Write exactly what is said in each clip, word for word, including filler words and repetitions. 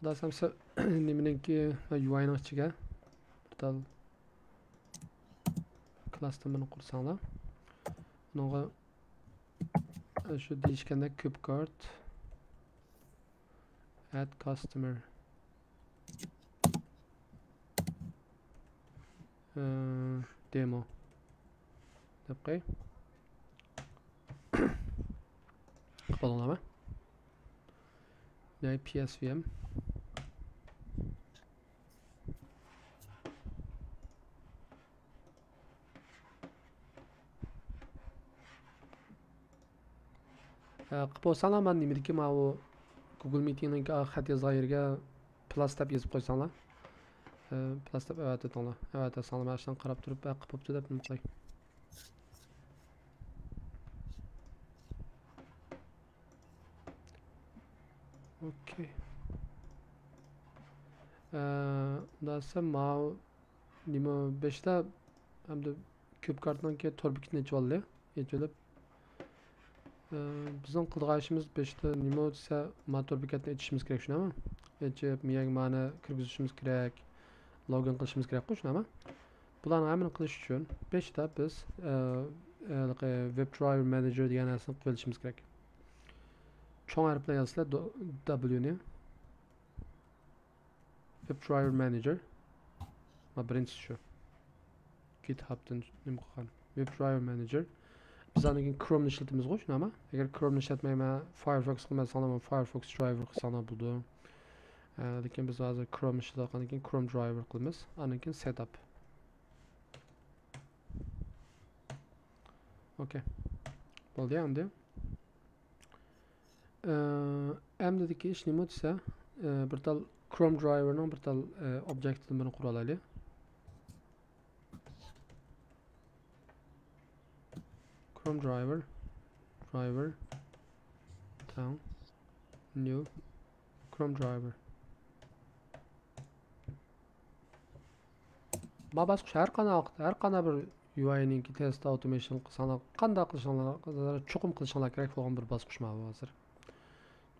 ئىستەسەڭلار نېمىنىڭكى، يۇ ئاينىڭ ئىچىگە بىر تال كلاس نېمىنى قۇرساڭلار. ئۇنىڭغا شۇ دېيىشكەندەك كۇب كارت ئەت كاستمەر دېمو دەپ قوي. قوبۇل قىلىڭلارمۇ؟ يەنى پى ئېس ۋى ئېم. ئە، قىلىپ بولساڭلار، مانا نېمىدىكى ماۋۇ گۇگل مىتىڭنىڭكى خەت يازغان يېرىگە پلاس دەپ يېزىپ قويساڭلار. ئە، پلاس دەپ ئەۋەتىۋېتىڭلار. ئەۋەتىۋەتسەڭلار، مەن شۇنى قاراپ تۇرۇپ، ئە، قىلىپ بوپتۇ دەپ نېمە قىلاي. ئوكەي. ئە، ئۇنداق دېسەم، ماۋۇ نېمە بېشىدا ھەمدە كۇب كارتنىڭكى تور بېكىتىنى ئېچىۋالدى. ئېچىۋېلىپ، ئە، بىزنىڭ قىلىدىغان ئىشىمىز بېشىدا نېمە دېسە، ما تور بېكەتنى ئېچىشىمىز كېرەك، شۇنداقمۇ؟ ئېچىپ، مېيەگە مانى كىرگۈزۈشىمىز كېرەك، لوگىن قىلىشىمىز كېرەكقۇ، شۇنداقمۇ؟ بۇلارنىڭ ھەممىنى قىلىش ئۈچۈن بېشىدا بىز، ئە، ھېلىقى ۋېب درايۋېر مانېجېر دېگەن نەرسىنى قىلىۋېلىشىمىز كېرەك. چوڭ ھەرپ بىلەن يازسىلەر، دو-، دابليۇنى. ۋېب درايۋېر مانېجېر. ما بىرىنچىسى شۇ. گىتھابتىن نېمە قىلغان؟ ۋېب درايۋېر مانېجېر. بىز ئاندىن كېيىن كرومنى ئىشلىتىمىزغۇ، شۇنداقمۇ؟ ئەگەر كرومنى ئىشلەتمەيمەن، فايرفوكس قىلمىساڭلارمۇ، فايرفوكس درايۋېر قىلساڭلار بولىدۇ. ئە، لېكىن بىز ھازىر كرومنى ئىشلىتىۋاتقاندىن كېيىن كروم درايۋېر قىلىمىز. ئاندىن كېيىن سېتاپ. ئوكەي. بولدى ئەمدى. ئە، ئەمدىدىكى ئىش نېمە دېسە، ئە، بىر تال كروم درايۋېرنىڭ بىر تال، ئە، ئوبيېكتىدىن بىرنى قۇرۇۋالايلى. كروم درايۋېر، درايۋېر، تەڭ، نيۇ، كروم درايۋېر. ما باسقۇچ ھەر قانداق ۋاقىتتا، ھەر قانداق بىر يۇ ئاينىڭكى تېست ئاوتومېيشن قىلساڭلار، قانداق قىلىشىڭلار، چوقۇم قىلىشىڭلار كېرەك بولغان بىر باسقۇچ ماۋۇ ھازىر.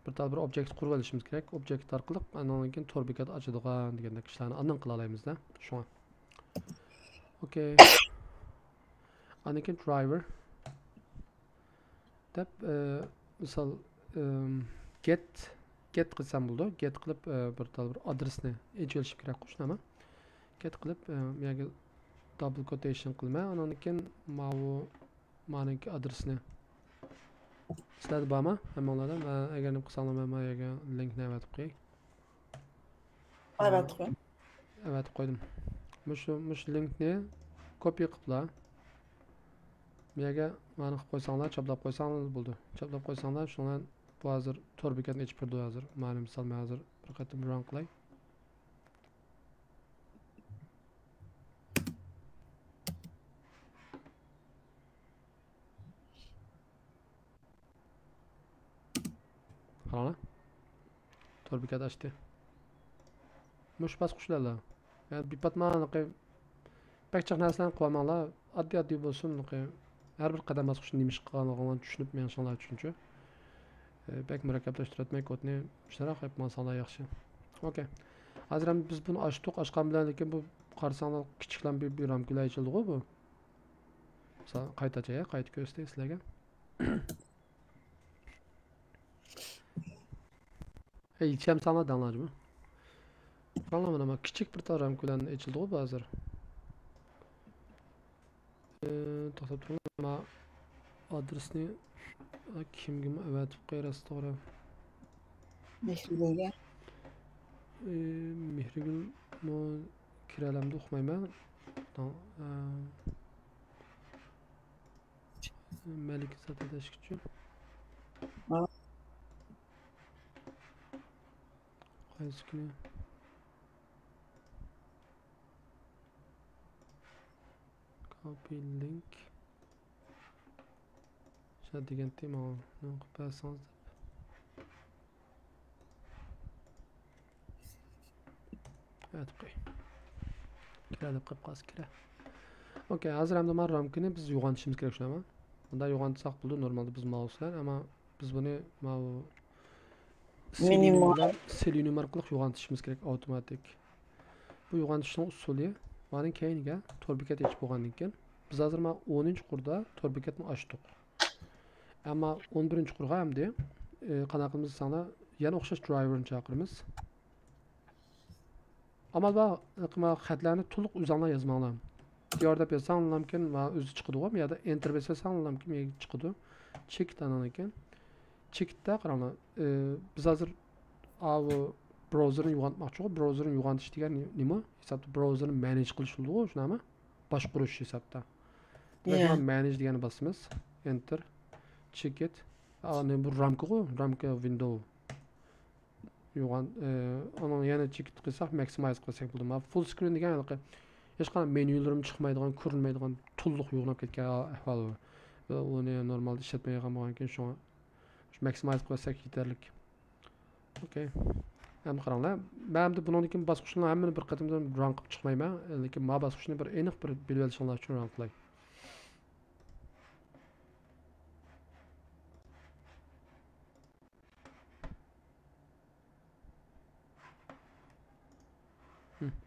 بىر تال بىر ئوبيېكت قۇرۇپ ئېلىشىمىز كېرەك. ئوبيېكت ئارقىلىق ئاندىن كېيىن تور بېكەت ئاچىدىغان دېگەندەك ئىشلارنى ئاندىن قىلالايمىز-دە. شۇڭا. ئوكەي. ئاندىن كېيىن درايۋېر. دەپ، ئە، مىسال، ئەم، گېت، گېت قىلسام بولىدۇ. گېت قىلىپ، ئە، بىر تال بىر ئادرېسنى ئېچىۋېلىشىم كېرەكقۇ، شۇنداقمۇ؟ گېت قىلىپ، ئە، ياكى دابل كوتېيشن قىلىمەن. ئاندىن كېيىن ماۋۇ، مانىڭكى ئادرېسنى. سىلەردە بارمۇ؟ ھەممىڭلاردا. مەن ئەگەر نېمە قىلساڭلار، مەن ما يەرگە لىنكنى ئەۋەتىپ قوياي. ئەۋەتىپ قويۇڭ. ئەۋەتىپ قويدۇم. مۇشۇ، مۇشۇ لىنكنى كوپىي قىلىپلا، بۇ يەرگە مانا قىلىپ قويساڭلار، چاپلاپ قويساڭلار بولىدۇ. چاپلاپ قويساڭلار، شۇنىڭ بىلەن بۇ ھازىر تور بېكەتنى ئېچىپ بېرىدۇ ھازىر. مانا مىسال، مەن ھازىر بىر قېتىم ران قىلاي. قاراڭلار. تور بېكەت ئاچتى. مۇشۇ باسقۇچلارلا. يەنى بىپاتمانلىقى بەك جىق نەرسىلەرنى قىلىۋالماڭلار. ئاددىي، ئاددىي بولسۇن. ھەر بىر قەدەم باسقۇچنى نېمە ئىش قىلغانلىقىڭلارنى چۈشىنىپ مېڭىشىڭلار ئۈچۈنچۇ. ئە، بەك مۇرەككەپلەشتۈرۈۋەتمەي كودنى، شۇنداق قىلىپ ماڭساڭلار ياخشى. ئوكەي. ھازىر ھەم بىز بۇنى ئاچتۇق، ئاچقان بىلەن لېكىن بۇ قارىساڭلار كىچىكلەم بىر، بىر رامكىلا ئېچىلدىغۇ بۇ. مىسال، قايتا ئاچاي، قايتا كۆرسىتەي سىلەرگە. ھەي، يېتىشەمسەڭلار دەڭلار جۇمۇ. قاراڭلار، مانا، مانا كىچىك بىر تال رامكا بىلەن ئېچىلدىغۇ بۇ ھازىر. ئى، توختاپ تۇرۇڭ. مانا ئادرېسنى كىمگىمۇ ئەۋەتىپ قوياي، راست توغرا. مېھرىگۈلگە. ئى، مېھرىگۈلمۇ كىرەلەمدۇ، ئۇقمايمەن. مەلىكە ساتىداشكىچۇ. ھا. قايسى كۈنى؟ كوپى لىنك. شۇ دېگەنتى ماڭا نېمە قىلىپ بەرسىڭىز دەپ. ئەتىپ قوي. كىرە دەپ قويۇپ قالسا كىرە. ئوكەي، ھازىر ئەمدى مانا رامكىنى بىز يوغانتىشىمىز كېرەك، شۇنداقمۇ؟ بۇنداق يوغانتساق بولىدۇ، نورمالدا بىز ماۋۇ بىلەن، ئەمما بىز بۇنى ماۋۇ سېلېنىيۇم بىلەن سېلېنىيۇم ئارقىلىق يوغان تىشىمىز كېرەك ئاۋتوماتىك. بۇ يوغان تىشنىڭ ئۇسۇلى. مانىڭ كەينىگە تور بېكەت ئېچىپ بولغاندىن كېيىن، بىز ھازىر مانا ئونىنچى قۇردا تور بېكەتنى ئاچتۇق. ئەمما ئون بىرىنچى قۇرغا ئەمدى، ئى، قانداق قىلىمىز دېسەڭلار، يەنە ئوخشاش درايۋېرنى چاقىرىمىز. ئامال بار، خەتلەرنى تولۇق ئۆزۈڭلار يازماڭلار. دىيار دەپ يازساڭلارمكىن، مانا ئۆزى چىقىدىغۇ، يا دا ئېنتېر بېسىۋالساڭلارمكىن، چىقىدۇ. چېكىت ئانىڭدىن كېيىن. چېكىتتە قاراڭلار. ئى، بىز ھازىر ئاۋۇ براۋزېرنى يوغانتماقچىغۇ. براۋزېرنى يوغانتىش دېگەن نېمە؟ ھېسابتا براۋزېرنى مانېج قىلىش بولىدىغۇ، شۇنداقمۇ؟ باشقۇرۇش ھېسابتا. دېمەك، مانا مانېج دېگەننى باسىمىز. ئېنتېر. چېكىت. ئا، نېمە بۇ؟ رامكىغۇ، رامكا ۋىندوۋ. يوغان، ئى، ئۇنىڭ يەنە چېكىت قىلساق، ماكسىمايز قىلساق بولىدۇ. مانا فۇل سكرىن دېگەن ھېلىقى ھېچقانداق مېنيۇلىرىمۇ چىقمايدىغان، كۆرۈنمەيدىغان، تولۇق يوغىناپ كەتكەن ئەھۋال بۇ. ۋە ئۇنى نورمالدا ئىشلەتمەيدىغان بولغاندىكىن، شۇڭا شۇ ماكسىمايز قىلساق يېتەرلىك. ئوكەي. ئەمدى قاراڭلار. مەن ئەمدى بۇنىڭدىن كېيىن باسقۇچلارنىڭ ھەممىنى بىر قېتىمدىن ران قىلىپ چىقمايمەن. لېكىن ما باسقۇچنى بىر ئېنىق بىر بىلىۋېلىشىڭلار ئۈچۈن ران قىلاي.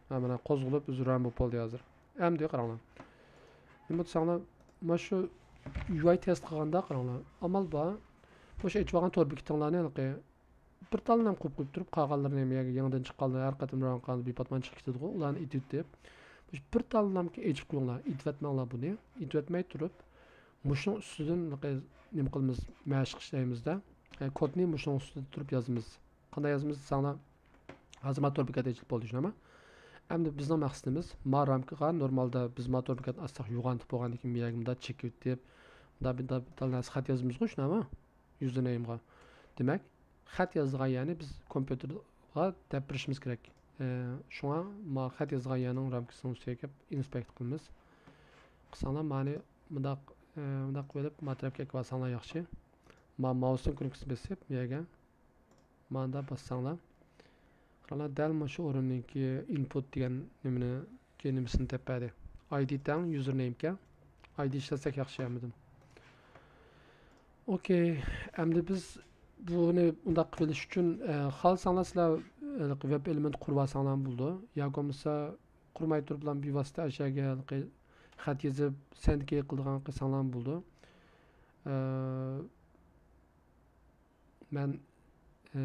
ھە، مانا قوزغىلىپ ئۆزى ران بولۇپ بولدى ھازىر. ئەمدى قاراڭلار. نېمە دېسەڭلار، مانا شۇ يۇ ئاي تېست قىلغاندا قاراڭلار. ئامال بار. مۇشۇ ئېچىۋالغان تور بېكىتىڭلارنى ھېلىقى بىر تاللىنى قويۇپ قويۇپ تۇرۇپ، قالغانلىرىنى يەنە يەڭدىن چىققانلىرى ھەر قېتىم ران قىلغاندا بىپات مانا چىقىپ كېتىدىغۇ. ئۇلارنى ئېتىۋېتىپ، مۇشۇ بىر تاللىنى ئېچىپ قويۇڭلار. ئېتىۋەتمەڭلار بۇنى. ئېتىۋەتمەي تۇرۇپ، مۇشۇنىڭ ئۈستىدىن نېمە قىلىمىز، مەشىق ئىشلەيمىزدە. يەنى كودنى مۇشۇنىڭ ئۈستىدە تۇرۇپ يازىمىز. قانداق يازىمىز دېسەڭلار، ھازىر مانا تور بېكەت ئېچىلىپ بولدى، شۇنداقمۇ؟ ئەمدى بىزنىڭ مەقسىتىمىز، ما رامكىغا نورمالدا بىز ما تور بېكەتنى ئاچساق يوغانتىپ بولغاندىن كېيىن، بۇ يەرگە مۇنداق چېكىت دەپ، مۇنداق بىر، بىر تال نەرسە خەت يازىمىزغۇ، شۇنداقمۇ؟ يۇزېرنېيمغا. دېمەك، خەت يازىدىغان يەرنى بىز كومپيۇتېرغا دەپ بېرىشىمىز كېرەك. ئى، شۇڭا ما خەت يازىدىغان يەرنىڭ رامكىسىنىڭ ئۈستىگە كېلىپ ئىنسپېكت قىلىمىز. قىلساڭلار، مانى مۇنداق، ئى، مۇنداق قىلىپ ما تەرەپكە ئەكىۋالساڭلار ياخشى. ما ماۋسنىڭ كۇنۇپكىسىنى بېسىپ، بۇ يەرگە ماندا باسساڭلار، قاراڭلار، دەل مۇشۇ ئورۇندىكى ئىنپۇت دېگەن نېمىنىڭكى نېمىسىنى دەپ بەردى. ئايدى تەڭ يۇزېرنېيمكەن. ئايدى ئىشلەتسەك ياخشى ھەممىدىن. ئوكەي، ئەمدى بىز بۇنى ئۇنداق قىلىش ئۈچۈن، ئە، خالىساڭلار سىلەر ھېلىقى ۋېب ئېلېمېنت قۇرۇۋالساڭلارمۇ بولىدۇ. ياكى بولمىسا قۇرماي تۇرۇپلا بىۋاسىتە ئەشەگە ھېلىقى خەت يېزىپ، سەندىكى قىلىدىغان قىلساڭلارمۇ بولىدۇ. ئە، مەن، ئى،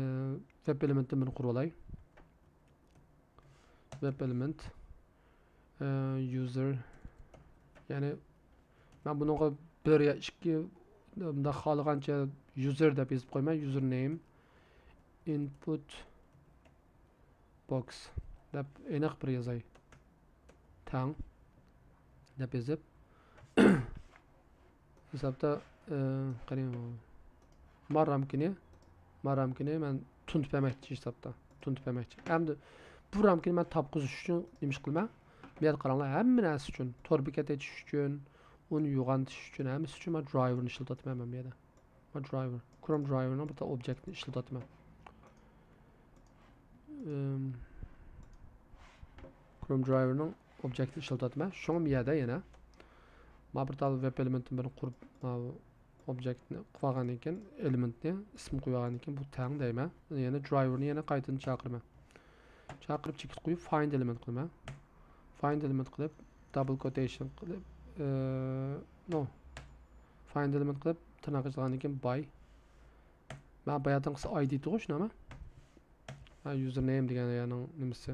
ۋېب ئېلېمېنتتىن بىرنى قۇرۇۋالاي. ۋېب ئېلېمېنت، ئى، يۇزېر، يەنى مەن بۇنىڭغا بىر يا ئىككى، مۇنداق خالىغانچە يۇزېر دەپ يېزىپ قويىمەن. يۇزېرنېيم ئىنپۇت بوكس دەپ ئېنىق بىر يازاي. تەڭ دەپ يېزىپ، ھېسابتا، ئى، قېنى، ما رامكىنى، ما رامكىنى مەن تونۇتۇپ بەرمەكچى ھېسابتا. تونۇتۇپ بەرمەكچى. ئەمدى بۇ رامكىنى مەن تاپقۇزۇش ئۈچۈن نېمە ئىش قىلىمەن؟ بۇ يەردە قاراڭلار، ھەممە نەرسە ئۈچۈن، تور بېكەت ئېچىش ئۈچۈن، ئۇنى يوغانتىش ئۈچۈن، ھەممىسى ئۈچۈن مەن درايۋېرنى ئىشلىتىۋاتىمەن مەن بۇ يەردە. ما درايۋېر، كروم درايۋېرنىڭ بىر تال ئوبيېكتىنى ئىشلىتىۋاتىمەن. ئىم، كروم درايۋېرنىڭ ئوبيېكتىنى ئىشلىتىۋاتىمەن. شۇڭا بۇ يەردە يەنە ما بىر تال ۋېب ئېلېمېنتتىن بىرنى قۇرۇپ، ما ئوبيېكتنى قىلىۋالغاندىن كېيىن، ئېلېمېنتنى ئىسىم قويۇۋالغاندىن كېيىن، بۇ تەڭ دەيمەن. يەنە درايۋېرنى يەنە قايتىدىن چاقىرىمەن. چاقىرىپ، چېكىت قويۇپ، فايند ئېلېمېنت قىلىمەن. فايند ئېلېمېنت قىلىپ، دابل كوتېيشن قىلىپ، ئى، نو. فايند ئېلېمېنت قىلىپ، تىرناق ئېچىلغاندىن كېيىن باي. مەن باياتىنقىسى ئايدى ئىدىغۇ، شۇنداقمۇ؟ ھە، يۇزېرنېيم دېگەن يەرنىڭ نېمىسى.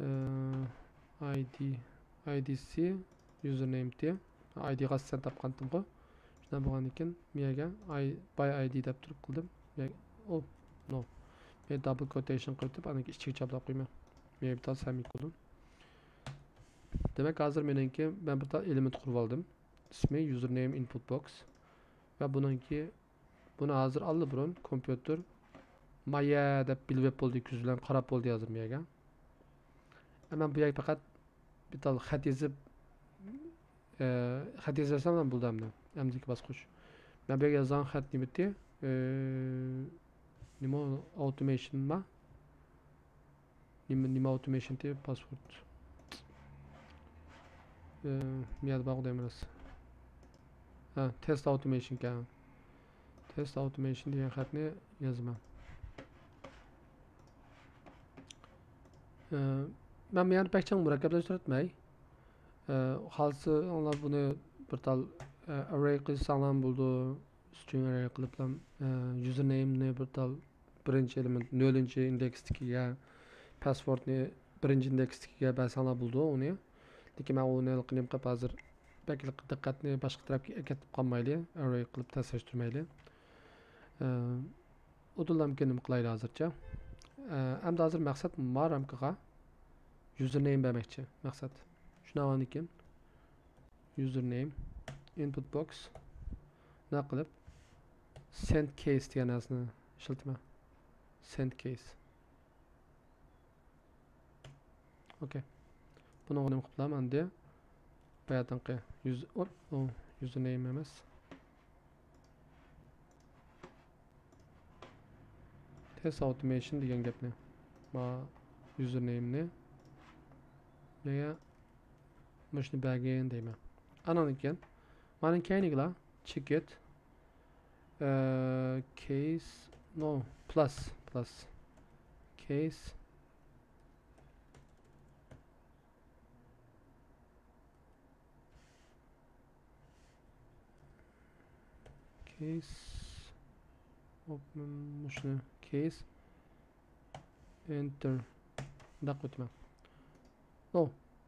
ئى، ئايدى، ئايدىسى، يۇزېرنېيم تى. ئايدىغا سەن تاپقانتىمغۇ. شۇنداق بولغاندىن كېيىن، مەيەگە ئاي، باي ئايدى دەپ تۇرۇپ قىلدىم. مەيەگە، ئو، نو. مەيەگە دابل كوتېيشن قىلىپ، ئاندىن كېيىن ئىچىگە چاپلاپ قويىمەن. مەيەگە بىر تال سەمىكولون. دېمەك، ھازىر مېنىڭكى، مەن بىر تال ئېلېمېنت قۇرۇپ ئالدىم. ئىسمى يۇزېرنېيم ئىنپۇت بوكس. ۋە بۇنىڭكى، بۇنى ھازىر ئاللىبۇرۇن كومپيۇتېر مايە دەپ بىلىۋېپ بولدى، كۆز بىلەن قاراپ بولدى ھازىر مەيەگە. ئەمما بۇ يەرگە پەقەت بىر تال خەت يېزىپ، ئە، خەت يېزىۋەرسەم بولدى ئەمدى. ئەمدىكى باسقۇچ. مەن بۇ يەرگە يازغان خەت نېمىتى؟ ئە، نېمە ئۇ؟ ئاۋتومېيشنما؟ نېمە، نېمە ئاۋتومېيشن تى؟ پاسورد. ئە، مىياد باغ دەيمىز. ھە، تېست ئاۋتومېيشنكەن. تېست ئاۋتومېيشن دېگەن خەتنى يازىمەن. ئە، مەن بۇ يەردە بەك چىڭ مۇرەككەپلەشتۈرۈۋەتمەي. ئە، خالىسىڭلار بۇنى بىر تال، ئە، ئەررەي قىلساڭلارمۇ بولىدۇ. سترىڭ ئەررەي قىلىپلا، ئە، يۇزېرنېيمنى بىر تال بىرىنچى ئېلېمېنت، نۆلىنچى ئىندېكستىكىگە، پاسۋوردنى بىرىنچى ئىندېكستىكىگە بەرسەڭلار بولىدۇ ئۇنى. لېكىن مەن ئۇنى ھېلىقى نېمە قىلىپ ھازىر بەك دىققەتنى باشقا تەرەپكە ئەكېتىپ قالمايلى، ئەررەي قىلىپ تەسلەشتۈرمەيلى. ئە، ئۇدۇللامكىن نېمە قىلايلى ھازىرچە. ئە، ئەمدى ھازىر مەقسەت ما رامكىغا يۇزېرنېيم بەرمەكچى مەقسەت. شۇنداق بولغاندىكىن يۇزېرنېيم، ئىنپۇت بوكس، نېمە قىلىپ سېنت كېيس دېگەن نەرسىنى ئىشلىتىمەن. سېنت كېيس. ئوكەي. بۇنىڭغا نېمە قىلىپ بولام ئەمدى؟ باياتىنقى يۈز، ئوپ، ئۇ، يۇزېرنېيم ئەمەس. تېست ئاۋتومېيشن دېگەن گەپنى. ما يۇزېرنېيمنى. نېگە مۇشۇنى بەرگىن دەيمەن. ئانان كېيىن. مانا كەينىگىلا. چېكىت. ئە، كېيس. نو. پلاس. پلاس. كېيس. كېيس. ھوپ، مۇشۇنى كېيس. ئېنتېر. مۇنداق ئۆتىمەن. نو.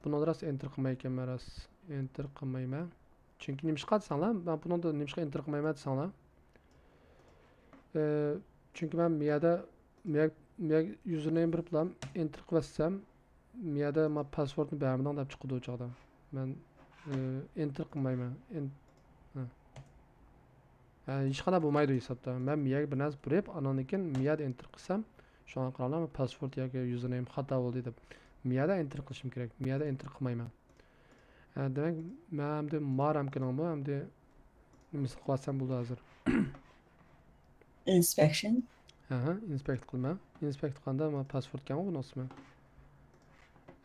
بۇنىڭدا راست ئېنتېر قىلمايكەنمەن، راست. ئېنتېر قىلمايمەن. چۈنكى نېمىشقا دېسەڭلار، مەن بۇنىڭدا نېمىشقا ئېنتېر قىلمايمەن دېسەڭلار. ئە، چۈنكى مەن بۇ يەردە، بۇ يەر-، بۇ يەرگە يۇزېرنېيم بېرىپلا ئېنتېر قىلىۋەتسەم، بۇ يەردە ما پاسۋوردنى بەرمىدىڭ دەپ چىقىدۇ ئۇ چاغدا. مەن، ئە، ئېنتېر قىلمايمەن. ئېن-، ھە. ھە، ھېچقانداق بولمايدۇ ھېسابتا. مەن بۇ يەرگە بىر نەرسە بېرىپ، ئانان كېيىن بۇ يەردە ئېنتېر قىلسام، شۇڭا قاراڭلار، پاسۋورد ياكى يۇزېرنېيم خاتا بولدى دەپ. بۇ يەردە ئېنتېر قىلىشىم كېرەك. بۇ يەردە ئېنتېر قىلمايمەن. ھە، دېمەك، مەن ئەمدى ما رامكىنىڭمۇ ئەمدى نېمىسىنى قىلىۋەتسەم بولىدۇ ھازىر. ئىنسپېكشن. ھە، ھە، ئىنسپېكت قىلىمەن. ئىنسپېكت قىلغاندا ما پاسۋورد ئىكەنغۇ بۇنىڭ ئىسمى.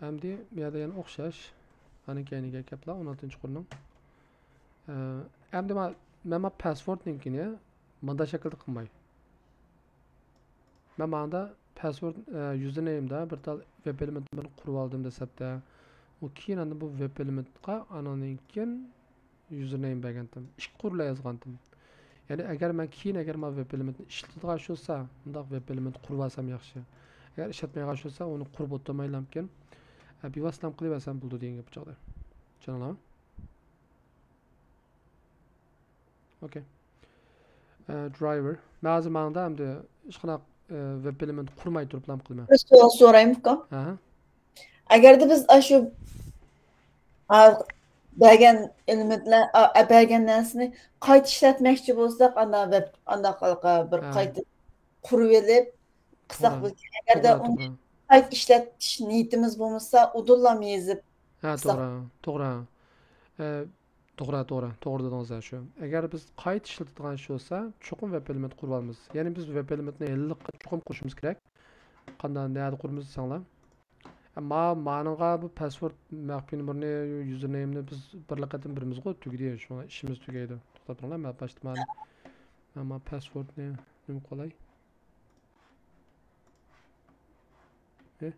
ئەمدى بۇ يەردە يەنە ئوخشاش. ئانا كەينىگە كەپلا، ئون ئالتىنچى قۇرنىڭ. ئە، ئەمدى ما-، مەن ما پاسۋوردنىڭكىنى مۇنداق شەكىلدە قىلماي. مەن ماندا پاسۋورد، ئە، يۇزېرنېيمدا بىر تال ۋېب ئېلېمېنتنى بىر قۇرۇۋالدىم دېسەپتە. ئۇ كېيىن ئاندىن بۇ ۋېب ئېلېمېنتقا ئانىڭدىن كېيىن يۇزېرنېيم بەرگەنتىم. ئىككى قۇرلا يازغانتىم. يەنى ئەگەر مەن كېيىن ئەگەر ما ۋېب ئېلېمېنتنى ئىشلىتىدىغان شۇ بولسا، مۇنداق ۋېب ئېلېمېنت قۇرۇۋالسام ياخشى. ئەگەر ئىشلەتمەيدىغان شۇ بولسا، ئۇنى قۇرۇپ ئولتۇرمايلامكىن، ئە، بىۋاسىتىلا قىلىۋەرسەم بولىدۇ دېگەن گەپ بۇ چاغدا. چۈشەندىڭلارمۇ؟ ئوكەي. ئە، درايۋېر. مەن ھازىر ماڭدا ئەمدى ھېچقانداق، ئە، ۋېب ئېلېمېنت قۇرماي تۇرۇپلا قىلىمەن. بىر سوئال سورايمۇ، ئۇكام؟ ھە. ئەگەردە بىز ئاشۇ، ئا، بەرگەن ئېلېمېنتلەر، ئا، ئا، بەرگەن نەرسىنى قايتا ئىشلەتمەكچى بولساق، ئانا ۋېب، ئانداق بىر ھە. قايتا قۇرۇۋېلىپ قىلساق توغرا. بولىدۇ. ئەگەردە توغرا، ئۇنى توغرا. قايتا ئىشلەتىش نىيىتىمىز بولمىسا، ئۇدۇللا يېزىپ ھە، قىلساق. توغرا، توغرا. ئە، توغرا، توغرا، توغرا دېدىڭىز شۇ. ئەگەر بىز قايتا ئىشلىتىدىغان ئىش بولسا، چوقۇم ۋېب ئېلېمېنت قۇرۇۋالىمىز. يەنى بىز ۋېب ئېلېمېنتنى ھېلىقى چوقۇم قۇرۇشىمىز كېرەك. قانداق، نەدە قۇرىمىز دېسەڭلار. ئەمما مانىڭغا بۇ پاسۋورد مەخپىي نومۇرنى، يۇزېرنېيمنى بىز بىرلا قېتىم بېرىمىزغۇ، تۈگىدى. شۇڭا ئىشىمىز تۈگەيدۇ. توختاپ تۇرۇڭلار، مەن باشتا مانى، ئەمما پاسۋوردنى نېمە قىلاي؟ ئى؟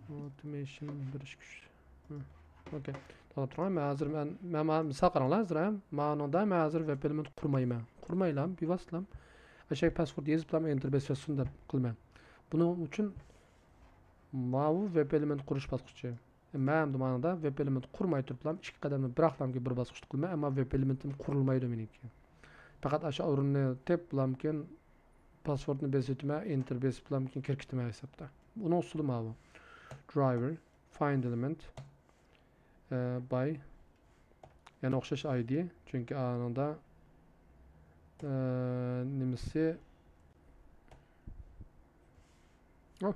ئاۋتومېيشن بىر ئىككى ئۈچ. ھە. ئوكەي. توختاپ تۇرۇڭ. مەن ھازىر، مەن، مەن، مەن مىسال قاراڭلار ھازىر، ھە. مانىڭدا مەن ھازىر ۋېب ئېلېمېنت قۇرمايمەن. قۇرمايلا، بىۋاسىتىلا ئاشۇ پاسۋورد يېزىپلا ئېنتېر بېسىۋەتسۇن دەپ قىلىمەن. بۇنىڭ ئۈچۈن ماۋۇ ۋېب ئېلېمېنت قۇرۇش باسقۇچى. مەن ئەمدى مانىڭدا ۋېب ئېلېمېنت قۇرماي تۇرۇپلا ئىككى قەدەمنى بىراقلامكى بىر باسقۇچتا قىلىمەن، ئەمما ۋېب ئېلېمېنتىم قۇرۇلمايدۇ مېنىڭكى. پەقەت ئاشۇ ئورۇننى تېپىپلامكىن پاسۋوردنى بېسىۋېتىمەن، ئېنتېر بېسىپلامكىن كىرىپ كېتىمەن ھېسابتا. ئۇنىڭ ئۇسۇلى ماۋۇ. درايۋېر، فايند ئېلېمېنت، ئە، باي. يەنە ئوخشاش ئايدى، چۈنكى ئانىڭدا، ئە، نېمىسى، ئو.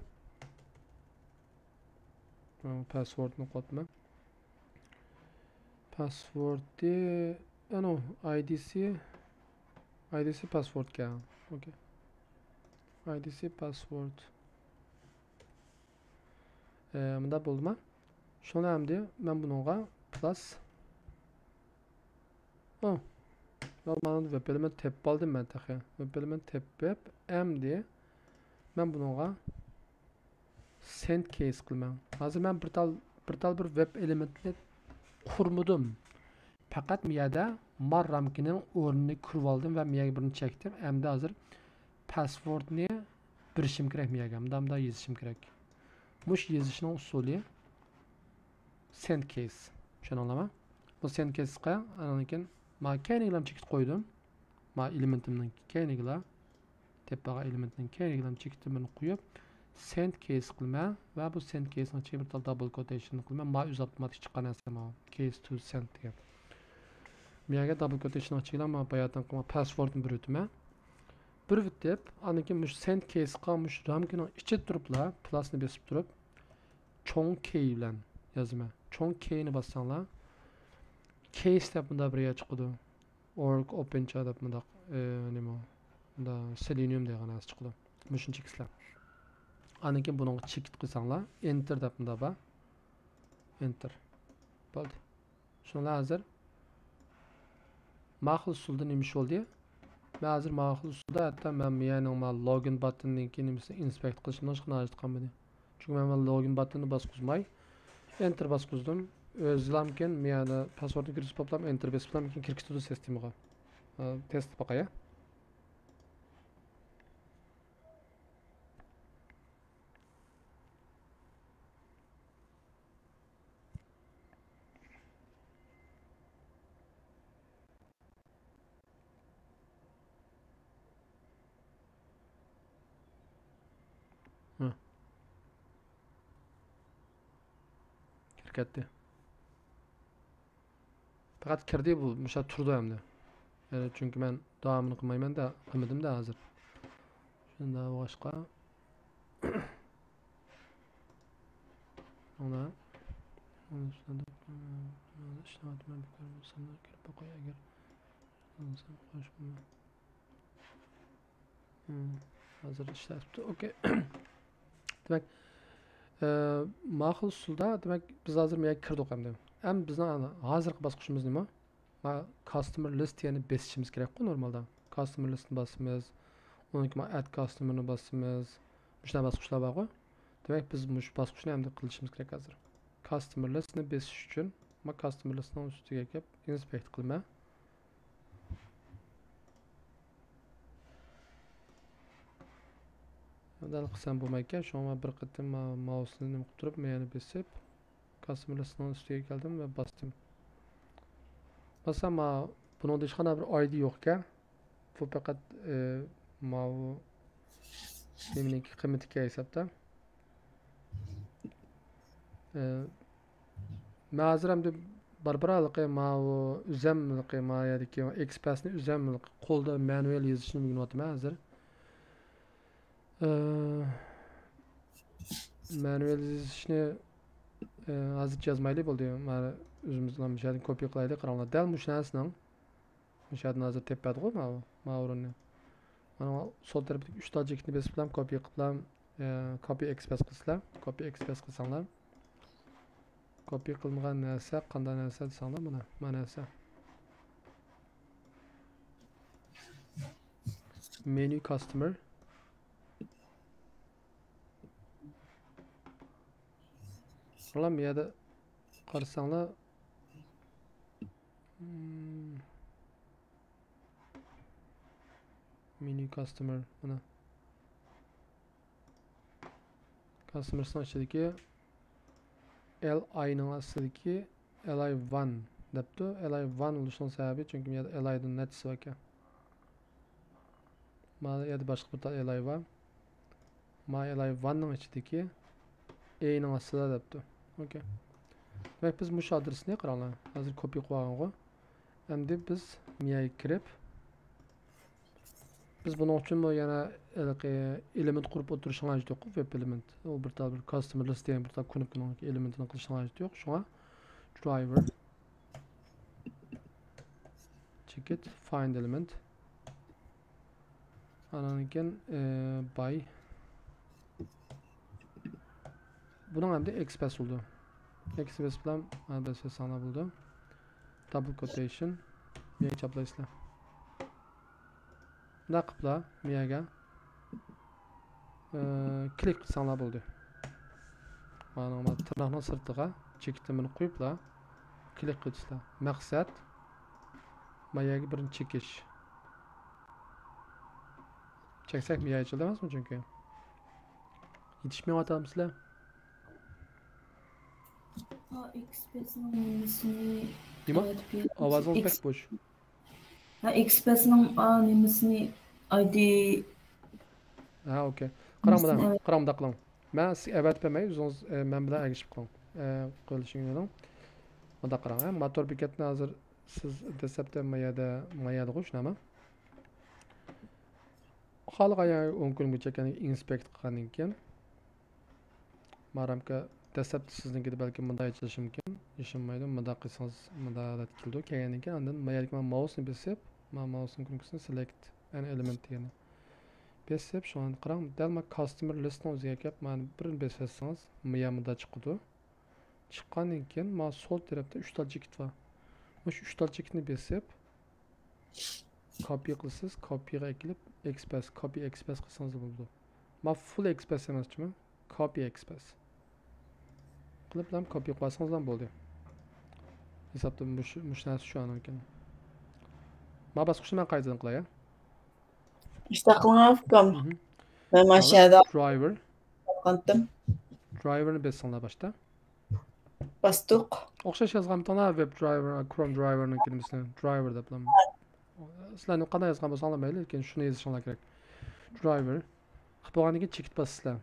ئە، پاسۋوردنى قويۇپتىمەن. پاسۋوردى، ئەنۇ، ئايدىسى، ئايدىسى پاسۋوردكەن. ئوكەي. ئايدىسى پاسۋورد. ئە، مۇنداق بولدىما؟ شۇڭا ئەمدى مەن بۇنىڭغا پلاس. ئو. مانا ۋېب ئېلېمېنت تېپىپ ئالدىم مەن تېخى. ۋېب ئېلېمېنت تېپىپ، ئەمدى مەن بۇنىڭغا سېند كېيس قىلىمەن. ھازىر مەن بىر تال، بىر تال بىر ۋېب ئېلېمېنتنى قۇرمىدىم. پەقەت مۇ يەردە مار رامكىنىڭ ئورنىنى كۆرۈۋالدىم ۋە مۇ يەرگە بىرنى چەكتىم. ئەمدى ھازىر پاسۋوردنى بېرىشىم كېرەك مۇ يەرگە. مۇنداق، مۇنداق يېزىشىم كېرەك. مۇشۇ يېزىشنىڭ ئۇسۇلى سېند كېيس. چۈشەندىڭلارمۇ؟ بۇ سېند كېيسقا ئاندىن كېيىن ما كەينىگىلام چېكىت قويدۇم. ما ئېلېمېنتىمنىڭ كەينىگىلا، تېپىپ بارغان ئېلېمېنتنىڭ كەينىگىلام چېكىتىمنى قويۇپ، سېند كېيس قىلىمەن ۋە بۇ سېند كېيسنىڭ ئىچىگە بىر تال دابل كوتېيشن قىلىمەن. ما ئۆزى ئاپتوماتىك چىققان نەرسە ما، كېيس تو سېند دېگەن. بۇ يەرگە دابل كوتېيشننىڭ ئىچىگىلا ما باياتىنقى ما پاسۋوردنى بېرىۋېتىمەن. بېرىۋېتىپ، ئاندىن كېيىن مۇشۇ سېند كېيسقا مۇشۇ رامكىنىڭ ئىچىدە تۇرۇپلا، پلاسنى بېسىپ تۇرۇپ، چوڭ كېي بىلەن يازىمەن. چوڭ كېينى باسساڭلار، كېيس دەپ مۇنداق بىر يەر چىقىدۇ. ئورگ ئوپېنچا دەپ مۇنداق، ئى، نېمە، مۇنداق سېلېنىيۇم دېگەن نەرسە چىقىدۇ. مۇشۇنى چېكىسىلەر. ئاندىن كېيىن بۇنىڭغا چېكىت قىلساڭلار، ئېنتېر دەپ مۇنداق بار. ئېنتېر. بولدى. شۇڭلار ھازىر ماقۇل ئۇسۇلدا نېمە ئىش بولدى؟ مەن ھازىر ماقۇل ئۇسۇلدا ھەتتا مەن مىيەنىڭ ما لوگىن باتتىنىنىڭكى نېمىسىنى ئىنسپېكت قىلىشنىڭ ھېچقانداق ھاجىتى قالمىدى. چۈنكى مەن لوگىن باتتىنىنى باسقۇزماي، ئېنتېر باسقۇزدۇم. ئۆزىلامكىن مىيەنى پاسۋوردنى كىرگۈزۈپ بولۇپلام، ئېنتېر بېسىپلامكىن كىرگۈزىدۇ سىستېمىغا. ئە، تېست باقايا. ھە. كىرىپ كەتتى. پەقەت كىردى، بۇ مۇشۇ تۇرىدۇ ئەمدى. يەنى چۈنكى مەن داۋامىنى قىلمايمەن-دە، قىلمىدىم-دە ھازىر. شۇنداق بولغاچقا. مانا. ئىشلەۋاتىمەن، بىكار بولساملا كىرىپ باقاي، ئەگەر. ھازىر ئىشلەپتۇ. ئوكەي. دېمەك، ئە، ماقۇل ئۇسۇلدا، دېمەك، بىز ھازىر مۇ يەرگە كىردۇق ئەمدى. ئەمدى بىزنىڭ ھازىرقى باسقۇچىمىز نېمە؟ ما كاستمېر لىست دېگەننى بېسىشىمىز كېرەكقۇ نورمالدا. كاستمېر لىستنى باسىمىز. ئۇنىڭ كېيىن ما ئەد كاستمېرنى باسىمىز. مۇشۇنداق باسقۇچلار بارغۇ. دېمەك، بىز مۇشۇ باسقۇچنى ئەمدى قىلىشىمىز كېرەك ھازىر. كاستمېر لىستنى بېسىش ئۈچۈن ما كاستمېر لىستنىڭ ئۈستىگە كېلىپ ئىنسپېكت قىلىمەن. دەل قىلسام بولمايدىكەن، شۇڭا مەن بىر قېتىم ما-، ماۋسنى نېمە قىلىپ تۇرۇپ، مەن يەنە بېسىپ، كاستمېر لىستنىڭ ئۈستىگە كەلدىم ۋە باستىم. باسسام، ما-، بۇنىڭدا ھېچقانداق بىر ئايدى يوقكەن. بۇ پەقەت، ئى، ماۋۇ نېمىنىڭكى قىممىتىكەن ھېسابتا. ئى، مەن ھازىر ئەمدى بارا-بارا ھېلىقى ماۋۇ ئۈزەم، ھېلىقى ما يەردىكى ئېكسپرېسنى ئۈزەم، ھېلىقى قولدا مانۇئال يېزىشنى ئۆگىنىۋاتىمەن ھازىر. ئى، مانۇئال يېزىشنى، ئى، ھازىرچە يازمايلى بولدى. مانا ئۆزىمىزلا مۇشۇ يەردىن كوپىي قىلايلى، قاراڭلار. دەل مۇشۇ نەرسىنىڭ، مۇشۇ يەردىن ھازىر تېپىپ بەردىغۇ ماۋۇ، ماۋۇ ئورۇننى. مانا سول تەرەپتىكى ئۈچ تال چېكىتنى بېسىپ بىلەن كوپىي قىلىپ بىلەن، ئى، كوپىي ئېكسپرېس قىلسىلەر. كوپىي ئېكسپرېس قىلساڭلار. كوپىي قىلىنغان نەرسە قانداق نەرسە دېسەڭلار، مانا، مانا نەرسە. مېنۇ كاستمېر. بۇ يەردە قارىساڭلار، مېنۇ كاستمېر، مانا. كاستمېرسنىڭ ئىچىدىكى ئېل ئاينىڭ ئاستىدىكى ئېل ئاي ۋان دەپتۇ. ئېل ئاي ۋان بولۇشنىڭ سەۋەبى، چۈنكى بۇ يەردە ئېل ئايدىن نەچچىسى باركەن. مانا يەردە باشقا بىر تال ئېل ئاي بار. مانا ئېل ئاي ۋاننىڭ ئىچىدىكى ئېنىڭ ئاستىدا دەپتۇ. ئوكەي. دېمەك، بىز مۇشۇ ئادرېسنى قاراڭلار. ھازىر كوپىي قىلىۋالغانغۇ. ئەمدى بىز مۇ يەرگە كىرىپ، بىز بۇنىڭ ئۈچۈنمۇ يەنە ھېلىقى ئېلېمېنت قۇرۇپ ئولتۇرۇشنىڭ ھاجىتى يوق، ۋېب ئېلېمېنت. ئۇ بىر تال بىر كاستمېر لىست دېگەن بىر تال كۇنۇپكىنىڭ ئېلېمېنتىنى قىلىشنىڭ ھاجىتى يوق. شۇڭا درايۋېر چېكىت فايند ئېلېمېنت. ئاندىن كېيىن، ئى، باي. بۇنىڭ ئەمدى ئېكسپرېس بولىدۇ. ئېكسپرېس بىلەن، ئە، بەس يازساڭلار بولىدۇ. دابل كوتېيشن. نېمە چاپلايسىلەر؟ مۇنداق قىلىپلا مۇ يەرگە، ئى، كلىك قىلساڭلار بولدى. مانا تىرناقنىڭ سىرتىغا چېكىت نېمىنى قويۇپلا كلىك قىلىسىلەر. مەقسەت، ما يەرگە بىرنى چېكىش. چەكسەك مۇ يەر ئېچىلدى ئەمەسمۇ چۈنكى؟ يېتىشمەيۋاتامسىلەر؟ ھا، ئېكسپرېسنىڭ نېمىسىنى نېمە؟ ئاۋازىڭىز بەك بوش. ھا، ئېكسپرېسنىڭ، ئا، نېمىسىنى، ئايدى. ھا، ئوكەي. قاراڭ، مۇنداق، قاراڭ، مۇنداق قىلىڭ. مەن سىزگە ئەۋەتىپ بەرمەي، ئۆزىڭىز، ئە، مەن بىلەن ئەگىشىپ قىلىڭ. ئە، قىلىشىڭ يولۇڭ. مۇنداق قاراڭ، ھە، ماتور بېكەتنى ھازىر سىز دەسلەپتە ما يەردە، ما يەردىغۇ شۇنداقمۇ؟ خالىغان يەرگە ئون كۈنگىچە ئىنسپېكت قىلغاندىن كېيىن، ما رامكا دەسلەپتە سىزنىڭكىدە بەلكىم مۇنداق ئېچىلىشى مۇمكىن، ئېچىلمايدۇ. مۇنداق قىلسىڭىز مۇنداق ھالەتكە كېلىدۇ. كەلگەندىن كېيىن ئاندىن ما يەرگە ماۋۇسنى بېسىپ، ما ماۋۇسنىڭ كۇنۇپكىسىنى سېلېكت ئەن ئېلېمېنت دېگەننى بېسىپ، شۇڭا قاراڭ، دەل ما كاستمېر لىستنىڭ ئۆزىگە كەپ، مانا بىرنى بېسىۋەتسىڭىز، ما يەر مۇنداق چىقىدۇ. چىققاندىن كېيىن، ما سول تەرەپتە ئۈچ تال چېكىت بار. مۇشۇ ئۈچ تال چېكىتنى بېسىپ، كوپى قىلىسىز، كوپىغا ئەكېلىپ، ئېكسپرېس، كوپى ئېكسپرېس قىلسىڭىز بولىدۇ. ما فۇل ئېكسپرېس ئەمەس جۇمۇ، كوپى ئېكسپرېس قىلىپ، كوپى قىلىۋالسىڭىزلا بولدى. ھېسابتا مۇشۇ، مۇشۇ نەرسە شۇ ئانىڭكىن. ما باسقۇچنى مەن قايتىدىن قىلاي، ھە؟ ئىشتە قىلىڭ، ئۇكام. مەن مانا شۇ يەردە درايۋېر. باققانتىم. درايۋېرنى بېسىڭلار باشتا. باستۇق. ئوخشاش يازغانمىتىڭلار ۋېب درايۋېر، كروم درايۋېرنىڭ كەلىمىسىنى درايۋېر دەپلا. سىلەرنى قانداق يازغان بولساڭلار مەيلى، لېكىن شۇنى يېزىشىڭلار كېرەك. درايۋېر. قىلىپ بولغاندىن كېيىن چېكىت باسىسىلەر.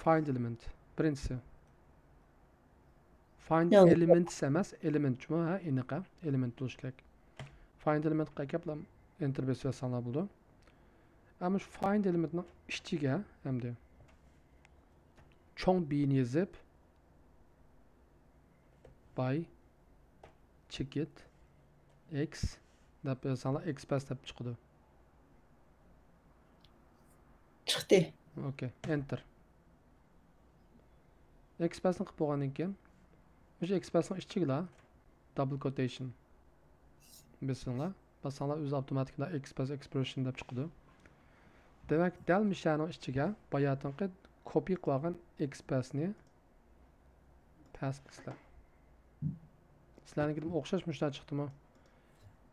فايند ئېلېمېنت. بىرىنچىسى. فايند ئېلېمېنتس ئەمەس، ئېلېمېنت جۇمۇ، ھە، ئېنىق، ھە، ئېلېمېنت بولۇشى كېرەك. فايند ئېلېمېنتقا ئەكەپلا ئېنتېر بېسىۋەتسەڭلار بولىدۇ. ئەمما شۇ فايند ئېلېمېنتنىڭ ئىچىگە ئەمدى چوڭ بىنى يېزىپ، باي، چېكىت، ئېكس دەپ يازساڭلار، ئېكسپرېس دەپ چىقىدۇ. چىقتى. ئوكەي، ئېنتېر. ئېكسپرېسنى قىلىپ بولغاندىن كېيىن، مۇشۇ ئېكسپرېسنىڭ ئىچىگىلا دابل كوتېيشن بېسىڭلار. باسساڭلار ئۆزى ئاپتوماتىكلا ئېكسپرېس ئېكسپرېشن دەپ چىقىدۇ. دېمەك، دەل مۇشۇنىڭ ئىچىگە باياتىنقى كوپى قىلىۋالغان ئېكسپرېسنى پەس قىلىسىلەر. سىلەرنىڭكىدىن ئوخشاش مۇشۇنداق چىقتىمۇ؟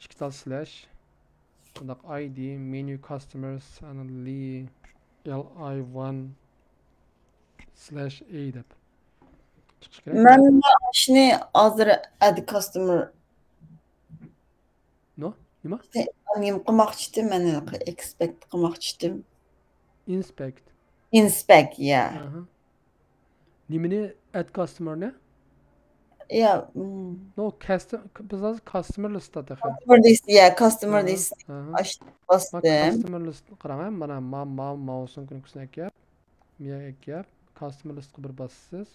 ئىككى تال سلەش، مۇنداق ئايدى، مېنيۇ، كاستمېرس، ئاندىن لى، ئېل ئاي ۋان سلەش ئەي دەپ چىقىشى كېرەك. مەن شۇنى ھازىر ئەد كاستمېر نو؟ نېمە؟ نېمە قىلماقچىدىم مەن؟ ئېكسپرېس قىلماقچىدىم. ئىنسپېكت. ئىنسپېكت، يا. ئاھا. نېمىنى؟ ئەد كاستمېرنى؟ يا، مم. نو، كاستم-، بىز ھازىر كاستمېر لىستتا تېخى. كاستمېر لىست، يا، كاستمېر لىست. ئاھا. ئاچتىم، باستىم. كاستمېر لىست قاراڭ، مانا، ما، ما، ماۋسنىڭ كۇنۇپكىسىنى ئەكەپ، مۇيەگە ئەكەپ، كاستمېر لىستقا بىر باسىسىز.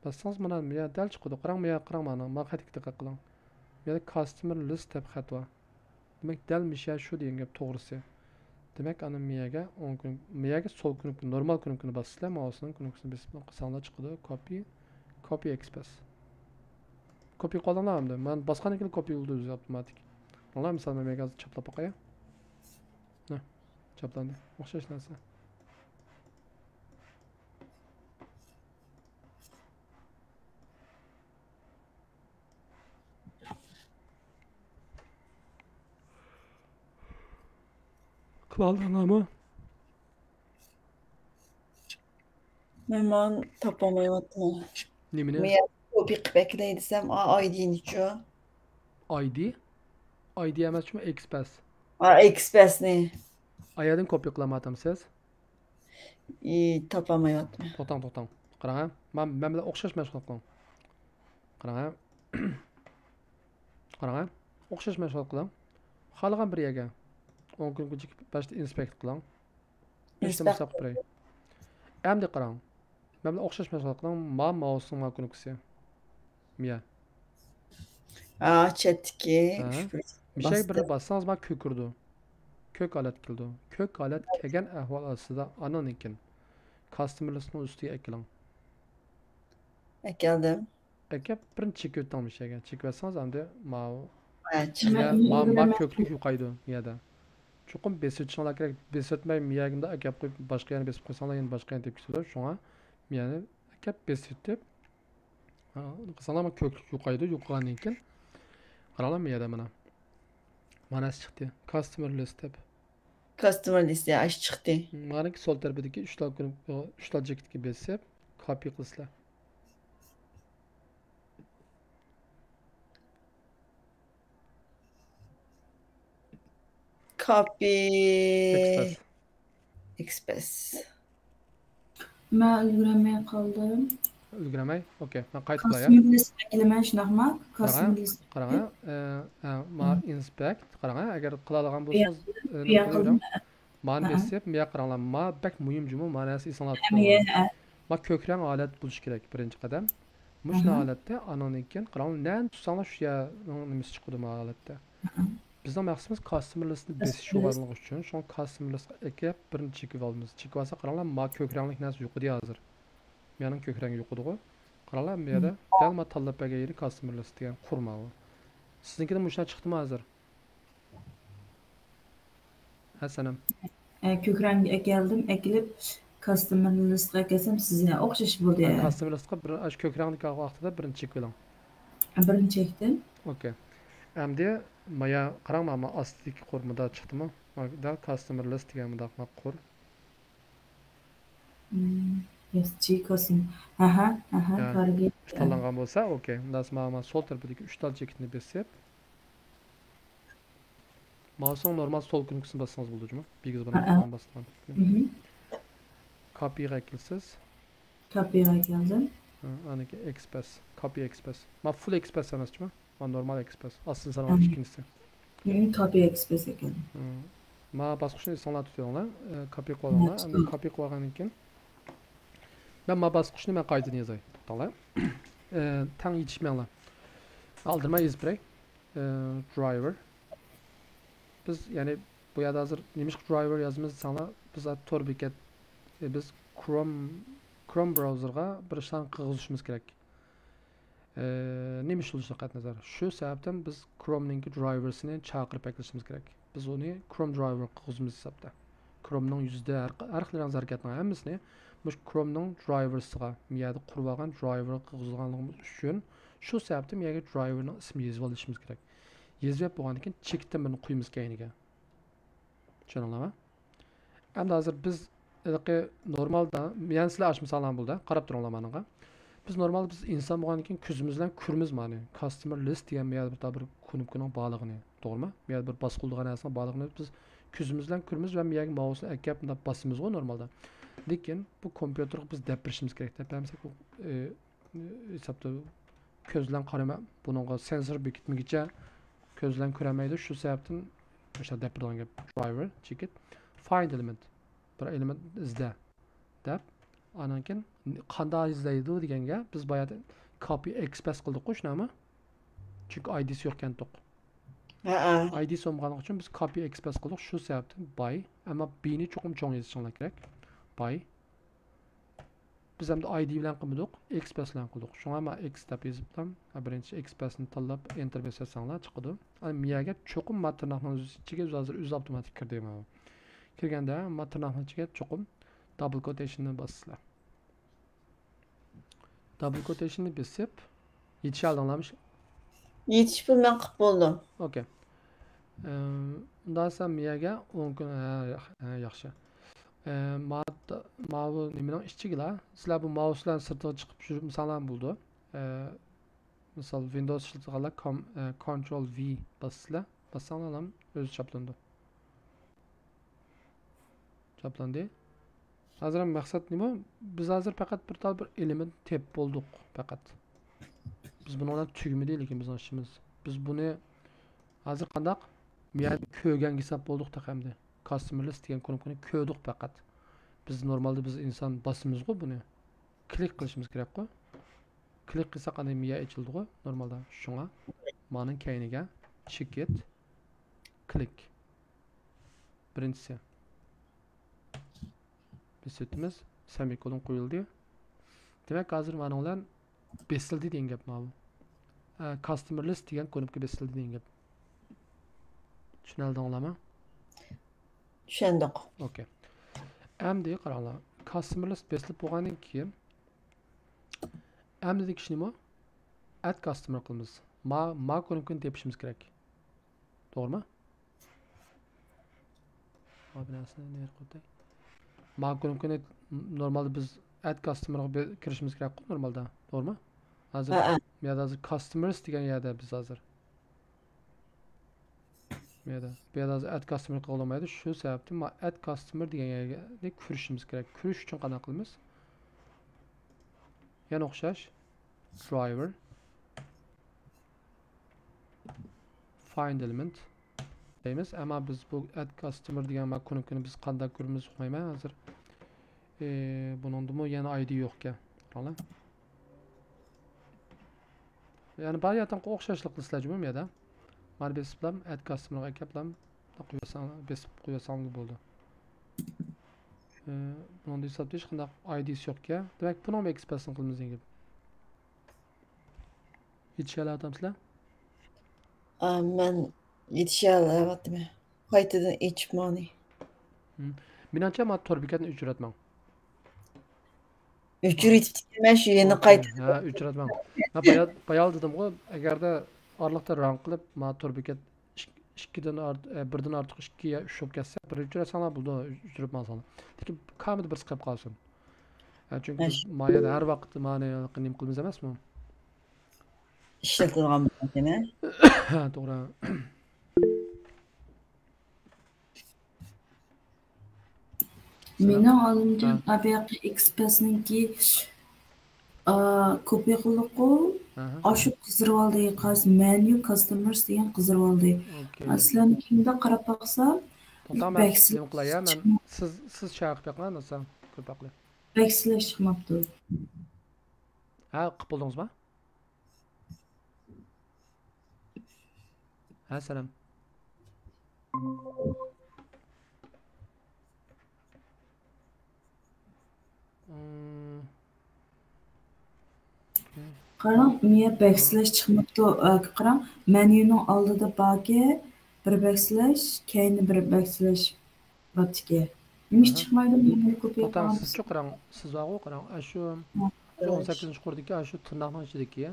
باسسىڭىز، مانا، مۇيە دەل چىقىدۇ. قاراڭ، مۇيە قاراڭ، مانا، ما خەتكە دىققەت قىلىڭ. مۇيەدە كاستمېر لىست دەپ خەت بار. دېمەك، دەل مۇشۇ شۇ دېگەن گەپ توغرىسى. دېمەك، ئانا مۇيەگە ئوڭ كۇنۇپ-، مۇيەگە سول كۇنۇپكا، نورمال كۇنۇپكىنى باسىسىلەر، ماۋسنىڭ كۇنۇپكىسىنى بېسىپ قىلساڭلار چىقىدۇ، كوپى، كوپى ئېكسپرېس. كوپى قىلدىڭلار ئەمدى. مەن باسقاندىن كېيىن كوپى بولدى ئۆزى ئاپتوماتىك. ماڭلار، مىسال، مەن ھازىر چاپلاپ باقاي. ھە، چاپلاندى. ئوخشاش نەرسە. قىلالىدىڭلارمۇ؟ مەن مانا تاپالمايۋاتىمەن. نېمىنى؟ مەن كوپى قىلىپ ئەكېلەي دېسەم، ئا، ئايدىنىچۇ؟ ئايدى؟ ئايدى ئەمەس، شۇمۇ ئېكسپرېس. ئا، ئېكسپرېسنى. ئايەردىن كوپى قىلالمايۋاتامسىز؟ ئى، تاپالمايۋاتىمەن. توختاڭ، توختاڭ. قاراڭ، ھە. مەن، مەن بىلەن ئوخشاش مەشغۇل قىلىڭ. قاراڭ، ھە. قاراڭ، ھە. ئوخشاش مەشغۇل قىلىڭ. خالىغان بىر يەرگە. ئوڭ كۇنۇپكىنى چېكىپ، باشتا ئىنسپېكت قىلىڭ. ئىنسپېكت. ئەمدى قاراڭ. مەن بىلەن ئوخشاش مەشغۇل قىلىڭ. ما ماۋسنىڭ ما كۇنۇپكىسى. مىيە. ھا، چەتتىكى. ھە. مىشەگە بىرنى باسسىڭىز، ما كۆكىرىدۇ. كۆك ھالەتكە كېلىدۇ. كۆك ھالەت كەلگەن ئەھۋال ئاستىدا ئانىڭدىن كېيىن كاستمېر لىستنىڭ ئۈستىگە ئەكېلىڭ. ئەكەلدىم. ئەكەپ، بىرنى چېكىۋېتىڭ مىشەگە. چېكىۋەتسىڭىز، ئەمدى ماۋۇ. ھە، چىقىدۇ. ما، ما كۆكلۈك يوقايدۇ مىيەدە. چوقۇم بېسىۋېتىشىڭلار كېرەك. بېسىۋەتمەي مىيەگىمدە ئەكەپ قويۇپ، باشقا يەرنى بېسىپ قويساڭلار، يەنە باشقا يەرنى تېپىپ كېتىدۇ. شۇڭا مىيەنى ئەكەپ بېسىۋېتىپ، ھا، قىلساڭلار، مانا كۆكلۈك يوقايدۇ. يوقىغاندىن كېيىن، قاراڭلار، مىيەدە مانا، مانا نەرسە چىقتى. كاستمېر لىست دەپ. كاستمېر لىست، يا، ئاشۇ چىقتى. مانىكى سول تەرىپىدىكى ئۈچ تال كۇنۇپ-، ئۈچ تال چېكىتكە بېسىپ، كاپى قىلىسىلەر. كاپى. ئېكسپرېس. ئېكسپرېس. مەن ئۈلگۈرەلمەي قالدىم. ئۈلگۈرەلمەي؟ ئوكەي، مەن قايتا قىلاي. كاستمېر لىست ئەكىلىمەن، شۇنداقمۇ؟ قاراڭ، كاستمېر لىست. قاراڭ، ئە، ئە، ما ئىنسپېكت، قاراڭ، ئەگەر قىلالايدىغان بولسىڭىز، ئە، مانا بېسىپ، مۇيا قاراڭلار، ما بەك مۇھىم جۇمۇ، ما نەرسە ئېسىڭلاردا تۇتۇڭلار. ما كۆك رەڭ ھالەت بولۇشى كېرەك، بىرىنچى قەدەم. مۇشۇ ھالەتتە، ئانىڭدىن كېيىن قاراڭلار، نەنى تۇتساڭلار شۇ يەرنىڭ نېمىسى چىقىدۇ ما ھالەتتە. بىزنىڭ مەقسىتىمىز كاستمېر لىستنى بېسىش بولغانلىقى ئۈچۈن، شۇڭا كاستمېر لىستقا ئەكىپ بىرنى چېكىۋالىمىز. چېكىۋالسا قاراڭلار، ما كۆك رەڭلىك نەرسە يوقىدى ھازىر. مېنىڭ كۆك رەڭ يوقىدىغۇ. قاراڭلار، بۇ يەردە دەل ما تاللاپ بەرگەن يېرى كاستمېر لىست دېگەن قۇرما ئۇ. سىزنىڭكىدە مۇشۇنداق چىقتىمۇ ھازىر؟ ھە، سەنەم. ئە، كۆك رەڭگە ئەكەلدىم، ئەكېلىپ كاستمېر لىستقا ئەكەلسەم سىزگە ئوخشاش بولدى. ھە، كاستمېر لىستقا بىر، ئاشۇ كۆك رەڭدىكى ۋاقتىدا بىرنى چېكىۋېلىڭ. بىرنى چەكتىم. ئوكەي. ئەمدى مايا قاراڭ، ما، ما ئاستىدىكى قۇر مۇدا چىقتىمۇ؟ ما دەل كاستمېر لىست دېگەن مۇنداق ما قۇر. ياس جى كاستمېر. ھەھە، ھەھە، ھە، كارگى. تاللانغان بولسا، ئوكەي. ئۇنداق ما، ما سول تەرىپىدىكى ئۈچ تال چېكىتنى بېسىپ، مائۇسنىڭ نورمال سول كۇنۇپكىسىنى باسسىڭىز بولىدۇ جۇمۇ. بىگىز بىلەن باسقان. كاپىغا ئەكىلىسىز. كاپىغا ئەكەلدىم. ھە، ئانىكى ئېكسپرېس، كاپى ئېكسپرېس. ما فۇل ئېكسپرېس ئەمەس جۇمۇ. ما نورمال ئېكسپرېس. ئاستىدىن سانىغان ئىككىنچىسى. كاپى ئېكسپرېس ئەكەلدىم. ما باسقۇچنى ئېسىڭلار تۇتۇۋېلىڭلار. ئە، كاپى قىلىۋالىڭلار. ئەمدى كاپى قىلىۋالغاندىن كېيىن، مەن ما باسقۇچنى مەن قايتىدىن يازاي. توختاڭلار. ئە، تەڭ يېتىشمەڭلار. ئالدىرىماي يېزىپ بېرەي. ئە، درايۋېر. بىز، يەنى، بۇ يەردە ھازىر نېمىشقا درايۋېر يازىمىز دېسەڭلار، بىز ھازىر تور بېكەت، ئە، بىز كروم، كروم براۋزېرغا بىر ئىشلارنى قىلغۇزۇشىمىز كېرەك. ئە، نېمە ئىش بولۇشىدىن قەتئىينەزەر، شۇ سەۋەبتىن بىز كرومنىڭكى درايۋېرسىنى چاقىرىپ ئەكىلىشىمىز كېرەك. بىز ئۇنى كروم درايۋېر قىلغۇزىمىز ھېسابتا. كرومنىڭ يۈزىدە ھەر، ھەر خىل رەڭ ھەرىكەتنىڭ ھەممىسىنى مۇشۇ كرومنىڭ درايۋېرسىغا، مۇ يەردە قۇرۇۋالغان درايۋېرغا قىلغۇزغانلىقىمىز ئۈچۈن، شۇ سەۋەبتىن مۇ يەرگە درايۋېرنىڭ ئىسمىنى يېزىۋېلىشىمىز كېرەك. يېزىۋەپ بولغاندىن كېيىن، چېكىتتىن بىرنى قويىمىز كەينىگە. چۈشەندىڭلارمۇ؟ ئەمدى ھازىر بىز ھېلىقى نورمالدا، يەنە سىلەر ئاچمىساڭلار بولدى، قاراپ تۇرۇڭلار مانىڭغا. بىز نورمالدا بىز ئىنسان بولغاندىن كېيىن كۆزىمىز بىلەن كۆرىمىز مانى. كاستمېر لىست دېگەن بۇ يەردە بىر، بىر كۇنۇپكىنىڭ بارلىقىنى، توغرىمۇ؟ بۇ يەردە بىر باسقۇلىدىغان نەرسىنىڭ بارلىقىنى بىز كۆزىمىز بىلەن كۆرىمىز ۋە بۇ يەرگە مائۇسنى ئەكەپ مۇنداق باسىمىزغۇ نورمالدا. لېكىن بۇ كومپيۇتېرغا بىز دەپ بېرىشىمىز كېرەك. دەپ بەرمىسەك، ئۇ، ئى، ھېسابتا كۆز بىلەن قارىمەن، بۇنىڭغا سېنسور بېكىتمىگۈچە كۆز بىلەن كۆرەلمەيدۇ. شۇ سەۋەبتىن مۇشۇنداق دەپ بېرىدىغان گەپ. درايۋېر، چېكىت، فايند ئېلېمېنت، بىر ئېلېمېنت ئىزدە دەپ، ئاندىن كېيىن قانداق ئىزدەيدۇ دېگەنگە، بىز بايا كاپى ئېكسپرېس قىلدۇققۇ، شۇنداقمۇ؟ چۈنكى ئايدىسى يوق ئىكەنتۇق. ھەئە. ئايدىسى بولمىغانلىقى ئۈچۈن بىز كاپى ئېكسپرېس قىلدۇق. شۇ سەۋەبتىن باي، ئەمما بىنى چوقۇم چوڭ يېزىشىڭلار كېرەك. باي. بىز ئەمدى ئايدى بىلەن قىلمىدۇق، ئېكسپرېس بىلەن قىلدۇق. شۇڭا مەن ئېكس دەپ يېزىپتىم. ھە، بىرىنچى ئېكسپرېسنى تاللاپ ئېنتېر بېسىۋەتسەڭلار چىقىدۇ. ئەمما مۇ يەرگە چوقۇم ما تىرناقنىڭ ئىچىگە ئۆزى ھازىر ئۆزى ئاپتوماتىك كىردى ماۋۇ. كىرگەندە ما تىرناقنىڭ ئىچىگە چوقۇم دابل كوتېيشننى باسىسىلەر. دابل كوتېيشننى بېسىپ، يېتىشەلدىڭلارمۇ؟ يېتىشىپ مەن قىلىپ بولدۇم. ئوكەي. ئەم، ئۇنداق دېسەم، مۇ يەرگە ئون كۈن، ھە، ياخ-، ھە، ياخشى. ئە، ما-، ماۋۇ نېمىنىڭ ئىچىگىلا، سىلەر بۇ مائۇس بىلەن سىرتىغا چىقىپ يۈرمىسەڭلارمۇ بولىدۇ. ئە، مىسال، ۋىندوۋس ئىشلىتىدىغانلار كام-، ئە، كونترول ۋى باسىسىلەر. باسساڭلار ئۆزى چاپلىنىدۇ. چاپلاندى. ھازىر ھەم مەقسەت نېمە؟ بىز ھازىر پەقەت بىر تال بىر ئېلېمېنت تېپىپ بولدۇق پەقەت. بىز بۇنىڭ بىلەن تۈگىمىدى، لېكىن بىزنىڭ ئىشىمىز. بىز بۇنى ھازىر قانداق؟ مۇ يەردە كۆرگەنگە ھېساب بولدۇق تېخى ئەمدى. كاستمېر لىست دېگەن كۇنۇپكىنى كۆردۇق پەقەت. بىز نورمالدا بىز ئىنسان باسىمىزغۇ بۇنى. كلىك قىلىشىمىز كېرەكقۇ. كلىك قىلساق ئاندىن مۇ يەر ئېچىلىدىغۇ نورمالدا. شۇڭا مانىڭ كەينىگە چېكىت، كلىك. بىرىنچىسى. بېسىۋېتىمىز. سېمىكولون قويۇلدى. دېمەك، ھازىر مانىڭ بىلەن بېسىلدى دېگەن گەپ ماۋۇ. ئە، كاستمېر لىست دېگەن كۇنۇپكا بېسىلدى دېگەن گەپ. چۈشىنەلىدىڭلارمۇ؟ چۈشەندۇق. ئوكەي. ئەمدى قاراڭلار، كاستمېر لىست بېسىلىپ بولغاندىن كېيىن، ئەمدىكى ئىش نېمە؟ ئەد كاستمېر قىلىمىز. ما، ما كۇنۇپكىنى تېپىشىمىز كېرەك. توغرىمۇ؟ ما بىر نەرسىنى نېرى قوياي. ما كۇنۇپكىنى نورمالدا بىز ئەد كاستمېرغا بە-، كىرىشىمىز كېرەكقۇ نورمالدا. توغرىمۇ؟ ھازىر ھەئە. بۇ يەردە ھازىر كاستمېرس دېگەن يەردە بىز ھازىر. بۇ يەردە، بۇ يەردە ھازىر ئەد كاستمېر قىلغىلى بولمايدۇ. شۇ سەۋەبتىن ما ئەد كاستمېر دېگەن يەرنى كۆرۈشىمىز كېرەك. كۆرۈش ئۈچۈن قانداق قىلىمىز؟ يەنە ئوخشاش. درايۋېر. فايند ئېلېمېنت دەيمىز. ئەمما بىز بۇ ئەد كاستمېر دېگەن ما كۇنۇپكىنى بىز قانداق كۆرىمىز ئۇقمايمەن ھازىر. ئى، بۇنىڭدىمۇ يەنە ئايدى يوقكەن. قاراڭلار. يەنى بار ياتىڭقى ئوخشاشلىق قىلىسىلەر جۇمۇ يەردە. مانا بېسىپلام، ئەد كاستمېرغا ئەكەپلام، قويۇۋەتسەڭ، بېسىپ قويۇۋەتسەڭلار بولىدۇ. ئى، بۇنىڭدا ھېسابتا ھېچقانداق ئايدىسى يوقكەن. دېمەك، بۇنىڭمۇ ئېكسپرېسنى قىلىمىز دېگەن گەپ. يېتىشەلەيۋاتامسىلەر؟ ئا، مەن يېتىشەلەيۋاتىمەن. قايتىدىن ئېچىپ ماڭدى. مېنىڭچە، مانا تور بېكەتنى ئۆچۈرۈۋەتمەڭ. ئۆچۈرۈۋېتىپتىكەنمەن شۇ يەنە قايتىدىن. ھە، ئۆچۈرۈۋەتمەڭ. مەن بايا-، بايال دېدىمغۇ، ئەگەردە ئارىلىقتا ران قىلىپ، مانا تور بېكەت ئىك-، ئىككىدىن ئارت-، ئە، بىردىن ئارتۇق ئىككى يا ئۈچ بولۇپ كەتسە، بىر ئۆچۈرۈۋەتسەڭلار بولىدۇ، ئۆچۈرۈپ ماڭساڭلار. لېكىن كامىدا بىرسى قېلىپ قالسۇن. ئە، چۈنكى بىز ما يەردە ھەر ۋاقىت مانا نېمە قىلىمىز ئەمەسمۇ؟ ئىشلىتىدىغان بولغان. ھە، توغرا. مېنىڭ ئالىمجان، ھە. ئابىياقى ئېكسپرېسنىڭكى، ئا، كوپىي قىلدۇققۇ، ئاشۇ قىزىرىۋالدى، قاز مەنيۇ كاستمېرس دېگەن قىزىرىۋالدى. ئوكەي. سىلەرنىڭكىنىڭدە قاراپ باقسام، توختاڭ، مەن بەكسىلەش نېمە قىلاي، يا، مەن چىقماپتۇ. سىز، سىز شەرق بېقىڭ، ئانىسا كۆپ ھەقلى. بەكسىلەش چىقماپتۇ. ھە، قىپ بولدىڭىزمۇ؟ ھە، سالام. قاراڭ، مېيە بەكسىلەش چىقماپتۇ. ئاكا، قاراڭ، مەنيۇنىڭ ئالدىدا باركەن، بىر بەكسىلەش، كەينىدە بىر بەكسىلەش بارتىكەن. نېمىش چىقمايدۇ؟ مەن بۇنى كوپىي قىلغان. سىزچۇ قاراڭ، سىز بارغۇ، قاراڭ، ئاشۇ، شۇ ئون سەككىزىنچى قۇردىكى ئاشۇ تىرناقنىڭ ئىچىدىكى.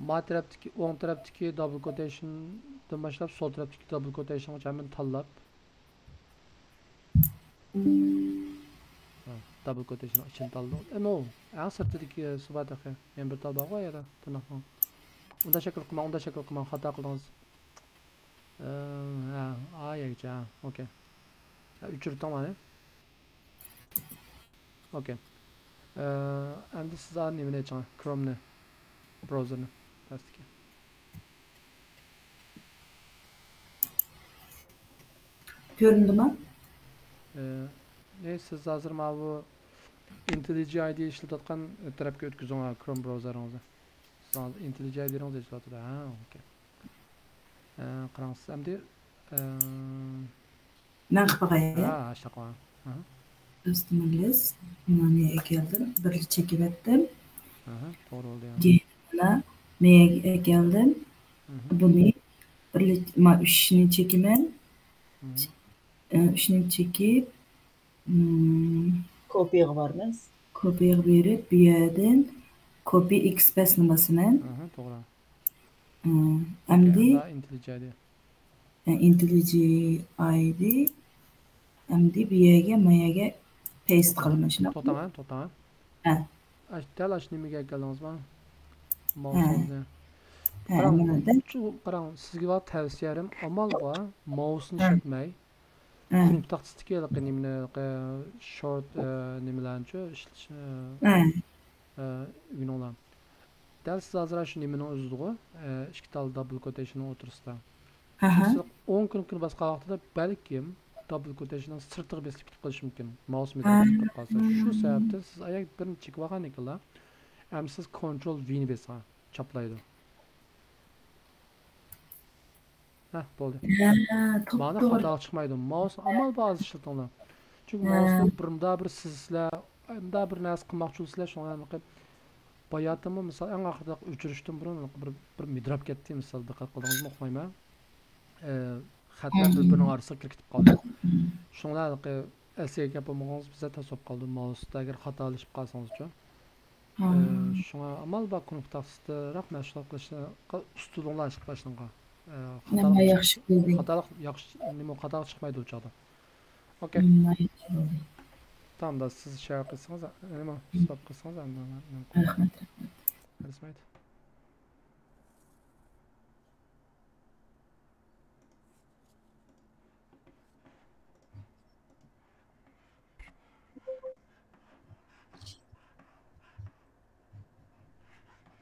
ما تەرەپتىكى، ئوڭ تەرەپتىكى دابل كوتېيشندىن باشلاپ سول تەرەپتىكى دابل كوتېيشنغىچە ھەممىنى تاللاپ. دابل كوتېيشننىڭ ئىچىنى تاللىدىڭ. ئە، نو. ئەڭ سىرتىدىكى سۇ بار تېخى. يەنە بىر تال بارغۇ يەردە، تىرناقنىڭ. ئۇنداق شەكىل قىلماڭ، ئۇنداق شەكىل قىلماڭ، خاتا قىلدىڭىز. ئە، ھە، ئا يەرگىچە، ھە، ئوكەي. ھە، ئۆچۈرۈۋېتىڭ مانا. ئوكەي. ئە، ئەمدى سىز ئا نېمىنى ئېچىڭ، كرومنى، براۋزېرنى، پەستىكى. كۆرۈندىمۇ؟ ئە، ئە، سىز ھازىر ماۋۇ ئىنتېللىجېي ئايدى ئىشلىتىۋاتقان تەرەپكە ئۆتكۈزۈڭ، كروم براۋزېرىڭىزنى. سىز ھازىر ئىنتېللىجېي ئايدىڭىزنى ئىشلىتىۋاتىدۇ. ھە، ئوكەي. ئە، قاراڭ سىز ئەمدى، ئە، مەن قىلىپ باقاي. ھە، ئاشۇنداق قىلىڭ. ئەھە. كاستمېرلىس. مانا ئەكەلدىم. بىرلا چېكىۋەتتىم. ئەھە، توغرا بولدى يا. كېيىن مانا مېيەگە ئەكەلدىم. ئەھە. بۇنى بىرلا، ما، ئۈچنى چېكىمەن. ئەھە. ئە، ئۈچنى چېكىپ، مم، كوپىيغا بارىمىز. كوپىيغا بېرىپ، بۇ يەردىن كوپى ئېكسپرېسنى باسىمەن. ئەھە، توغرا. ئە، ئەمدى ئىنتېللىجېي ئايدى. ئە، ئىنتېللىجېي ئايدى. ئەمدى بۇ يەرگە، ما يەرگە پەيست قىلىمەن، شۇنداقمۇ؟ توختاڭ، ھە، توختاڭ. ھە. ئاش-، دەل ئاشۇ نېمىگە كەلدىڭىزما؟ ماۋسىڭىزنى. ھە، قاراڭ، مانا دەل. قاراڭ، سىزگە بار تەۋسىيەم، ئامال بار، ماۋسنى ئىشلەتمەي. كۇنۇپ تاختىسىدىكى ھېلىقى نېمىنى، ھېلىقى شورت، ئە، نېمىلەرنىچۇ ئىشلىتىش، ئە، ئە، ئۆگىنىڭلار. دەل سىز ھازىر شۇ نېمىنىڭ ئۆزىدىغۇ، ئە، ئىككى تال دابل كوتېيشننىڭ ئوتتۇرىسىدا. ئەھە. سىز ئوڭ كۇنۇپكىنى باسقان ۋاقتىدا بەلكىم دابل كوتېيشننىڭ سىرتىغا بېسىلىپ كېتىپ قېلىشى مۇمكىن. ماۋس مېدىيا چىقىپ قالسا. شۇ سەۋەبتىن سىز ئاياغ بىرنى چېكىپ ئالغاندىن كېيىنلا، ئەمدى سىز كونترول ۋىنى بېسىڭ، چاپلايدۇ. ھە، بولدى. ھە، توپ مانا توغرا. خاتا چىقمايدۇ. ماۋس ئامال بار ئىشلىتىڭلار. چۈنكى ھە. ماۋسنى بىر مۇنداق بىر سىزسىلەر، مۇنداق بىر نەرسە قىلماقچى بولسىلەر، شۇڭا ھېلىقى باياتىنمۇ مىسال ئەڭ ئاخىرىدا ئۆچۈرۈشتىن بۇرۇن بىر، بىر مىدىراپ كەتتى. مىسال دىققەت قىلدىڭىزمۇ ئۇقمايمەن. ئە، خەتلەر بىر-بىرىنىڭ ئارىسىغا كىرىپ كېتىپ قالدى. شۇڭا ھېلىقى ئەسلىگە كەپ بولمىغىنىڭىز بىزدە تەس بولۇپ قالدى. ماۋۇستا ئەگەر خاتالىشىپ قالسىڭىزچۇ. ھا. ئى، شۇڭا ئامال بار، كۇنۇپكا تاختىسىدىراق مەشغۇل قىلىشقا ئۇستىلىڭلار ئىشقا باشلىنىغان. ئى، نېمە خاتالىق، ياخشى بولدى. خاتالىق ياخشى، نېمە خاتالىق چىقمايدۇ ئۇ چاغدا. ئوكەي. نېمە ياخشى بولدى. تامدا سىز شەرھ قىلسىڭىز، نېمە، مم. سىتاپ قىلسىڭىز، ئاندىن مەن نېمە قىلىمەن. رەھمەت، رەھمەت. رەھمەت.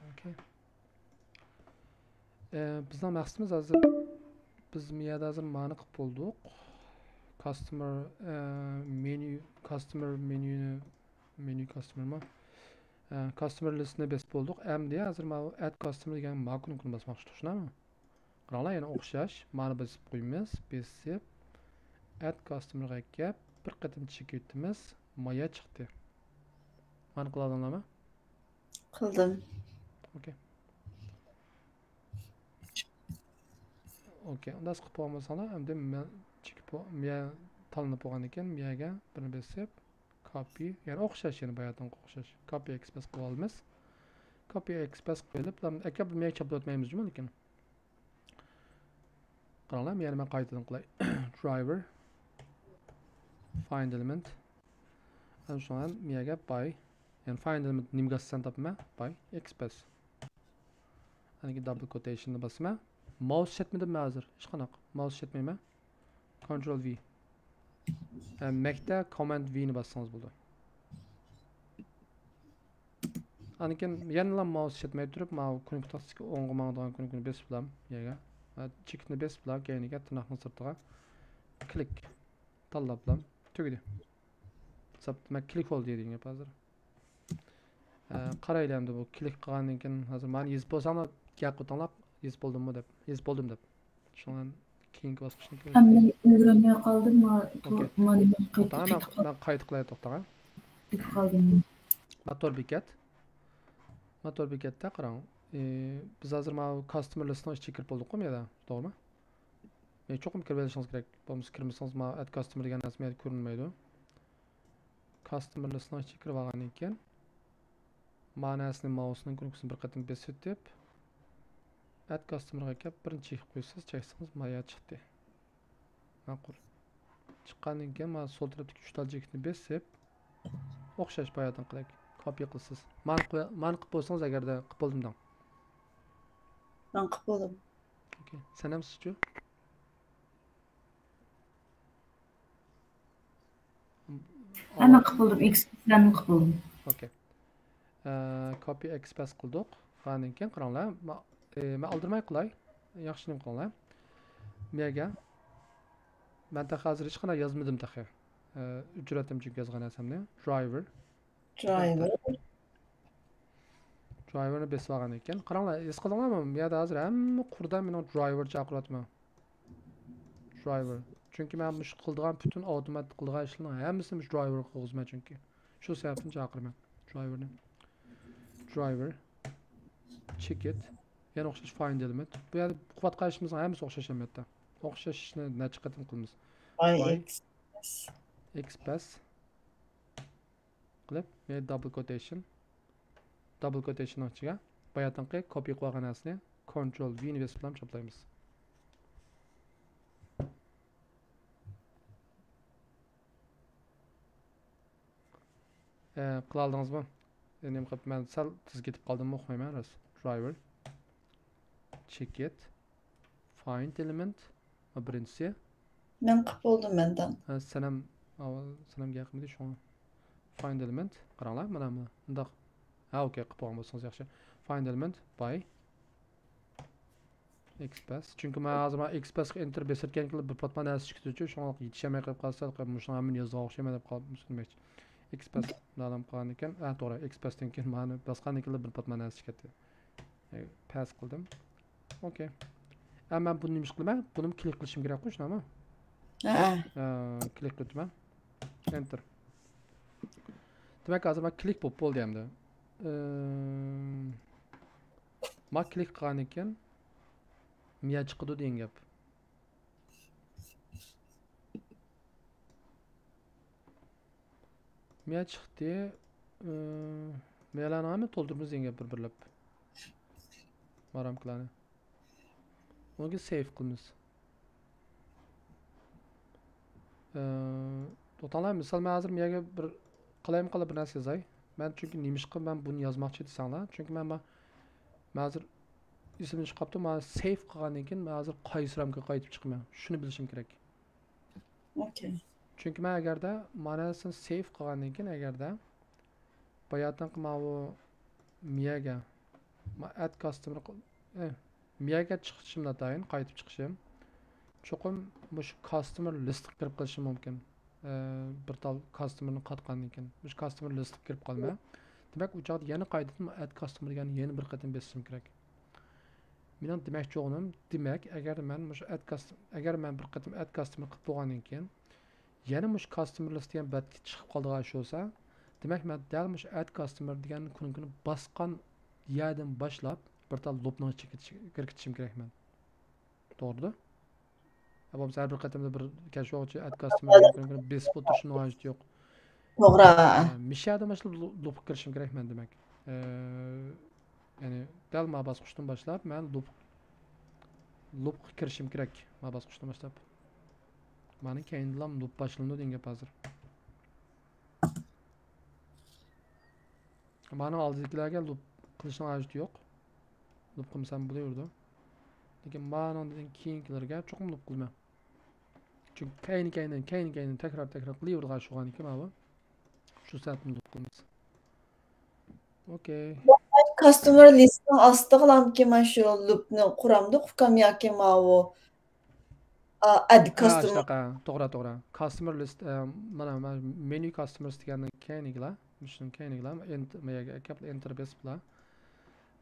ئوكەي. ئە، بىزنىڭ مەقسىتىمىز ھازىر، بىز مۇ يەردە ھازىر مانى قىلىپ بولدۇق. كاستمېر، ئە، مېنيۇ، كاستمېر مېنيۇنى، مېنيۇ كاستمېرمۇ؟ ئە، كاستمېر لىستىنى بېسىپ بولدۇق. ئەمدى ھازىر ماۋۇ ئەد كاستمېر دېگەن ماكۇنى بېسماقچى، چۈشتىڭلارمۇ؟ قاراڭلار، يەنە ئوخشاش. مانى بېسىپ قويىمىز. بېسىپ، ئەد كاستمېرغا كەپ، بىر قېتىم چېكىۋېتىمىز. مايا چىقتى. مانى قىلالىدىڭلارمۇ؟ قىلدىم. ئوكەي. ئوكەي، ئۇنداق قىلىپ بولغان بولساڭلار، ئەمدى مەن چېكىپ بو-، مىيە تاللىنىپ بولغاندىن كېيىن، مىيەگە بىرنى بېسىپ، كاپى، يەنە ئوخشاش، يەنە باياتىنقى ئوخشاش. كاپى ئېكسپرېس قىلىپ ئالىمىز. كاپى ئېكسپرېس قىلىپ، ئەكەپ مىيەگە چاپلاپ ئۆتمەيمىزچۇ لېكىن. قاراڭلار، يەنە مەن قايتىدىن قىلاي. درايۋېر، فايند ئېلېمېنت. ئەنە شۇڭا مىيەگە باي. يەنى فايند ئېلېمېنت نېمىگە ئاساسەن تاپىمەن؟ باي ئېكسپرېس. ئاندىن كېيىن دابل كوتېيشننى باسىمەن. ماۋس ئىشلەتمىدىم مەن ھازىر. ھېچقانداق. ماۋس ئىشلەتمەيمەن. كونترول ۋى. ھە، مەكتە كوماند ۋىنى باسسىڭىز بولىدۇ. ئاندىن كېيىن يەنىلا ماۋس ئىشلەتمەي تۇرۇپ، ماۋۇ كۇنۇپكا تاختىسىدىكى ئوڭغا ماڭىدىغان كۇنۇپكىنى بېسىپلا، يەگە. ھە، چېكىتنى بېسىپلا، كەينىگە تىرناقنىڭ سىرتىغا كلىك. تاللاپلا. تۈگىدى. ھېساب، دېمەك، كلىك بولدى دېگەن گەپ ھازىر. ئە، قارايلى ئەمدى بۇ كلىك قىلغاندىن كېيىن، ھازىر مانا يېزىپ بولساڭلار، گەپ قىلىڭلار، يېزىپ بولدۇممۇ دەپ، يېزىپ بولدۇم دەپ. شۇڭا كېيىنكى باسقۇچنى كۆرۈڭ. ھەممىنى ئۆگرەنمەي قالدىم، ما-، تو-، ئوكەي. مانا مەن قايتا، توختاڭ، قايتا مەن، مەن قايتا قىلاي، توختاڭ. قايتىپ قالدىم. ما تور بېكەت. ما تور بېكەتتە قاراڭ. ئى، بىز ھازىر ماۋۇ كاستمېر لىستنىڭ ئىچىگە كىرىپ بولدۇققۇ، بۇ يەردە، توغرىمۇ؟ ئى، چوقۇم كىرىۋېلىشىڭىز كېرەك. بولمىسا كىرمىسىڭىز، ماۋۇ ئەد كاستمېر دېگەن نەرسە بۇ يەردە كۆرۈنمەيدۇ. كاستمېر لىستنىڭ ئىچىگە كىرىپ ئالغاندىن كېيىن، مانەسىنى ماۋسنىڭ كۇنۇپكىسىنى بىر قېتىم بېسىۋېتىپ، ئەد كاستمېرغا كەپ بىرنى چېكىپ قويىسىز، چەكسىڭىز مايا چىقتى. ماقۇل. چىققاندىن كېيىن مانا سول تەرەپتىكى ئۈچ تال چېكىتنى بېسىپ، ئوخشاش باياتىنقىدەك كوپىيە قىلىسىز. مانا قىل-، مانا قىلىپ بولسىڭىز، ئەگەردە قىلىپ بولدۇم دەڭ. مەن قىلىپ بولدۇم. ئوكەي. سەنەم سىزچۇ؟ ھە، مەن قىلىپ بولدۇم. ئېكسپرېسسىيەنى قىلىپ بولدۇم. ئوكەي. ئە، كوپى ئېكسپرېس قىلدۇق. ئاندىن كېيىن قاراڭلار. ما-، ئى، مەن ئالدىرىماي قىلاي. ياخشى، نېمە قىلىڭلار. مەيگە. مەن تېخى ھازىر ھېچقانداق يازمىدىم تېخى. ئە، ئۆچۈرۈۋەتتىم چۈنكى يازغان نەرسەمنى. درايۋېر. درايۋېر. درايۋېرنى بېسىپ ئالغاندىن كېيىن، قاراڭلار، ھېس قىلدىڭلارمۇ؟ بۇ يەردە ھازىر ھەممە قۇردا مېنىڭ درايۋېر چاقىرىۋاتىمەن. درايۋېر. چۈنكى مەن مۇشۇ قىلىدىغان پۈتۈن ئاپتومات قىلىدىغان ئىشلارنىڭ ھەممىسىنى مۇشۇ درايۋېرغا قىلغۇزىمەن چۈنكى. شۇ سەۋەبتىن چاقىرىمەن درايۋېرنى. درايۋېر. چېكىت. يەنە ئوخشاش فايند ئېلېمېنت. بۇ يەردە قىلىۋاتقان ئىشىمىزنىڭ ھەممىسى ئوخشاش ئەلۋەتتە. ئوخشاش ئىشنى نەچچە قېتىم قىلىمىز. باي باي. ئېكسپرېس. ئېكسپرېس. قىلىپ، يەنە دابل كوتېيشن. دابل كوتېيشننىڭ ئىچىگە باياتىنقى كوپى قىلىۋالغان نەرسىنى كونترول ۋىنى بېسىپلا چاپلايمىز. ئە، قىلالدىڭىزمۇ؟ ئە، نېمە قىلىپ، مەن سەل تېز كېتىپ قالدىممۇ ئۇقمايمەن، راست. درايۋېر. چېكىت. فايند ئېلېمېنت. بىرىنچىسى. مەن قىلىپ بولدۇم مەندىن. ھە، سەنەم، ئاۋۋال سەنەم گەپ قىلمىدى، شۇڭا. فايند ئېلېمېنت. قاراڭلار، مانا، مانا، مۇنداق. ھە، ئوكەي، قىلىپ بولغان بولسىڭىز ياخشى. فايند ئېلېمېنت باي ئېكسپرېس. چۈنكى مەن ھازىر مانا ئېكسپرېسقا ئېنتېر بېسىۋەتكەن كېلىپ بىر پاتما نەرسە چىقتىچۇ، شۇڭا يېتىشەلمەي قېلىپ قالسا، مۇشۇنىڭ ھەممىنى يازغان ئوخشايمەن دەپ قالمىسۇن دېمەكچى. ئېكسپرېس مەلۇم قىلغاندىن كېيىن، ھە، توغرا، ئېكسپرېستىن كېيىن مانا باسقاندىن كېيىنلا بىر پاتما نەرسە چىقتى. ئە، پەس قىلدىم. ئوكەي. ئە، مەن بۇنى نېمە ئىش قىلىمەن؟ بۇنىمۇ كلىك قىلىشىم كېرەكقۇ، شۇنداقمۇ؟ ھە. ئە، كلىك قىلىۋېتىمەن. ئېنتېر. دېمەك، ھازىر مانا كلىك بولۇپ بولدى ئەمدى. ئە، ما كلىك قىلغاندىن كېيىن مىيە چىقىدۇ دېگەن گەپ. مىيە چىقتى. ئى، مىيەلەرنى ھەممە تولدۇرىمىز دېگەن گەپ بىر-بىرلەپ. مارامكىلارنى. ئۇنىڭ كېيىن سېيف قىلىمىز. ئى، توختاڭلار، مىسال، مەن ھازىر مىيەگە بىر قالايمىقانلا بىر نەرسە يازاي. مەن چۈنكى نېمىشقا مەن بۇنى يازماقچى دېسەڭلار، چۈنكى مەن، مەن ھازىر ئېسىمدىن چىقىپ قاپتۇ، مانا سېيف قىلغاندىن كېيىن مەن ھازىر قايسى رامكىغا قايتىپ چىقىمەن، شۇنى بىلىشىم كېرەك. ئوكەي. چۈنكى مەن ئەگەردە مانا سېيف قىلغاندىن كېيىن، ئەگەردە باياتىنقى ماۋۇ مىيەگە، ما-، ئەد كاستمېر قىل-، ئى، مىيەگە چىقىشىمدا دايىم قايتىپ چىقىشىم. چوقۇم مۇشۇ كاستمېر لىستقا كىرىپ قېلىشىم مۇمكىن. ئى، بىر تال كاستمېرنى قاتقاندىن كېيىن. مۇشۇ كاستمېر لىستقا كىرىپ قالىمەن. دېمەك، ئۇ چاغدا يەنە قايتىدىن ئەد كاستمېر دېگەننى يەنە بىر قېتىم بېسىشىم كېرەك. مېنىڭ دېمەكچى بولغىنىم، دېمەك، ئەگەر مەن مۇشۇ ئەد كاست-، ئەگەر مەن بىر قېتىم ئەد كاستمېر قىلىپ بولغاندىن كېيىن، يەنە مۇشۇ كاستمېر لىست دېگەن بەتكە چىقىپ قالىدىغان ئىش بولسا، دېمەك، مەن دەل مۇشۇ ئەد كاستمېر دېگەن كۇنۇپكىنى باسقان يەردىن باشلاپ بىر تال لۇپنىڭ ئىچىگە كىرىش-، كىرگۈزۈشۈم كېرەكمەن. توغرىدۇ؟ يا بولمىسا ھەر بىر قېتىمدا بىر كەچۈرۈڭچى، ئەد كاستمېر دېگەن كۇنۇپكىنى بېسىپ ئولتۇرۇشنىڭ ھاجىتى يوق. توغرا. ئە، مىشەدىن باشلاپ لۇ-، لۇپقا كىرىشىم كېرەكمەن دېمەك. ئە، يەنى دەل ما باسقۇچتىن باشلاپ مەن لۇپ، لۇپقا كىرىشىم كېرەك. ما باسقۇچتىن باشلاپ. مانا كەينىدىلا لۇپ باشلىنىدۇ دېگەن گەپ ھازىر. مانىڭ ئالدىدىكىلەرگە لۇپ قىلىشنىڭ ھاجىتى يوق. لۇپ قىلمىسام بولۇۋېرىدۇ. لېكىن مانىڭدىن كېيىنكىلەرگە چوقۇم لۇپ قىلىمەن. چۈنكى كەينى-كەينىدىن، كەينى-كەينىدىن تەكرار-تەكرار قىلىۋېرىدىغان شۇغانىكەن ماۋۇ. شۇ سەۋەبتىن لۇپ قىلىمىز. ئوكەي. كاستمېر لىستنىڭ ئاستىغىلامكى مانا شۇ لۇپنى قۇرامدۇق ئۇكام ياكى ماۋۇ، ئا، ئەد ھە، كاستمېر. ئاشۇنداق، ھە. توغرا، توغرا. كاستمېر لىست، ئە، مانا، مانا مېنۇ كاستمېرس دېگەننىڭ كەينىگىلا، مۇشۇنىڭ كەينىگىلا، ئېنت-، ماياگە ئەكەپ ئېنتېر بېسىپلا.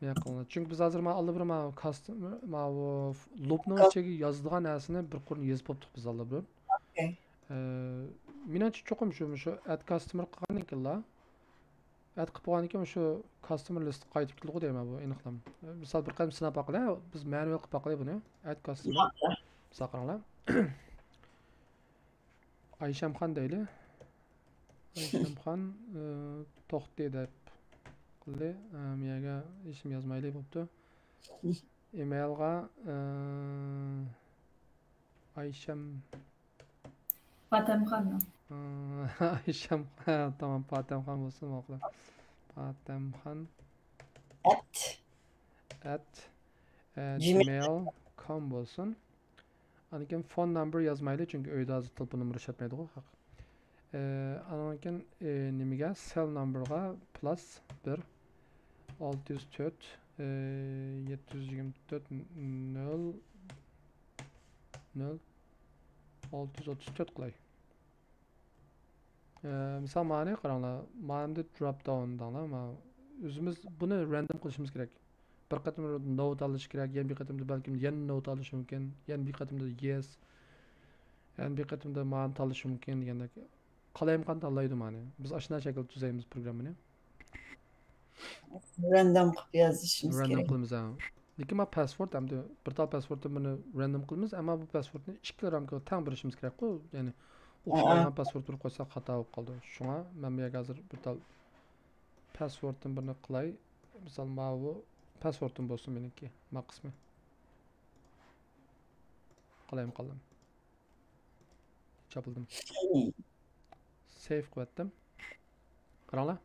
مايا قىلىڭلار. چۈنكى بىز ھازىر مانا ئاللىبىر مانا كاستمېر، ماۋۇ لۇپنىڭ ئىچىگە يازىدىغان نەرسىنى بىر قۇرنى يېزىپ بوپتۇق بىز ئاللىبىر. ئوكەي. ئە، مېنىڭچە چوقۇم شۇ، مۇشۇ ئەد كاستمېر قىلغاندىن كېيىنلا، ئەد قىلىپ بولغاندىن كېيىن شۇ كاستمېر لىست قايتىپ كېلىدىغۇ دەيمەن بۇ ئېنىقلام. مىسال بىر قېتىم سىناپ باقىلى، بىز مەنۇئال قىلىپ باقىلى بۇنى. ئەد كاستمېر. ماقۇل. مىسال قاراڭلار. ئايشەمخان دەيلى. ئايشەمخان، ئى، توختى دەپ قىلدى. ئى، مىيەگە ھېچنېمە يازمايلى بوپتۇ. ئىمېيلغا، ئى، ئايشەم پاتەمخان. ئايشەم، تامام، پاتەمخان بولسۇن، ماقۇل. پاتەمخان. ئەت. ئەت، ئە، جىمېيل. جىمېيل كوم بولسۇن. ئاندىن كېيىن فون نومبېر يازمايلى، چۈنكى ئۆيدە ھازىر تېلېفون نومۇرى ئىشلەتمەيدىغۇ. ئە، ئاندىن كېيىن، ئە، نېمىگە؟ سېل نومبېرغا پلۇس بىر، ئالتە يۈز تۆت، ئە، يەتتە يۈز يىگىرمە تۆت، نۆل، نۆل، ئالتە يۈز ئوتتۇز تۆت قىلاي. ئە، مىسال، مانى قاراڭلار، مانىدە دروپ داۋن دەڭلار، ما-، ئۆزىمىز بۇنى رەندوم قىلىشىمىز كېرەك. بىر قېتىم نو تاللىشى كېرەك، يەنە بىر قېتىمدا بەلكىم يەنە نو تاللىشى مۇمكىن، يەنە بىر قېتىمدا يېس، يەنە بىر قېتىمدا مانى تاللىشى مۇمكىن دېگەندەك. قالايمىقان تاللايدۇ مانى. بىز ئاشۇنداق شەكىلدە تۈزەيمىز پروگراممىنى. رەندوم قىلىپ يازىشىمىز رەندوم كېرەك. قىلىمىز، ھە. لېكىن ما پاسۋورد ئەمدى بىر تال پاسۋوردتىن بىرنى رەندوم قىلىمىز، ئەمما بۇ پاسۋوردنى ئىككىلا رامكىغا تەڭ بېرىشىمىز كېرەكقۇ. يەنى ئوخشىمايدىغان پاسۋورد بېرىپ قويساق خاتا بولۇپ قالىدۇ. شۇڭا مەن بۇ يەرگە ھازىر بىر تال پاسۋوردتىن بىرنى قىلاي. مىسال، ماۋۇ پاسۋوردتىن بولسۇن مېنىڭكى، ما قىسمى. قالايمىقانلىق. چاپلىدىم. سېيف قىلىۋەتتىم. قاراڭلار.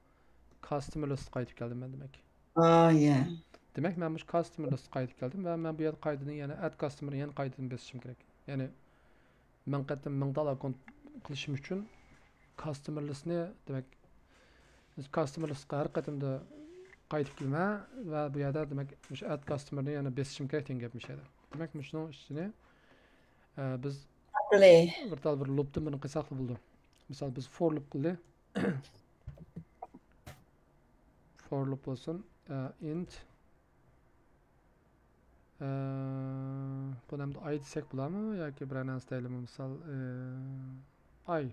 كاستمېر لىست قايتىپ كەلدىم مەن دېمەك. ئا، يە. دېمەك، مەن مۇشۇ كاستمېر لىست قايتىپ كەلدىم ۋە مەن بۇ يەردە قايتىدىن يەنە ئەد كاستمېر يەنە قايتىدىن بېسىشىم كېرەك. يەنى مىڭ قېتىم، مىڭ تال ئاككونت قىلىشىم ئۈچۈن كاستمېر لىستنى، دېمەك، كاستمېر لىستقا ھەر قېتىمدا قايتىپ كېلىمەن ۋە بۇ يەردە، دېمەك، مۇشۇ ئەد كاستمېرنى يەنە بېسىشىم كېرەك دېگەن گەپ مۇشۇ يەردە. دېمەك، مۇشۇنىڭ ئىچىنى، ئە، بىز بىر تال بىر لۇپتىن بىرنى قىلساقلا بولىدۇ. مىسال، بىز فور لۇپ قىلدى. فور لۇپ بولسۇن. ئە، ئىنت. ئە، بۇنى ئەمدى ئاي دېسەك بولارمۇ ياكى بىرەر نەرسە دەيلىمۇ؟ مىسال، ئە، ئاي.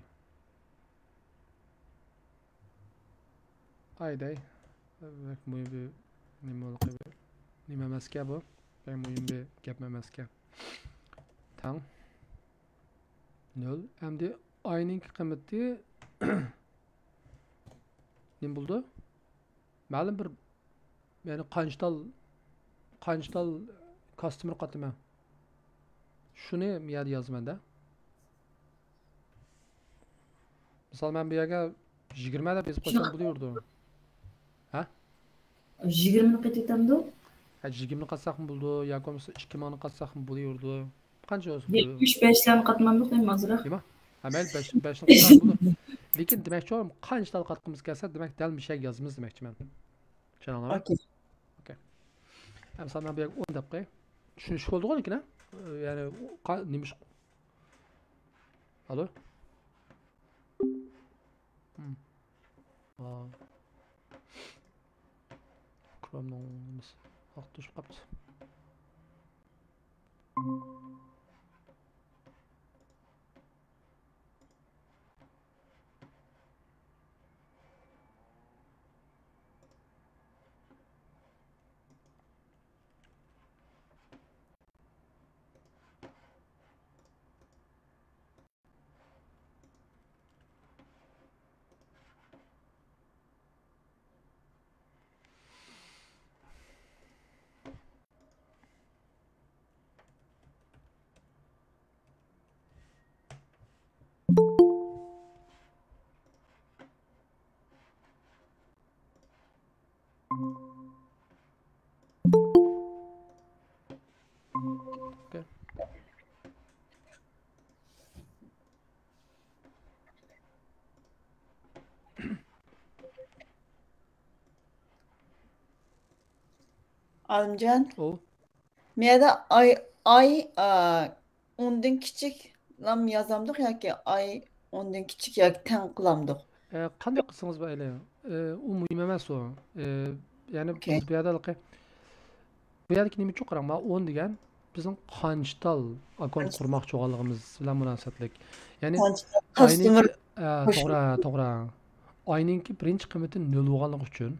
ئاي دەي. بەك مۇھىم بىر نېمە، نېمە ئەمەسكەن بۇ. بەك مۇھىم بىر گەپمۇ ئەمەسكەن. تەڭ. نۆل. ئەمدى ئاينىڭكى قىممىتى، نېمە بولىدۇ؟ مەلۇم بىر، يەنى قانچە تال، قانچە تال كاستمېر قاتىمەن. شۇنى يەردە يازىمەن-دە. مىسال، مەن بۇ يەرگە يىگىرمە دەپ يېزىپ قويسام بولۇۋېرىدۇ. ھە؟ يىگىرمىنى قېتىۋېتەمدۇ؟ ھە، يىگىرمىنى قاتساقمۇ بولىدۇ، ياكى بولمىسا ئىككى مىڭنى قاتساقمۇ بولۇۋېرىدۇ. قانچە بولسا بولىدۇ. يەتمىش بەشلەرنى قاتمامدۇق دەيمەن ئازراق. نېمە؟ ھە، مەيلى، بەش، بەشنى قاتساق بولىدۇ. لېكىن دېمەكچى بولغىنىم، قانچە تال قاتقۇمىز كەلسە، دېمەك، دەل مۇشۇ يەرگە يازىمىز دېمەكچىمەن. چۈشەندىڭلارمۇ؟ ئوكەي. ئوكەي. ئەمسە مەن بۇ يەرگە ئون دەپ قوياي. چۈشىنىشلىك بولدىغۇ لېكىن، ھە؟ يەنى، قا-، نېمە ئىش-، ئالو؟ ھىم. ئا. كرومنىڭ نېمىسى ۋاقتى توشۇپ قاپتۇ. ئالىمجان، ئۇ مۇ يەردە ئاي، ئاي، ئا، ئوندىن كىچىك لام يازامدۇق ياكى ئاي ئوندىن كىچىك ياكى تەڭ قىلامدۇق؟ ئە، قانداق قىلسىڭىز مەيلى. ئە، ئۇ مۇھىم ئەمەس ئۇ. ئە، يەنى بىز بۇ يەردە ھېلىقى، بۇ يەردىكى نېمە ئۈچۈن قاراڭ، مانا ئون دېگەن بىزنىڭ قانچە تال ئاككونت قۇرماقچى بولغانلىقىمىز بىلەن مۇناسىۋەتلىك. يەنى قانچە تال ئاينىڭكى، ئە، توغرا، توغرا. ئاينىڭكى بىرىنچى قىممىتى نۆل بولغانلىقى ئۈچۈن،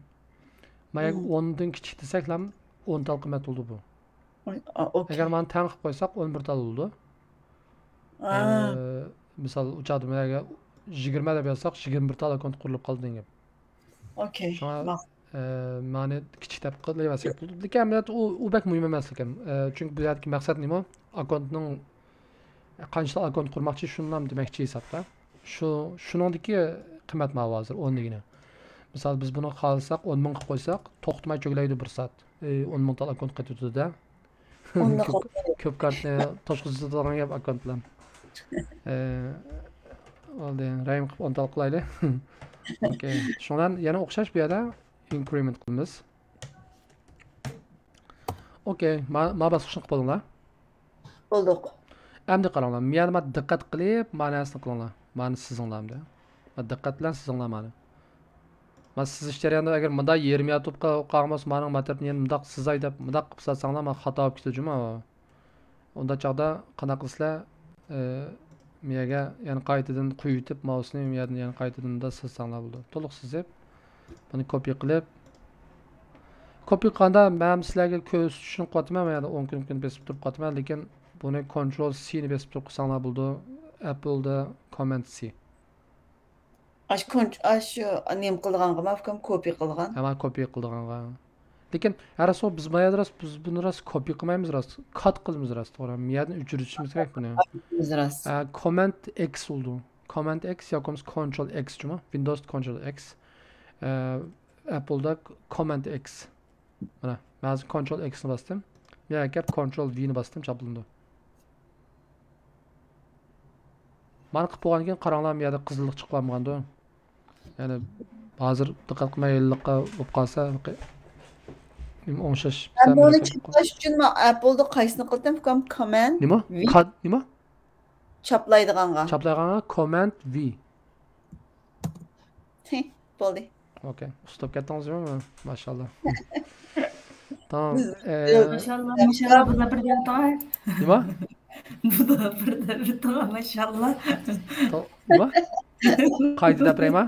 مانا ئوندىن كىچىك دېسەكلا ئون تال قىممەت بولىدۇ بۇ. ئوكەي. ئەگەر مانا تەڭ قىلىپ قويساق، ئون بىر تال بولىدۇ. ئە، مىسال، ئۇ چاغدا مەن ئەگەر يىگىرمە دەپ يازساق، يىگىرمە بىر تال ئاككونت قۇرۇلۇپ قالدى دېگەن گەپ. ئوكەي، شۇڭا، ماقۇل. ئە، مانا كىچىك دەپ قىلىۋەرسەك بولىدۇ. لېكىن ئەمەلىيەتتە ئۇ، ئۇ بەك مۇھىم ئەمەس ئىكەن. ئە، چۈنكى بۇ يەردىكى مەقسەت نېمە؟ ئاككونتنىڭ قانچىلىك ئاككونت قۇرماقچى، شۇنىلا دېمەكچى ھېسابتا. شۇ، شۇنىڭدىكى قىممەت ماۋۇ ھازىر ئون دېگىنى. مىسال، بىز بۇنى خالىساق، ئون مىڭ قىلىپ قويساق، توختىماي چۆگىلەيدۇ بىر سائەت. ئى، ئون مىڭ تال ئاككونت قېتىۋېتىدۇ-دە. كۆپ، كۆپ كارتنى توشقۇزۇپ تۇرىدىغان گەپ ئاككونت بىلەن. ئى، بولدى، رەھىم قىلىپ ئون تال قىلايلى. ئوكەي. شۇنىڭ بىلەن يەنە ئوخشاش بۇ يەردە ئىنكرىمېنت قىلىمىز. ئوكەي، ما، ما باسقۇچنى قىلىپ بولدۇڭلار؟ بولدۇق. ئەمدى قاراڭلار، مۇ يەردە ما دىققەت قىلىپ، ما نەرسىنى قىلىڭلار. مانى سىزىڭلار ئەمدى. ما دىققەت بىلەن سىزىڭلار مانى. ما سىزىش جەريانىدا ئەگەر مۇنداق يېرىم ياتۇپ قا-، قالغان بولسا، مانىڭ ما تەرىپىنى يەنە مۇنداق سىزاي دەپ، مۇنداق قىلىپ سالساڭلار، ما خاتا بولۇپ كېتىدۇ جۇمۇ. ئۇنداق چاغدا قانداق قىلىسىلەر؟ ئى، مۇ يەرگە يەنە قايتىدىن قويۇۋېتىپ، ماۋۇسنى مۇ يەردىن يەنە قايتىدىن مۇنداق سىزساڭلار بولىدۇ. تولۇق سىزىپ، بۇنى كوپىي قىلىپ، كوپىي قىلغاندا مەن سىلەرگە كۆرسىتىش ئۈچۈن قىلىۋاتىمەن، مەن يەنە ئون كۈن، كۈن بېسىپ تۇرۇپ قىلىۋاتىمەن، لېكىن بۇنى كونترول سىنى بېسىپ تۇرۇپ قىلساڭلار بولىدۇ. ئەپپلدا كوماند سى. ئاشۇ كونت-، ئاشۇ نېمە قىلىدىغانغىمۇ ئۇكام، كوپىي قىلىدىغان؟ ھە، مانا كوپىي قىلىدىغانغا. لېكىن ھە راست، بىز ما يەردە راست، بىز بۇنى راست كوپىي قىلمايمىز راست. كات قىلىمىز راست، توغرا. مۇ يەردىن ئۆچۈرۈۋېتىشىمىز كېرەك بۇنى. كات قىلىمىز راست. ھە، كوماند ئېكس بولىدۇ. كوماند ئېكس ياكى بولمىسا كونترول ئېكس جۇمۇ. ۋىندوۋس كونترول ئېكس. ئە، ئەپپلدا كوماند ئېكس. مانا، مەن ھازىر كونترول ئېكسنى باستىم. مەن ئەكەپ كونترول ۋىنى باستىم، چاپلىنىدۇ. مانا قىلىپ بولغاندىن كېيىن قاراڭلار، مۇ يەردە قىزىللىق چىقىپ قالمىغاندۇ. يەنى ھازىر دىققەت قىلماي ھېلىقى بولۇپ قالسا، ھېلىقى نېمە ئوڭشاش، مەن بۇنى چاپلاش ئۈچۈن مەن ئەپپلدا قايسىنى قىلدىم؟ كوم-، كوماند نېمە؟ ۋى. قا-، نېمە؟ چاپلايدىغانغا. چاپلايدىغانغا كوماند ۋى. ھى، بولدى. ئوكەي. ئۇستا بولۇپ كەتتىڭىزمۇ؟ ماشاللا. تامام. بىز ئە، ماشاللا، ماشاللا، بۇدا بىر دەۋېتىڭ. نېمە؟ بۇدا بىر دەۋېتىڭ، ماشاللا. تو-، نېمە؟ قايتا دەپ بېرەيما؟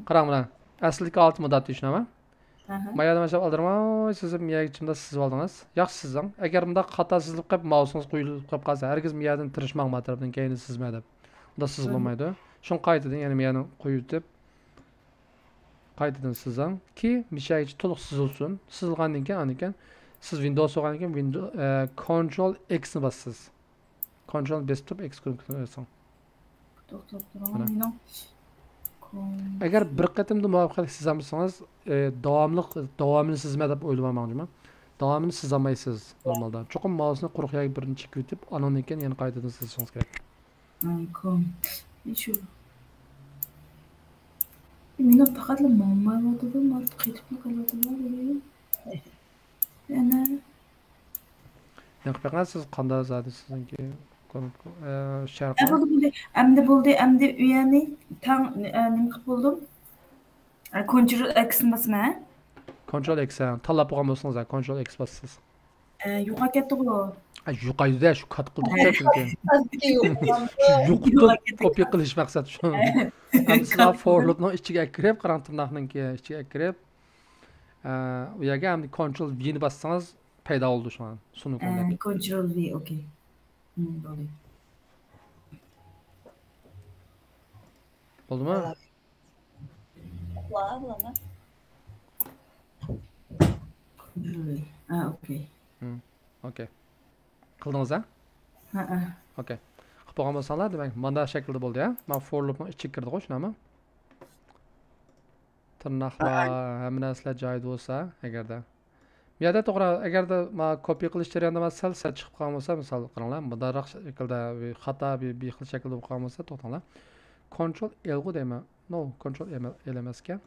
قاراڭ مانا. ئەسلىدىكى ھالىتى مۇنداق دېيىشنىما؟ ئاھا. ما يەردە ماشىنا ئالدىرىماي سىزىپ، مېيەگە چىمدا سىزىپ ئالدىڭىز. ياخشى سىزىڭ. ئەگەر مۇنداق خاتا سىزىلىپ قېلىپ، ماۋۇسىڭىز قويۇلۇپ قېلىپ قالسا، ھەرگىز مېيەدىن تىرىشماڭ، ما تەرەپتىن كەينىدىن سىزمە دەپ. ئۇنداق سىزغىلى بولمايدۇ. شۇڭا قايتىدىن يەنە مېيەنى قويۇۋېتىپ، قايتىدىن سىزىڭ كى مىشەگىچە تولۇق سىزىلسۇن. سىزىلغاندىن كېيىن، ئاندىن كېيىن سىز ۋىندوۋس بولغاندىن كېيىن ۋىندو ئە، كونترول ئېكسنى باسىسىز. كونترول بېسىپ تۇرۇپ ئېكس كنوپكىسىنى بېسىڭ. توختاپ تۇرۇڭ، مانا. مېنىڭ كون- ئەگەر بىر قېتىمدا مۇۋەپپەقىيەتلىك سىزالمىسىڭىز، ئە، داۋاملىق، داۋامىنى سىزىمەن دەپ ئويلىماڭ، جۇمۇ. داۋامىنى سىزالمايسىز نورمالدا. چوقۇم مائۇسنى قۇرۇق يەرگە بىرنى چېكىۋېتىپ، ئاندىن كېيىن يەنە قايتىدىن سىزىشىڭىز كېرەك. ئاي، كون. شۇ. مېنىڭ پەقەتلا ماڭمايۋاتىدۇ، مانا قېتىپلا قېلىۋاتىدۇ. يەنە. نېمە قىلىپ بېقىڭ، سىز قانداق زادى سىزنىڭكى كونكو-، ئە، شەرقىي؟ ئە، بولدى، بولدى. ئەمدى بولدى، ئەمدى ئۇ يەرنى تەڭ، ئە، نېمە قىلىپ بولدۇم؟ ئە، كونترول ئېكسنى باسىمەن. كونترول ئېكس، ھە. تاللاپ بولغان بولسىڭىز، ھە، كونترول ئېكس باسىسىز. ئە، يوقاپ كەتتىغۇ. ئە، يوقايدۇ-دە، شۇ كات قىلدۇق-دە چۈنكى. ئاستىكى يوقىغان. شۇ يوقىتىپ كوپىي قىلىش مەقسەت شۇ. ئەمدى سىلەر فور لۇپنىڭ ئىچىگە ئەكىرىپ قاراڭ، تىرناقنىڭكى ئىچىگە ئەكىرىپ، ئە، ئۇ يەرگە ئەمدى كونترول ۋىنى باسسىڭىز پەيدا بولىدۇ شۇڭا. سۇنۇكۇڭ ئە، دەپ. كونترول ۋى، ئوكەي. ھىم، بولدى. بولدىمۇ؟ بولدى. ئۇخلا، ئۇخلاما. كونترول ۋى. ئا، ئوكەي. ھىم، ئوكەي. قىلدىڭىز، ھە؟ ھەئە. ئوكەي. قىلىپ بولغان بولساڭلار، دېمەك، مانداق شەكىلدە بولدى، ھە؟ مانا فور لۇپنىڭ ئىچىگە كىردىغۇ، شۇنداقمۇ؟ تىرناقلار، ھەممە نەرسىلەر جايىدا بولسا، ئەگەردە. بۇ يەردە توغرا، ئەگەردە ما كوپىي قىلىش جەريانىدا ما سەل سەل چىقىپ قالغان بولسا، مىسال قاراڭلار، مۇنداقراق شەكىلدە بىر خاتا، بىر، بىر خىل شەكىلدە بولۇپ قالغان بولسا، توختاڭلار. كونترول ئېلغۇ دەيمەن. نو، كونترول ئېل ئەمەسكەن.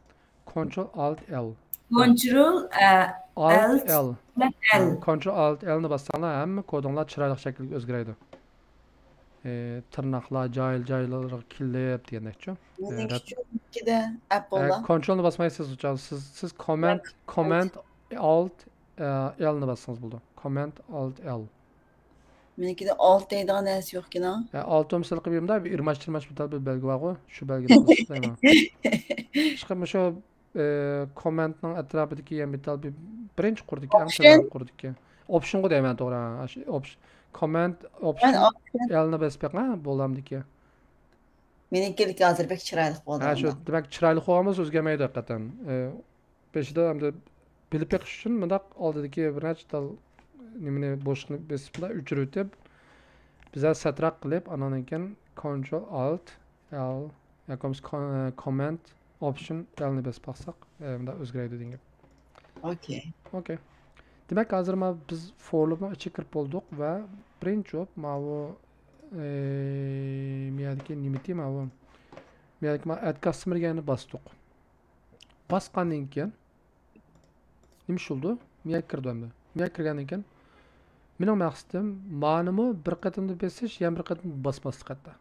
كونترول ئالت ئېل. كونترول، ئە، ئالت ئالت ئېل. بىلەن ئېل. كونترول ئالت ئېلنى باسساڭلار، ھەممە كودۇڭلار چىرايلىق شەكىلگە ئۆزگىرەيدۇ. ئى، تىرناقلار جايىل-جايىللىرىغا كېلىپ دېگەندەكچۇ. ئى، مېنىڭكىچۇ، مېنىڭكىدە ئەپ بولا. ئە، كونترولنى باسمايسىز، ئۇچان سىز، سىز كوماند، كوماند ئالت، ئە، ئېلنى باسسىڭىز بولىدۇ. كوماند ئالت ئېل. مېنىڭكىدە ئالت دەيدىغان نەرسە يوقكىنا. ئە، ئالت بولمىسا قىلىپ بېرىمدا، بىر ئىرماش-تىرماش بىر بەلگە بارغۇ، شۇ بەلگىنى باسىسىز دەيمەن. ئىشقىلىپ، مۇشۇ ئى، كوماندنىڭ ئەتراپىدىكى يەنە بىتال بىر-، بىرىنچى قۇردىكى، ئەڭ تۆۋەن قۇردىكى. ئوپشنغۇ دەيمەن، توغرا. ئاشۇ ئوپش-، كوماند، ئوپشن، ئوپشن. ئېلنى بېسىپ بېقىڭ، بولامدىكى. مېنىڭكىدىكى ھازىر بەك چىرايلىق بولدى ھە، شۇ ئەمما. دېمەك، چىرايلىق بولغان بولسا ئۆزگەرمەيدۇ ھەقىقەتەن. ئى، بېشىدا ئەمدى بىلىپ بېقىش ئۈچۈن مۇنداق ئالدىدىكى بىر نەچچە تال نېمىنى، بوشلۇقنى بېسىپ، مۇنداق ئۆچۈرۈۋېتىپ، بىزەر سەتراق قىلىپ، ئانان كېيىن كونترول ئالت ئېل ياكى بولمىسا كو-، كوماند ئوپشن ئېلنى بېسىپ باقساق، ئە، مۇنداق ئۆزگىرەيدۇ دېگەن گەپ. ئوكەي. ئوكەي. دېمەك، ھازىر ما بىز فور لۇپنىڭ ئىچىگە كىرىپ بولدۇق ۋە بىرىنچى بولۇپ ماۋۇ، ئە، مۇيەردىكى نېمىتى ماۋۇ؟ مۇيەردىكى ما ئەد كاستمېر دېگەننى باستۇق. باسقاندىن كېيىن، نېمە ئىش بولىدۇ؟ مۇيەرگە كىرىدۇ ئەمدى. مۇيەرگە كىرگەندىن كېيىن، مېنىڭ مەقسىتىم مانىمۇ بىر قېتىمدا بېسىش، يەنە بىر قېتىمدا باسماسلىق ھەتتا.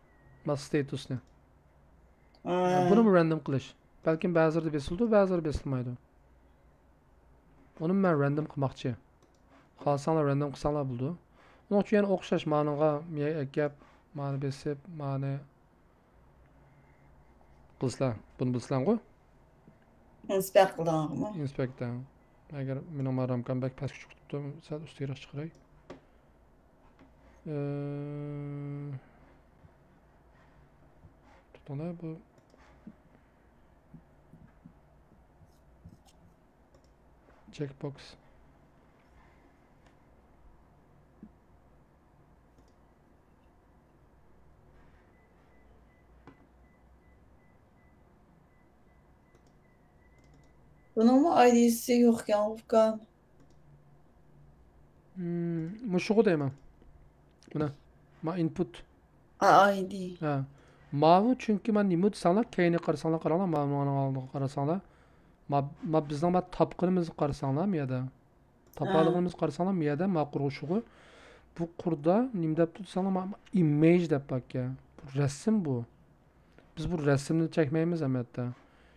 ما ستېتۇسنى. ھە. بۇنىمۇ رەندوم قىلىش. بەلكىم بەزىلىرىدە بېسىلىدۇ، بەزىلىرىدە بېسىلمايدۇ. ئۇنىمۇ مەن رەندوم قىلماقچى. خالىساڭلار رەندوم قىلساڭلار بولىدۇ. ئۇنىڭ ئۈچۈن يەنە ئوخشاش مانىڭغا مۇيەرگە ئەكەپ، مانى بېسىپ، مانى قىلسىلەر، بۇنى بىلسىلەرغۇ؟ ئىنسپېكت قىلىدىغانغۇمۇ؟ ئىنسپېكت، ھە. ئەگەر مېنىڭ ما رامكام بەك پەسكە چىقىپ كېتىپتۇ، سەل ئۈستىگىرەك چىقىراي. ئى، توختاڭلار، بۇ چېك بوكس. بۇنىڭمۇ ئايدىسى يوقكەن، ئۇكام. مم، مۇشۇغۇ دەيمەن. مانا، ما ئىنپۇت. ئا، ئايدى. ھە. ماۋۇ چۈنكى ما نېمە دېسەڭلار، كەينىگە قارىساڭلار، قاراڭلار، ماۋۇنىڭ ئالدىغا قارىساڭلار. ما، ما بىزنىڭ ما تاپقىنىمىزغا قارىساڭلار، مۇ يەردە. تاپالىغىنىمىزغا قارىساڭلار، مۇ يەردە ما قۇرغۇشىغۇ. بۇ قۇردا نېمە دەپتۇ دېسەڭلار، ما، ما ئىمېج دەپ باركەن. بۇ رەسىم بۇ. بىز بۇ رەسىمنى چەكمەيمىز ئەمەلىيەتتە.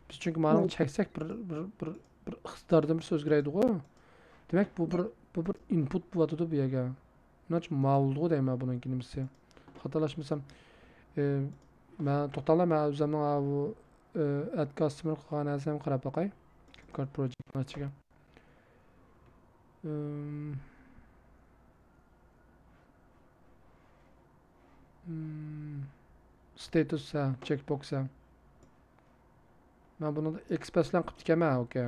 بىز چۈنكى مانىڭ چەكسەك بىر، بىر، بىر، بىر ئىقتىداردىن بىرسى ئۆزگىرەيدىغۇ. دېمەك، بۇ بىر، بۇ بىر ئىنپۇت بولۇۋاتىدۇ بۇ يەرگە. مۇنچە ماۋۇلدىغۇ دەيمەن بۇنىڭكى نېمىسى. خاتالاشمىسام، ئى، مەن، توختاڭلار، مەن ئۆزۈمنىڭ ئاۋۇ، ئى، ئەد كاستمېر قىلغان نەرسەمنى قاراپ باقاي. كارت پروجېكتنىڭ ئىچىگە. ئىم، ئىم، ستېتۇس، ھە، چېك بوكس، ھە. مەن بۇنى ئېكسپرېس بىلەن قىپتىكەنمەن، ئوكەي.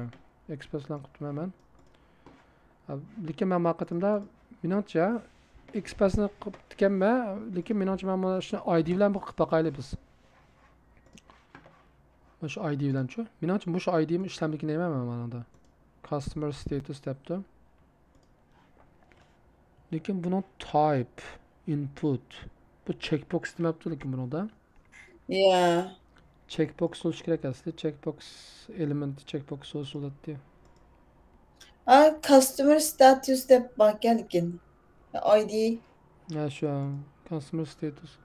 ئېكسپرېس بىلەن قىپتىمەن مەن. لېكىن مەن ما قېتىمدا، مېنىڭچە، ئېكسپرېسنى قىپتىكەنمەن، لېكىن مېنىڭچە مەن مانا شۇنى ئايدى بىلەن بىر قىلىپ باقايلى بىز. مانا شۇ ئايدى بىلەنچۇ؟ مېنىڭچە مۇشۇ ئايدىمۇ ئىشلەمدىكىن دەيمەن مەن مانىڭدا. كاستمېر ستېتۇس دەپتۇ. لېكىن بۇنىڭ تايپ، ئىنپۇت، بۇ چېكبوكس دېمەپتۇ لېكىن بۇنىڭدا. يا. چېكبوكس بولۇشى كېرەك ئەسلى. چېكبوكس ئېلېمېنت، چېكبوكس بولسا بولاتتى. ئا، كاستمېر ستاتۇس دەپ باركەن لېكىن. ئايدى. يا، شۇ. كاستمېر ستاتۇس.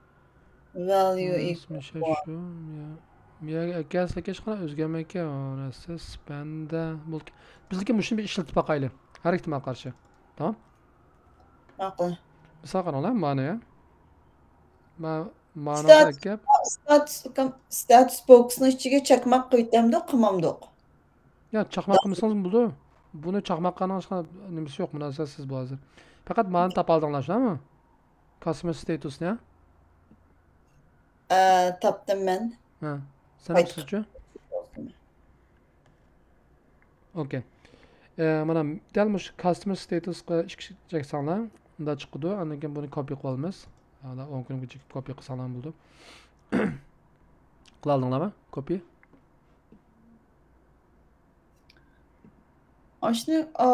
ۋاليۇ ئىكۋال. شۇ، يا. يا، ئەكەلسە ھېچقانداق ئۆزگەرمەيدىكەن، نەرسە، سپەندە. بىزدىكى مۇشۇنى بىر ئىشلىتىپ باقايلى. ھەر ئېھتىمالغا قارشى. تامام؟ ماقۇل. مىسال قاراڭلار، مانا. ما-، مانىغا ستاتۇس، ئەكەپ. ستاتۇس، ستاتۇس بوكسنىڭ ئىچىگە چاقماق قويۇۋېتەمدۇق، قىلمامدۇق؟ يا، چاقماق قىلمىسىڭىز بولىدۇ. بۇنى چاقماق قىلغاننىڭ ھېچقانداق نېمىسى يوق، مۇناسىۋەتسىز بۇ ھازىر. پەقەت مانى تاپالدىڭلار، شۇنداقمۇ؟ كاستمېر ستاتۇسنى، ھە؟ ئە، تاپتىم مەن. ھە، سەن قايتىپ ئۆپسىزچۇ؟ ئوكەي. ئە، مانا دەل مۇشۇ كاستمېر ستاتۇسقا ئىككى چەكسەڭلار، مۇنداق چىقىدۇ. ئاندىن كېيىن بۇنى كوپىي قىلىۋالىمىز. مانا ئون كۈنگىچە كوپىي قىلساڭلار بولىدۇ. قىلالدىڭلارمۇ كوپىي؟ ئاشۇنى، ئا،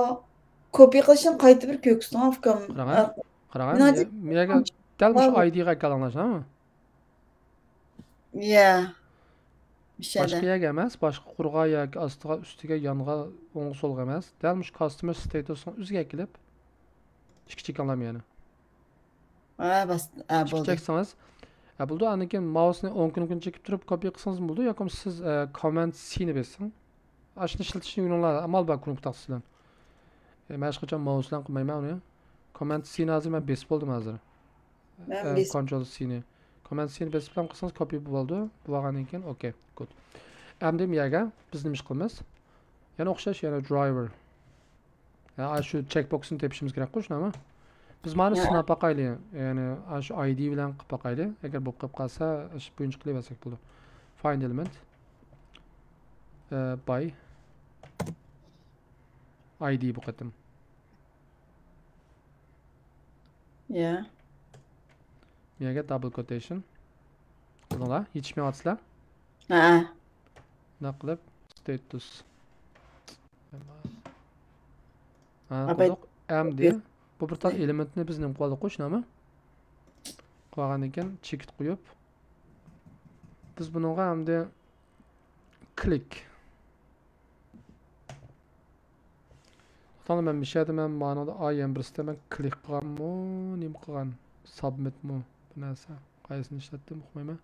كوپىي قىلىشنى قايتا بىر كۆرسىتىڭ، ئۇكام. قاراڭ، ئا، قاراڭ، مېنىڭچە مىيە-، مىيەگە دەل مۇشۇ ئايدىغا ئەكەلدىڭلار، شۇنداقمۇ؟ يا. باشقا يەرگە ئەمەس، باشقا قۇرغا ياكى ئاستىغا، ئۈستىگە، يانغا، ئوڭغا، سولغا ئەمەس. دەل مۇشۇ كاستمېر ستاتۇسنىڭ ئۆزىگە ئەكېلىپ، ئىككى چېكىڭلارمۇ يەنە. ھە، باس-، ھە، ئىككى بولدى. چەكسىڭىز، ھە، بولدى. ئاندىن كېيىن ماۋۇسنى ئوڭ كۇنۇپكىنى چېكىپ تۇرۇپ كوپىي قىلسىڭىزمۇ بولىدۇ. ياكى بولمىسا سىز، ئە، كوماند سىنى بېسىڭ. ئاشۇنى ئىشلىتىشنى ئۆگىنىڭلار. ئامال بار كۇنۇپكا تاختىسى بىلەن. ئە، مەن ھېچقاچان ماۋۇس بىلەن قىلمايمەن ئۇنى. كوماند سىنى ھازىر مەن بېسىپ بولدۇم ھازىر. مەن ئە، بېسىپ كونترول سىنى. كوماند سىنى بېسىپ بىلەن قىلسىڭىز كوپىي بولىدۇ. بولغاندىن كېيىن ئوكەي، گۇد. ئەمدى بۇ يەرگە بىز نېمە ئىش قىلىمىز؟ يەنە ئوخشاش، يەنە درايۋېر. ھە، شۇ چېكبوكسنى تېپىشىمىز كېرەكقۇ، شۇنداقمۇ؟ بىز مانا ھە. سىناپ باقايلى. يەنى، شۇ ئايدى بىلەن قىلىپ باقايلى. ئەگەر بولۇپ قېلىپ قالسا، شۇ بويىچە قىلىۋەرسەك بولىدۇ. فايند ئېلېمېنت. ئە، باي. ئايدى بۇ قېتىم. يا. بۇ يەرگە دابل كوتېيشن. قىلدىڭلار، يېتىشمەيۋاتىسىلەر. ھە. بۇنداق قىلىپ، ستاتۇس. ھە، قىلدۇق. ئەمدى بۇ بىر تال ئېلېمېنتنى بىز نېمە قىلىۋالدۇققۇ، شۇنداقمۇ؟ قىلىۋالغاندىن كېيىن، چېكىت قويۇپ، بىز بۇنىڭغا ئەمدى كلىك. توختاڭلار، مەن مىشەدە مەن مانىڭدا ئاي يەنە بىرسىدە مەن كلىك قىلغانمۇ، نېمە قىلغان؟ سابمىتمۇ؟ بۇ نەرسە. قايسىنى ئىشلەتتىم، ئۇقمايمەن.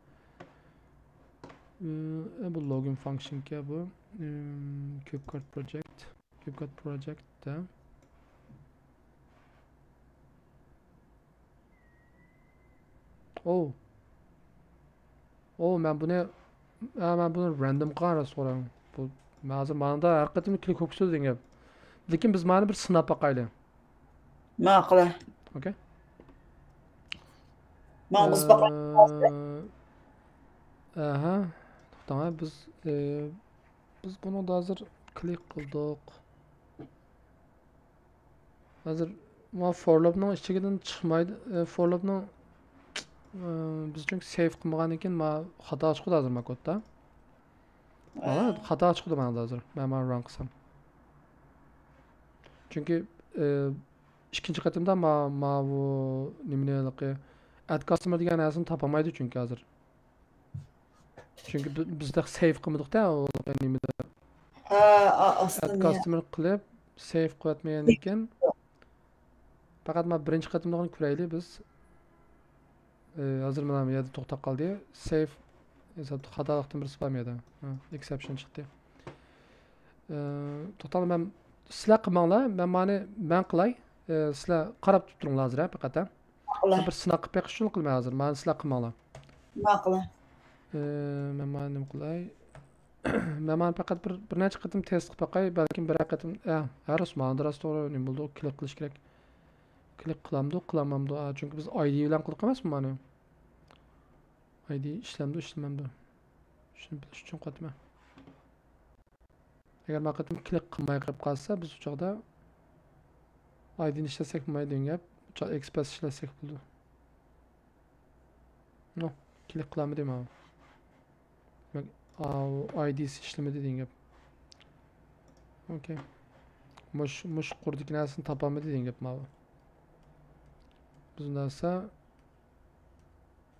ئى، بۇ لوگىن فانكشنكەن بۇ. ئىم، كۇبكارت پروجېكت. كۇبكارت پروجېكتتە. ئوو. ئوو، مەن بۇنى، ھە، مەن بۇنى رەندوم قىلغان راست قوراڭ. بۇ، مەن ھازىر مانىدا ھەر قېتىم كلىك قىلىپ كېتىدۇ دېگەن گەپ. لېكىن بىز مانى بىر سىناپ باقايلى. ماقۇل. ئوكەي. ماڭغۇز باقاي. ئە، ئەھە. توختاڭ، ھە، بىز، ئى، بىز بۇنىڭدا ھازىر كلىك قىلدۇق. ھازىر ما فور لوپنىڭ ئىچىدىن چىقمايدۇ. ئى، فور لوپنىڭ، ئى، بىز چۈنكى سەيۋ قىلمىغاندىن كېيىن ما خاتا چىقىدۇ ھازىر ما كودتا. مانا خاتا چىقىدۇ مانا ھازىر. مەن مانا ران قىلسام. چۈنكى، ئى، ئىككىنچى قېتىمدا ما-، ماۋۇ نېمىنى ھېلىقى ئەد كاستمېر دېگەن نەرسىنى تاپالمايدۇ چۈنكى ھازىر. چۈنكى بى-، بىز تېخى سەيۋ قىلمىدۇق-تە، ئۇ نېمىدە. ھە، ئا-، ئەد ئاستىنى. كاستمېر قىلىپ، سەيۋ قىلىۋەتمىگەندىن كېيىن، پەقەت مانا بىرىنچى قېتىملىقىنى كۆرەيلى بىز. ئى، ھازىر مانا بۇ يەردە توختاپ قالدى. سەيۋ ھېسابتا خاتالىقتىن بىرسى بار بۇ يەردە. ھە، ئېكسېپشن چىقتى. ئى، توختاڭلار، مەن، سىلەر قىلماڭلار، مەن مانى مەن قىلاي. ئى، سىلەر قاراپ تۇرۇپ تۇرۇڭلار ھازىر، ھە، پەقەت، ھە. ماقۇل. مەن بىر سىناق قىلىپ بېقىش ئۈچۈن قىلىمەن ھازىر. مانى سىلەر قىلماڭلار. ماقۇل. ئى، مەن مانى نېمە قىلاي؟ مەن مانى پەقەت بىر، بىر نەچچە قېتىم تېست قىلىپ باقاي، بەلكىم بىرەر قېتىم، ئە، ھە، راست، مانا راست توغرا نېمە بولدى، كلىك قىلىش كېرەك. كلىك قىلامدۇ، قىلالمامدۇ؟ ئا، چۈنكى بىز ئايدى بىلەن قىلدۇق ئەمەسمۇ مانى؟ ئايدى ئىشلەمدۇ، ئىشلىمەمدۇ؟ شۇنى بىلىش ئۈچۈن قاتىمەن. ئەگەر ما قېتىم كلىك قىلماي قېلىپ قالسا، بىز ئۇ چاغدا ئايدىنى ئىشلەتسەك بولمايدۇ دېگەن گەپ. ئۇ چاغدا ئېكسپرېس ئىشلەتسەك بولىدۇ. نو، كلىك قىلالمىدى ماۋۇ. دېمەك، ئاۋۇ ئايدىسى ئىشلىمىدى دېگەن گەپ. ئوكەي. مۇش، مۇش قۇردىكى نەرسىنى تاپالمىدى دېگەن گەپ ماۋۇ. بىز ئۇنداق بولسا،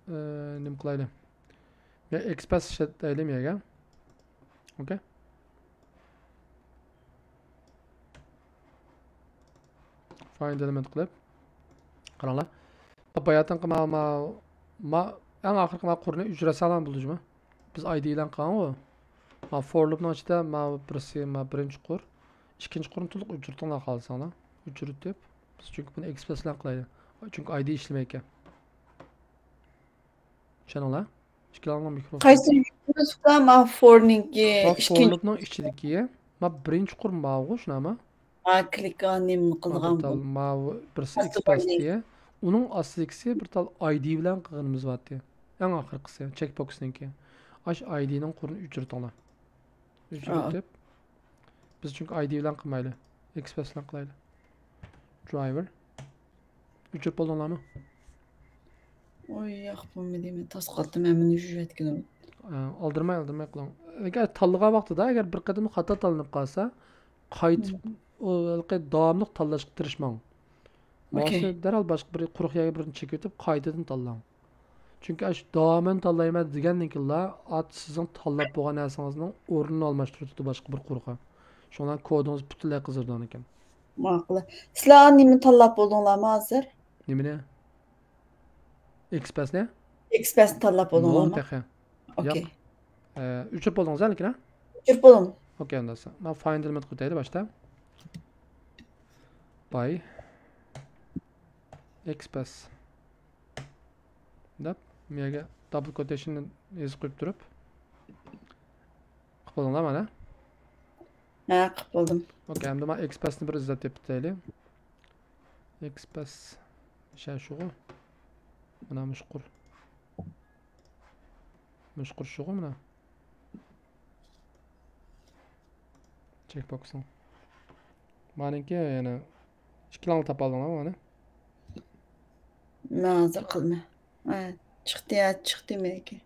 ئى، نېمە قىلايلى؟ يا ئېكسپرېس ئىشلىتەيلى يەگە. ئوكەي. فايند ئېلېمېنت قىلىپ. قاراڭلار. باياتىنقى ما، ما، ما، ئەڭ ئاخىرقى ما قۇرنى ئۆچۈرەسەڭلار بولدى جۇمۇ. بىز ئايدى ئېلان قىلغانغۇ. ما فور لۇپنىڭ ئىچىدە ما بىرسى، ما بىرىنچى قۇر، ئىككىنچى قۇرنى تولۇق ئۆچۈرتۈڭلار خالىساڭلار. ئۆچۈرتۈپ، بىز چۈنكى بۇنى ئېكسپرېس ئېلان قىلايلى. چۈنكى ئايدى ئىشلىمەيدىكەن. چۈشەندىڭلار؟ ئىككىلەڭلار مىكرو. قايسى يۈزۈكلەر؟ ما فورنىڭكى ما ئىككىنچى. فور لۇپنىڭ ئىچىدىكى، ما بىرىنچى قۇر ماۋۇ، شۇنداقمۇ؟ ما كلىك نېمە ما قىلغان بىر تال بۇ؟ ماۋۇ بىرسى ئاستى ئېكسپرېس بولدى. دېيە. ئۇنىڭ ئاستىدىكىسى بىر تال ئايدى بىلەن قىلغىنىمىز بارتى. ئەڭ ئاخىرقىسى، چېك بوكسنىڭكى. ئاش ئايدىنىڭ قۇرىنى ئۆچۈرتۈڭلار. ئۆچۈرۈپ، بىز چۈنكى ئايدى بىلەن قىلمايلى. ئېكسپرېس بىلەن قىلايلى. درايۋېر. ئۆچۈرۈپ بولدۇڭلارمۇ؟ ئوي، ياق، بولمىدى. مەن تاس قالدىم، مەن بۇنى يۇيۇۋەتكىنىم. ئە، ئالدىرىماي، ئالدىرىماي قىلىڭ. ئەگەر تاللىغان ۋاقتىدا، ئەگەر بىر قېتىم خاتا تاللىنىپ قالسا، قايتىپ، مم. ئۇ ھېلىقى داۋاملىق تاللاشقا تىرىشماڭ. ئوكەي. ماۋۇسنى دەرھال باشقا بىر قۇرۇق يەرگە بىرنى چېكىۋېتىپ، قايتىدىن تاللاڭ. چۈنكى ئاشۇ داۋامەن تاللايمەن دېگەندىن كېيىنلا، ئات سىزنىڭ تاللاپ بولغان نەرسىڭىزنىڭ ئورنىنى ئالماشتۇرۇۋېتىدۇ باشقا بىر قۇرغا. شۇڭا كودىڭىز پۈتۈنلەي قىزىرىدىغان ئىكەن. ماقۇل. سىلەر نېمىنى تاللاپ بولدۇڭلارمۇ ھازىر؟ نېمىنى؟ ئېكسپرېسنى؟ ئېكسپرېسنى تاللاپ بولدۇڭلارمۇ؟ نو، تېخى. ئوكەي. ياق. ئە، ئۆچۈرۈپ بولدىڭىز ھە، لېكىن ھە؟ ئۆچۈرۈپ بولدۇم. ئوكەي، ئۇنداقسا. مانا فايند ئېلېمېنت قىلىپ ئۆتەيلى باشتا. باي. ئېكسپرېس. دەپ، بۇ يەرگە دابل كوتېيشننى يېزىپ قويۇپ تۇرۇپ. قىلىپ بولدۇڭلار مانا؟ ھە، قىلىپ بولدۇم. ئوكەي، ئەمدى مانا ئېكسپرېسنى بىر ئىزدەپ تېپىپ ئۆتەيلى. ئېكسپرېس. شە شۇغۇ. مانا مۇشۇ قۇر. مۇشۇ قۇر شۇغۇ مانا. چېك بوكسنىڭ. مانىڭكى يەنە ئىككىلەڭلا تاپالدىڭلارمۇ مانا؟ مەن ھازىر قىلىمەن. ھە، چىقتى، ھە، چىقتى مېنىڭكى.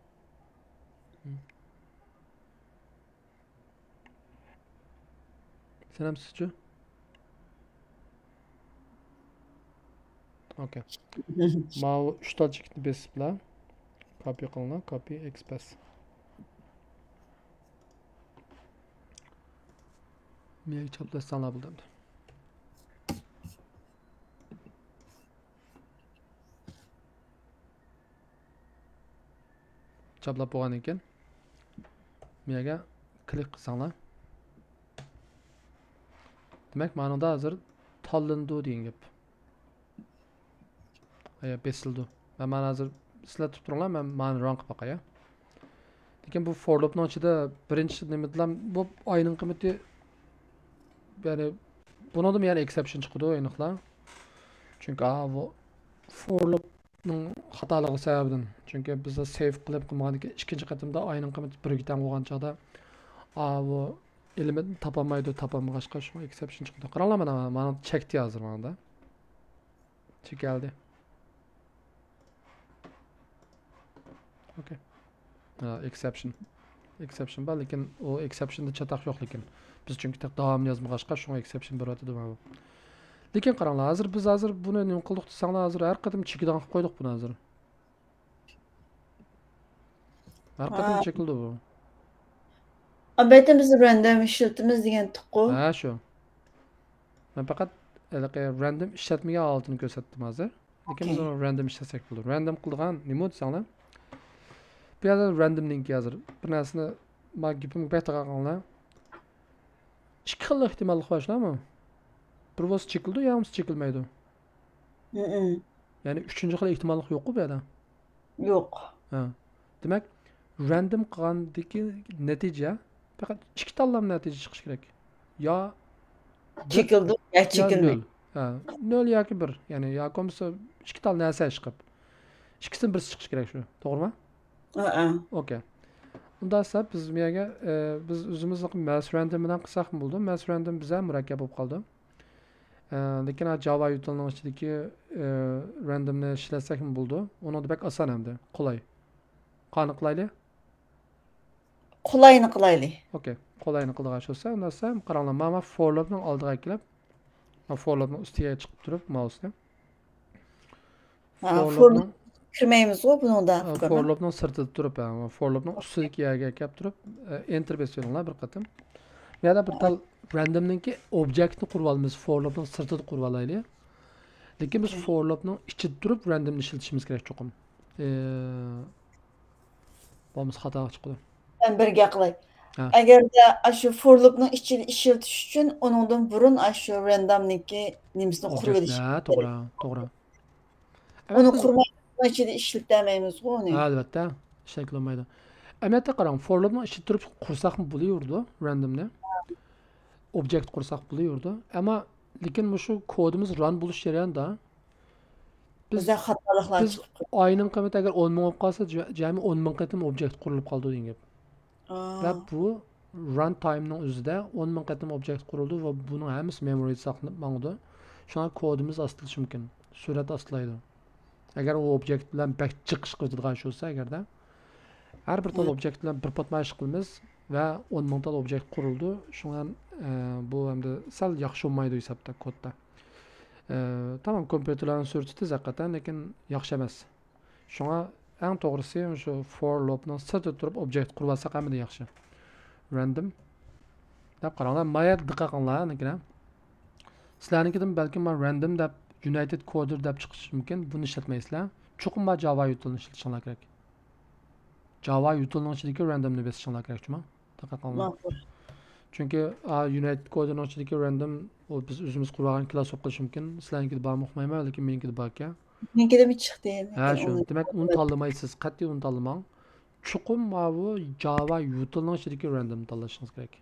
سەن ھەم سىزچۇ؟ ئوكەي. ماۋۇ ئۈچ تال چېكىتنى بېسىپلا. كوپى قىلىڭلار، كوپى ئېكسپرېس. مېنى چاپلاشساڭلار بولدى ئەمدى. چاپلاپ بولغاندىن كېيىن، بۇ يەرگە كلىك قىلساڭلار. دېمەك، مانىڭدا ھازىر تاللىنىدۇ دېگەن گەپ. ئايا، بېسىلىدۇ. مەن مانا ھازىر سىلەر تۇتۇپ تۇرۇڭلار، مەن مانى ران قىلىپ باقاي. لېكىن بۇ فور لۇپنىڭ ئىچىدە بىرىنچى نېمىدىلا بۇ ئاينىڭ قىممىتى، يەنى بۇنىڭدىمۇ يەنە ئېكسېپشن چىقىدۇ ئېنىقلا. چۈنكى، ئا، بۇ فور لۇپ نىڭ خاتالىقى سەۋەبىدىن. چۈنكى بىز سېيف قىلىپ قىلمىغاندىكىن ئىككىنچى قېتىمدا ئاينىڭ قىممىتى بىرگە تەڭ بولغان چاغدا، ئا، بۇ ئېلېمېنتنى تاپالمايدۇ، تاپالمىغاچقا شۇڭا ئېكسېپشن چىقىدۇ. قاراڭلار مانا، مانا چەكتى ھازىر ماڭا. چېكەلدى. ئوكەي. ھا، ئېكسېپشن. ئېكسېپشن بار، لېكىن ئۇ ئېكسېپشندا چاتاق يوق، لېكىن بىز چۈنكى تېخى داۋامىنى يازمىغاچقا، شۇڭا ئېكسېپشن بېرىۋاتىدۇ ماۋۇ. لېكىن قاراڭلار، ھازىر بىز ھازىر بۇنى نېمە قىلدۇق دېسەڭلار، ھازىر ھەر قېتىم چېكىدىغان قىلىپ قويدۇق بۇنى ھازىر. ھەر قېتىم ھا. چېكىلىدۇ بۇ. ئەلۋەتتە بىز رەندوم ئىشلىتىمىز دېگەنتۇققۇ. ھە، شۇ. مەن پەقەت ھېلىقى رەندوم ئىشلەتمىگەن ھالىتىنى كۆرسەتتىم ھازىر. لېكىن بىز ئوكەي. ئۇنى رەندوم ئىشلەتسەك بولىدۇ. رەندوم قىلىدىغان نېمە دېسەڭلار؟ بۇ يەردە رەندومنىڭكى ھازىر بىر نەرسىنى، ما گېپىمگە بەك تاقا قىلىڭلار. ئىككى خىل ئېھتىماللىق بار، شۇنداقمۇ؟ بىر بولسا چېكىلىدۇ، يا بولمىسا چېكىلمەيدۇ. مم. يەنى ئۈچىنچى خىل ئېھتىماللىق يوققۇ بۇ يەردە؟ يوق. ھە. دېمەك، رەندوم قىلغاندىكى نەتىجە پەقەت ئىككى تاللام نەتىجە چىقىشى كېرەك. يا بىر، چېكىلىدۇ، يا يا چېكىلمەيدۇ. نۆل. ھە، نۆل ياكى بىر، يەنى ياكى بولمىسا ئىككى تال نەرسە چىقىپ، ئىككىسىدىن بىرسى چىقىشى كېرەك شۇ، توغرىمۇ؟ ھەئە. ئوكەي. ئۇنداق دېسە، بىز بۇ يەرگە، ئە، بىز ئۆزىمىز ماس راندوم بىلەن قىلساقمۇ بولىدۇ. ماس راندوم بىزگە مۇرەككەپ بولۇپ قالىدۇ. ئە، لېكىن ھە، جاۋا يۇتىلنىڭ ئىچىدىكى، ئە، راندومنى ئىشلەتسەكمۇ بولىدۇ. ئۇنىڭدا بەك ئاسان ھەمدە قولاي. قانى قىلايلى؟ قولاينى قىلايلى. ئوكەي، قولاينى قىلىدىغان ئىش بولسا، ئۇنداق دېسە، قاراڭلار، مانا فور لۇپنىڭ ئالدىغا كېلىپ، مانا فور لۇپنىڭ ئۈستىگە چىقىپ تۇرۇپ ماۋسنى. ھا، فور فور لۇپنىڭ، كىرمەيمىزغۇ بۇنىڭدا، ھا، ئۇقىمەن. فور لۇپنىڭ سىرتىدا تۇرۇپ، ھا، فور لۇپنىڭ ئۈستىدىكى يەرگە كەپ تۇرۇپ، ئە، ئېنتېر بېسىۋېلىڭلار بىر قېتىم. بۇ يەردە بىر تال راندومنىڭكى ئوبيېكتنى قۇرۇۋالىمىز، فور لۇپنىڭ سىرتىدا قۇرۇۋالايلى. لېكىن بىز ئوكەي. فور لۇپنىڭ ئىچىدە تۇرۇپ راندومنى ئىشلىتىشىمىز كېرەك چوقۇم. ئە، بولمىسا خاتا چىقىدۇ. مەن بىر گەپ قىلاي. ھە. ئەگەردە ئاشۇ فور لۇپنىڭ ئىچىدە ئىشلىتىش ئۈچۈن ئۇنىڭدىن بۇرۇن ئاشۇ راندومنىڭكى نېمىسىنى قۇرۇۋېلىش. ئوبيېكت، ھە، توغرا، توغرا. ئۇنى ئەمەلىيەتتە قۇرماي ئىچىدە ئىشلىتەلمەيمىزغۇ ئۇنى. ھە، ئەلۋەتتە، ئىشلەتكىلى بولمايدۇ. ئەمەلىيەتتە قاراڭ، فور لۇپنىڭ ئىچىدە تۇرۇپ قۇرساقمۇ بولۇۋېرىدۇ راندومنى. ئوبيېكت قۇرساق بولۇۋېرىدۇ. ئەمما لېكىن مۇشۇ كودىمىز ران بولۇش جەريانىدا بىز، بىزدە خاتالىقلار بىز چىقىپ قالىدۇ. ئاينىڭ قىممىتى ئەگەر ئون مىڭ بولۇپ قالسا، جە-، جەمئىي ئون مىڭ قېتىم ئوبيېكت قۇرۇلۇپ قالىدۇ دېگەن گەپ. ئا. ۋە بۇ ران تايمنىڭ ئۆزىدە ئون مىڭ قېتىم ئوبيېكت قۇرۇلىدۇ ۋە بۇنىڭ ھەممىسى مېمورىدا ساقلىنىپ ماڭىدۇ. شۇڭا كودىمىز ئاستىلىشى مۇمكىن. سۈرئەت ئاستىلايدۇ. ئەگەر ئۇ ئوبيېكت بىلەن بەك جىق ئىش قىلىدىغان ئىش بولسا، ئەگەردە ھەر بىر تال مم. ئوبيېكت بىلەن بىر پاتماي ئىش قىلىمىز ۋە ئون مىڭ تال ئوبيېكت قۇرۇلىدۇ. شۇڭا، ئە، بۇ ئەمدى سەل ياخشى بولمايدۇ ھېسابتا، كودتا. ئە، تامام، كومپيۇتېرلارنىڭ سۈرئىتى تېز ھەقىقەتەن، لېكىن ياخشى ئەمەس. شۇڭا ئەڭ توغرىسى شۇ فور لۇپنىڭ سىرتىدا تۇرۇپ ئوبيېكت قۇرۇۋالساق ھەممىدىن ياخشى. راندوم دەپ قاراڭلار، ما يەردە دىققەت قىلىڭلار، لېكىن ھە. سىلەرنىڭكىدىن بەلكىم ما راندوم دەپ، يۇنايتېد كودېر دەپ چىقىشى مۇمكىن، بۇنى ئىشلەتمەيسىلەر. چوقۇم ما جاۋا يۇتىلنى ئىشلىتىشىڭلار كېرەك. جاۋا يۇتىلنىڭ ئىچىدىكى راندومنى بېسىشىڭلار كېرەك، جۇما. دىققەت قىلىڭلار. ماقۇل. چۈنكى، ئا، يۇنايتېد كودېرنىڭ ئىچىدىكى راندوم، ئۇ بىز ئۆزىمىز قۇرۇۋالغان كلاس بولۇپ قېلىشى مۇمكىن. سىلەرنىڭكىدە بارمۇ ئۇقمايمەن، لېكىن مېنىڭكىدە باركەن. مېنىڭكىدىمۇ چىقتى، ھە، لېكىن شۇ. ئۇنى دېمەك، ئۇنى تاللىمايسىز. قەتئىي ئۇنى تاللىماڭ. چوقۇم ماۋۇ جاۋا يۇتىلنىڭ ئىچىدىكى راندومنى تاللىشىڭىز كېرەك.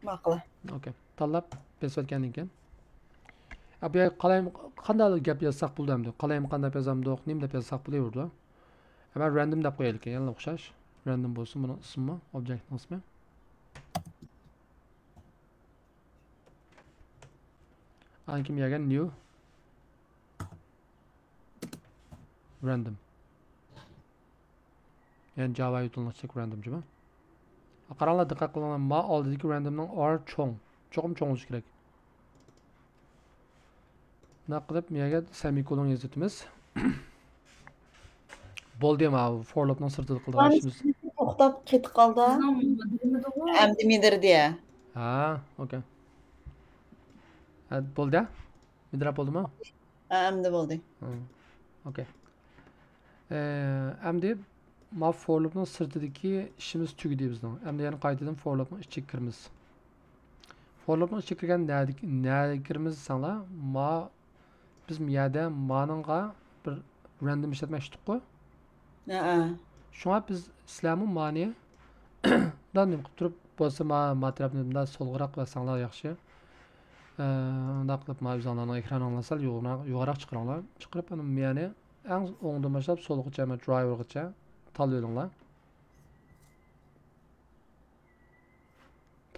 ماقۇل. ئوكەي. تاللاپ بېسىۋەتكەندىن كېيىن. ئە، بۇ يەرگە قالايمىقان قانداق گەپ يازساق بولىدۇ ئەمدى؟ قالايمىقان دەپ يازامدۇق، نېمە دەپ يازساق بولۇۋېرىدۇ. ئەمما راندوم دەپ قويايلىكەن، يەنىلا ئوخشاش. راندوم بولسۇن بۇنىڭ ئىسمىمۇ، ئوبيېكتنىڭ ئىسمى. ئاندىن كېيىن بۇ يەرگە نيۇ. راندوم. يەنى جاۋا يۇتىلنىڭ ئىچىدىكى راندوم جۇما. قاراڭلار، دىققەت قىلىڭلار، ما ئالدىدىكى راندومنىڭ ئار چوڭ. چوقۇم چوڭ بولۇشى كېرەك. بۇنداق قىلىپ، بۇ يەرگە سېمىكولون يېزىۋېتىمىز. بولدى، ماۋۇ فور لۇپنىڭ سىرتىدا قىلىدىغان ئىشىمىز. توختاپ كېتىپ قالدى. ئەمدى مىدىردى. ھە، ئوكەي. ھە، بولدى. مىدىراپ بولدىمۇ؟ ھە، ئەمدى بولدى. ھە، ئوكەي. ئە، ئەمدى ما فور لۇپنىڭ سىرتىدىكى ئىشىمىز تۈگىدى بىزنىڭ. ئەمدى يەنە قايتىدىن فور لۇپنىڭ ئىچىگە كىرىمىز. فور لۇپنىڭ ئىچىگە كىرگەن نەدىكى، نەگە كىرىمىز دېسەڭلار، ما، بىز بۇ يەردە مانىڭغا بىر راندوم ئىشلەتمەكچىدۇققۇ. ھەئە. شۇڭا بىز، سىلەرمۇ مانى مۇنداق نېمە قىلىپ تۇرۇپ، بولسا ما، ما تەرەپنى مۇنداق سولغىراق بەرسەڭلار ياخشى. ئە، ئۇنداق قىلىپ ما ئۆزۈڭلارنىڭ ئېكرانىڭلارنى سەل يوغىنراق، يوغانراق چىقىرىڭلار. چىقىرىپ، ئەنە مېنى ئەڭ ئوڭدىن باشلاپ سولغىچە، ما درايۋېرغىچە تاللىۋېلىڭلار.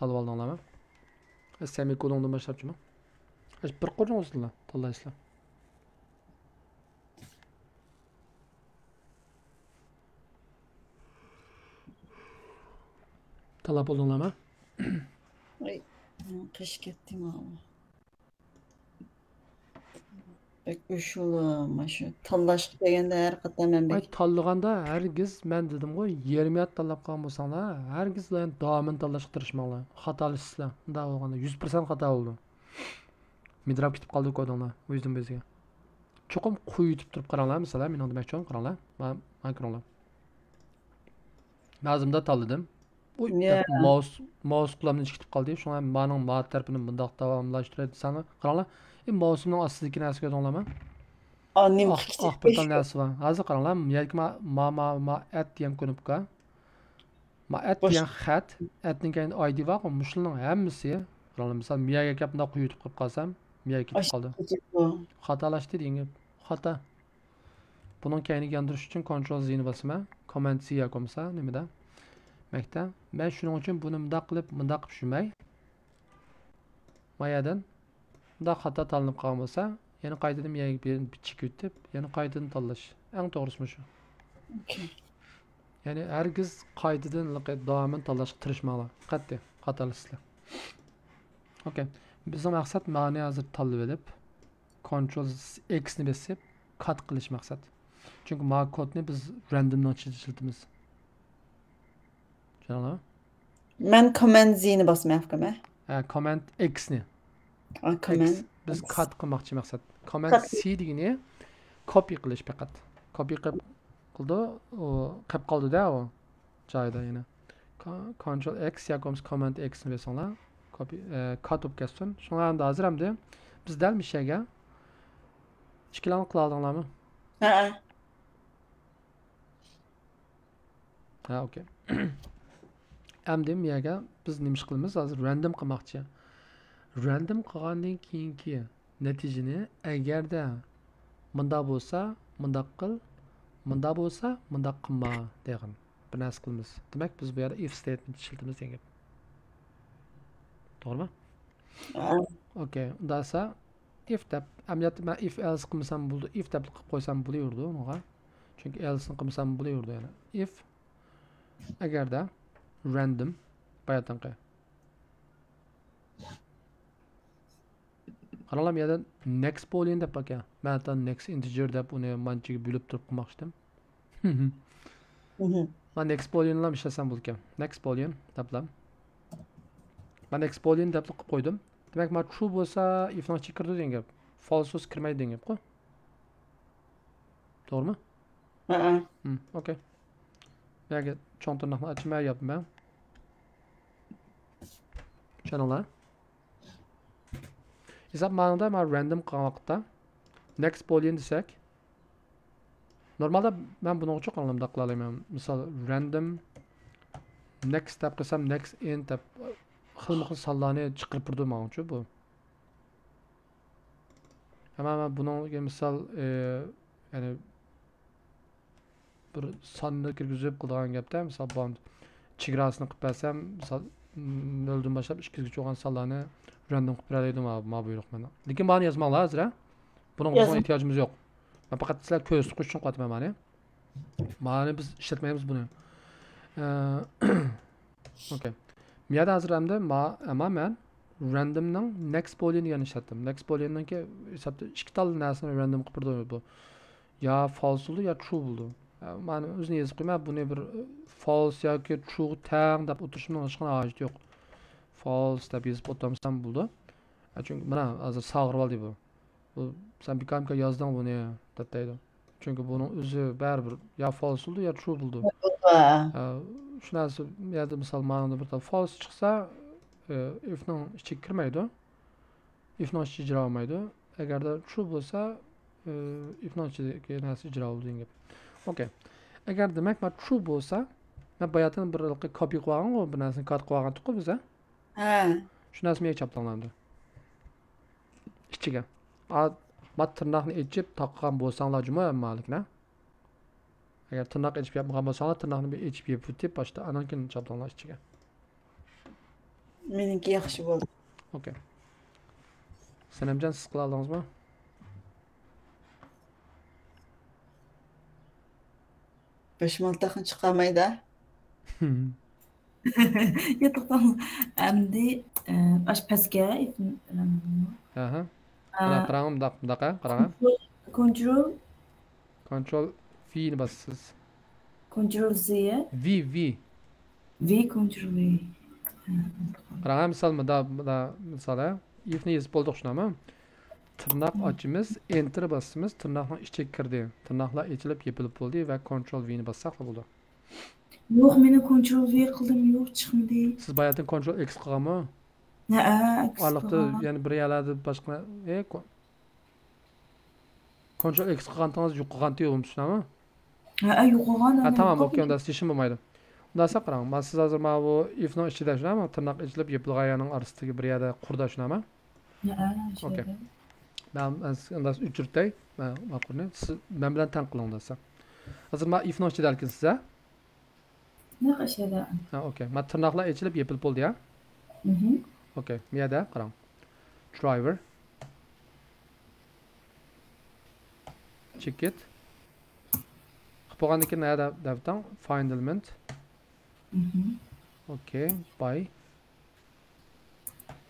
تاللىۋالدىڭلارمۇ؟ ئە، سېمىكولوندىن باشلاپچىما؟ ئە، بىر قۇرۇڭ ئۇزۇنلا، تاللايسىلەر. تاللاپ بولدۇڭلارمۇ؟ ۋاي، قېشىپ كەتتىم. بەك ئۆچۈلۈم، مانا شۇ تاللاشقا كەلگەندە ھەر قېتىم مەن بەك. ئاي، تاللىغاندا ھەرگىز، مەن دېدىمغۇ، يېرىم يارتى تاللاپ قالغان بولساڭلار، ھەرگىز داۋامىنى تاللاشقا تىرىشماڭلار. خاتالىشىسىلەر. ئۇنداق بولغاندا يۈز پىرسەنت خاتا بولىدۇ. مىدىراپ كېتىپ قالىدۇ كودىڭلار ئۆزىدىن ئۆزىگە. چوقۇم قويۇۋېتىپ تۇرۇپ قاراڭلار، مەسىلەن، مېنىڭ دېمەكچىم، قاراڭلار. ما-، مانا كۆرۈڭلار. نازىمدا تاللىدىم. ئۇي، يا. دەپ ماۋس، ماۋس قولۇمدىن چىقىپ قالدى. شۇڭا مانىڭ ما تەرىپىنى مۇنداق داۋاملاشتۇراي دېسەڭلار. قاراڭلار. ئى، ماۋسۇمنىڭ ئاستىدىكى نەرسىگە كۆردۈڭلارمۇ؟ ئا، نېمە ئاق، قىلىپ ئاق بىر تال كېتىشتى؟ نەرسە بار. ھازىر قاراڭلار، يەرگە ما، ما، ما، ما ئەت دېگەن كۇنۇپكا. ما ئەت بوش. دېگەن خەت، ئەتنىڭ كەينىدە ئايدى بارغۇ، مۇشۇلارنىڭ ھەممىسى. قاراڭلار، مىسال، مىيەگە كەپ مۇنداق قويۇۋېتىپ قويۇپ قالسام، مىيەگە كېتىپ ئاشۇ قالدى. كېتىپتۇ. خاتالاشتى دېگەن گەپ. خاتا. بۇنىڭ كەينىگە ياندۇرۇش ئۈچۈن كونترول زىنى باسىمەن. كوماند زى ياكى بولمىسا نېمىدە؟ مەكتە. مەن شۇنىڭ ئۈچۈن بۇنى مۇنداق قىلىپ، مۇنداق قىلىپ چۈشۈرمەي، ما يەردىن مۇنداق خاتا تاللىنىپ قالغان بولسا، يەنە قايتىدىن يەرگە بىر، بىر چېكىۋېتىپ، يەنە قايتىدىن تاللاش. ئەڭ توغرىسى مۇشۇ. ئوكەي. يەنى ھەرگىز قايتىدىن داۋامەن تاللاشقا تىرىشماڭلار. قەتئىي خاتالىشىسىلەر. ئوكەي. بىزنىڭ مەقسەت مانى ھازىر تاللىۋېلىپ، كونترول ئېكسنى بېسىپ، كات قىلىش مەقسەت. چۈنكى ما كودنى بىز رەندومنىڭ ئىچىدە ئىشلىتىمىز. چۈشەندىڭلارمۇ؟ مەن كوماند زىنى باسماي ئەپكىمە. ھە، كوماند ئېكسنى. ئا، كوماند ئېكس. بىز ئېكس. كات قىلماقچى مەقسەت. كوماند كات. سى دېگىنى كوپى قىلىش پەقەت. كوپى قىلىپ قىلدى، ئۇ قېلىپ قالدى-دە ئۇ جايىدا يەنە. كونترول ئېكس ياكى بولمىسا كوماند ئېكسنى بېسىڭلار. كوپى، ئە، كات بولۇپ كەتسۇن. شۇڭا ئەمدى ھازىر ئەمدى بىز دەل مۇشۇ يەرگە ئىككىلەڭلار قىلالىدىڭلارمۇ؟ ھەئە. ھە، ئوكەي. ئەمدى بۇ يەرگە بىز نېمە ئىش قىلىمىز؟ ھازىر رەندوم قىلماقچى. رەندوم قىلغاندىن كېيىنكى نەتىجىنى، ئەگەردە مۇنداق بولسا، مۇنداق قىل، مۇنداق بولسا، مۇنداق قىلما دېگەن بىر نەرسە قىلىمىز. دېمەك، بىز بۇ يەردە ئىف ستېيتمېنت ئىشلىتىمىز دېگەن گەپ. توغرىمۇ؟ ھە. ئوكەي، ئۇنداق بولسا ئىف دەپ، ئەمەلىيەتتە مەن ئىف ئېلس قىلمىسام بولىدۇ، ئىف دەپ قىلىپ قويسام بولۇۋېرىدۇ ئۇنىڭغا. چۈنكى ئېلسنى قىلمىسام بولۇۋېرىدۇ يەنە. ئىف، ئەگەردە، رەندوم، باياتىنقى. قاراڭلار، بۇ يەردە نېكىست بولىيىن دەپ باركەن. مەن ھەتتا نېكىست ئىنتېجېر دەپ ئۇنى مانچىگە بۆلۈپ تۇرۇپ قىلماقچىدىم. مھم. مانا نېكىست بولىيىنلا ئىشلەتسەم بولىدىكەن. نېكىست بولىيىن دەپلا. مانا نېكىست بولىيىن دەپلا قىلىپ قويدۇم. دېمەك، مانا ترۇ بولسا ئىفنىڭ ئىچىگە كىرىدۇ دېگەن گەپ. فالس بولسا كىرمەيدۇ دېگەن گەپقۇ. توغرىمۇ؟ ھەئە. ھم، ئوكەي. بۇ يەرگە چوڭ تىرناقنى ئاچىمەن ياپمەن. چۈشەندىڭلار؟ ھېساب ماڭىدا مانا رەندوم قىلغان ۋاقىتتا نېكىست بولىيىن دېسەك، نورمالدا مەن بۇنىڭغىچۇ قانداق قىلالايمەن؟ مىسال، رەندوم نېكىست دەپ قىلسام، نېكىست ئىنت دەپ خىلمۇ خىل سانلارنى چىقىرىپ بېرىدۇ ماڭىچۇ بۇ. ئەمما مەن بۇنىڭغا مىسال، ئى، يەنى بىر ساننى كىرگۈزۈپ قىلىدىغان گەپتە، مىسال، بوند چېگراسىنى قىلىپ بەرسەم، مىسال، نۆلدىن باشلاپ ئىككىگىچە بولغان سانلارنى رەندوم قىلىپ بېرەلەيدۇ ما، ما بۇيرۇق مەن. لېكىن مانى يازماڭلار ھازىر، ھە؟ بۇنىڭغا بىزنىڭ يازماڭ. ئېھتىياجىمىز يوق. مەن پەقەت سىلەر كۆز تۇتقۇچ ئۈچۈن قىلىۋاتىمەن مانى. مانى بىز ئىشلەتمەيمىز بۇنى. ئە، ئوكەي. بۇ يەردە ھازىر ئەمدى ما-، ئەمما مەن رەندومنىڭ نېكىست بولىيىن دېگەننى ئىشلەتتىم. نېكىست بولىيىننىڭكى ھېسابتا ئىككى تال نەرسىنى رەندوم قىلىپ بېرىدۇ بۇ. يا فالس بولىدۇ، يا ترۇ بولىدۇ. ئە، مانا ئۆزىنى يېزىپ قويماي، بۇنى بىر، ئە، فالس ياكى ترۇغا تەڭ دەپ ئولتۇرۇشۇمنىڭ ھېچقانداق ھاجىتى يوق. فالس دەپ يېزىپ ئولتۇرمىسام بولىدۇ. ئە، چۈنكى مانا ھازىر ساغىرىۋالدى بۇ. بۇ، سەن بىكارمىكار يازدىڭ بۇنى، دەپ دەيدۇ. چۈنكى بۇنىڭ ئۆزى بەرىبىر يا فالس بولىدۇ، يا ترۇ بولىدۇ. ھە. ئە، شۇ نەرسە، بۇ يەردە مىسال، مانا بىر تال فالس چىقسا، ئە، ئىفنىڭ ئىچىگە كىرمەيدۇ. ئىفنىڭ ئىچىگە ئىجرا بولمايدۇ. ئەگەردە ترۇ بولسا، ئە، ئىفنىڭ ئىچىدىكى نەرسە ئىجرا بولىدۇ دېگەن گەپ. ئوكەي. ئەگەر دېمەك، مانا ترۇ بولسا، مەن باياتىن بىر كوپى قىلىۋالغانغۇ، بىر نەرسىنى كات قىلىۋالغان ئىدۇققۇ بىز، ھە؟ ھە. شۇ نەرسىنى چاپلاڭلار ئەمدى. ئىچىگە. ئا، ما تىرناقنى ئېچىپ تاقىغان بولساڭلار جۇمۇ ھەممىڭلارنىڭكىنى. ئەگەر تىرناق ئېچىپ ياپمىغان بولساڭلار، تىرناقنى بىر ئېچىپ يېپىۋېتىپ، باشتا ئانان كېيىن چاپلاڭلار ئىچىگە. مېنىڭكى ياخشى بولدى. ئوكەي. سەنەمجان، سىز قىلالىدىڭىزمۇ؟ بېشىمالتاقنى چىقارمايدا. يا، توختاڭ. ئەمدى، ئە، ئاش پەسكە، ئېتىم، ئەلەم. ئاھا. ئا. قاراڭ، قاراڭ، مۇنداق، مۇنداق، ھە، قاراڭ، ھە. كونترول. كونترول ۋنى باسىسىز. كونترول زى. ۋى، ۋى. ۋى، كونترول ۋى. ھە. قاراڭ، ھە، مىسال، مۇندا، مۇندا، مىسال، ھە. ئىفنى يېزىپ بولدۇق، شۇنداقمۇ؟ تىرناق ئاچىمىز، ئېنتېر باسىمىز، تىرناقنىڭ ئىچىگە كىردى. تىرناقلار ئېچىلىپ يېپىلىپ بولدى ۋە كونترول ۋنى باسساقلا بولىدۇ. يوق، مېنى كونترول ۋى قىلدىم، يوق، چىقمىدى. سىز باياتىن كونترول ئېكس قىلغانمۇ؟ ھەئە، ئېكس قىلغان. ئارىلىقتا يەنە بىر يەرلەردە باشقا، ئە، كو-، كونترول ئېكس قىلغانتىڭىز يوقىغانتى يوقمۇ، شۇنداقمۇ؟ ھەئە، يوقىغان. ھە، تامام، ئوكەي، ئۇندا سىز ئىشىم بولمايدۇ. ئۇندا ساقراڭ، ما سىز ھازىر ماۋۇ ئىفنىڭ ئىچىدە شۇنداقمۇ؟ تىرناق ئېچىلىپ يېپىلغان يەرنىڭ ئارىسىدىكى بىر يەردە قۇردا شۇنداقمۇ؟ ھەئە، شۇ يەردە. ئوكەي. مەن، مەن ئۇندا ئۆچۈرتەي. مەن، ماقۇلنى. سىز مەن بىلەن تەڭ قىلىڭ دېسە. ھازىر ما ئىفنىڭ ئىچىدە ئەركىنسىز، ھە؟ نەق ئىشەدە. ھە، ئوكەي. ما تىرناقلار ئېچىلىپ يېپىلىپ بولدى يا. مهم. ئوكەي، مىيەدە قاراڭ. Driver. Check it. قىلىپ بولغاندىن كېيىن نەدە دەۋتاڭ؟ Find element. مهم. ئوكەي، by.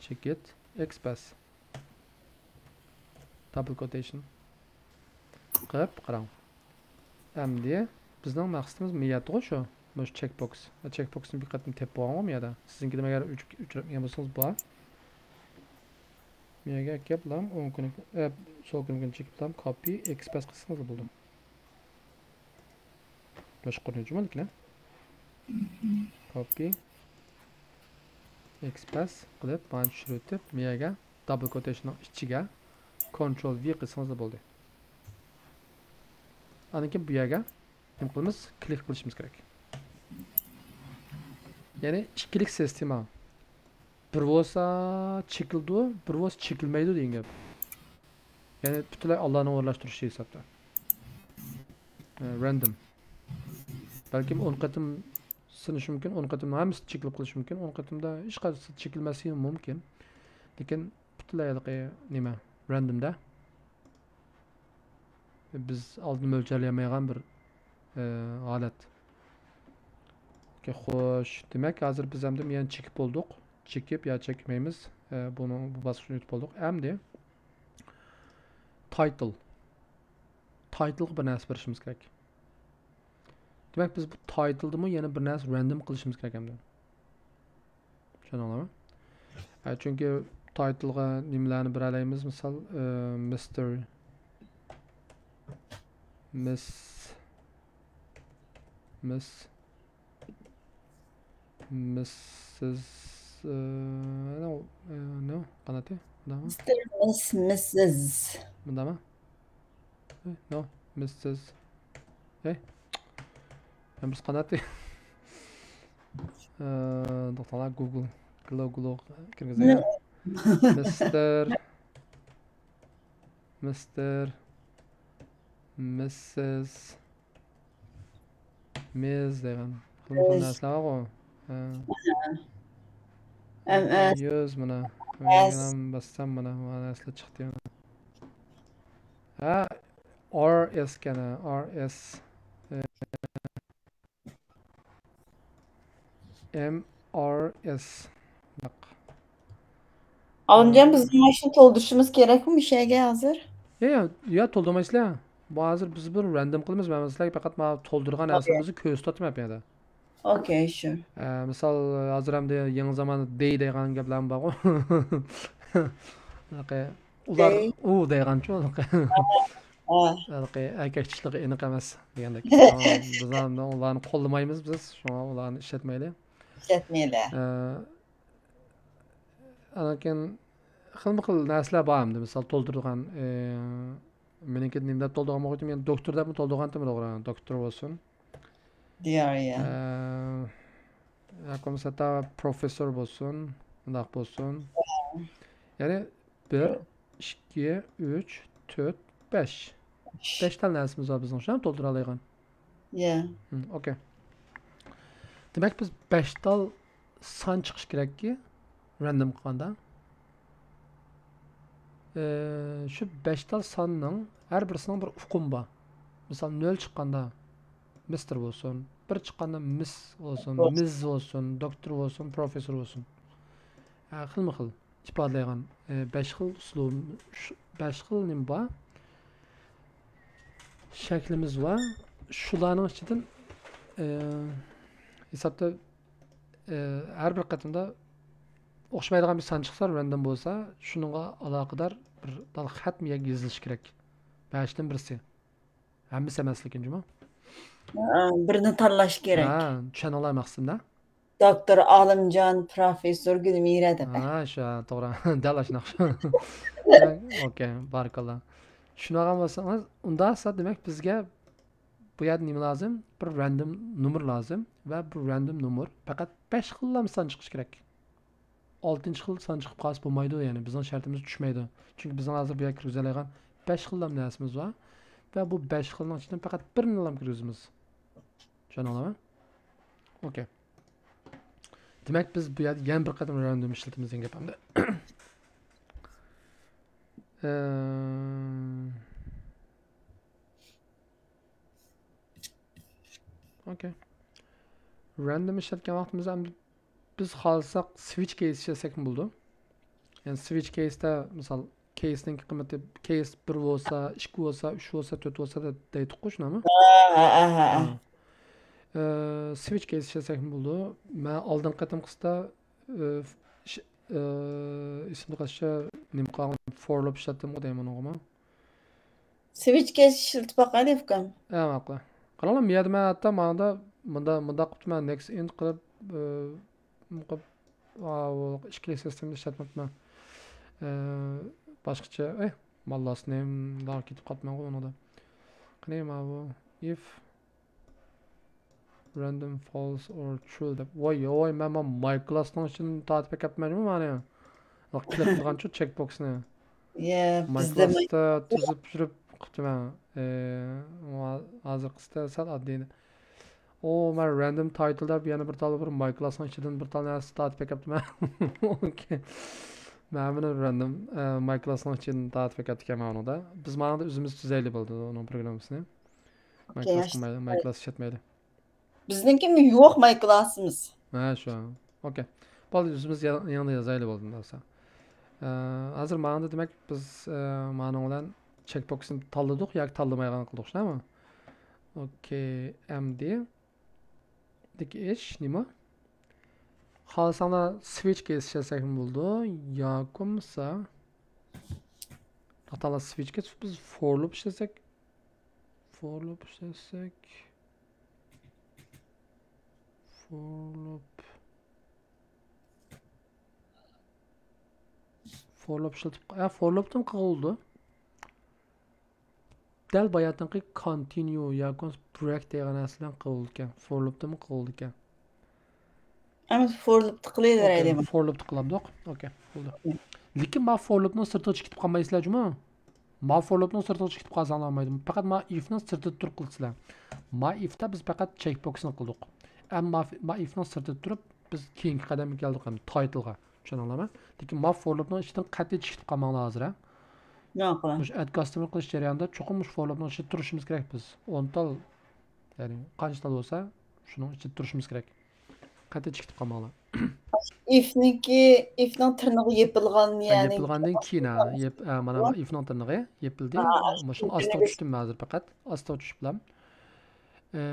Check it. Express. Double quotation. قىلىپ قاراڭ. ئەمدى بىزنىڭ مەقسىتىمىز مىيەتغۇ شۇ. مۇشۇ checkbox. Checkboxنى بىر قېتىم تېپىپ بولغانغۇ مىيەدە. سىزنىڭكىدە ئەگەر ئۆچ-، ئۆچۈرۈپ يەن بولسىڭىز بار. مىيەگە كەپ لام ئون كۈنى، ئە، سول كۈنى check لام copy express قىلسىڭىز بولىدۇ. مۇشۇ قۇرۇنى جۇمۇ لېكىن. Copy express قىلىپ، مانا چۈشۈرۈۋېتىپ، مىيەگە double quotationنىڭ ئىچىگە control V قىلسىڭىز بولدى. ئاندىن كېيىن بۇ يەرگە نېمە قىلىمىز؟ كلىك قىلىشىمىز كېرەك. يەنى ئىككىلىك سىستېما. بىر بولسا چېكىلىدۇ، بىر بولسا چېكىلمەيدۇ دېگەن گەپ. يەنى پۈتۈنلەي ئاللانىڭ ئورۇنلاشتۇرۇشى ھېسابتا. ئە، random. بەلكىم ئون قېتىم سىنىشى مۇمكىن، ئون قېتىمنىڭ ھەممىسى چېكىلىپ قېلىشى مۇمكىن، ئون قېتىمدا ھېچقايسىسى چېكىلمەسلىكى مۇمكىن. لېكىن پۈتۈنلەي ھېلىقى نېمە، random دە. بىز ئالدىن مۆلچەرلىيەلمەيدىغان بىر، ئە، ھالەت. ئوكەي، خوش. دېمەك، ھازىر بىز ئەمدى يەنە چېكىپ بولدۇق. چېكىپ يا چەكمەيمىز. ئە، بۇنىڭ، بۇ باسقۇچنى ئۆتۈپ بولدۇق. ئەمدى title. Titleغا بىر نەرسە بېرىشىمىز كېرەك. دېمەك، بىز بۇ titleدىمۇ يەنە بىر نەرسە random قىلىشىمىز كېرەك ئەمدى. چۈشەندىڭلارمۇ؟ ئە، چۈنكى titleغا نېمىلەرنى بېرەلەيمىز؟ مىسال، ئە، مىستېر، مىس، مىس، مىسسىز، ئە، نو، ئە، نو، قاناتى، مۇنداقمۇ؟ مىستېر، مىس، مىسسىز. مۇنداقمۇ؟ ئەي، نو، مىسسىز. ئەي. مەن بىر قاناتى. ئە، توختاڭلار، گۇگل. گلو، گلو كىرگۈزەي. مىستېر. مىستېر. مىسسىز. مىز دېگەن. خىلمۇ خىل مىز. نەرسىلەر بارغۇ. ھە. ئەم ئەس. يۈز مانا. ئەس. مەن باسسام مانا. مانا نەرسىلەر چىقتى. ھە. ئار ئېس كەن، ئار ئېس. ئە، ئېم ئار ئېس. ياق. ئالىمجان، بىز مانا شۇنى تولدۇرۇشىمىز كېرەكمۇ مۇشۇ يەرگە ھازىر؟ يا، يا، يا، تولدۇرمايسىلەر. بۇ ھازىر بىز بىر random قىلىمىز. مەن سىلەرگە پەقەت مانا تولدۇرغان نەرسىلىرىمىزنى كۆرسىتىۋاتىمەن بۇ يەردە. ئوكەي، شۇ. ئە، مىسال، ھازىر ئەمدى يېڭى زاماندا دەي دەيدىغان گەپلەرمۇ بارغۇ. ھېلىقى ئۇلار دەي. ئۇ دەيدىغانچۇ، ھېلىقى. ھە. ھېلىقى ئەركەك چىشلىقى ئېنىق ئەمەس دېگەندەك. شۇڭا بىز ئەمدى ئۇلارنى قوللىمايمىز بىز. شۇڭا ئۇلارنى ئىشلەتمەيلى. ئىشلەتمەيلى. ئە، ئاندىن كېيىن خىلمۇ خىل نەرسىلەر بار ئەمدى. مىسال، تولدۇرىدىغان، ئە، مېنىڭكى نېمە دەپ تولدۇرغان بولغىيتتىم؟ يەنە دوكتور دەپمۇ تولدۇرغانتىم، توغرا. دوكتور بولسۇن. دىيارىيە. ئە، ياكى بولمىسا ھەتتا پروفېسسور بولسۇن، مۇنداق بولسۇن. يەنى بىر، ئىككى، ئۈچ، تۆت، بەش. بەش تال نەرسىمىز بار بىزنىڭ شۇ تولدۇرالايدىغان. يا. ھىم، ئوكەي. دېمەك، بىز بەش تال سان چىقىشى كېرەككى، random قىلغاندا. ئە، شۇ بەش تال ساننىڭ ھەر بىرسىنىڭ بىر ئۇقۇمى بار. مىسال، نۆل چىققاندا مىستېر بولسۇن، بىر چىققاندا مىس بولسۇن، مىز بولسۇن، دوكتور بولسۇن، پروفېسسور بولسۇن. ھە، خىلمۇ خىل ئىپادىلەيدىغان، ئە، بەش خىل ئۇسلۇب، شۇ، بەش خىل نېمە بار؟ شەكلىمىز بار. شۇلارنىڭ ئىچىدىن، ئە، ھېسابتا، ئە، ھەر بىر قېتىمدا ئوخشىمايدىغان بىر سان چىقسا، random بولسا، شۇنىڭغا ئالاقىدار بىر دال خەتمۇ يەنە يېزىلىشى كېرەك. بەشتىن بىرسى. ھەممىسى ئەمەس لېكىن جۇمۇ. ئا، بىرنى تاللاش كېرەك. ھە، چۈشەندىڭلار مەقسىتىمنى؟ دوكتور ئالىمجان، پروفېسسور گۈلمىرە دەپ. ھە، شۇ، توغرا. دەل ئاشۇنداق شۇ. ئوكەي، بارىكاللا. چۈشىنىۋالغان بولسىڭىز، ئۇنداق دېسە، دېمەك، بىزگە بۇ يەردە نېمە لازىم؟ بىر random نومۇر لازىم ۋە بۇ random نومۇر پەقەت بەش خىللا سان چىقىشى كېرەك. ئالتىنچى خىل سان چىقىپ قالسا بولمايدۇ، يەنى بىزنىڭ شەرتىمىز چۈشمەيدۇ. چۈنكى بىزنىڭ ھازىر بۇ يەرگە كىرگۈزەلەيدىغان بەش خىللا نەرسىمىز بار ۋە بۇ بەش خىلنىڭ ئىچىدىن پەقەت بىرنىلا كىرگۈزىمىز. چۈشەندىڭلارمۇ؟ ئوكەي. دېمەك، بىز بۇ يەردە يەنە بىر قېتىم random ئىشلىتىمىز دېگەن گەپ ئەمدى. ئەم، ئوكەي. Random ئىشلەتكەن ۋاقتىمىزدا ئەمدى بىز خالىساق switch case ئىشلەتسەكمۇ بولىدۇ. يەنى switch case تە مىسال، case نىڭ قىممىتى، case بىر بولسا، ئىككى بولسا، ئۈچ بولسا، تۆت بولسا دە-، دەيتتۇققۇ، شۇنداقمۇ؟ ھە، ھە، ھە، ھە. ھە. ئە، switch case ئىشلەتسەكمۇ بولىدۇ. مەن ئالدىنقى قېتىمقىسىدا، ئە، ش-، ئە، ئېسىمدە قالسا نېمە قالغان، for loop ئىشلەتتىمغۇ دەيمەن ئۇنىڭغىمۇ. Switch case ئىشلىتىپ باقايلى، ئۇكام. ھە، ماقۇل. قاراڭلار، مۇ يەردە مەن ھەتتا ماڭدا مۇندا، مۇنداق قىپتىمەن، next int قىلىپ، ئە، قىلىپ، ئا، ئۇ ئىككىلىك سىستېمىدا ئىشلەتمەپتىمەن. ئە، باشقىچە، ئەي، ماللاسنى مۇنداق كېتىپ قاپتىمەنغۇ ئۇنىڭدا. قېنى، ماۋۇ، if random false or true دەپ. ۋاي، ۋاي، مەن، مەن my class نىڭ ئىچىدىن تارتىپ ئەكەپتىمەن جۇمۇ مانا. ۋاق كىلىپ قىلغانچۇ checkbox نى. يە، my بىزدە class ما- تا تۈزۈپ يۈرۈپ قىپتىمەن. ئە، ھازىرقىسىدا سەل ئاددىي. ئو، مەن random title دەپ يەنە بىر تال بىر my class نىڭ ئىچىدىن بىر تال نەرسە تارتىپ ئەكەپتىمەن. ئوكەي. مەن بۇنى random، ئە، my class نىڭ ئىچىدىن تارتىپ ئەكەپتىكەنمەن ئۇنىڭدا. بىز ماڭىدا ئۆزىمىز تۈزەيلى بولدى ئۇنىڭ پروگراممىسىنى. My ئوكەي، class ياخشى. قىلمايلى، my class ئىشلەتمەيلى. بىزنىڭكى يوق my class ئىمىز. ھە، شۇ. ئوكەي. بولدى، ئۆزىمىز يا-، يېڭىدا يازايلى بولدى، ئۇنداق بولسا. ئە، ھازىر ماڭىدا دېمەك، بىز، ئە، مانىڭ بىلەن checkbox نى تاللىدۇق ياكى تاللىمايدىغان قىلدۇق، شۇنداقمۇ؟ ئوكەي، ئەمدى دىكى ئىش نېمە؟ خالىساڭلار switch case ئىشلەتسەكمۇ بولىدۇ، ياكى بولمىسا، خالىساڭلار switch case، بىز for loop ئىشلەتسەك، for loop ئىشلەتسەك، for loop. For loop ئىشلىتىپ، ھە، for loop تىن قىلغىلى بولىدۇ. دەل باياتىنقى continue ياكى break دېگەن نەرسە بىلەن قىلغىلى بولىدىكەن. For loop تىنمۇ قىلغىلى بولىدىكەن. ئەمما for loop تىقىلىۋېرەيلى. ئوكەي، for loop تىقىلامدۇق. ئوكەي، بولدى. لېكىن ما for loop نىڭ سىرتىغىچە كېتىپ قالمايسىلەر جۇمۇ. ما for loop نىڭ سىرتىغىچە كېتىپ قالساڭلار بولمايدۇ. پەقەت ما if نىڭ سىرتىدا تۇرۇپ قىلىسىلەر. ما if تا بىز پەقەت checkbox نى قىلدۇق. ئەمما ما if نىڭ سىرتىدا تۇرۇپ بىز كېيىنكى قەدەمگە كەلدۇق، ھەم title غا. چۈشەندىڭلارمۇ؟ لېكىن ما for loop نىڭ ئىچىدىن قەتئىي چىقىپ قالماڭلار ھازىر، ھە؟ ماقۇل. مۇشۇ add customer قىلىش جەريانىدا چوقۇم مۇشۇ for loop نىڭ ئىچىدە تۇرۇشىمىز كېرەك بىز. ئون تال، يەنى قانچە تال بولسا، شۇنىڭ ئىچىدە تۇرۇشىمىز كېرەك. قەتئىي چىقىپ قالماڭلار. If نىڭكى، if نىڭ تىرنىقى يېپىلغان، ھە، يەنى يېپىلغاندىن كېيىن، ھە، يېپ-، ھە، مانا ھە. If نىڭ تىرنىقى يېپىلدى. ھە، ھە. مۇشۇنىڭ ئاستىغا چۈشتۈم ھازىر پەقەت. ئاستىغا چۈشۈپلا. ئە،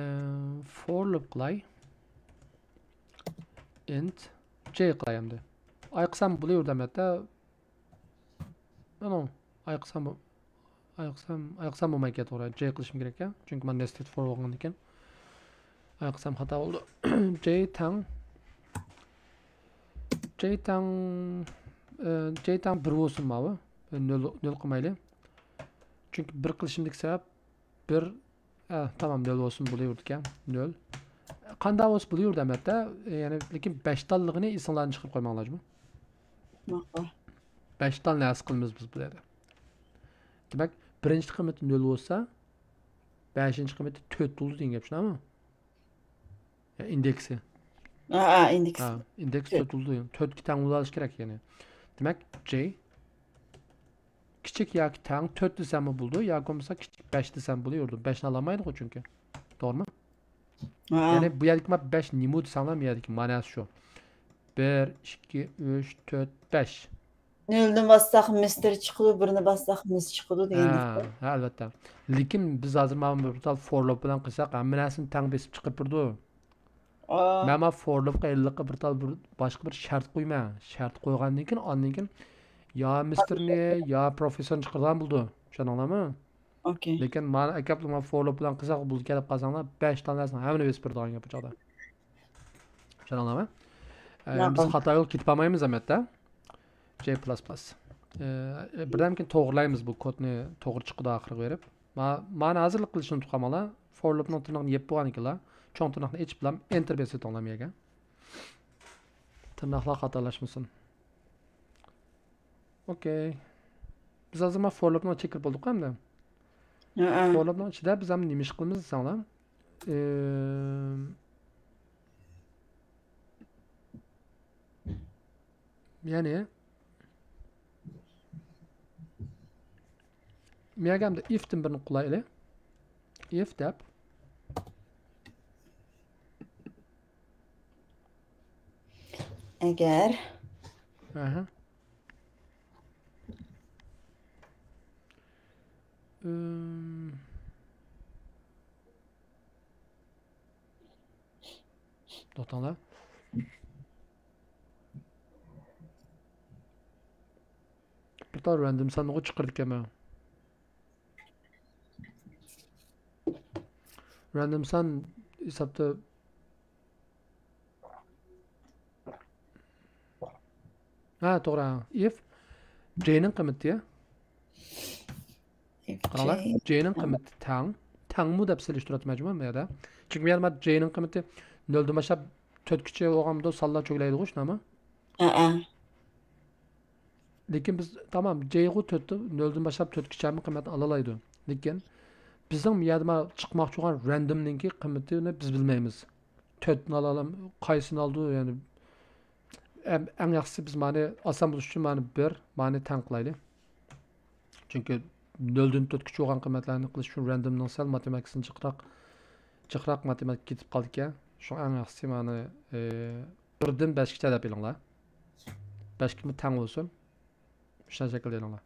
for loop قىلاي. Int j قىلاي ئەمدى. ئاي قىلسام بولۇۋېرىدۇ ئەمەتتە. مانا، ئاي قىلسام بو-، ئاي قىلسام، ئاي قىلسام بولمايدىكەن، توغرا. J قىلىشىم كېرەك ئىكەن. چۈنكى مانا nested for بولغاندىكىن. ئاي قىلسام خاتا بولدى. J تەڭ، J تەڭ، ئە، J تەڭ بىر بولسۇن ماۋۇ. نۆل، نۆل قىلمايلى. چۈنكى بىر قىلىشىمدىكى سەۋەب بىر، ئە، تامام، نۆل بولسۇن، بولۇۋېرىدىكەن، نۆل. قانداق بولسا بولۇۋېرىدۇ ئەمەتتە، يەنى، لېكىن بەش تاللىقىنى ئېسىڭلارنى چىقىرىپ قويماڭلار جۇمۇ. ماقۇل. بەش تال نەرسە قىلىمىز بىز بۇ يەردە. دېمەك، بىرىنچى قىممىتى نۆل بولسا، بەشىنچى قىممىتى تۆت بولىدۇ دېگەن گەپ، شۇنداقمۇ؟ يا، ئىندېكسى. ھە، ھە، ئىندېكس. ھە، ئىندېكس تۆت. تۆت بولىدۇ. تۆتكە تەڭ بولۇۋېلىش كېرەك، يەنى. دېمەك، J كىچىك ياكى تەڭ تۆت دېسەممۇ بولىدۇ، ياكى بولمىسا كىچىك بەش دېسەم بولۇۋېرىدۇ. بەشنى ئالالمايدىغۇ چۈنكى. توغرىمۇ؟ ھە. يەنى بۇ يەردىكى ما بەش نېمە دېسەڭلار، بۇ يەردىكى ماناسى شۇ. بىر، ئىككى، ئۈچ، تۆت، بەش. نۆلنى باسساق مىستېر چىقىدۇ، بىرنى باسساق مىس چىقىدۇ دېگەندەك. ھە، ھە، ئەلۋەتتە. لېكىن بىز ھازىر مانا بىر تال for loop بىلەن قىلساق، ھەممە نەرسىنى تەڭ بېسىپ چىقىرىپ بېرىدۇ. ئا. مەن ما for loop قا ھېلىقى بىر تال بىر باشقا بىر شەرت قويىمەن. شەرت قويغاندىن كېيىن، ئاندىن كېيىن يا مىستېرنى، يا پروفېسسورنى چىقىرىدىغان بولىدۇ. چۈشەندىڭلارمۇ؟ ئوكەي. لېكىن مانا ئەكەپلا ما for loop بىلەن قىلساق، بۇ كېلىپ قالساڭلار، بەش تال نەرسىنىڭ ھەممىنى بېسىپ بېرىدىغان گەپ بۇ چاغدا. چۈشەندىڭلارمۇ؟ ئە، ماقۇل. بىز خاتا يول كېتىپ بارمايمىز، ئەلۋەتتە. J پىلاس پىلاس. ئە، بىردەمدىن كېيىن توغرىلايمىز، بۇ كودنى توغرا چىقىدۇ ئاخىرىغا بېرىپ. ما-، مانا ھازىرلىق قىلىشنى ئۇنتۇپ قالماڭلار. For loop نىڭ تىرنىقىنى يېپىپ بولغاندىن كېيىنلا، چوڭ تىرناقنى ئېچىپلا، ئېنتېر بېسىۋېتىڭلار مۇ يەرگە. تىرناقلار خاتالاشمىسۇن. ئوكەي. بىز ھازىر ما for loop نىڭ چېكىرىپ بولدۇققۇ ئەمدى. ھەئە. For loop نىڭ ئىچىدە بىز ھەم نېمە ئىش قىلىمىز دېسەڭلار. ئىم، يەنى، مۇ يەرگە ئەمدى ئىف تىن بىرنى قويايلى. ئىف دەپ. ئەگەر. ئەھە. ئىم. توختاڭلار. بىر تال رەندوم ساننىغۇ چىقىرىدىكەنمەن. رەندوم سان ھېسابتا. ھە، توغرا. ئىف جەينىڭ قىممىتى. قاراڭلار، جەينىڭ قىممىتى تەڭ. تەڭمۇ دەپ سېلىشتۇرۇۋاتىمەن جۇمۇ بۇ يەردە. چۈنكى بۇ يەردە مانا جەينىڭ قىممىتى نۆلدىن باشلاپ تۆتكىچە بولغان بولىدۇ، سانلار چۆگىلەيدىغۇ، شۇنداقمۇ؟ ھەئە. لېكىن بىز، تامام، جەيغۇ تۆتتە نۆلدىن باشلاپ تۆتكىچە ھەممە قىممەتنى ئالالايدۇ. لېكىن بىزنىڭ بۇ يەردە مانا چىقماقچى بولغان رەندومنىڭكى قىممىتىنى بىز بىلمەيمىز. تۆتنى ئالالام-، قايسىنى ئالىدۇ؟ يەنى ئەم-، ئەڭ ياخشىسى بىز مانى ئاسان بولۇش ئۈچۈن مانى بىر، مانى تەڭ قىلايلى. چۈنكى نۆلدىن تۆتكىچە بولغان قىممەتلەرنى قىلىش ئۈچۈن رەندومنىڭ سەل ماتېماتىكىسىنى جىقراق، جىقراق ماتېماتىكا كېتىپ قالىدىكەن. شۇڭا ئەڭ ياخشىسى مانى، ئى، بىردىن بەشكىچە دەپ ئېلىڭلار. بەشكىمۇ تەڭ بولسۇن. شۇنداق شەكىلدە ئېلىڭلار.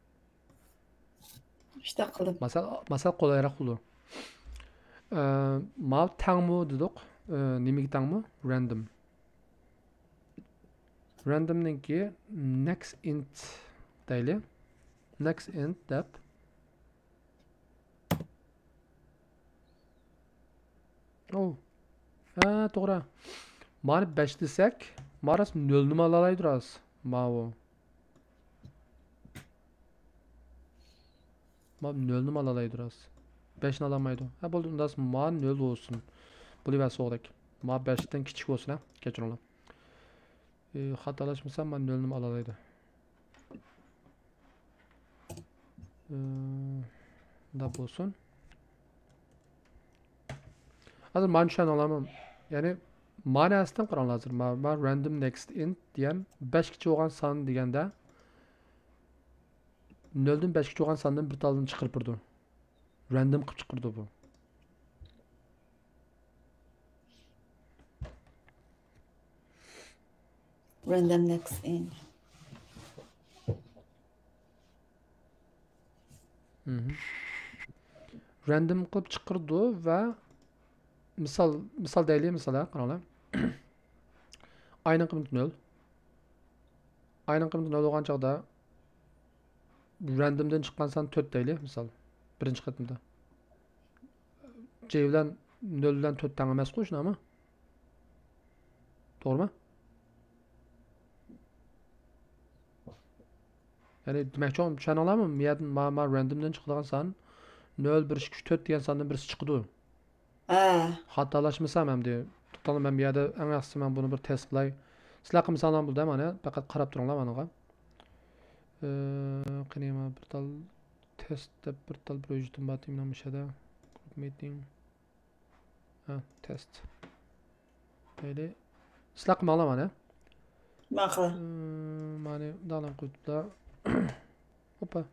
شۇنداق قىلدىم. ماسال، ماسال قولايراق بولىدۇ. ئە، ماۋۇ تەڭمۇ دېدۇق. ئە، نېمىگە تەڭمۇ؟ رەندوم. رەندومنىڭكى نېكىست ئىنت دەيلى. نېكىست ئىنت دەپ. ئوۋ. ھە، توغرا. مانى بەش دېسەك، ما راست نۆلنىمۇ ئالالايدۇ راست. ماۋۇ. ما نۆلنىمۇ ئالالايدۇ راست. بەشنى ئالالمايدۇ. ھە، بولدى، ئۇنداق ما نۆل بولسۇن. بولۇۋەرسە ئوغدەك. ما بەشتىن كىچىك بولسۇن، ھە. كەچۈرۈڭلار. ئى، خاتالاشمىسام، ما نۆلنىمۇ ئالالايدۇ. ئى، مۇنداق بولسۇن. ھازىر مانى چۈشەندىڭلارمۇ؟ يەنى مانى ئەستىن قاراڭلار ھازىر. ما، ما random next int دېگەن بەشكىچە بولغان سان دېگەندە، نۆلدىن بەشكىچە بولغان ساندىن بىر تالنى چىقىرىپ بېرىدۇ. رەندوم قىلىپ چىقىرىدۇ بۇ. Random next int. مهم. رەندوم قىلىپ چىقىرىدۇ ۋە مىسال، مىسال دەيلى، مىسال، ھە، قاراڭلار. ئاينىڭ قىممىتى نۆل. ئاينىڭ قىممىتى نۆل بولغان چاغدا رەندومدىن چىققان سان تۆت دەيلى، مىسال. بىرىنچى قېتىمدا. جەي بىلەن نۆل بىلەن تۆت تەڭ ئەمەسقۇ، شۇنداقمۇ؟ توغرىمۇ؟ يەنى دېمەكچى بولغىنىم، چۈشەندىڭلارمۇ؟ ما، ما، ما رەندومدىن چىقىدىغان سان نۆل، بىر، ئىككى، ئۈچ، تۆت دېگەن ساندىن بىرسى چىقىدۇ. ھە. خاتالاشمىسام ئەمدى. توختاڭلار، مەن بۇ يەردە ئەڭ ياخشىسى مەن بۇنى بىر تېست قىلاي. سىلەر قىلمىساڭلار بولدى، مانا، پەقەت قاراپ تۇرۇڭلار مانىڭغا. ئى، قېنى، مانا بىر تال تېست دەپ بىر تال بىر ھۆججىتىم بار، مېنىڭ مۇشۇ يەردە. گروپ مىتىڭ. ھە، تېست. مەيلى. سىلەر قىلماڭلار مانا. ماقۇل. ئىم، مانى داغلام قويۇپلا. ھوپپا.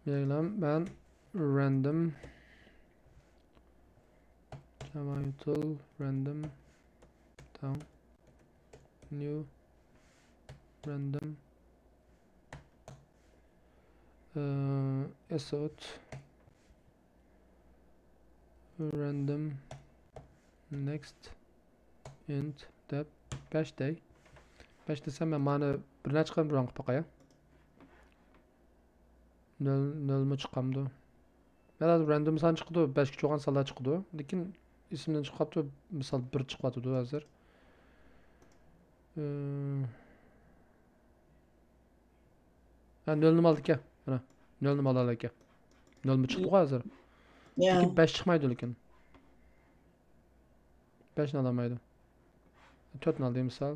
مەيلى، مەن random، جامايتۇل random، تاڭ، new random، ئى، ئېسوت random next int دەپ بەش دەي. بەش دېسەم، مەن مانى بىر نەچچە قېتىم ران قىلىپ باقاي. نۆل، نۆلمۇ چىقامدۇ؟ مەن ھازىر random سان چىقىدۇ، بەشكىچە بولغان سانلار چىقىدۇ. لېكىن ئېسىمدىن چىقىپ قاپتۇ، مىسال، بىر چىقىۋاتىدۇ ھازىر. ئى، ھە، نۆلنىمۇ ئالدىكەن. مانا، نۆلنىمۇ ئالالىكەن. نۆلمۇ چىقتىغۇ ھازىر. يا. لېكىن بەش چىقمايدۇ لېكىن. بەشنى ئالالمايدۇ. تۆتنى ئالدى مىسال.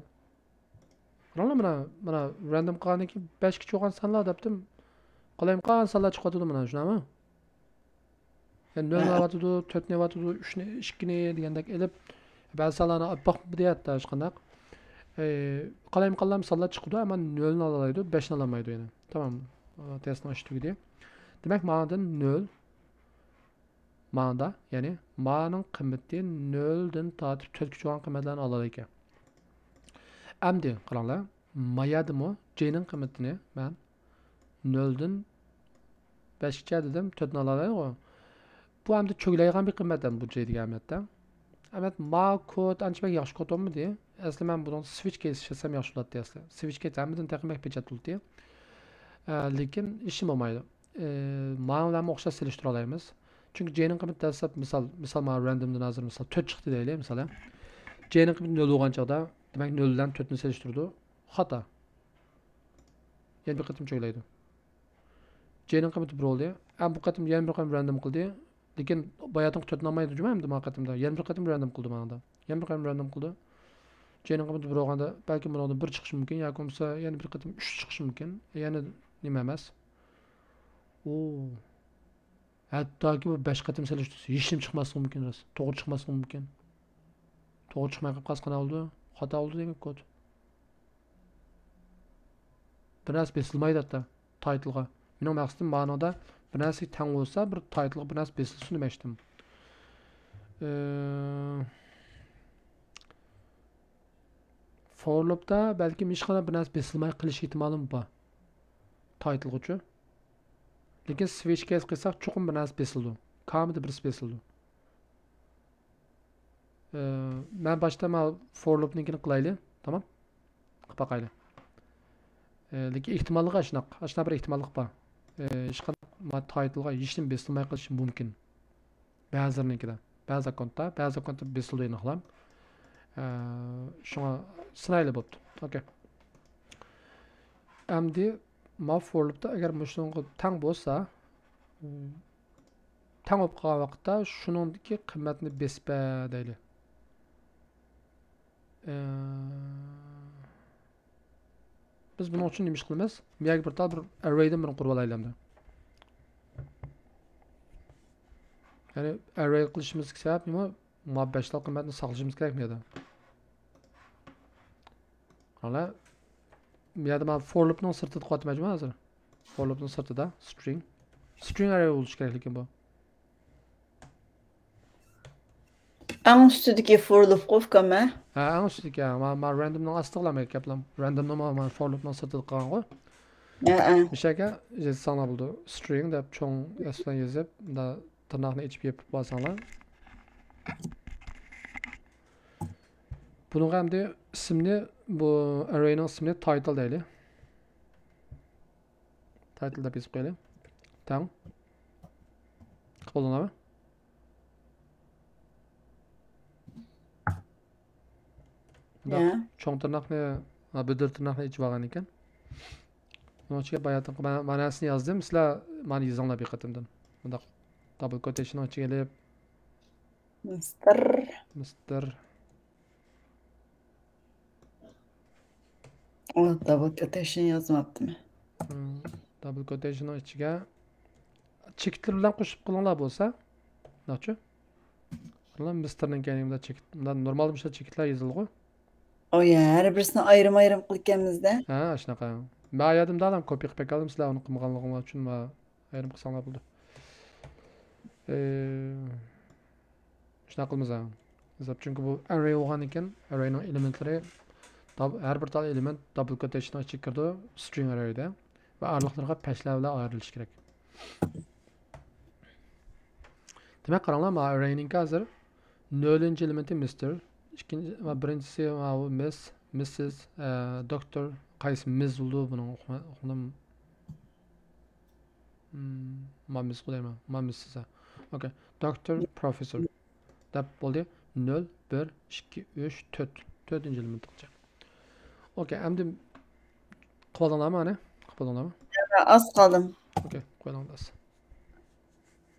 قاراڭلار مانا، مانا random قىلغاندىن كېيىن بەشكىچە بولغان سانلار دەپتىم. قالايمىقان سانلار چىقىۋاتىدۇ مانا، شۇنداقمۇ؟ يەنى نۆلنى ئېلىۋاتىدۇ، تۆتنى ئېلىۋاتىدۇ، ئۈچنى، ئىككىنى دېگەندەك ئېلىپ، بەزى سانلارنى ئاپاق دېيەتتى ھېچقانداق. ئى، قالايمىقانلار مىساللار چىقىدۇ، ئەمما نۆلنى ئالالايدۇ، بەشنى ئالالمايدۇ يەنى. تامام. تېستنىڭ ئىشى تۈگىدى. دېمەك، ماڭىدىن نۆل، ماڭىدا، يەنى مانىڭ قىممىتى نۆلدىن تارتىپ تۆتكىچە بولغان قىممەتلەرنى ئالالايدىكەن. ئەمدى قاراڭلار، مايادىمۇ جېينىڭ قىممىتىنى مەن نۆلدىن بەشكىچە دېدىم، تۆتنى ئالالايدىغۇ. بۇ ئەمدى چۆگىلەيدىغان بىر قىممەت ئەمدى بۇ جېي دېگەن ئەمەلىيەتتە. ئەمەلىيەتتە ما كود ئانچە بەك ياخشى كود بولمىدى. ئەسلى مەن بۇنىڭ سۋىچ كېيس ئىشلەتسەم ياخشى بولاتتى ئەسلى. سۋىچ كېيس ھەممىدىن تېخى بەك پېچەت بولاتتى. ئە، لېكىن ھېچنېمە بولمايدۇ. ئە، مانا بىلەنمۇ ئوخشاش سېلىشتۇرالايمىز. چۈنكى جېينىڭ قىممىتى دەسلەپ مىسال، مىسال مانا راندومدىن ھازىر مىسال تۆت چىقتى دەيلى، مىسال، ھە. جېينىڭ قىممىتى نۆل بولغان چاغدا، دېمەك، نۆل بىلەن تۆتنى سېلىشتۇرىدۇ. خاتا. يەنە بىر قېتىم چۆگىلەيدۇ. جېينىڭ قىممىتى بىر بولدى. ئەمما بۇ قېتىم يەنە بىر قېتىم راندوم قىلدى. لېكىن باياتىنقى تۆتنى ئالمايدۇ جۇمۇ ئەمدى ما قېتىمدا. يەنە بىر قېتىم راندوم قىلدى ماڭىدا. يەنە بىر قېتىم راندوم قىلدى. جېينىڭ قىممىتى بىر بولغاندا بەلكىم بۇنىڭدا بىر چىقىشى مۇمكىن ياكى بولمىسا يەنە بىر قېتىم ئۈچ چىقىشى مۇمكىن. يەنە نېمە ئەمەس. ئۇ. ھەتتاكى بۇ بەش قېتىم سېلىشتۇرسا ھېچنېمە چىقماسلىقى مۇمكىن راست. توغرا چىقماسلىقى مۇمكىن. توغرا چىقماي قېلىپ قالسا قانداق بولىدۇ؟ خاتا بولىدۇ دېگەن كود. بىر نەرسە بېسىلمايدۇ ھەتتا تايتىلغا. مېنىڭ مەقسىتىم مانىڭدا بىر نەرسىگە تەڭ بولسا، بىر تايتىلغا بىر نەرسە بېسىلسۇن دېمەكچىدىم. ئى، فور لوپتا بەلكىم ھېچقانداق بىر نەرسە بېسىلماي قېلىش ئېھتىمالىمۇ بار. تايتىلغىچۇ. لېكىن سۋىچ كېيس قىلساق چوقۇم بىر نەرسە بېسىلىدۇ. كامىدا بىرسى بېسىلىدۇ. ئى، مەن باشتا مانا فور لوپنىڭكىنى قىلايلى. تامام. قىلىپ باقايلى. ئى، لېكىن ئېھتىماللىقى ئاشۇنداق. ئاشۇنداق بىر ئېھتىماللىق بار. ئى، ھېچقانداق ما تايتىلغا ھېچنېمە بېسىلماي قېلىشى مۇمكىن. بەزىلىرىنىڭكىدە. بەزى ئاككونتتا، بەزى ئاككونتتا بېسىلىدۇ ئېنىقلا. ئى، شۇڭا سىنايلى بوپتۇ. ئوكەي. ئەمدى ما فور لوپتا ئەگەر مۇشۇنىڭغا تەڭ بولسا، تەڭ بولۇپ قالغان ۋاقىتتا شۇنىڭدىكى قىممەتنى بېسىپ بەر دەيلى. ئى، بىز بۇنىڭ ئۈچۈن نېمە ئىش قىلىمىز؟ بۇ يەرگە بىر تال بىر ئەررەيدىن بىرنى قۇرۇپ ئالايلى ئەمدى. يەنى ئەررەي قىلىشىمىزدىكى سەۋەب نېمە؟ ما بەش تال قىممەتنى ساقلىشىمىز كېرەكمۇ يا؟ قاراڭلار، بۇ يەردە مانا فور لوپنىڭ سىرتىدا قىلىۋاتىمەن جۇمۇ ھازىر. فور لوپنىڭ سىرتىدا سترىڭ. سترىڭ ئەررەي بولۇشى كېرەك لېكىن بۇ. ئەڭ ئۈستىدىكى فور لوپقۇ ئۇكام ھە؟ ھە، ئەڭ ئۈستىدىكى، ھە، ما، ما راندومنىڭ ئاستىغىلا مەن گەپلەم. راندومنى ما، ما فور لوپنىڭ سىرتىدا قىلغانغۇ. ھە، ھە. مۇشۇ يەرگە يېزىپ ساڭلار بولىدۇ. سترىڭ دەپ چوڭ ئەس بىلەن يېزىپ، مۇندا تىرناقنى ئېچىپ يېپىپ بارساڭلار. بۇنىڭغا ئەمدى ئىسىمنى، بۇ ئەررەينىڭ ئىسمىنى تايتىل دەيلى. تايتىل دەپ يېزىپ قويايلى. تەڭ. قىلىپ بولدۇڭلارمۇ؟ مۇنداق يا. چوڭ تىرناقنى، ھا، بۈدۈر تىرناقنى ئېچىپ ئالغان ئىكەن. بۇنىڭ ئىچىگە باياتىنقى مەن، مەنىسىنى يازدىم. سىلەر مانا يېزىڭلار بىر قېتىمدىن. مۇنداق دابل كوتېيشننىڭ ئىچىگە ئېلىپ. مىستېر. مىستېر. ئۇ دابل كوتېيشن يازماپتىمەن. ھىم، دابل كوتېيشننىڭ ئىچىگە چېكىتلىرى بىلەن قوشۇپ قىلىڭلار بولسا. ناچۇ؟ قىلىڭ، مىستېرنىڭ كەينىدە چېكىت. مۇنداق نورمالدا مۇشۇنداق چېكىتلەر يېزىلىدىغۇ. ئويا، ھەر بىرسىنى ئايرىم-ئايرىم قىلىدىكەنمىز-دە. ھە، ئاشۇنداق. مەن يادىمدا ئادەم كوپىي قىلىپ بەرگەنلىكىم، سىلەر ئۇنى قىلمىغانلىقىڭلار ئۈچۈن مانا ئايرىم قىلساڭلار بولىدۇ. ئى، شۇنداق قىلىمىز ھە. ھېساب، چۈنكى بۇ ئەررەي بولغاندىكىن، ئەررەينىڭ ئېلېمېنتلىرى داب-، ھەر بىر تال ئېلېمېنت دابل كوتېيشننىڭ ئىچىگە كىرىدۇ، سترىڭ ئەررەيدە. ۋە ئارىلىقلىرىغا پەشلەر بىلەن ئايرىلىشى كېرەك. دېمەك، قاراڭلار، مانا ئەررەينىڭكى ھازىر نۆلىنچى ئېلېمېنتى مىستېر، ئىككىنچى، ۋە بىرىنچىسى ماۋۇ مىس، مىسسىس، ئە، دوكتور، قايسى مىز بولىدۇ بۇنىڭ ئۇقما-، ئۇقمىدىم. مم، مامىس قىلايمەن. مامىس دېسە. ئوكەي. دوكتور، پروفېسسور. دەپ بولدى. نۆل، بىر، ئىككى، ئۈچ، تۆت. تۆتىنچى ئېلېمېنتقىچە. ئوكەي، ئەمدى قىلىۋالدىڭلارمۇ ئانى؟ قىلىۋالدىڭلارمۇ؟ ياق، ئاز قالدىم. ئوكەي، قويۇڭ ئاز.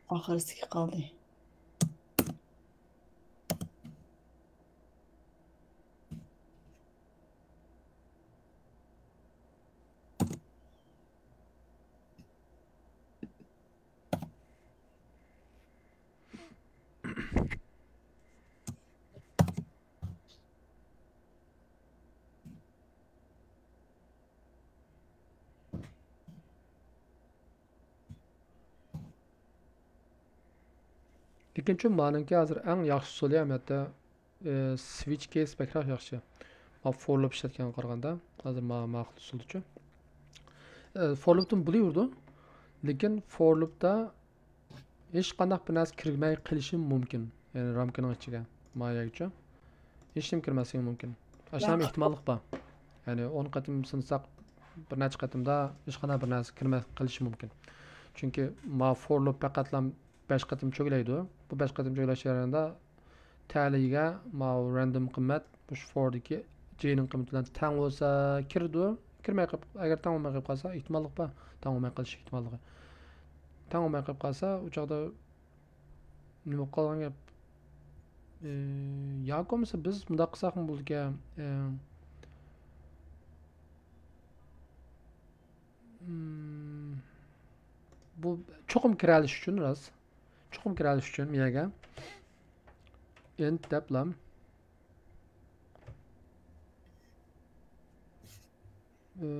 ئاخىرسىكى قالدى. لېكىنچۇ مانىڭكى ھازىر ئەڭ ياخشى ئۇسۇلى ئەمەلىيەتتە، ئى، سۋىچ كېيس بەكرەك ياخشى. ما فور لۇپ ئىشلەتكەنگە قارىغاندا، ھازىر ما، ما خىل ئۇسۇلدىچۇ. ئى، فور لۇپتىن بولۇۋېرىدۇ. لېكىن فور لۇپتا ھېچقانداق بىر نەرسە كىرمەي قېلىشى مۇمكىن. يەنى رامكىنىڭ ئىچىگە، ما يەرگىچۇ. ھېچنېمە كىرمەسلىكى مۇمكىن. ئاشۇنداق ئېھتىماللىق بار. يەنى ئون قېتىم سىنىساق، بىر نەچچە قېتىمدا ھېچقانداق بىر نەرسە كىرمەي قېلىشى مۇمكىن. چۈنكى ما فور لۇپ پەقەتلا بەش قېتىم چۆگىلەيدۇ. بۇ بەش قېتىم چۆگىلەش جەريانىدا تەلىيىگە ماۋۇ راندوم قىممەت مۇشۇ فوردىكى جېينىڭ قىممىتى بىلەن تەڭ بولسا كىرىدۇ. كىرمەي قېلىپ، ئەگەر تەڭ بولماي قېلىپ قالسا، ئېھتىماللىق بار. تەڭ بولماي قېلىش ئېھتىماللىقى. تەڭ بولماي قېلىپ قالسا، ئۇ چاغدا نېمە بولۇپ قالغان گەپ؟ ئى، ياكى بولمىسا بىز مۇنداق قىلساقمۇ بولىدىكەن. ئى، مم، بۇ چوقۇم كىرەلىش ئۈچۈن راست. چوقۇم كىرەلىش ئۈچۈن مىيەگە ئىنت دەپلا، ئى،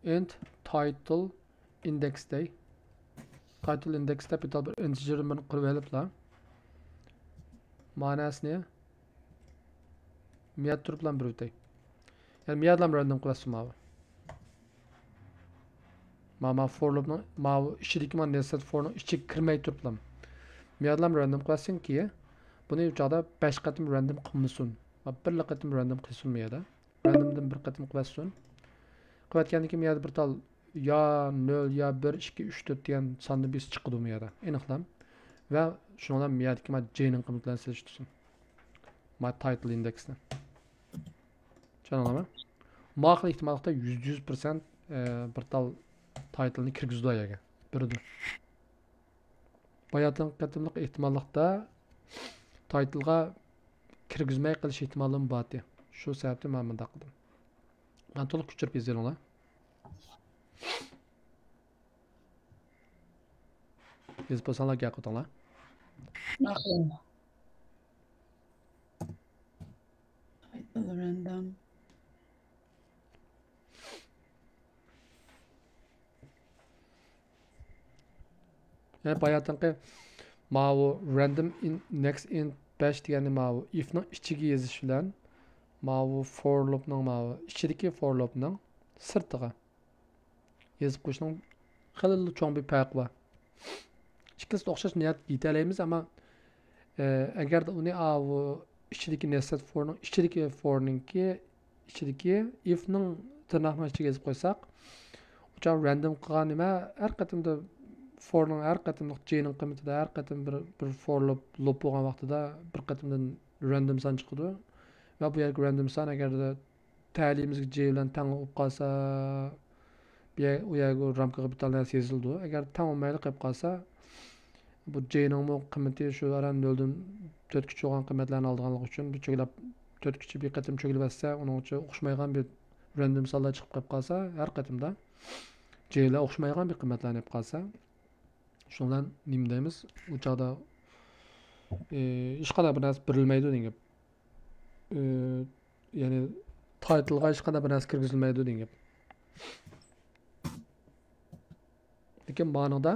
ئىنت تايتىل ئىندېكس دەي. تايتىل ئىندېكس دەپ بىر ئىنتېجېرنى بىر قىلىپ ئېلىپلا، ماناسىنى مىياد تۇرۇپلا بېرىۋېتەي. يەنى مىيادلا راندوم قىلىۋەتسۇن ماۋۇ. ما، ما فور لۇپنىڭ، ماۋۇ ئىچىدىكى ما نېستېد فورنىڭ ئىچىگە كىرمەي تۇرۇپلا. مىيادلا راندوم قىلىۋەتسۇنكى، بۇنى ئۇ چاغدا بەش قېتىم راندوم قىلمىسۇن. ما بىرلا قېتىم راندوم قىلسۇن مىيادە. راندومدىن بىر قېتىم قىلىۋەتسۇن. قىلىۋەتكەندىن كېيىن مىيادە بىر تال يا نۆل، يا بىر، ئىككى، ئۈچ، تۆت دېگەن ساننى بىز چىقىدۇ مىيادە. ئېنىقلا. ۋە شۇنىڭ بىلەن مىيادىكى ما جېينىڭ قىممىتى بىلەن سېلىشتۇرسۇن. ما تايتىل ئىندېكسنى. چۈشەندىڭلارمۇ؟ ما خىل ئېھتىماللىقتا يۈزدە يۈز پىرسەنت، ئە، بىر تال تايتىلنى كىرگۈزىدۇ ئايەرگە. بېرىدۇ. باياتىنقى قېتىملىق ئېھتىماللىقتا تايتىلغا كىرگۈزمەي قېلىش ئېھتىمالىمۇ بار ئىدى. شۇ سەۋەبتىن مەن مۇنداق قىلدىم. مانا تولۇق كۆچۈرۈپ يېزىۋېلىڭلار. يېزىپ بولساڭلار گەپ قىلىڭلار. ماقۇل. تايتىل راندوم. يەنى باياتىنقى ماۋۇ راندوم ئىن، نېكست ئىنت بەش دېگەننى ماۋۇ ئىفنىڭ ئىچىگە يېزىش بىلەن ماۋۇ فور لۇپنىڭ، ماۋۇ ئىچىدىكى فور لۇپنىڭ سىرتىغا يېزىپ قويۇشنىڭ خېلىلا چوڭ بىر پەرقى بار. ئىككىلىسىدە ئوخشاش نىيەت يېتەلەيمىز، ئەمما، ئە، ئەگەردە ئۇنى ئاۋۇ ئىچىدىكى نېستېد فورنىڭ ئىچىدىكى فورنىڭكى ئىچىدىكى ئىفنىڭ تىرناقنىڭ ئىچىگە يېزىپ قويساق، ئۇ چاغ راندوم قىلغان نېمە ھەر قېتىمدا فورنىڭ ھەر قېتىملىق جېينىڭ قىممىتىدە ھەر قېتىم بىر، بىر فور لۇپ، لۇپ بولغان ۋاقتىدا بىر قېتىمدىن راندوم سان چىقىدۇ. ۋە بۇ يەرگە راندوم سان ئەگەردە تەلىيىمىزگە جەي بىلەن تەڭ بولۇپ قالسا، بۇ يەر، ئۇ يەرگە رامكىغا بىر تال نەرسە يېزىلىدۇ. ئەگەر تەڭ بولمايلا قېلىپ قالسا، بۇ جەينىڭمۇ قىممىتى شۇ ئاران نۆلدىن تۆتكىچە بولغان قىممەتلەرنى ئالىدىغانلىقى ئۈچۈن، بۇ چۆگىلەپ تۆتكىچە بىر قېتىم چۆگىلىۋەتسە، ئۇنىڭ ئۈچۈن ئوخشىمايدىغان بىر راندوم سانلار چىقىپ قېلىپ قالسا، ھەر قېتىمدا جەيلەر ئوخشىمايدىغان بىر قىممەتلەرنى ئېلىپ قالسا، شۇنىڭ بىلەن نېمە دەيمىز؟ ئۇ چاغدا، ئى، ھېچقانداق بىر نەرسە بېرىلمەيدۇ دېگەن گەپ. ئى، يەنى تايتىلغا ھېچقانداق بىر نەرسە كىرگۈزۈلمەيدۇ دېگەن گەپ. لېكىن مانىڭدا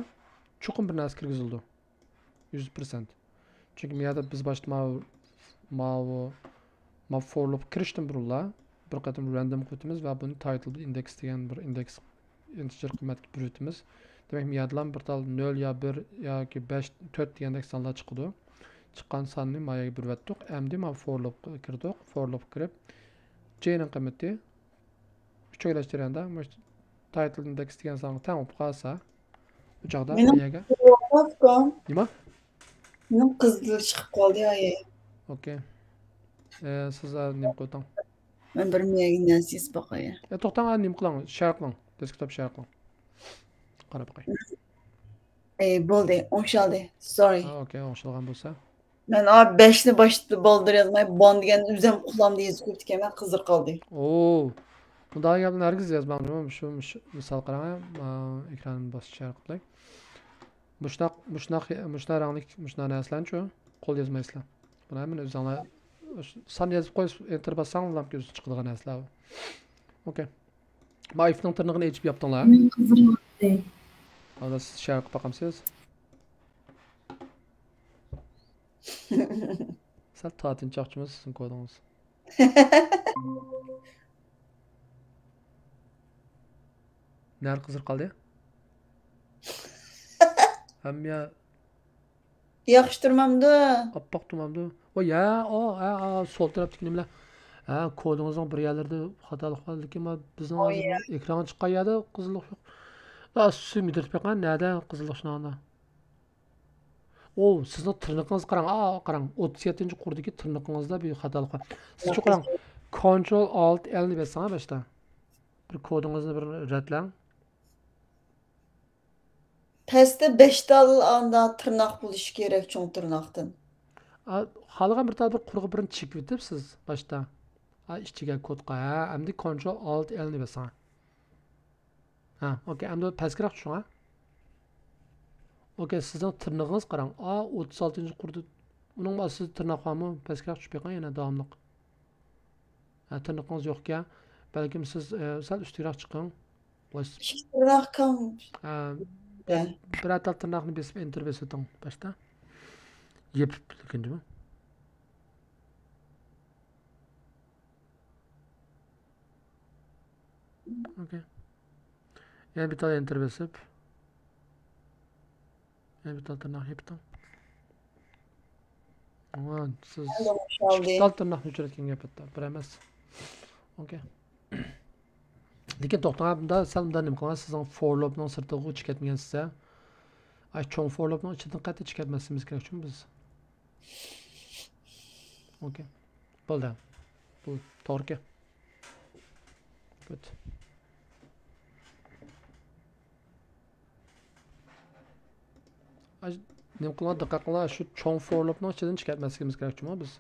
چوقۇم بىر نەرسە كىرگۈزۈلىدۇ. يۈز پىرسەنت. چۈنكى مۇ يەردە بىز باشتا ماۋۇ، ماۋۇ، ماۋۇ فور لۇپ كىرىشتىن بۇرۇنلا بىر قېتىم راندوم قىلىۋېتىمىز ۋە بۇنى تايتىل ئىندېكس دېگەن بىر ئىندېكس ئىنتېجېر قىممەتكە بېرىۋېتىمىز. دېمەك، مۇ يەردىلا بىر تال نۆل يا بىر ياكى بەش، تۆت دېگەندەك سانلار چىقىدۇ. چىققان ساننى ما يەرگە بېرىۋەتتۇق. ئەمدى ماۋۇ فور لۇپقا كىردۇق. فور لۇپقا كىرىپ، جەينىڭ قىممىتى ئۈچەيلەش جەريانىدا مۇشۇ تايتىل ئىندېكس دېگەن سانغا تەڭ بولۇپ قالسا، ئۇ چاغدا مېنىڭ ئايەگە قىزىل ئوقۇپ قالدى. نېمە؟ مېنىڭ قىزىل چىقىپ قالدى، ئايە. ئوكەي. ئە، سىز، ئە، نېمە قىلىۋېتىڭ؟ مەن بىر مېگە نەرسە يېزىپ باقاي. ئە، توختاڭ، ئە، نېمە قىلىڭ، شەر قىلىڭ. دېسكتوپ شەر قىلىڭ. قاراپ باقاي. ئەي، بولدى، ئوڭشالدى. سوررى. ئا، ئوكەي، ئوڭشالغان بولسا. مەن ئا بەشنى باشتا بالدۇر يازماي، بون دېگەن ئۆزۈم قۇلامدا يېزىپ قويۇپتىكەنمەن، قىزىق قالدى. ئوو. بۇنداق گەپنى ھەرگىز يازماڭ، جۇمۇ. شۇ، شۇ مىسال قاراڭ، ما، ئېكراننى باسىپ شەر قىلاي. مۇشۇنداق، مۇشۇنداق، مۇشۇنداق رەڭلىك، مۇشۇنداق نەرسىلەرنىچۇ قول يازمايسىلەر. بۇنى ھەممىنى ئۆزۈڭلار سان يېزىپ قويۇپ، ئېنتېر باسساڭ، لامپا كۆزى چىقىدىغان نەرسىلەر بۇ. ئوكەي. ما ئىفنىڭ تىرنىقىنى ئېچىپ ياپتىڭلار. مېنىڭ قىزىرىۋاتتى. ھازىر سىز شەر قىلىپ باقامسىز؟ سەل تارتىنچاقچىمۇ سىزنىڭ كودىڭىز؟ نەدە قىزىپ قالدى؟ ھەممە ياخشى تۇرمامدۇ؟ ئاپئاق تۇرمامدۇ؟ ۋاي، ھە، ئو، ھە، ھە، سول تەرەپتىكى نېمىلەر؟ ھە، كودىڭىزنىڭ بىر يەرلىرىدە خاتالىق بار، لېكىن ما-، بىزنىڭ ھازىر ئېكرانغا چىققان يەردە قىزىللىق يوق. ئا، سىز مۇدىرىپ بېقىڭ، نەدە قىزىللىق شۇنىڭدا؟ ئو، سىزنىڭ تىرنىقىڭىزغا قاراڭ، ئا، قاراڭ، ئوتتۇز يەتتىنچى قۇردىكى تىرنىقىڭىزدا بىر خاتالىق بار. سىز شۇ قاراڭ، كونترول ئالت ئېلنى بېسىڭ، ھە، باشتا. بىر كودىڭىزنى بىر رەتلەڭ. پەستە بەش تال ئاندا تىرناق بولۇشى كېرەك، چوڭ تىرناقتىن. ئا، خالىغان بىر تال بىر قۇرغا بىرنى چېكىۋېتىپ سىز باشتا. ئا، ئىچىگە كودقا، ھە، ئەمدى كونترول ئالت ئېلنى بېسىڭ. ھە، ئوكەي، ئەمدى پەسكىرەك چۈشۈڭ، ھە. ئوكەي، سىزنىڭ تىرنىقىڭىز قاراڭ. ئا، ئوتتۇز ئالتىنچى قۇردا، ئۇنىڭ ئاستىدا تىرناق بارمۇ؟ پەسكىرەك چۈشۈپ بېقىڭ يەنە داۋاملىق. ھە، تىرنىقىڭىز يوقكەن. بەلكىم سىز، ئە، سەل ئۈستىگىرەك چىقىڭ. بولۇش. ئىككى تىرناق كام؟ ھە، ھە. بىر، بىرەر تال تىرناقنى بېسىپ، ئېنتېر بېسىۋېتىڭ باشتا. يېپىپ لېكىن جۇمۇ. ئوكەي. يەنە بىر تال ئېنتېر بېسىپ. يەنە بىر تال تىرناق يېپىتىڭ. ۋا، سىز ئەمدى ئوخشالدى. ئىككى تال تىرناقنى ئۆچۈرۈۋەتكەن گەپ ھەتتا. بىر ئەمەس. ئوكەي. لېكىن توختاڭ، بۇندا سەل مۇنداق نېمە قىلىڭ، سىزنىڭ فور لوپنىڭ سىرتىغا چىقىپ كەتمىگەن سىزە. ئاي، چوڭ فور لوپنىڭ ئىچىدىن قەتئىي چىقىپ كەتمەسلىكىمىز كېرەك، چۈنكى بىز. ئوكەي. بولدى. بۇ توغرىكەن. گۇد. ئاي، نېمە قىلىڭلار، دىققەت قىلىڭلار، شۇ چوڭ فور لوپنىڭ ئىچىدىن چىقىپ كەتمەسلىكىمىز كېرەك، جۇمۇ بىز.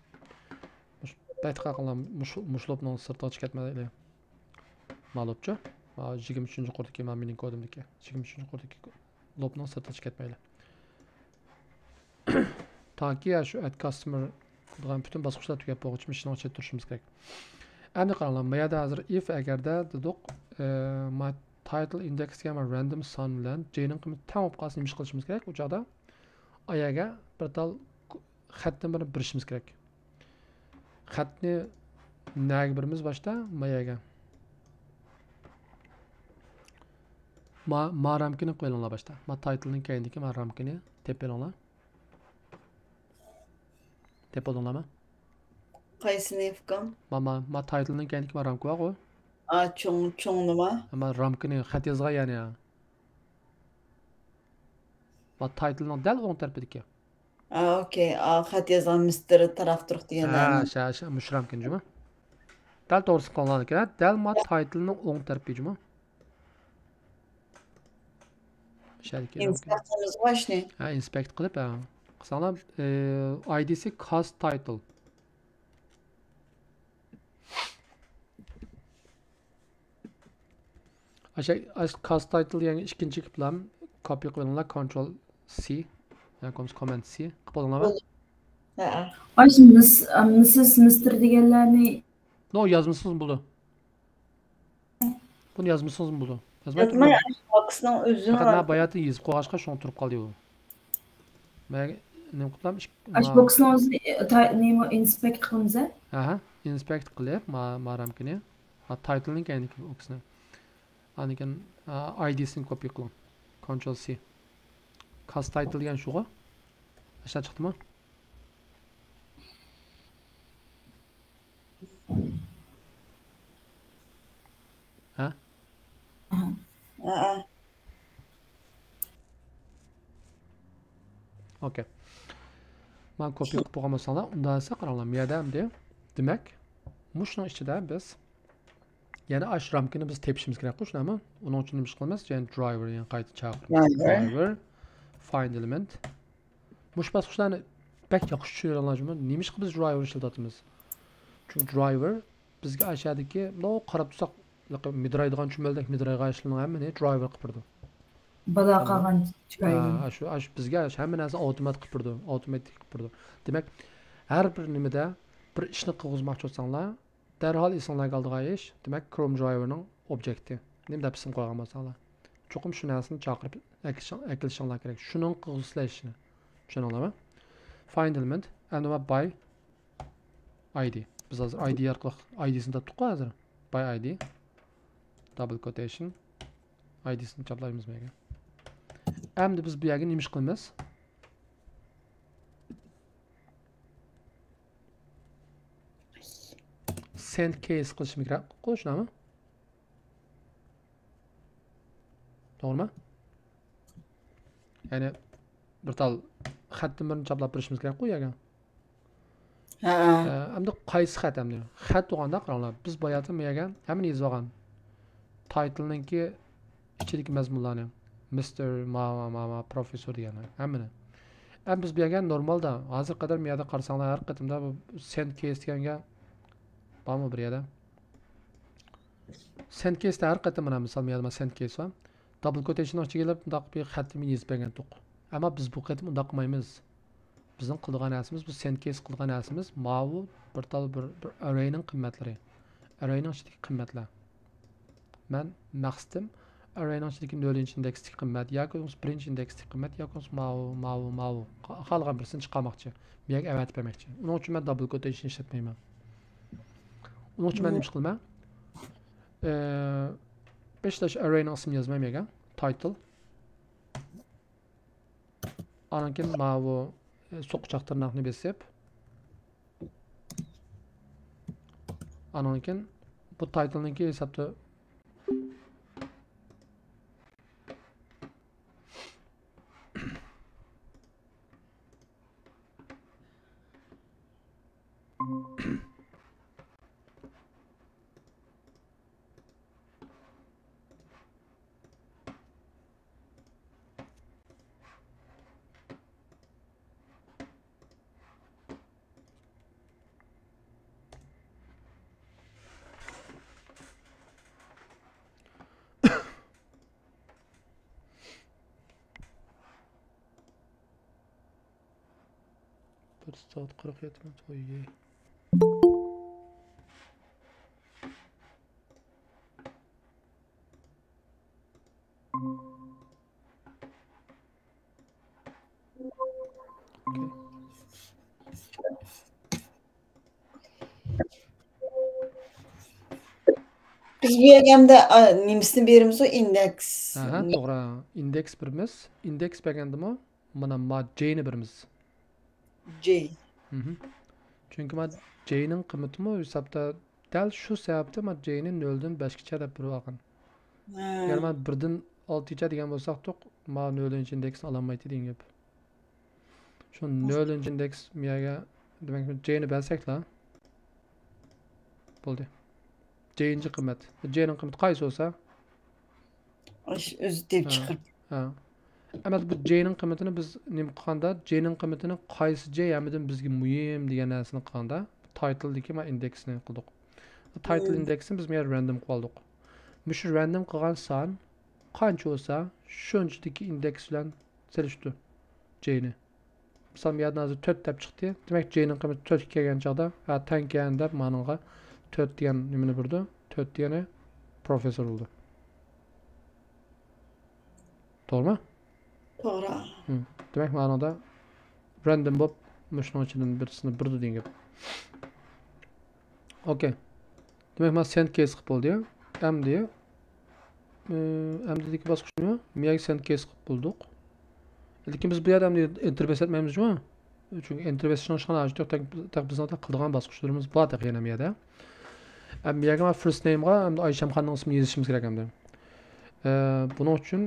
مۇش-، بەك دىققەت قىلىڭلار، مۇش-، مۇش لوپنىڭ سىرتىغا چىقىپ كەتمەيلى. مالوپچۇ؟ ھە، يىگىرمە ئۈچىنچى قۇردىكى، مانا مېنىڭ كودۇمدىكى. يىگىرمە ئۈچىنچى قۇردىكى لوپنىڭ سىرتىغا چىقىپ كەتمەيلى. تاكى يا شۇ ئەد كاستمېر قىلىدىغان پۈتۈن باسقۇچلار تۈگەپ بولغۇچە مىشىنىڭ ئىچىدە تۇرۇشىمىز كېرەك. ئەمدى قاراڭلار، ما يەردە ھازىر ئىف ئەگەردە دېدۇق، ئە، ما تايتىل ئىندېكس دېگەن ما رەندوم سان بىلەن جېينىڭ قىممىتى تەڭ بولۇپ قالسا نېمە ئىش قىلىشىمىز كېرەك؟ ئۇ چاغدا ئا يەرگە بىر تال خەتتىن بىرنى بېرىشىمىز كېرەك. خەتنى نەگە بېرىمىز باشتا؟ ما يەرگە. ما، ما رامكىنى قويۇڭلار باشتا. ما تايتىلنىڭ كەينىدىكى ما رامكىنى تېپىۋېلىڭلار. تېپىۋالدىڭلارمۇ؟ قايسىنى ئۇكام؟ ما، ما، ما تايتىلنىڭ كەينىدىكى ما رامكا بارغۇ؟ ئا، چوڭ، چوڭنىما؟ ما رامكىنى خەت يازغان يەرنى. ما تايتىلنىڭ دەل ئوڭ تەرىپىدىكى. ئا، ئوكەي. ئا، خەت يازغان مىستېر تاراق تۇرۇق دېگەن ھە، يەرنى. شە، شە، مۇشۇ رامكىنى جۇمۇ. دەل توغرىسىنى قىلىڭلار، دەل ما تايتىلنىڭ ئوڭ تەرىپى جۇمۇ. شەدىكى ئىنسپېكت قىلىمىزغۇ ئىشنى. ھە، ئىنسپېكت قىلىپ، ھە. قىلساڭلار، ئى، ئايدىسى كاست تايتىل. ئاشۇ، ئاشۇ كاست تايتىل دېگەن ئىككىنچى كىپلام كوپى قىلىڭلار، كونترول سى ياكى بولمىسا كوماند سى قىلىپ بولدۇڭلارمۇ؟ ھە. ئاشۇ مىس-، مىسسىس مىستېر دېگەنلەرنى. نو، يازمىسىڭىزمۇ بولىدۇ. بۇنى يازمىسىڭىزمۇ بولىدۇ. يازماي يازماي، تۇرۇڭ. ئاشۇ باكسنىڭ ئۆزىنى فەقەت مەن باياتىن يېزىپ قويغاچقا شۇڭا تۇرۇپ قالدى ئۇ. مەن نېمە قىلدىم؟ ئىك-، ئاشۇ ما- باكسنىڭ ئۆزىنى، ئى، تا-، نېمە، ئىنسپېكت قىلىمىز، ھە؟ ئەھە، ئىنسپېكت قىلىپ، ما-، ما رامكىنى. ھا، تايتىلنىڭ كەينىدىكى بوكسنى. ئاندىن كېيىن، ئا، ئايدىسىنى كوپى قىلىڭ. كونترول سى. كاست تايتىل دېگەن شۇغۇ؟ ئاشۇنداق چىقتىمۇ؟ ھە؟ ھە، ھە. ئوكەي. مانا كوپى قىلىپ بولغان بولساڭلار، ئۇنداق دېسە قاراڭلار، بۇ يەردە ئەمدى، دېمەك، مۇشۇنىڭ ئىچىدە بىز يەنە ئاشۇ رامكىنى بىز تېپىشىمىز كېرەكقۇ، شۇنداقمۇ؟ ئۇنىڭ ئۈچۈن نېمە ئىش قىلىمىز؟ يەنە درايۋېر، يەنە قايتا چاقىرىمىز. درايۋېر. درايۋېر، فايند ئېلېمېنت. مۇشۇ باسقۇچلارنى بەك ياخشى چۈشىنىۋېلىڭلار جۇمۇ. نېمىشقا بىز درايۋېر ئىشلىتىۋاتىمىز؟ چۈنكى درايۋېر بىزگە ئاشۇ يەردىكى، مۇنداق قاراپ تۇرساق، مىدىرلايدىغان چۈمۈلدەك مىدىرلىغان ئىشلارنىڭ ھەممىنى درايۋېر قىلىپ بېرىدۇ. بالا قالغان درايۋېر. ھە، ئاشۇ، ئاشۇ بىزگە ئاشۇ ھەممە نەرسە ئاۋتومات قىلىپ بېرىدۇ، ئاۋتوماتىك قىلىپ بېرىدۇ. دېمەك، ھەر بىر نېمىدە بىر ئىشنى قىلغۇزماقچى بولساڭلار، دەرھال ئېسىڭلارغا كېلىدىغان ئىش، دېمەك، كروم درايۋېرنىڭ ئوبيېكتى. نېمە دەپ ئىسىم قويغان بولساڭلار. چوقۇم شۇ نەرسىنى چاقىرىپ ئەكىلىشىڭ-، ئەكېلىشىڭلار كېرەك. شۇنىڭ قىلغۇسىلەر ئىشنى. چۈشەندىڭلارمۇ؟ فايند ئېلېمېنت. ئەمدى مانا باي ئايدى. بىز ھازىر ئايدى ئارقىلىق ئايدىسىنى تاپتۇققۇ ھازىر. باي ئايدى. دابل كوتېيشن. ئايدىسىنى چاپلايمىز مەگە. ئەمدى بىز بۇ يەرگە نېمە ئىش قىلىمىز؟ سەند كېيس قىلىشىمىز كېرەكقۇ، شۇنداقمۇ؟ توغرىمۇ؟ يەنى بىر تال خەتتىن بىرنى چاپلاپ بېرىشىمىز كېرەكقۇ يەرگە. ھە. ئە، ئەمدى قايسى خەت ئەمدى؟ خەت دېگەندە قاراڭلار، بىز باياتىن بۇ يەرگە ھەممىنى يېزىۋالغان. تايتىلنىڭكى ئىچىدىكى مەزمۇنلارنى، مىستېر، ماما، ماما، پروفېسسور دېگەنلەر ھەممىنى. ئەمدى بىز بۇ يەرگە نورمالدا، ھازىرغا قەدەر بۇ يەردە قارىساڭلار، ھەر قېتىمدا بۇ سەند كېيس دېگەنگە بارمۇ بىر يەردە؟ سەند كېيستا ھەر قېتىم مانا مىسال، مەن سەند كېيس بار. دابل كوتېيشننىڭ ئىچىگە ئېلىپ، مۇنداق بىر خەتنى يېزىپ بەرگەنتۇق. ئەمما بىز بۇ قېتىم ئۇنداق قىلمايمىز. بىزنىڭ قىلىدىغان نەرسىمىز، بۇ سەند كېيس قىلىدىغان نەرسىمىز، ماۋۇ بىر تال بىر، بىر ئەررەينىڭ قىممەتلىرى. ئەررەينىڭ ئىچىدىكى قىممەتلەر. مەن مەقسىتىم ئەررەينىڭ ئىچىدىكى نۆلىنچى ئىندېكستىكى قىممەت ياكى بولمىسا بىرىنچى ئىندېكستىكى قىممەت ياكى بولمىسا ماۋۇ، ماۋۇ، ماۋۇ. خا-، خالىغان بىرسىنى چىقارماقچى. بۇ يەرگە ئەۋەتىپ بەرمەكچى. ئۇنىڭ ئۈچۈن مەن دابل كوتېيشن ئىشلەتمەيمەن. ئۇنىڭ ئۈچۈن مەن نېمە ئىش قىلىمەن؟ ئە، بېشىدا شۇ ئەررەينىڭ ئىسمىنى يازمايمەن يەرگە. تايتىل. ئانان كېيىن ماۋۇ، ئە، سوقىچاق تىرناقنى بېسىپ. ئانان كېيىن بۇ تايتىلنىڭكى ھېسابتا. بىر سائەت قىرىق يەتتە مىنۇت. ۋوي. بىز بۇ يەرگە ئەمدى، ئا، نېمىسىنى بېرىمىزۇ؟ ئىندېكس. ئاھا، توغرا. ئىندېكس بېرىمىز. ئىندېكس بەرگەندىمۇ مانا ما جېينى بېرىمىز. جېي. مھم. چۈنكى ما جېينىڭ قىممىتىمۇ ھېسابتا دەل شۇ سەۋەبتىن ما جېينى نۆلدىن بەشكىچە دەپ بېرىۋالغان. ھە. يەنى ما بىردىن ئالتىگىچە دېگەن بولساقتۇق، ما نۆلىنچى ئىندېكسنى ئالالمايتتى دېگەن گەپ. شۇ نۆلىنچى ئىندېكس مىيەگە، دېمەك، جېينى بەرسەكلا بولدى. جېيىنچى قىممەت. جېينىڭ قىممىتى قايسى بولسا، ئاش-، ئۆزى دەپ ھە، چىقىرىپ. ھە. ئەمەس، بۇ جېينىڭ قىممىتىنى بىز نېمە قىلغاندا، جېينىڭ قىممىتىنى قايسى جېي ھەممىدىن بىزگە مۇھىم دېگەن نەرسىنى قىلغاندا، تايتىلدىكى ما ئىندېكسنى قىلدۇق. تايتىل مم. ئىندېكسنى بىز مۇ يەردە رەندوم قىلىۋالدۇق. مۇشۇ رەندوم قىلغان سان قانچە بولسا، شۇنچىدىكى ئىندېكس بىلەن سېلىشتۇر جېينى. مىسال، بۇ يەردىن ھازىر تۆت دەپ چىقتى. دېمەك، جېينىڭ قىممىتى تۆتكە كەلگەن چاغدا، ھە، تەڭكەن دەپ مانىڭغا تۆت دېگەن نېمىنى بېرىدۇ. تۆت دېگىنى پروفېسسور بولىدۇ. توغرىمۇ؟ توغرا. ھىم. دېمەك، مانىڭدا رەندوم بولۇپ، مۇشۇنىڭ ئىچىدىن بىرسىنى بېرىدۇ دېگەن گەپ. ئوكەي. دېمەك، مانا سەند كېيس قىلىپ بولدى. ئەمدى، ئى، ئەمدىكى باسقۇچ نېمە؟ مىيەگە سەند كېيس قىلىپ بولدۇق. لېكىن بىز بۇ يەردە ئەمدى ئېنتېر بېسەلمەيمىز جۇمۇ. چۈنكى ئېنتېر بېسىشنىڭ ھېچقانداق ھاجىتى يوق. تەك-، تەك بىزنىڭ تەك قىلىدىغان باسقۇچلىرىمىز بار تېخى يەنە بۇ يەردە. ئەمدى بۇ يەرگە مانا فىرست نېيمغا ئەمدى ئايشەمخاننىڭ ئىسمىنى يېزىشىمىز كېرەك ئەمدى. ئى، بۇنىڭ ئۈچۈن،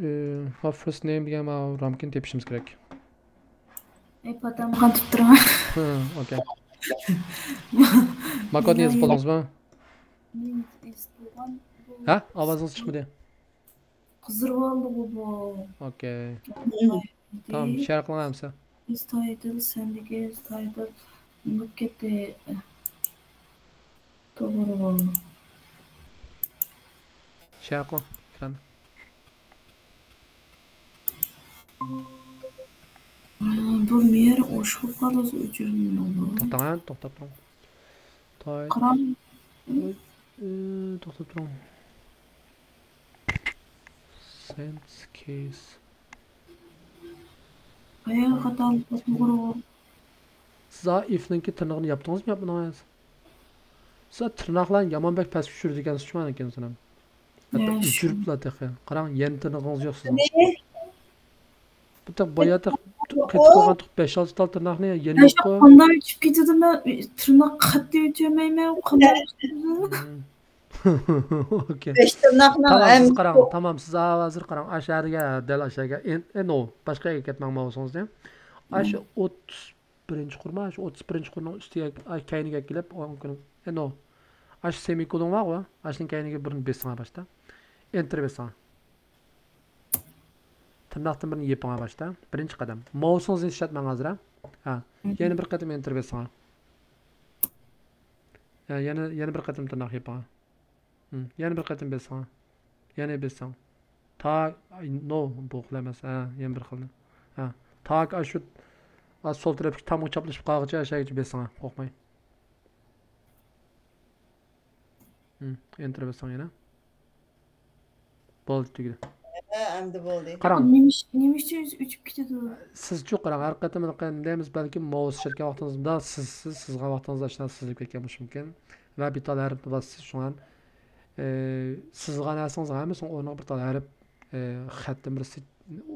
ئى، مانا فىرست نېيم دېگەن مانا رامكىنى تېپىشىمىز كېرەك. ئەي، پاتام قان تۇتتۇرۇڭ. ھە، ئوكەي. ماكودنى يېزىپ بولدىڭىزمۇ؟ ھە؟ ئاۋازىڭىز چىقمىدى. قىزىرىۋالدىغۇ بۇ. ئوكەي. تامام، شېئر قىلىڭ ئەمسە. Is title, send is title. بولۇپ كەتتى. توغرا. شېئر قىلىڭ ئېكراننى. بۇ مېيەر ئوشۇق قالىدۇ، ئۆچۈرۈلمەيدۇ. توختاڭ، توختاپ تۇرۇڭ. تاي-، قاراڭ. ئى، توختاپ تۇرۇڭ. سەند كېيس. ئاياغ خاتالىق توغرا. سىز ئا ئىفنىڭكى تىرنىقىنى ياپتىڭىزمۇ، ياپمىدىڭىز؟ سىز تىرناقلارنى يامان بەك پەسكە چۈشۈردى ئىكەنسىز شۇ ئىكەنسىز. ھەتتا ياش. ئۆچۈرۈپلا تېخى. قاراڭ، يەنە تىرنىقىڭىز يوق سىزنىڭ. بۇ تېخى بايا تېخى قېتىپ قويغان تۇق بەش ئالتە تال تىرناقنى يەنە يوققۇ. قانداق ئۆچۈپ كېتىدۇ، مەن تىرناق قەتئىي ئۆچۈرمەيمەن، قانداق ئۆچۈپ كېتىدۇ؟ ئوكەي. بەش تىرناقنىڭ تامام، سىز ھەممىسى قاراڭ، تامام، سىز ھازىر قاراڭ، ئاشۇ يەرگە، دەل ئاشۇ يەرگە، ئېن-، ئېنو، باشقا يەرگە كەتمەڭ ماۋۇسىڭىز دېڭ. ئاشۇ ئوتتۇز بىرىنچى قۇرما، ئاشۇ ئوتتۇز بىرىنچى قۇرنىڭ ئۈستىگە، ئاي، كەينىگە كېلىپ، ئوڭ كۈنى، ئېنو. ئاشۇ سېمىكولون بارغۇ، ئاشۇنىڭ كەينىگە بىرنى بېسىڭ باشتا. ئېنتېر بېسىڭ. تىرناقتىن بىرنى يېپىڭ باشتا. بىرىنچى قەدەم. ماۋۇسىڭىزنى ئىشلەتمەڭ ھازىر، ھە. ھە، يەنە بىر قېتىم ئېنتېر بېسىڭ. ھە، يەنە، يەنە بىر قېتىم تىرناق يېپىڭ. ھىم، يەنە بىر قېتىم بېسىڭ. يەنە بېسىڭ. تا، ئاي، نو، بۇ خىل ئەمەس. ھە، يەنە بىر خىلنى. ھە، تاكى ئاشۇ، ئا، سول تەرەپتىكى تامغا چاپلىشىپ قالغۇچە ئاشۇ يەرگىچە بېسىڭ. قورقماي. ھىم، ئېنتېر بېسىڭ يەنە. بولدى، تۈگىدى. ھە، ئەمدى بولدى. قاراڭ. نېمە ئۈچ-، نېمە ئۈچۈن ئۆچۈپ كېتىدۇ؟ سىزچۇ قاراڭ، ھەر قېتىم دەيمىز، بەلكىم ماۋۇس ئىشلەتكەن ۋاقتىڭىزدا سىز، سىز سىزغان ۋاقتىڭىزدا ئاشۇنداق سىزىلىپ كەتكەن بولۇشى مۇمكىن. ۋە بىر تال ھەرپنى باسىسىز، شۇڭا، ئە، سىزغان نەرسىڭىزنىڭ ھەممىسىنىڭ ئورنىغا بىر تال ھەرپ، ئە، خەتتىن بىرسى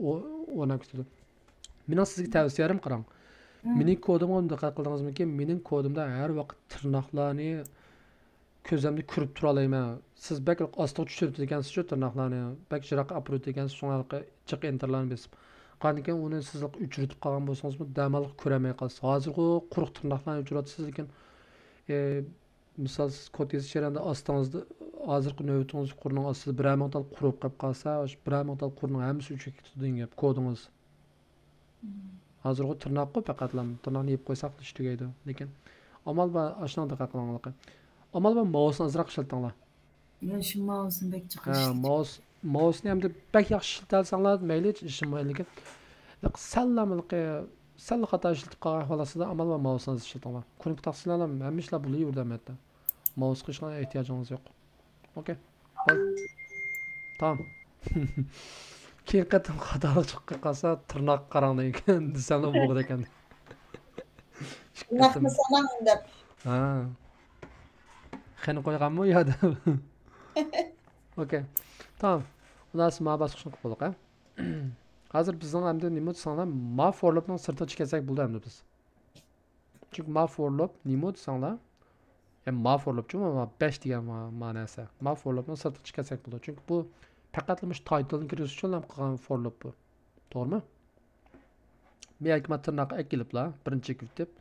ئو-، ئورناپ كېتىدۇ. مېنىڭ سىزگە تەۋسىيەم قاراڭ. مېنىڭ كودۇمغا دىققەت قىلدىڭىزمىكىن؟ مېنىڭ كودۇمدا ھەر ۋاقىت تىرناقلارنى كۆزۈمدە كۆرۈپ تۇرالايمەن. سىز بەك ئاستىغا چۈشۈرۈپتىكەنسىزچۇ تىرناقلارنى، بەك يىراققا ئاپىرىۋېتىدىكەنسىز، شۇڭا ھېلىقى جىق ئېنتېرلارنى بېسىپ. قاندىكىن ئۇنى سىز ئۆچۈرۈۋېتىپ قالغان بولسىڭىزمۇ دەماللىق كۆرەلمەي قالىسىز. ھازىرغۇ قۇرۇق تىرناقلارنى ئۆچۈرۈۋاتىسىز، لېكىن، ئى، مىسال، سىز كود يېزىش جەريانىدا ئاستىڭىزدا، ھازىرقى نۆۋىتىڭىزدىكى قۇرنىڭ ئاستىدا بىرەر مىڭ تال قۇر بولۇپ قالسا، ئاشۇ بىرەر مىڭ تال قۇرنىڭ ھەممىسى ئۆچۈپ كېتىدۇ دېگەن گەپ، كودىڭىز. ھازىرغۇ تىرناققۇ پەقەتلا، تىرناقنى يېپىپ قويساق ئىش تۈگەيدۇ. لېكىن ئامال بار، ئاشۇنىڭغا دىققەت قىلىڭلار. ئامال بار، ماۋۇسنى ئازراق ئىشلىتىڭلار. مەن شۇ ماۋۇسنى بەك جىق ھە، ئىشلىتىپ. ماۋۇس، ماۋۇسنى ئەمدى بەك ياخشى ئىشلىتەلىسەڭلار مەيلى، ھېچ ئىشىم يوق. لېكىن سەللا، سەللا خاتا ئىشلىتىپ قالغان ئەھۋال ئاستىدا ئامال بار، ماۋۇسنى ئاز ئىشلىتىڭلار. كۇنۇپكا تاقىسىلا ھەممە ئىشلار بولۇۋېرىدۇ ئەمەلىيەتتە. ماۋۇسقا ھېچقانداق ئېھتىياجىڭىز يوق. ئوكەي. بولدى. تامام. كېيىن قېتىم خاتالىق چىقىپ قالسا، تىرناق قاراڭ دېگەن دېسەڭلار بولغۇدەك ئەمدى. ئىككى قېتىم. تىرناقنى ساناڭ دەپ. ھا. خېنى قويغانمۇ يا دەپ. ئوكەي. تامام. خۇلاسە ما باسقۇچنى قىلىپ بولدۇق، ھە؟ ھازىر بىزنىڭ ئەمدى نېمە دېسەڭلار، ما فور لۇپنىڭ سىرتىغا چىقىپ كەتسەك بولدى ئەمدى بىز. چۈنكى ما فور لۇپ نېمە دېسەڭلار، يەنى ما فور لۇپچۇ، ما بەش دېگەن ما-، مەنىسى. ما فور لۇپنىڭ سىرتىغا چىقىپ كەتسەك بولىدۇ. چۈنكى بۇ پەقەتلا مۇشۇ تايتىلنى كىرگۈزۈش ئۈچۈن قىلغان فور لۇپ بۇ. توغرىمۇ؟ بۇ يەرگە ما تىرناققا ئەكېلىپلا، بىرىنچى كىرىپ،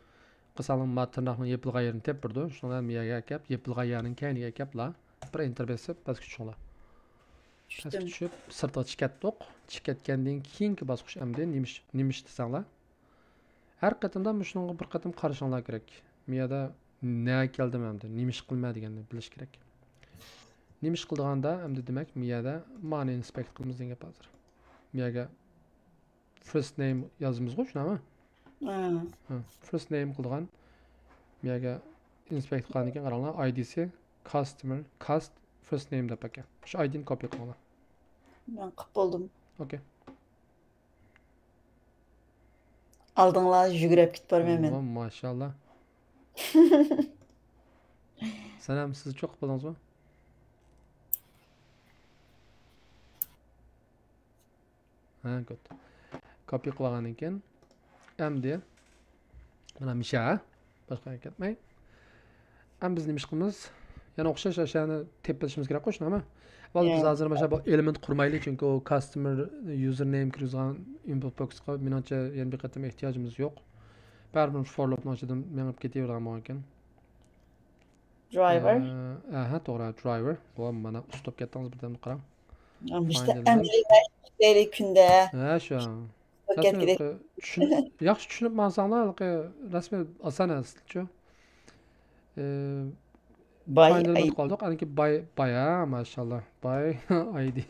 قىلساڭلار ما تىرناقنىڭ يېپىلغان يېرىنى تېپىپ بېرىدۇ. شۇنىڭ بىلەن بۇ يەرگە ئەكەپ، يېپىلغان يەرنىڭ كەينىگە ئەكەپلا، بىر ئېنتېر بېسىپ، پەسكە چۈشۈڭلار. پەسكە چۈشتۈم. چۈشۈپ، سىرتىغا چىقىپ كەتتۇق. چىقىپ كەتكەندىن كېيىنكى باسقۇچ ئەمدى نېمە ئىش، نېمە ئىش دېسەڭلار. ھەر قېتىمدا مۇشۇنىڭغا بىر قېتىم قارىشىڭلار كېرەك. مۇ يەردە نەگە كەلدىم ئەمدى، نېمە ئىش قىلىمەن دېگەننى بىلىش كېرەك. نېمە ئىش قىلىدىغاندا ئەمدى دېمەك، مۇ يەردە مانى ئىنسپېكت قىلىمىز دېگەن گەپ ھازىر. مۇ يەرگە فىرست نەيم يازىمىزغۇ، شۇنداقمۇ؟ ھە. ھە، فىرست نەيم قىلىدىغان. مۇ يەرگە ئىنسپېكت قىلغاندىن كېيىن قاراڭلار، ئايدىسى كاستمېر، كاست فىرست نەيم دەپ ئەكەن. شۇ ئايدىنى كوپىي قىلىڭلار. مەن قىلىپ بولدۇم. ئوكەي. ئالدىڭلار يۈگرەپ كېتىپ بارىمەن مەن. ۋا، ماشاللا. سەنەم، سىز چوقۇپ بولدىڭىزمۇ؟ ھە، گۇد. كوپىي قىلىۋالغاندىن كېيىن، ئەمدى مانا مىشا، باشقا يەرگە كەتمەي. ئەمدى بىز نېمە ئىش قىلىمىز؟ يەنە ئوخشاش ئەشيانى تېپىپ بېرىشىمىز كېرەكقۇ، شۇنداقمۇ؟ ۋاللا بىز يا. ھازىر ماشا بۇ ئېلېمېنت قۇرمايلى، چۈنكى ئۇ كاستمېر يۇزېر نەيم كىرگۈزگەن ئىنبوكس بوكسقا مېنىڭچە يەنە بىر قېتىم ئېھتىياجىمىز يوق. بەرىبىر شۇ فور لۇپنىڭ ئىچىدىن مېڭىپ كېتىۋېرىدىغان بولغانكەن. درايۋەر. ئە، ئەھە، توغرا، درايۋەر. ۋا، مانا ئۇستاپ كەتتىڭىز بىردەمدە قاراڭ. مۇشتا فاينەلدىن. ئەمەلىي دەيلى كۈندە. ھە، شۇ. كەتكىدەك. ھېلىقى چۈشىنىپ، ياخشى چۈشىنىپ ماڭساڭلار، ھېلىقى رەسمىي ئاسان ئەسلىچۇ. ئى، باي فاينەلنى ئاي. ئۇنتۇپ قالدۇق. ئانىكى باي، باي، ھە، ماشاللا. باي ئايدى.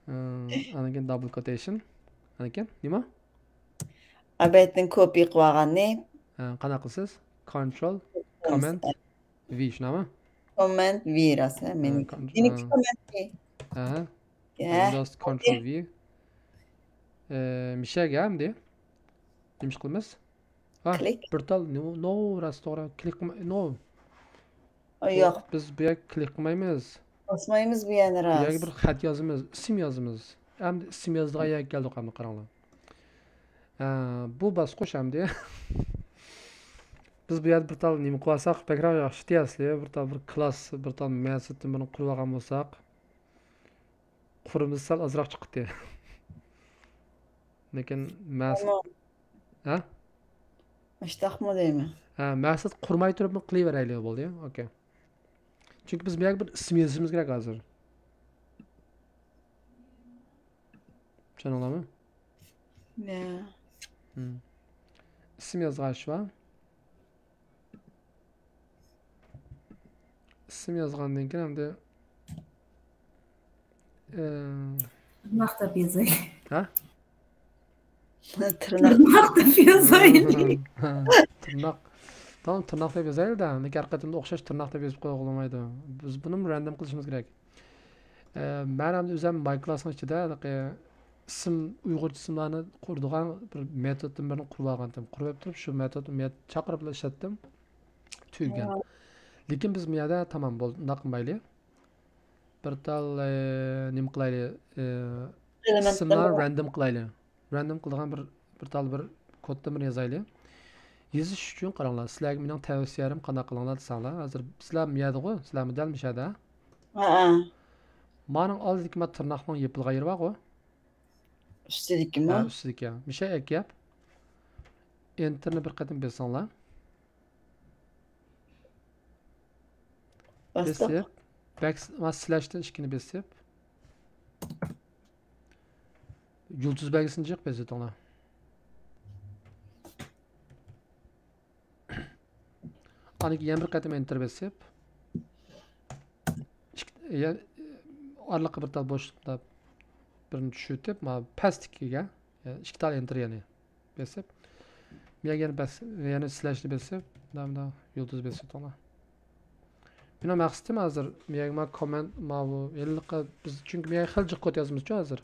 ئى، ئانىكى دابل كوتېيشن. ئانىكى نېمە؟ ئابەتتىن كوپىي قىلىۋالغاننى. ھە، قانداق قىلىسىز؟ كونترول، كوماند، ۋى، شۇنداقمۇ؟ كوماند ۋى راست، ھە، مېنىڭكى. كونترول، مېنىڭكى ھە. كوماند ۋى. ھە. ھە. ۋىندوز كونترول ۋى. ئى، مىشەگە ئەمدى نېمە ئىش قىلىمىز؟ ھە، كلىك. بىر تال نو، نو راست توغرا. كلىك قىلما-، نو. ئا، ياق. بىز بۇ يەرگە كلىك قىلمايمىز. باسمايمىز بۇ يەرنى بۇ يەرگە راست. بىر خەت يازىمىز، ئىسىم يازىمىز. ئەمدى ئىسىم يازىدىغان يەرگە كەلدۇق ئەمدى قاراڭلار. ھە، بۇ باسقۇچ ئەمدى. بىز بۇ يەردە بىر تال نېمە قىلىۋالساق بەكرەك ياخشى دېيەسىلى. بىر تال بىر كلاس، بىر تال مەسىتتىن بىرنى قۇرۇۋالغان بولساق. قۇرىمىز سەل ئازراق چىقتى. لېكىن مەس-، ئەمما ھە؟ مۇشتاقمۇ دەيمەن. ھە، مەقسەت قۇرماي تۇرۇپمۇ قىلىۋېرەيلى، بولدى. ئوكەي. چۈنكى بىز بۇ يەرگە بىر ئىسىم يېزىشىمىز كېرەك ھازىر. چۈشەندىڭلارمۇ؟ يا. ھىم. ئىسىم يازغاچ بار. ئىسىم يازغاندىن كېيىن ئەمدى، ئى، تىرناق دەپ يازايلى. ھە؟ تىرناق. تىرناق دەپ يازايلى. ھە، تىرناق. تامام، تىرناق دەپ يازايلى-دە. لېكىن ھەر قېتىمدا ئوخشاش تىرناق دەپ يېزىپ قويغىلى بولمايدۇ. بىز بۇنىمۇ رەندوم قىلىشىمىز كېرەك. ئى، مەن ئەمدى ئۆزۈم ماي كلاسنىڭ ئىچىدە ھېلىقى ئىسىم، ئۇيغۇرچە ئىسىملارنى قۇرىدىغان بىر مېتودتىن بىرنى قۇرۇۋالغانتىم. قۇرۇۋېلىپ تۇرۇپ، شۇ مېتودنى مېت-، چاقىرىپلا ئىشلەتتىم. تۈگىگەن. ھە. لېكىن بىز بۇ يەردە تامام، بولدى، ئۇنداق قىلمايلى. بىر تال، ئى، نېمە قىلايلى؟ ئى، ئېلېمېنتلار ئىسىملار رەندوم قىلايلى. رەندوم قىلىدىغان بىر، بىر تال بىر كودتىن بىرنى يازايلى. يېزىش ئۈچۈن قاراڭلار، سىلەرگە مېنىڭ تەۋسىيەلىرىم قانداق قىلىڭلار دېسەڭلار، ھازىر سىلەر مۇ يەردىغۇ، سىلەرمۇ دەل مۇشۇ يەردە. ھە، ھە. مانىڭ ئالدىدىكى ما تىرناقنىڭ يېپىلغان يېرى بارغۇ. ئۈستىدىكىمۇ؟ ھە، ئۈستىدىكى. مۇشۇ يەرگە كەپ، ئېنتېرنى بىر قېتىم بېسىڭلار. باستۇق. بېسىپ، بەك-، ما سلەشتىن ئىككىنى بېسىپ، يۇلتۇز بەلگىسىنى جىق بېسىۋېتىڭلار. ئاندىن كېيىن يەنە بىر قېتىم ئېنتېر بېسىپ، ئىككى، يە-، ئارىلىققا بىر تال بوشلۇقتا بىرنى چۈشۈرتۈپ، ما پەستىكىگە، يە، ئىككى تال ئېنتېر يەنە بېسىپ، بۇ يەرگە يەنە بەس-، يەنە سلەشنى بېسىپ، مۇنداق، مۇنداق يۇلتۇز بېسىۋېتىڭلار. مېنىڭ مەقسىتىم ھازىر، بۇ يەرگە ما كوممېنت، ماۋۇ ھېلىقى بىز، چۈنكى بۇ يەرگە خېلى جىق كود يازىمىزچۇ ھازىر.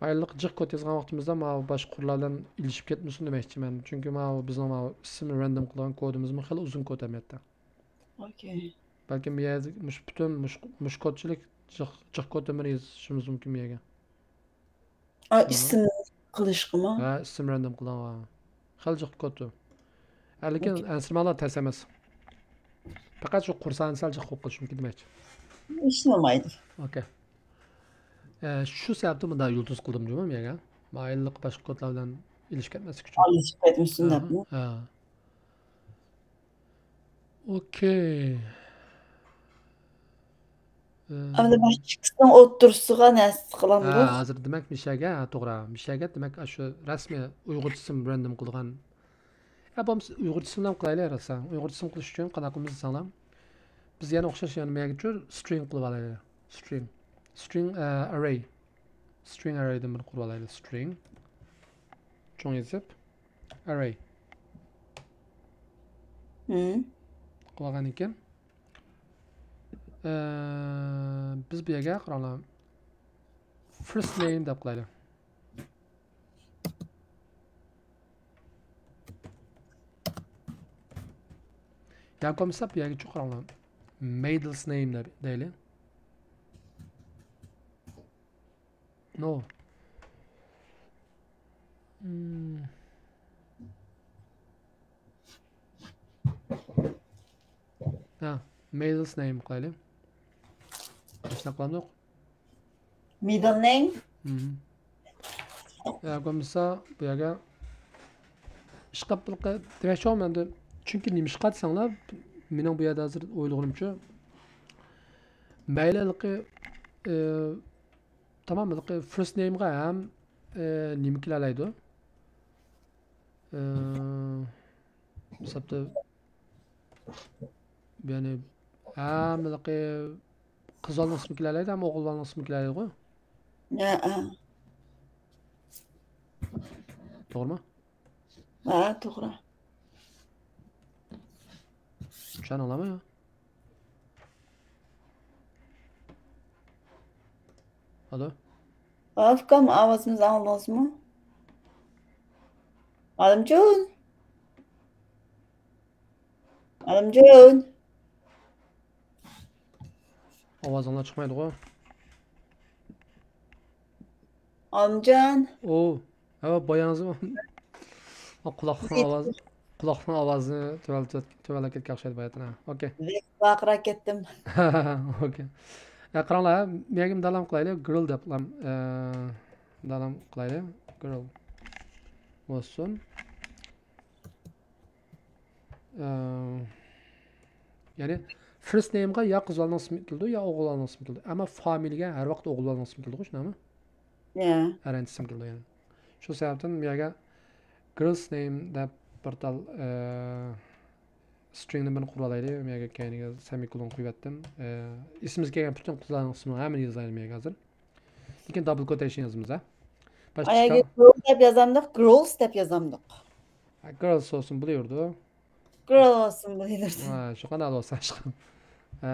ھېلىقى جىق كود يازغان ۋاقتىمىزدا ماۋۇ باشقا قۇرلار بىلەن ئېلىشىپ كەتمىسۇن دېمەكچىمەن. چۈنكى ماۋۇ بىزنىڭ ماۋۇ ئىسىمنى رەندوم قىلغان كودىمىزمۇ خېلى ئۇزۇن كود ئەمەلىيەتتە. ئوكەي. بەلكىم بۇ يەردە مۇشۇ پۈتۈن مۇشۇ، مۇشۇ كودچىلىك جىق، جىق كودتىن بىرنى يېزىشىمىز مۇمكىن بۇ يەرگە. ئا، ئىسىم قىلىشقىمۇ؟ ھە، ئىسىم رەندوم قىلىڭ. خېلى جىق كودتۇ. ھە، لېكىن ئوكەي. ئەنسىرىمەڭلار، تەس ئەمەس. پەقەت شۇ قۇرسانى سەل جىق قويۇپ قويۇشۇم مۇمكىن دېمەكچى. ھېچ بولمايدۇ. ئوكەي. ئە، شۇ سەۋەبتىن مۇنداق يۇلتۇز قىلدىم جۇمۇ مەن. مايىللىق باشقا كودلار بىلەن ئېلىشىپ كەتمەسلىك ئۈچۈن. ئېلىشىپ كەتمىسۇن دەپمۇ؟ ھە. ئوكەي. ئە، ئەمدى مانا ئىككىسىنىڭ ئوتتۇرىسىغا نەرسە قىلامدۇ؟ ھە، ھازىر دېمەك مىشەگە، ھە، توغرا. مىشەگە دېمەك ئاشۇ رەسمىي ئۇيغۇرچە ئىسىم رەندوم قىلغان. ھە، بولمىسا ئۇيغۇرچە ئىسىم بىلەن قىلايلى، راسا. ئۇيغۇرچە ئىسىم قىلىش ئۈچۈن قانداق قىلىمىز دېسەڭلار. بىز يەنە ئوخشاش يەنە مەگىچۇ سترىڭ قىلىپ ئالايلى. سترىڭ. سترىڭ، ئە، ئەررەي. سترىڭ ئەررەيدىن بىر قۇرۇپ ئالايلى. سترىڭ. چوڭ يېزىپ. ئەررەي. ھىم. قىلىۋالغاندىن كېيىن، ئە، بىز بۇ يەرگە قاراڭلار. فىرست نېيم دەپ قىلايلى. ياكى بولمىسا بۇ يەرگىچۇ قاراڭلار. مىدىل نېيم دەپ دەيلى. نو. مم. ھە، مىدىل نېيم قىلايلى. شۇنداق قىلامدۇق؟ مىدىل نېيم؟ مم. يا بولمىسا بۇ يەرگە ئىشقاپ بىر قە-، دېمەكچى بولغان ئەمدى. چۈنكى نېمىشقا دېسەڭلار، مېنىڭ بۇ يەردە ھازىر ئويلىغىنىمچە، مەيلى ھېلىقى، ئى، تامام ھېلىقى فىرست نېيمغا ھەم، ئى، نېمە كېلەلەيدۇ؟ ئى، ھېسابتا، يەنى ھەم ھېلىقى قىز بالىنىڭ ئىسمى كېلەلەيدۇ، ھەم ئوغۇل بالىنىڭ ئىسمى كېلەلەيدىغۇ. ھە، ھە. توغرىمۇ؟ ھە، توغرا. چۈشەندىڭلارمۇ يا؟ ئالو؟ ھە، ئۇكام، ئاۋازىمىزنى ئاڭلىدىڭىزمۇ؟ ئالىمجان. ئالىمجان. ئاۋازىڭلار چىقمايدىغۇ. ئالىمجان. ئو، ھە، بايانىزمۇ؟ قۇلاقنىڭ ئاۋازى، قۇلاقنىڭ ئاۋازىنى تۆۋەنلىتىپ، تۆۋەنلەپ كەتكەن ئوخشايدۇ باياتىن. ھە، ئوكەي. ۋارقىراپ كەتتىم. ئوكەي. ھە، قاراڭلار، ھە، مېگىم دالام قىلايلى، گرىل دەپ قىلام. ئە، دالام قىلايلى، گرىل بولسۇن. ئە، يەنى، فىرست نېيمغا يا قىز بالىنىڭ ئىسمى كېلىدۇ، يا ئوغۇل بالىنىڭ ئىسمى كېلىدۇ. ئەمما فامىلىگە ھەر ۋاقىت ئوغۇل بالىنىڭ ئىسمى كېلىدۇ، شۇنداقمۇ؟ يا. ئەرەنچە ئىسىم كېلىدۇ يەنى. شۇ سەۋەبتىن بۇ يەرگە گرىلس نېيم دەپ بىر تال، ئە، سترىڭنى بىرنى قۇرۇۋالايلى. بۇ يەرگە كەينىگە سېمىكولون قويۇۋەتتىم. ئە، ئېسىمىزگە كەلگەن پۈتۈن قىزلارنىڭ ئىسمىنى ھەممىنى يازايلى بۇ يەرگە ھازىر. لېكىن دابل كوتېيشن يازىمىز، ھە؟ باشقا ئاياگە گرىل دەپ يازامدۇق، گرىلس دەپ يازامدۇق. ھە، گرىلس بولسۇن، بولۇۋېرىدۇ. گرىل بولسۇن، بولۇۋېرىدۇ. ھە، شۇ قانداق بولسا، شۇ. ھە،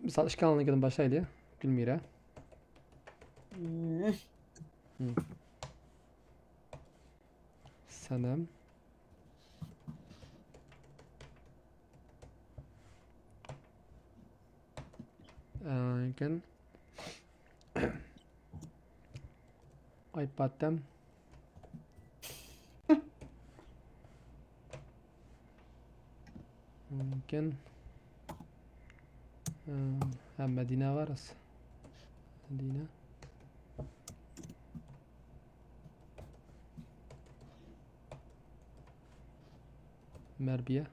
مىسال، ئىككىڭلارنىڭكىدىن باشلايلى، گۈلمىرە. مم. مم. سەنەم. ئاندىن كېيىن ئايپاتەم. ئاندىن كېيىن، ئە، ھە، مەدىنە بار. مەدىنە. مەربىيە.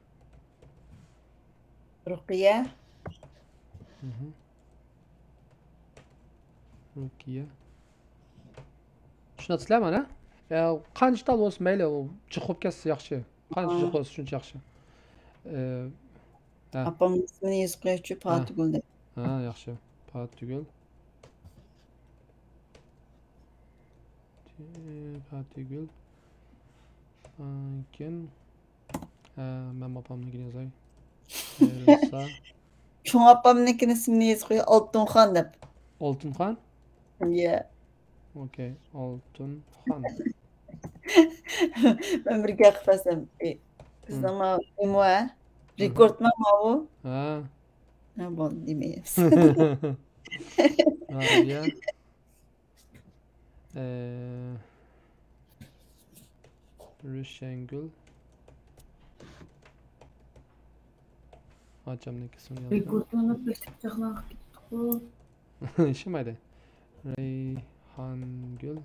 رۇقىيە. مھم. رۇقىيە. چۈشىنەتسىلەر مانا؟ يا، قانچە تال بولسا مەيلى، ئۇ جىق بولۇپ كەتسە ياخشى. قانچە جىق بولسا شۇنچە ياخشى. ئە، ھە. ئاپامنىڭ ئىسمىنى يېزىپ قويۇچۇ، ھە. پاتىگۈل دەپ. ھە، ياخشى. پاتىگۈل. پاتىگۈل. ئاندىن كېيىن، ھە، مەن ئاپامنىڭكىنى يازاي. خەيرۇننىسا. چوڭ ئاپامنىڭكىنى ئىسمىنى يېزىپ قوي، ئالتۇنخان دەپ. ئالتۇنخان؟ يە. ئوكەي، ئالتۇنخان. مەن بىر گەپ قىلىپ بەرسەم، ئى، بىزنىڭ ماۋۇ ئىمۇ، ھە؟ رېكورتما ماۋۇ؟ ھە. ھە، بولدى، دېمەيمىز. رابىيە. ئە، رۇشەنگۈل. ئاچامنىڭ ئىسمىنى يازدىم. رېكورتلارنى بېسىپ جاغلانغا كېتىپتىكۇ. ئىشلىمەيدۇ. رەيھانگۈل.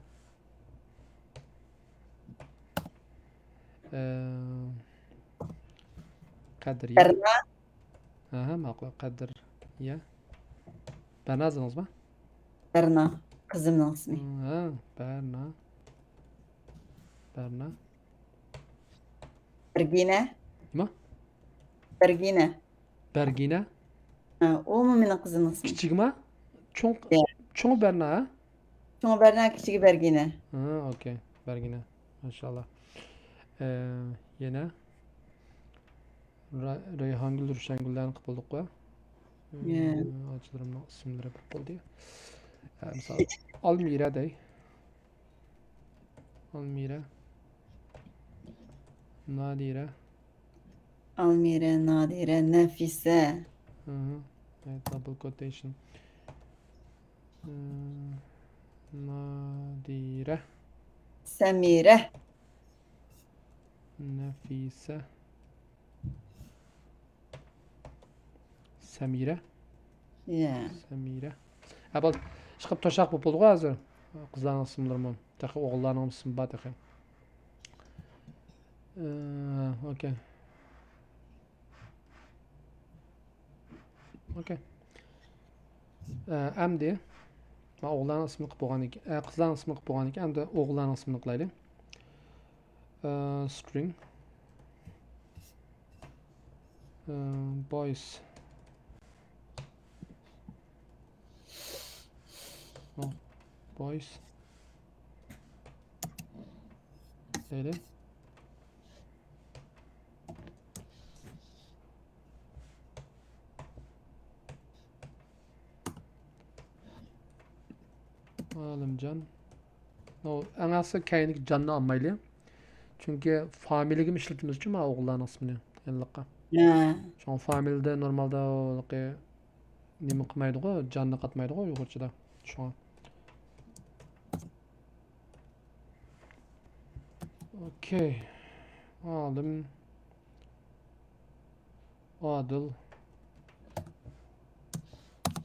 ئە، قەدرىيە. بەرنا. ئەھە، ماقۇل. قەدرىيە. بەرنا يازدىڭىزمۇ؟ بەرنا. قىزىمنىڭ ئىسمى. ھە، بەرنا. بەرنا. بەرگىنە. نېمە؟ بەرگىنە. بەرگىنە؟ ھە، ئۇمۇ مېنىڭ قىزىمنىڭ ئىسمى. كىچىكىما؟ چوڭ، يە. چوڭى بەرنا، ھە؟ چوڭى بەرنا، كىچىكى بەرگىنە. ھە، ئوكەي. بەرگىنە. ماشائاللا. ئە، يەنە؟ رە-، رەيھانگۈل، رۇشەنگۈللەرنى قىلىپ بولدۇققۇ. يە. ئە، ئاچىلىرىمنىڭ ئىسىملىرى بولۇپ بولدى. ئە، مىسال، ئالمىرە دەي. ئالمىرە. نادىرە. ئالمىرە، نادىرە، نەفىسە. ھە، دابل كوتېيشن. ئە، نادىرە. سەمىرە. نەفىسە. سەمىرە. يە. سەمىرە. ھە، بولدى. ئىشقىلىپ توشاق بولۇپ بولدىغۇ ھازىر. قىزلارنىڭ ئىسىملىرىمۇ. تېخى ئوغۇللارنىڭ ئىسمى بار تېخى. ئە، ئوكەي. ئوكەي. ئە، ئەمدى. مانا ئوغۇللارنىڭ ئىسمىنى قىلىپ بولغاندىن كېيىن، ئە، قىزلارنىڭ ئىسمىنى قىلىپ بولغاندىن كېيىن، ئەمدى ئوغۇللارنىڭ ئىسمىنى قىلايلى. ئە، سترىڭ. ئە، بويس. بويس. دەيلى. ئالىمجان. ئەڭ ئاساسى كەينىدىكى جاننى ئالمايلى. چۈنكى فامىلىگىمۇ ئىشلىتىمىزچۇ ما ئوغۇللارنىڭ ئىسمىنى ھېلىقى. ھە. شۇڭا فامىلىدە نورمالدا ھېلىقى نېمە قىلمايدىغۇ، جاننى قاتمايدىغۇ ئۇيغۇرچىدا. شۇڭا. ئوكەي. ئالىم. ئادىل.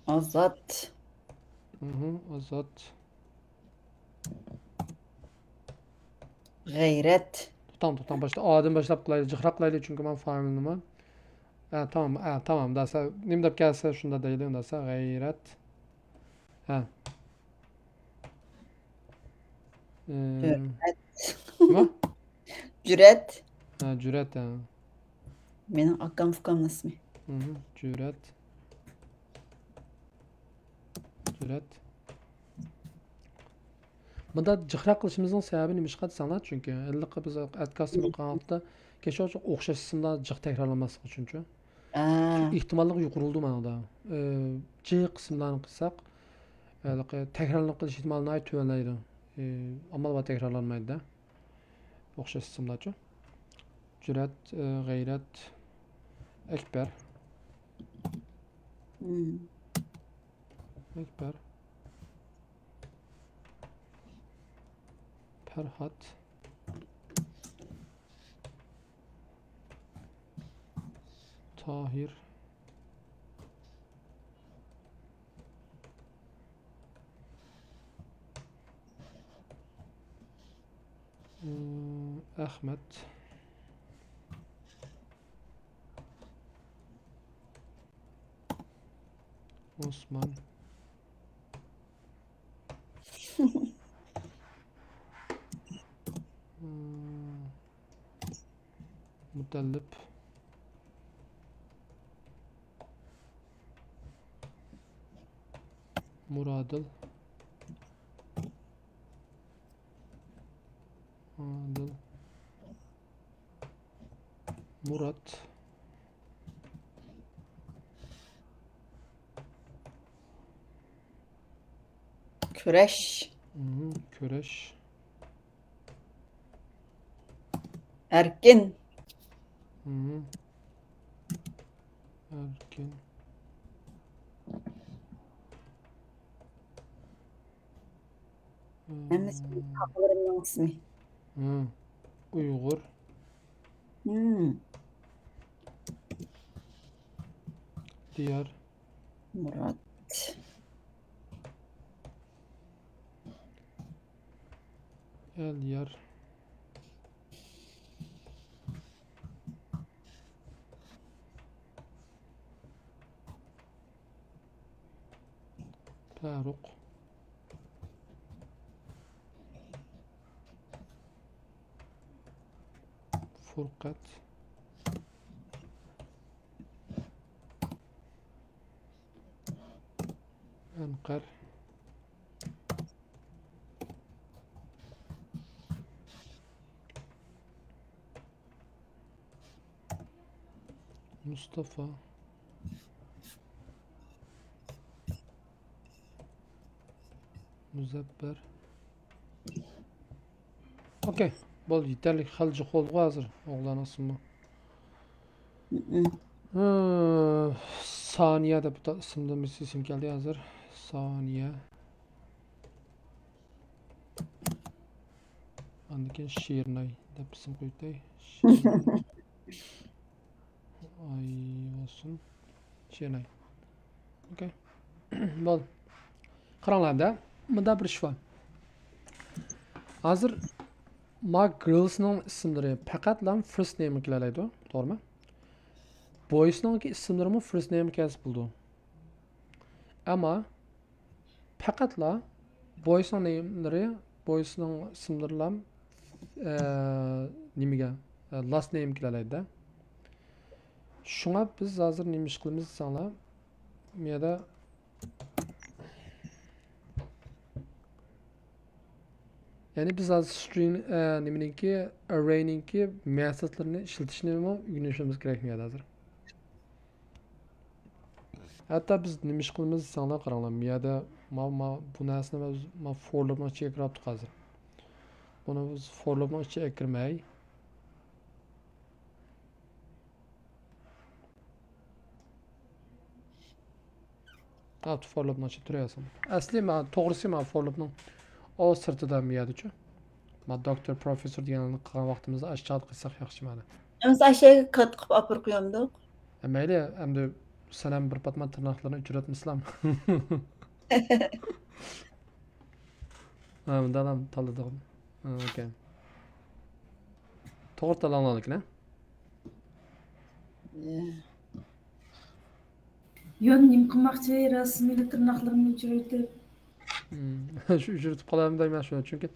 ئازات. مھم، ئازات. غەيرەت. توختاڭ، توختاڭ، باشتا ئادىن باشلاپ قىلايلى، جىقراق قىلايلى، چۈنكى مەن فامىلنىمۇ. ئە، تامام، ئە، تامام، دەسە، نېمە دەپ كەلسە شۇنداق دەيلى، دەسە، غەيرەت. ھە. ئىم، جۈرئەت. نېمە؟ جۈرئەت. ھە، جۈرئەت، ھە. مېنىڭ ئاكام ئۇكامنىڭ ئىسمى. مھم، جۈرئەت. جۈرئەت. بۇنداق جىقراق قىلىشىمىزنىڭ سەۋەبى نېمىشقا دېسەڭلار، چۈنكى ھېلىقى بىز ئەتكاس بىر قانالدا كەچۈرۈڭ ئوخشاش ئىسىملار جىق تەكرارلانماسلىقى ئۈچۈنچۇ. ئا. ئېھتىماللىق يۇقىرىلىدۇ مانا دا. ئى، جىق ئىسىملارنى قىلساق، ھېلىقى تەكرارلىنىپ قېلىش ئېھتىمالى ناھايىتى تۆۋەنلەيدۇ. ئى، ئامال بار تەكرارلانمايدۇ-دە. ئوخشاش ئىسىملارچۇ. جۈرئەت، ئى، غەيرەت، ئەكبەر. مم. ئەكبەر. پەرھات. تاھىر. ئەخمەت. ئوسمان. مۇتەللىپ. مۇرادىل. ئادىل. مۇرات. كۈرەش. مم، كۈرەش. ئەركىن. مم. ئەركىن. ھەممىسى ئاغىلىرىمنىڭ ئىسمى. ھە. ئۇيغۇر. ھىم. دىيار. مۇرات. ئەليار. پەرۇق. فۇرقەت. ئەنقەر. مۇستافا. مۇزەپپەر. ئوكەي، بولدى، يېتەرلىك. خېلى جىق بولدىغۇ ھازىر ئوغۇللارنىڭ ئىسمى. ھە، سانىيە دەپ بىر ئىسىمدىن بىر ئىسىم كەلدى ھازىر. سانىيە. ئاندىن كېيىن شىرناي دەپ ئىسىم قويۇۋېتەي. شىرناي. ئاي بولسۇن. شىرناي. ئوكەي. بولدى. قاراڭلار ئەمدى. مۇندا بىر ئىش بار. ھازىر ما گىرلسنىڭ ئىسىملىرى پەقەتلا فىرست نېيمغا كېلەلەيدۇ، توغرىمۇ؟ بويسنىڭكى ئىسىملىرىمۇ فىرست نېيمغا كەلسە بولىدۇ. ئەمما پەقەتلا بويسنىڭ نېيملىرى، بويسنىڭ ئىسىملىرىلا، ئە، نېمىگە، ئە، لاست نېيمغا كېلەلەيدۇ-دە. شۇڭا بىز ھازىر نېمە ئىش قىلىمىز دېسەڭلار، بۇ يەردە، يەنى بىز ھازىر سترىڭ، ئە، نېمىنىڭكى، ئەررەينىڭكى مېتودلىرىنى ئىشلىتىشنىمۇ ئۆگىنىشىمىز كېرەك بۇ يەردە ھازىر. ھەتتا بىز نېمە ئىش قىلىمىز دېسەڭلار، قاراڭلار، بۇ يەردە ما، ما، بۇ نەرسىنى ما، ما فورلۇپنىڭ ئىچىگە كىرىۋاپتۇق ھازىر. بۇنى بىز for loopنىڭ ئىچىگە كىرمەي. ئاپتۇ for loopنىڭ ئىچىدە تۇرۇۋەرسۇن. ئەسلى ما، توغرىسى ما for loopنىڭ ئۇ سىرتىدا مۇ يەردىچۇ. ما دوكتور، پروفېسسور دېگەنلەرنى قىلغان ۋاقتىمىزدا ئاشۇ چاغدا قىلساق ياخشى مانا. ئەمىسە ئاشۇ يەرگە كات قىلىپ ئاپىرىپ قويامدۇق؟ ئە، مەيلى، ئەمدى سەن ھەم بىر پاتما تىرناقلىرىنى ئۆچۈرۈۋەتمىسىلەم. ھە، مۇنداقلا تاللىدىغۇ. ھە، ئوكەي. توغرا تاللاڭلارلىكىنە. يون نېمە قىلماقچى، رەسىمىيلا تىرناقلىرىمنى ئۆچۈرۈۋېتىپ. شۇ ئۆچۈرۈۋېتىپ قالامدۇ دەيمەن شۇ. چۈنكى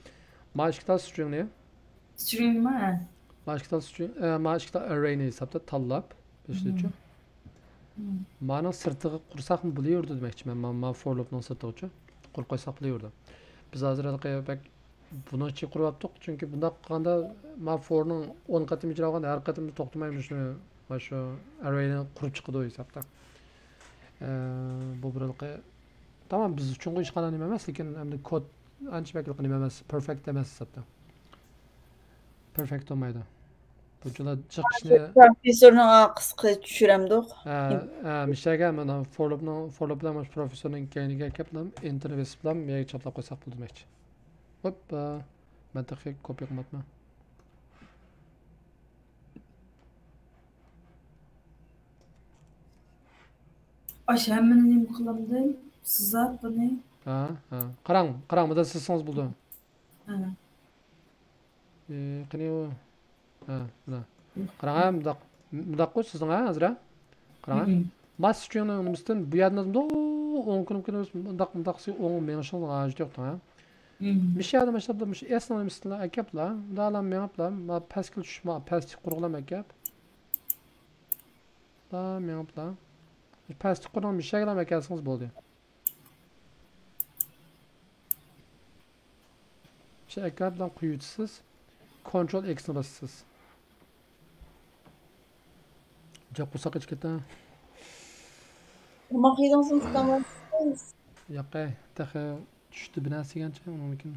ما ئىككى تال سترىڭنى. سترىڭما؟ ما ئىككى تال سترىڭ، ئە، ما ئىككى تال ئەررەينى ھېسابتا تاللاپ، بىلىشلىچۇ. مانىڭ سىرتىغا قۇرساقمۇ بولۇۋېرىدۇ دېمەكچىمەن. ما، ما for loopنىڭ سىرتىغىچۇ. قۇرۇپ قويساق بولۇۋېرىدۇ. بىز ھازىر ھېلىقى بەك بۇنىڭ ئىچىگە قۇرۇۋاپتۇق، چۈنكى بۇنداق قىلغاندا ما forنىڭ ئون قېتىم ئىجرا قىلغاندا ھەر قېتىمدا توختىماي مۇشۇنى، مانا شۇ ئەررەينى قۇرۇپ چىقىدۇ ھېسابتا. ئە، بۇ بىر ھېلىقى تامام بىز ئۈچۈنغۇ ھېچقانداق نېمە ئەمەس، لېكىن ئەمدى كود ئانچە بەك ھېلىقى نېمە ئەمەس، پېرفېكت ئەمەس ھېسابتا. پېرفېكت بولمايدۇ. بۇنچىلا جىق ئىشنى پروفېسسورنىڭ قىسقا چۈشۈرەمدۇق؟ ھە، ھە، مىشەگە مانا for loopنىڭ، for loop بىلەن مۇشۇ پروفېسسورنىڭ كەينىگە ئەكەپلا ئېنتېرنى بېسىپلا يەرگە چاپلاپ قويساق بولىدۇ دېمەكچى. ھوپپا، مەن تېخى كوپىيە قىلماپتىمەن. ئاشۇ ھەممىنى نېمە قىلامدىم؟ سىزاپ بۇنى. ھە، ھە. قاراڭ، قاراڭ، بۇندا سىزسىڭىز بولىدۇ. ھە. ئى، قېنى ئۇ؟ ھە، مانا. قاراڭ، ھە، مۇنداق، مۇنداققۇ سىزنىڭ، ھە، ھازىر، ھە؟ قاراڭ، ھە. ماس ئۈچۈننىڭ نېمىسىدىن بۇ يەردىن ئازمىدۇ، ئوڭ كۈنۈم كۈنىمىز مۇنداق، مۇنداق سىز ئوڭ مېڭىشىڭىز ھاجىتى يوق، ھە؟ مىشەدە ماشىنىدا مۇشۇ ئېسنىڭ نېمىسىدىن ئەكەپلا، مۇنداقلا مېڭىپلا، ما پەسكە چۈشۈپ، ما پەستىكى قۇرغىلا ئەكەپ. دا مېڭىپلا. پەستىكى قۇرنىڭ مىشەگىلا ئەكەلسىڭىز بولدى. شۇ ئەكەپ بىلەن قويۇۋېتىسىز. كونترول ئېكسنى باسىسىز. جاپ قورساق ئېچىپ كېتە. تاماق يېدىڭىزمۇ، تاماق؟ ياقەي، تېخى چۈشتى بىر نەرسە يېگەنچە، ئۇنىڭدىن كېيىن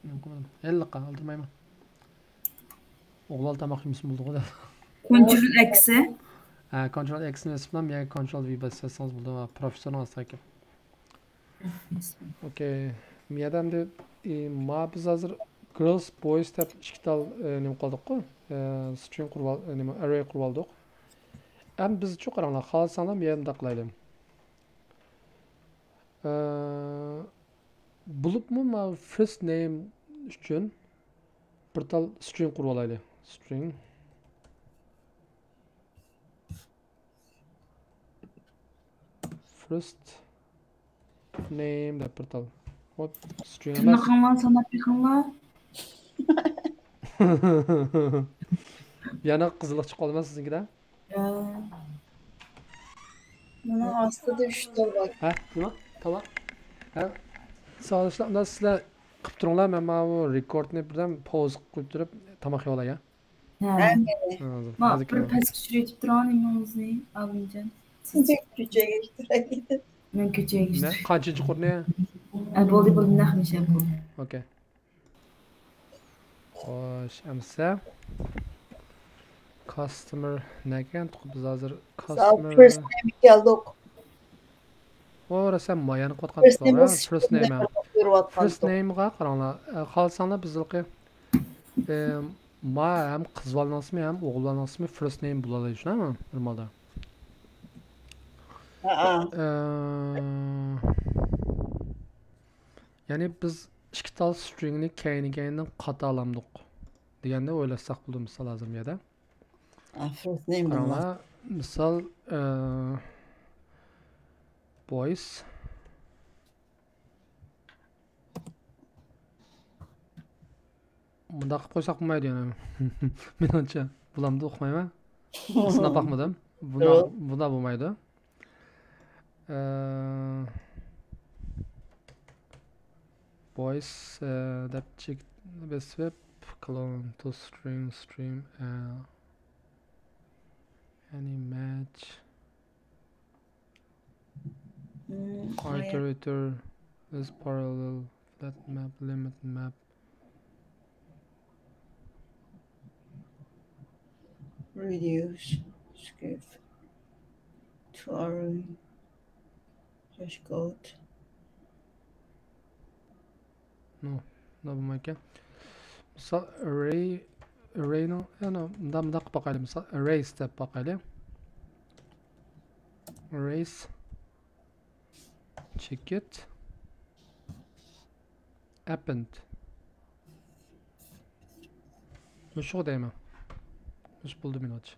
نېمە قىلمىدىم. ھېلىقى ئالدىرىمايمەن. ئوغلان تاماق يېمىسىمۇ بولىدىغۇ دەپ. كونترول ئېكس. ھە، كونترول ئېكسنى بېسىپ، يا كونترول ۋى باسسىڭىز بولىدۇ، پروفېسسورنىڭ ئاستىغا كېلىپ. ئوكەي. مۇ يەردە ئەمدى، ئى، ما بىز ھازىر گىرلس، بويز دەپ ئىككى تال، ئى، نېمە قىلدۇققۇ؟ ئى، سترىڭ قۇرۇۋال-، ئى، نېمە، ئەررەي قۇرۇۋالدۇق. ئەمدى بىزچۇ قاراڭلار، خالىساڭلار مۇ يەردە مۇنداق قىلايلى. ئى، بولۇپمۇ ما فىرست نېيم ئۈچۈن بىر تال سترىڭ قۇرۇۋالايلى. سترىڭ. فىرست نېيم دەپ بىر تال. ھوپ، سترىڭ ئەمەس. تىرنىقىڭلارنى ساناپ بېقىڭلار. يەنە قىزىللىق چىقىپ قالدىما سىزنىڭكىدە؟ يا. مانا ئاستىدا ئۈچ تال بار. ھە، نېمە؟ تاۋا؟ ھە؟ ساغلىشىڭلار، سىلەر قىلىپ تۇرۇڭلار، مەن ماۋۇ رېكوردنى بىردەم پوز قىلىپ تۇرۇپ تاماق يەۋالاي، ھە؟ ھە. ھە. ھازىر، ما، ھازىر بىر كېلىمەن. پەسكە چۈشۈرۈۋېتىپ تۇرۇڭ نېمىڭىزنى، ئالىمجان. سىز كۆچەگە چۈشۈرەيلى. مەن كۆچەگە نە، چۈشۈرەي. قانچىنچى قۇرنى؟ ئە، بولدى، بولدى، نەق نىشان بۇ. ئوكەي. خوش، ئەمسە. كاستمېر نەگەن تۇق بىز ھازىر؟ ساڭا كاستمېر. فىرست نېيم كەلدۇق. ئۇ رەسەم مايانى قوتقان فىرست نېيم توغرا، بولسا فىرست نېيم. كۆرۈۋاتقان فىرست توق. نېيمغا قاراڭلار. ئە، خالىساڭلار بىز ھېلىقى، ئە، ما ھەم قىز بالىنىڭ ئىسمى، ھەم ئوغۇل بالىنىڭ ئىسمى فىرست نېيم بولالايدۇ، شۇنداقمۇ؟ نورمالدا. ھەئە. ئە، يەنى بىز ئىككى تال سترىڭنى كەينى-كەينىدىن قاتالامدۇق دېگەندە ئويلاشساق بولىدۇ، مىسال، ھازىر بۇ يەردە. ئە، فىرست نېيم قاراڭلار، مىسال، ئە، بويس. مۇنداق قىلىپ قويساق بولمايدۇ يەنە. مېنىڭچە، بولامدۇ ئۇقمايمەن. سىناپ باقمىدىم. بۇنداق، ياق. بۇنداق بولمايدۇ. ئە، بويس، ئە، دەپ چېك بېسىپ، clone to string، string، ئە، any match. مم، ئايتېرېتور، ئىز پاراللېل، فلەت مەپ، لىمىت مەپ. Reduce script to array. Just code. نو، نو بولمايدىكەن. مىسال، ئەرەي، ئەرەينىڭ، يەنە مۇنداق، مۇنداق قىلىپ باقايلى. مىسال، ئەرەيس دەپ باقايلى. ئەرەيس. چېكىت. ئەپپېند. مۇشۇغا دەيمەن. مۇشۇ بولدى مېنىڭچە.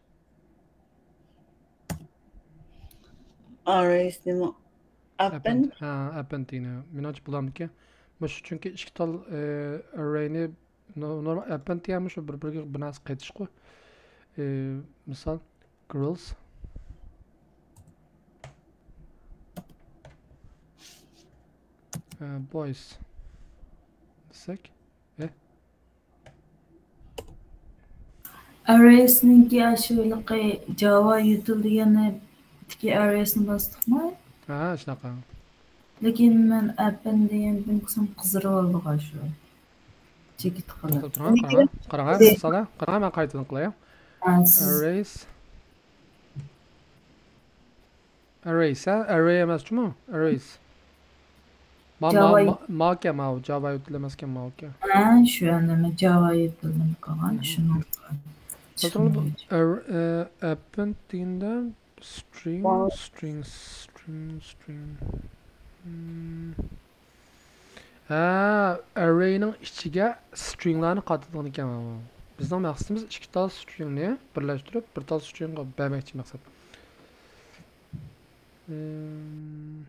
ئەرەيس نېمە؟ ئەپپېند. ھە، ئەپپېند دېگىنى. مېنىڭچە بولامدىكى. مۇشۇ چۈنكى ئىككى تال، ئەرەينى، نورمال ئەپپېند دېگەن مۇشۇ بىر-بىرىگە بىر نەرسە قېتىشقۇ. ئى، مىسال، girls. ئە، boys. دېسەك. ئە؟ ئەرەيسنىڭكى ئاشۇ ھېلىقى جاۋا يۇتىل دېگەننىڭكى ئەرەيسنى باستۇقمۇ؟ ھە، شۇنداق. لېكىن مەن ئەپپېند دېگەندىن قىلسام قىزىرىۋالدىغۇ شۇ. چېكىت قىلىپ. توختاپ تۇرۇڭ، قاراڭ، قاراڭ، ھە، مىسال، ھە، قاراڭ، ھە، مەن قايتىدىن قىلاي. ھە، سىز ئەرەيس. ئەرەيس، ھە؟ ئەرەي ئەمەس جۇمۇ؟ ئەرەيس. ما، ما، جاۋا ما، ماكەن ماۋۇ، جاۋا يۇتىل ئەمەسكەن ماۋۇكەن. ھە، شۇ ئەمدى جاۋا يۇتىلدىن قالغان، شۇنىڭغا. توختاڭ، بۇ ئەر-، ئە، ئەپپېند دېگەندە string، string، string، string. Hmm. ھە، ئەرەينىڭ ئىچىگە سترىڭلارنى قاتىدىغان ئىكەن. بىزنىڭ مەقسىتىمىز ئىككى تال سترىڭنى بىرلەشتۈرۈپ، بىر تال سترىڭغا بەرمەكچى مەقسەت. Hmm.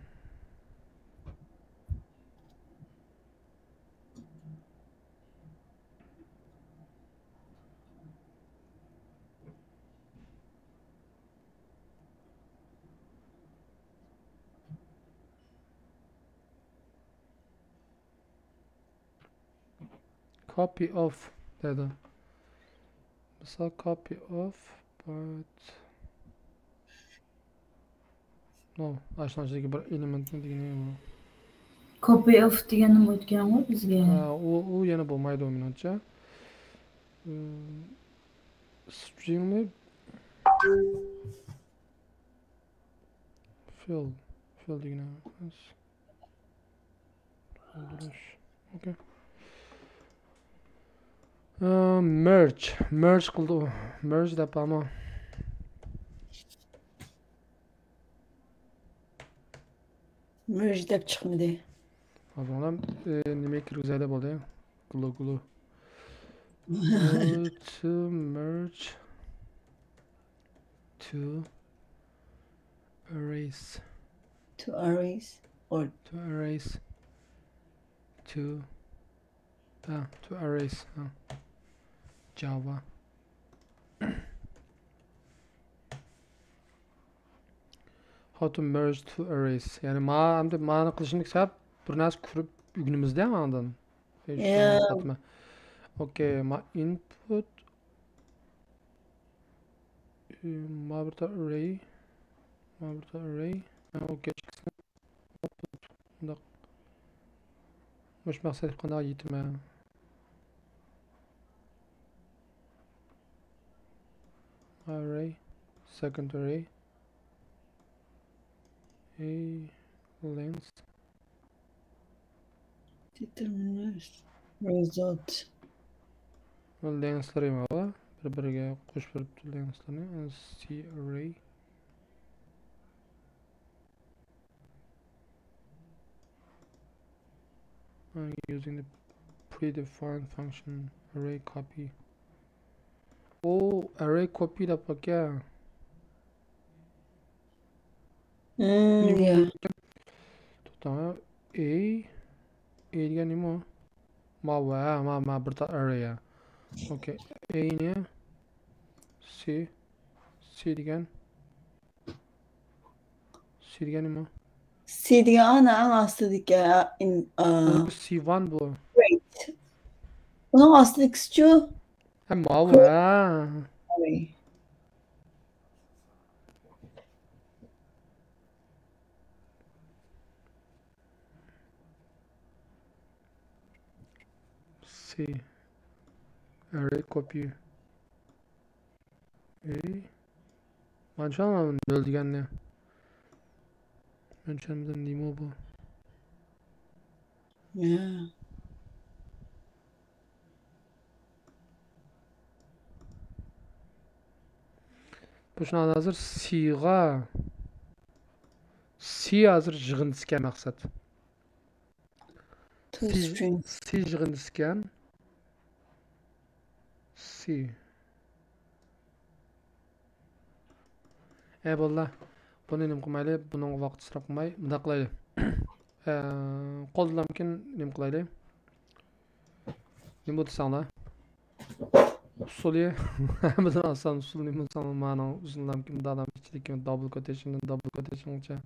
Copy of دەيدۇ. مىسال، copy of، but no، ئاشۇنىڭ ئىچىدىكى بىر ئېلېمېنتنى دېگىنى بۇ. Copy of دېگەننى ئۆتكەنغۇ بىزگە. ھە، ئۇ، ئۇ يەنە بولمايدۇ مېنىڭچە. سترىڭنى فىل، فىل دېگىنى ئەمەس. قالدۇرۇش. ئوكەي. ئە، مېرج، مېرج قىلدى ئۇ. مېرج دەپ بارمۇ؟ مېرج دەپ چىقمىدى. ھازىر ئە، نېمە كىرگۈزەيلى بولدى؟ گلو، گلو. ئە، to merge. To erase. To erase or To erase. To. ھە، to erase. ھە. Java. How to merge to erase. يەنى ما، ئەمدى مانى قىلىشىمدىكى سەۋەب بىر نەرسە كۆرۈپ ئۆگىنىمىزدە ئاندىن. ھېچ يا. ئوقۇتما. ئوكەي، ما input. ما بىر تال ئەرەي. ما بىر تال ئەرەي. ھە، ئوكەي، ئىككىسىنى. مۇنداق. مۇشۇ مەقسەتكە قانداق يېتىمەن؟ ئەرەي. سېكەند ئەرەي. ئەي، لېنس. Determine result. بۇ لېنسلىرى ماۋۇ. بىر-بىرىگە قوشۇپ بېرىپتۇ لېنسلىرىنى. سي ئەرەي. Using the predefined function array copy. ئۇ ئەرەي كوپى دەپ باركەن. مم، يا. توختاڭ، ئەي، ئەي دېگەن نېمە ئۇ؟ ماۋۇ، ھە، ما، ما، بىر تال ئەرەي، ھە. ئوكەي، ئەينى، سى، سى دېگەن، سى دېگەن نېمە؟ سى دېگەن ئانا ئەڭ ئاستىدىكى، ئىن-، ئا، سى ۋان بۇ. Great. ئۇنىڭ ئاستىدىكىسىچۇ؟ ھە، ماۋۇ، ھە. ئەي. سى. ئەرەي كوپى. ئەي، مانا شۇ نۆل دېگەننى. مەن چۈشەنمىدىم، نېمە بۇ؟ يا. بۇ شۇنى ھازىر سىغا، سى ھازىر يىغىندىسى ئىكەن مەقسەت. سى، سى يىغىندىسى ئىكەن. سى. ئەي بالىلار، بۇنى نېمە قىلمايلى، بۇنىڭغا ۋاقىت ئىسراپ قىلماي، مۇنداق قىلايلى. ئە، قولدىلامكىن نېمە قىلايلى؟ نېمە بۇ دېسەڭلار؟ ئۇسۇلى، ھەممىدىن ئاسان ئۇسۇل نېمە دېسەڭلار، مانىڭ ئۇسۇللامكىن، دادام ئىچىدىكى دابل كوتېيشندىن دابل كوتېيشنغىچە.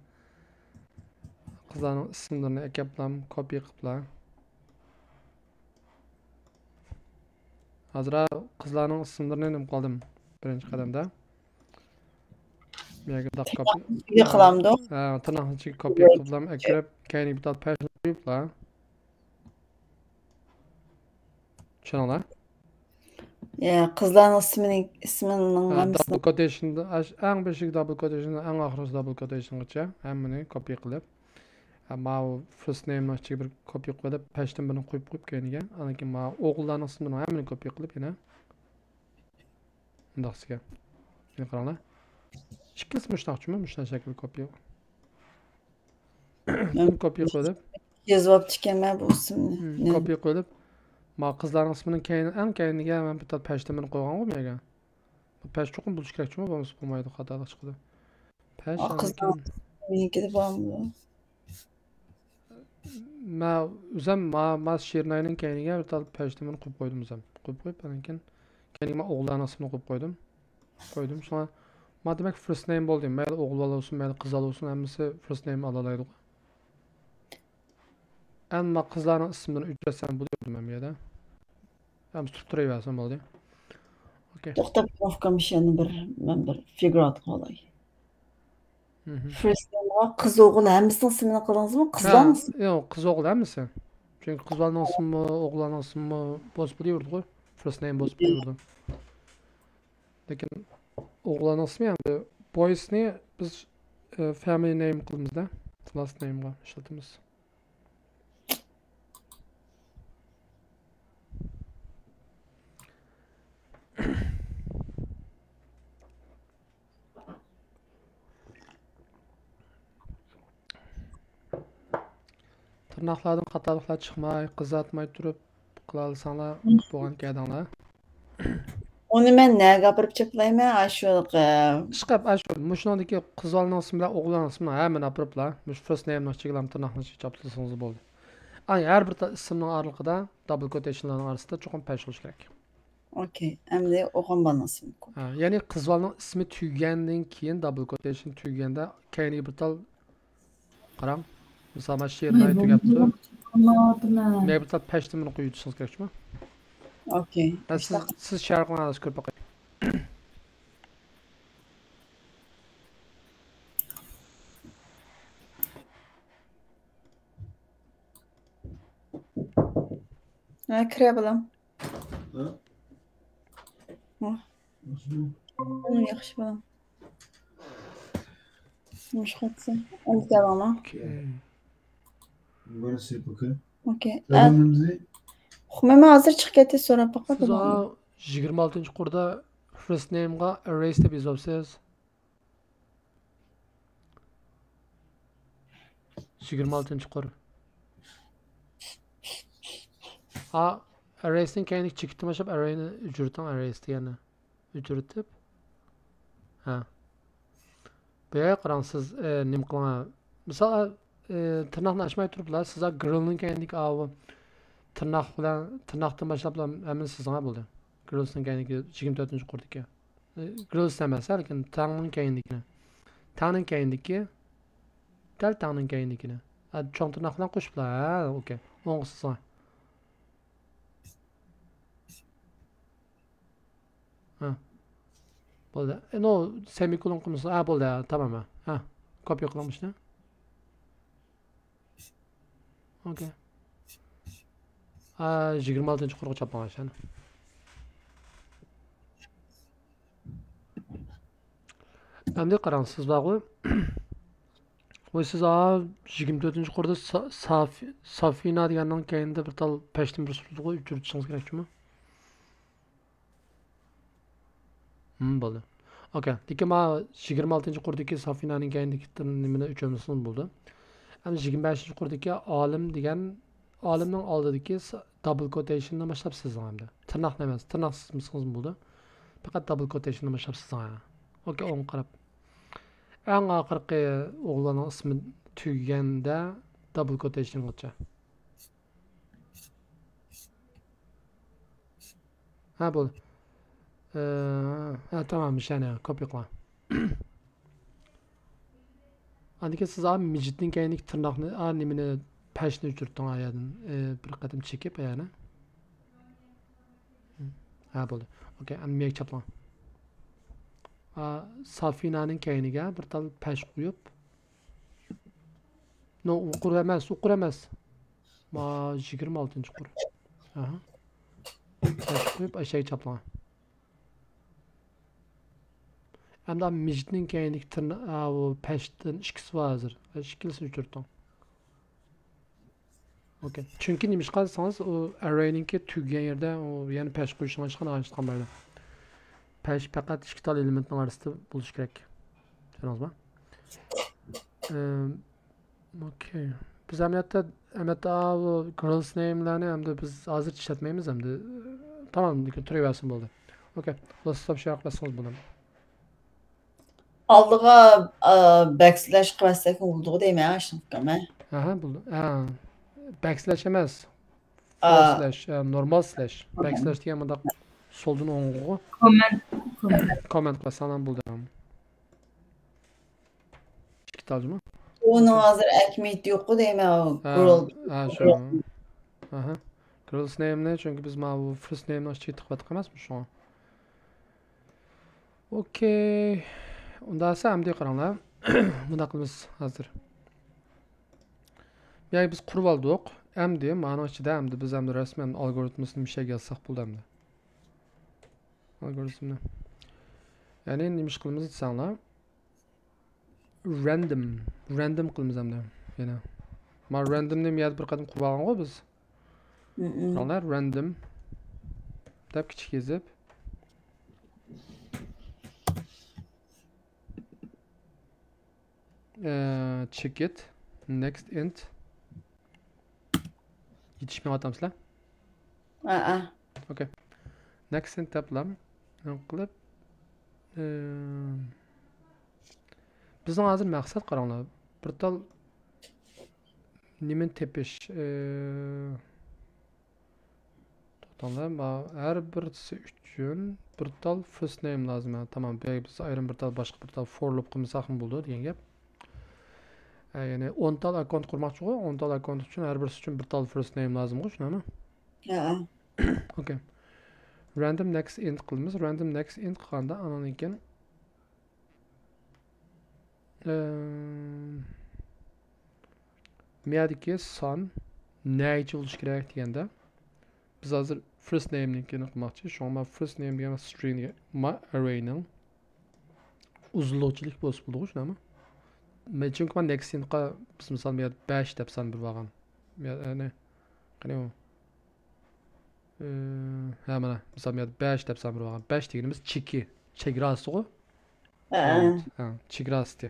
قىزلارنىڭ ئىسىملىرىنى ئەكەپلام، كوپىي قىپلا. ھازىر قىزلارنىڭ ئىسىملىرىنى نېمە قىلدىم بىرىنچى قەدەمدە. بۇ يەرگە داق كوپىي. تىرناقنىڭ ئىچىگە قىلامدۇ؟ ھە، تىرناقنىڭ ئىچىگە كوپىي قىپلام ئەكىرىپ، كەينىگە بىر تال پەشنى قويۇپلا. چۈشەندىڭلار؟ يا، قىزلارنىڭ ئىسمىنى، ئىسمىنىڭ ھە، ھەممىسىنى دابل كوتېيشندا، ئەش-، ئەڭ بېشىدىكى دابل كوتېيشن، ئەڭ ئاخىرقى دابل كوتېيشنغىچە ھەممىنى كوپىي قىلىپ، ھە، ماۋۇ فىرست نېيمنىڭ ئىچىگە بىر كوپىي قىلىپ، پەشتىن بىرنى قويۇپ قويۇپ كەينىگە، ئاندىن كېيىن ماۋۇ ئوغۇللارنىڭ ئىسمىنىڭ ھەممىنى كوپىي قىلىپ يەنە مۇنداق ئىكەن. يەنە قاراڭلار. ئىككىلىسى مۇشۇنداقچىمۇ؟ مۇشۇنداق شەكىل كوپىي. كوپىي قىلىپ. يېزىۋاپتىكەنمەن بۇ ئىسىمنى. مم، كوپىي قىلىپ. ما قىزلارنىڭ ئىسمىنىڭ كەينى، ئەڭ كەينىگە مەن بىر تال پەشتىن بىرنى قويغانغۇ بۇ يەرگە. بۇ پەش چوقۇم بولۇشى كېرەك، چوقۇم بولمىسا بولمايدۇ، خاتالىق چىقىدۇ. پەش، ئا، ئاندىن قىزنىڭ كېيىن مېنىڭكىدە بارمۇ؟ مەن ئۆزۈم ما، ما شېرىناينىڭ كەينىگە بىر تال پەشتىن بىرنى قويۇپ قويدۇم ئۆزۈم. قويۇپ قويۇپ، ئاندىن كېيىن كەينىگە مەن ئوغۇللارنىڭ ئىسمىنى قويۇپ قويدۇم. قويدۇم. شۇڭا ما دېمەك فىرست نەيم بولدى. مەيلى ئوغۇل بالا بولسۇن، مەيلى قىز بالا بولسۇن، ھەممىسى فىرست نەيم ئالالايدۇ. ئەمما قىزلارنىڭ ئىسىملىرىنى ئۆچۈرسەم بولىدۇ مەن بۇ يەردە. ھەممىسى تۇتۇپ تۇرۇۋەرسۇم بولدى. ئوكەي. توختاپ، كنوپكام ئىشەنە بىر، مەن بىر فىگۇر ئېتىپ قوياي. مھم. فىرست نېيمغا قىز ئوغۇل ھەممىسىنىڭ ئىسمىنى قىلدىڭىزمۇ؟ ھە، قىزلارنىڭ ئىسمى؟ ياق، قىز ئوغۇل ھەممىسى. چۈنكى قىز بالىنىڭ ئىسمىمۇ، ئوغۇل بالىنىڭ ئىسمىمۇ بولسا بولۇۋېرىدىغۇ. فىرست نېيم بولسا بولۇۋېرىدۇ. لېكىن ئوغۇللارنىڭ ئىسمى، يەنى بويسنى بىز، ئە، فامىلى نېيم قىلىمىزدا، لاست نېيمغا ئىشلىتىمىز. تىرناقلاردىن خاتالىقلار چىقماي، قىزارتماي تۇرۇپ قىلالىساڭلار بولغان گەدەڭلار. ئۇنى مەن نەگە ئاپىرىپ چاپلايمەن؟ ئاشۇ، ئە، ئىشقىلىپ، ئاشۇ، مۇشۇنىڭدىكى قىز بالىنىڭ ئىسمى بىلەن ئوغۇلنىڭ ئىسمىنى ھەممىنى ئاپىرىپلا، مۇشۇ فىرست نېيمنىڭ ئىچىگىلا تىرناقنىڭ ئىچىگە چاپلىسىڭىز بولدى. ئاي، ھەر بىر تا-، ئىسىمنىڭ ئارىلىقىدا دابل كوتېيشنلارنىڭ ئارىسىدا چوقۇم پەش بولۇشى كېرەك. ئوكەي، ئەمدى ئوغۇل بالىنىڭ ئىسمى. ھە، يەنى قىز بالىنىڭ ئىسمى تۈگىگەندىن كېيىن، دابل كوتېيشن تۈگىگەندە كەينىگە بىر تال، قاراڭ. مىسال، مانا شېرىناي تۈگەپتۇ. مەن بىر تال پەشتىن بىرنى قويۇۋېتىشىڭىز كېرەكچۇ؟ ئوكەي. ھە، سىز، سىز شېئر قىلىڭ، ھازىر كۆرۈپ باقاي. ھە، كىرە بالام. ھە؟ ھە. ياخشىمۇ؟ ھە، ياخشى بالام. نېمىش قىلسا؟ ئەمدى دەۋاڭلار. ئوكەي. ئوكەي. ئۇقمايمەن، ھازىر چىقىپ كەتتى، سوراپ باقاي. سىز يىگىرمە ئالتىنچى قۇردا فىرست نېيمغا ئەررەيس دەپ يېزىۋاپسىز. يىگىرمە ئالتىنچى قۇر. ھا، ئەررەيسنىڭ كەينىدىكى چېكىتتىن باشلاپ ئەررەينى ئۆچۈرتۈڭ، ئەررەيس دېگەننى ئۆچۈرتۈپ. ھە. بۇ يەرگە قاراڭ، سىز، ئە، نېمە قىلىڭ. مىسال، ئە، تىرناقنى ئاچماي تۇرۇپلا، سىز گرىلنىڭ كەينىدىكى ئاۋۇ تىرناق بىلەن، تىرناقتىن باشلاپلا ھەممىنى سىزىڭ بولدى. گرىلسنىڭ كەينىدىكى يىگىرمە تۆتىنچى قۇردىكى. گرىلس ئەمەس، لېكىن تەڭنىڭ كەينىدىكىنى. تەڭنىڭ كەينىدىكى. دەل تەڭنىڭ كەينىدىكىنى. ھە، چوڭ تىرناق بىلەن قوشۇپلا، ھە، ئوكەي. ئوڭغا سىزغا. ھە. بولدى. ئە، نو، سېمىكولون قىلمىسا، ھە، بولدى، ھە، تامام، ھە. ھە. كوپىيە قىلىڭ مۇشۇنى. ئوكەي. ھە، يىگىرمە ئالتىنچى قۇرغا چاپلاڭ ئاشۇنى. ئەمدى قاراڭ، سىز بارغۇ، ۋاي، سىز ھا يىگىرمە تۆتىنچى قۇردا سا-، سافى-، سافىنا دېگەننىڭ كەينىدە بىر تال پەشتىن بىر سۈرىدىغۇ، ئۆچۈرۈپ چىقىڭىز كېرەك جۇمۇ. ھىم، بولدى. ئوكەي. لېكىن ما يىگىرمە ئالتىنچى قۇردىكى سافىنانىڭ كەينىدىكى نېمىنى ئۆچۈرمىسىڭىز بولدى. ئەمدى يىگىرمە بەشىنچى قۇردىكى ئالىم دېگەن، ئالىمنىڭ ئالدىدىكى س-، دابل كوتېيشندىن باشلاپ سىزىڭ ئەمدى. تىرناق ئەمەس، تىرناق سىزمىسىڭىز بولدى. پەقەت دابل كوتېيشندىن باشلاپ سىزىڭ. ئوكەي، ئوڭغا قاراپ. ئەڭ ئاخىرقى ئوغلاننىڭ ئىسمى تۈگىگەندە دابل كوتېيشنغىچە. ھە، بولدى. ئە، ھە، تامام، مىشەنى كوپىي قىلغان. ئاندىن كېيىن سىز ئا مىجىتنىڭ كەينىدىكى تىرناقنى، ئا نېمىنى، پەشنى ئۆچۈرتتۈڭ ئا يەردىن. ئە، بىر قېتىم چېكىپ، يەنە. ھە، بولدى. ئوكەي، ئەمدى مېيەك چاپلاڭ. ئا، سافىنانىڭ كەينىگە بىر تال پەش قويۇپ. نو، ئۇ قۇر ئەمەس، ئۇ قۇر ئەمەس. ما، يىگىرمە ئالتىنچى قۇر. ئاھا. پەش قويۇپ، ئەشەگە چاپلاڭ. ئەمدى مىجىتنىڭ كەينىدىكى تىرنا-، ئا، ئۇ پەشتىن ئىككىسى بار ھازىر. ئىككىلىسىنى ئۆچۈرتۈڭ. ئوكەي. چۈنكى نېمىشقا دېسىڭىز، ئۇ ئەررەينىڭكى تۈگىگەن يەردە ئۇ يەنە پەش قويۇشنىڭ ھېچقانداق ھاجىتى قالمايدۇ. پەش پەقەت ئىككى تال ئېلېمېنتنىڭ ئارىسىدا بولۇشى كېرەك. چۈشەندىڭىزمۇ؟ ئىم، ئوكەي. بىز ئەمەلىيەتتە، ئەمەلىيەتتە، ئا، بۇ girls name لەرنى ئەمدى بىز ھازىر ئىشلەتمەيمىز ئەمدى. تامام، تۇرۇۋەرسۇن بولدى. ئوكەي. بولسا ستوپ شېير قىلسىڭىز بولىدۇ. ئالدىغا، ئا، بەكسلەش قىلىۋەتسەك بولىدىغۇ دەيمەن، ئاشۇنداقمۇ؟ ئەھە، بولىدۇ. ھە. بەكسلەش ئەمەس. ئا. فورورد سلەش، ئە، نورمال سلەش. بەكسلەش دېگەن مۇنداق سولدىن ئوڭغۇ. كوممېنت، كوممېنت. كوممېنت قىلساڭلار بولىدۇ. ئىككى تال جۇمۇ. ئۇنىڭ ھازىر ئەھمىيىتى يوققۇ دەيمەن، ئۇ ھە، گرول. ھە، شۇ. ئاھا. گىرلس نېيمنى، چۈنكى بىز ماۋۇ فىرست نېيمنىڭ ئىچىگە تىقىۋاتقان ئەمەسمۇ شۇڭا. ئوكەي. ئۇنداق دېسە ئەمدى قاراڭلار. مۇنداق قىلىمىز ھازىر. بۇ يەرگە بىز قۇرۇۋالدۇق. ئەمدى مانىڭ ئىچىدە ئەمدى بىز ئەمدى رەسمەن ئالگورىتمىسىنى مۇشۇ يەرگە يازساق بولدى ئەمدى. ئالگورىتمنى. يەنى نېمە ئىش قىلىمىز دېسەڭلار. رەندوم. رەندوم قىلىمىز ئەمدى. يەنە. مانا رەندومنى بۇ يەردە بىر قېتىم قۇرۇۋالغانغۇ بىز. مم. قاراڭلار، رەندوم دەپ كىچىك يېزىپ. ئە، چېكىت، نېكست ئىنت. يېتىشىپ مېڭىۋاتامسىلەر؟ ئا، ئا. ئوكەي. نېكست ئىنت دەپلا قىلىپ، ئە، بىزنىڭ ھازىر مەقسەت قاراڭلار. بىر تال نېمىنى تېپىش، ئە، توختاڭلار، مانا ھەر بىرسى ئۈچۈن بىر تال فىرست نېيم لازىم. ھە، تامام، بۇ يەرگە بىز ئايرىم بىر تال، باشقا بىر تال فور لۇپ قىلمىساقمۇ بولىدۇ دېگەن گەپ. ھە، يەنى ئون تال ئاككونت قۇرماقچىغۇ، ئون تال ئاككونت ئۈچۈن ھەر بىرسى ئۈچۈن بىر تال فىرست نېيم لازىمغۇ، شۇنداقمۇ؟ ھە. ئوكەي. رەندوم نېكست ئىنت قىلىمىز. رەندوم نېكست ئىنت قىلغاندا ئانىڭدىن كېيىن ئەم، مەيەردىكى سان نەچچە بولۇشى كېرەك دېگەندە، بىز ھازىر فىرست نېيمنىڭكىنى قىلماقچى. شۇڭا مەن فىرست نېيم دېگەن سترىڭ دېگەن ما ئەررەينىڭ ئۇزۇنلۇقچىلىك بولسا بولىدىغۇ، شۇنداقمۇ؟ مەن، چۈنكى مەن نېكست ئىنتقا بىز مىسال بۇ يەردە بەش دەپ سان بېرىپ ئالغان. يەنى، قېنى ئۇ؟ ئى، ھە، مانا، مىسال، بۇ يەردە بەش دەپ سان بېرىپ ئالغان. بەش دېگىنىمىز چېكى، چېگراسىغۇ. ھە. ھە، چېگراسى.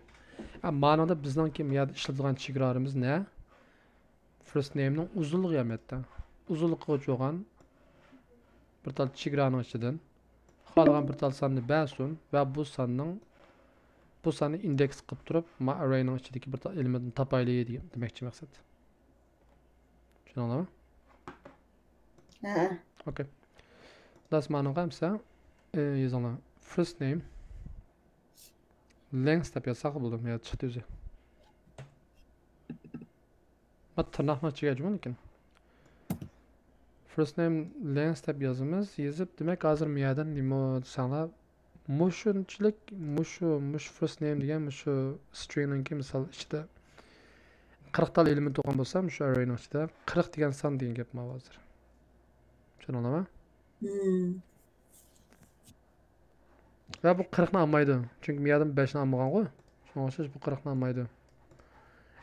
ھە، مانىڭدا بىزنىڭكى بۇ يەردە ئىشلىتىدىغان چېگرالىرىمىز نە؟ فىرست نېيمنىڭ ئۇزۇنلۇقى ئەمەتتە. ئۇزۇنلۇقىغا ئوخشىغان بىر تال چېگرانىڭ ئىچىدىن خالىغان بىر تال ساننى بەرسۇن ۋە بۇ ساننىڭ، بۇ ساننى ئىندېكس قىلىپ تۇرۇپ، ما ئەررەينىڭ ئىچىدىكى بىر تال ئېلېمېنتنى تاپايلى دېگەن، دېمەكچى مەقسەت. چۈشەندىڭلارمۇ؟ ھە. ئوكەي. داسمانىغا ئەمسە، ئى، يېزىڭلار. فىرست نېيم لېنگس دەپ يازساق بولىدۇ. يا چىقتى ئۆزى. ما تىرناقنىڭ ئىچىگە جۇمۇ لېكىن. فىرست نېيم لېنگس دەپ يازىمىز. يېزىپ، دېمەك، ھازىر مۇ يەردىن نېمە دېسەڭلار، مۇشۇنچىلىك، مۇشۇ، مۇشۇ فىرست نېيم دېگەن مۇشۇ سترىڭنىڭكى مىسال ئىچىدە قىرىق تال ئېلېمېنت بولغان بولسا، مۇشۇ ئەررەينىڭ ئىچىدە قىرىق دېگەن سان دېگەن گەپ ماۋۇ ھازىر. چۈشەندىڭلارمۇ؟ مم. ۋە بۇ قىرىقنى ئالمايدۇ. چۈنكى مىيادىن بەشنى ئالمىغانغۇ. شۇنىڭغا ئوخشاش بۇ قىرىقنى ئالمايدۇ.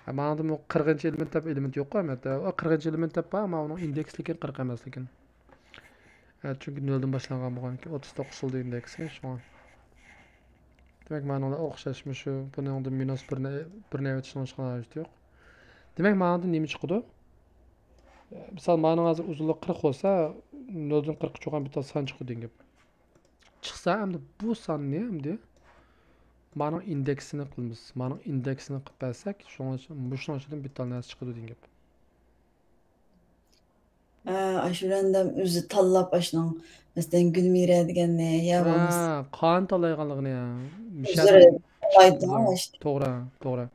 ھە، ماڭدىمۇ قىرىقىنچى ئېلېمېنت دەپ ئېلېمېنت يوققۇ ئەمەتتە. ئۇ قىرىقىنچى ئېلېمېنت دەپ بار، ئەمما ئۇنىڭ ئىندېكس لېكىن قىرىق ئەمەس لېكىن. ھە، چۈنكى نۆلدىن باشلانغان بولغانكى، ئوتتۇز توققۇز سولدا ئىندېكسى، شۇڭا. دېمەك، مانا ئوخشاش مۇشۇ، بۇنىڭدا مىنۇس بىرنى، بىرنى ئەۋېتىشنىڭ ھېچقانداق ھاجىتى يوق. دېمەك، ماڭدىن نېمە چىقىدۇ؟ مىسال، مانىڭ ھازىر ئۇزۇنلۇقى قىرىق بولسا، نۆلدىن قىرىققىچە بولغان بىر تال سان چىقىدۇ دېگەن گەپ. چىقسا، ئەمدى بۇ ساننى، ئەمدى مانىڭ ئىندېكسىنى قىلىمىز. مانىڭ ئىندېكسىنى قىلىپ بەرسەك، شۇنىڭ ئىچ-، مۇشۇنىڭ ئىچىدىن بىر تال نەرسە چىقىدۇ دېگەن گەپ. ئە، ئاشۇ رەندەم ئۆزى تاللاپ ئاشۇنىڭ، مەسىلەن، گۈلمىرە دېگەننى يا بولمىسا ھە، قانۇن تاللايدىغانلىقىنى يا. ئۆزلىرى تاللايدۇ، ھە، ئىشتە. توغرا، توغرا.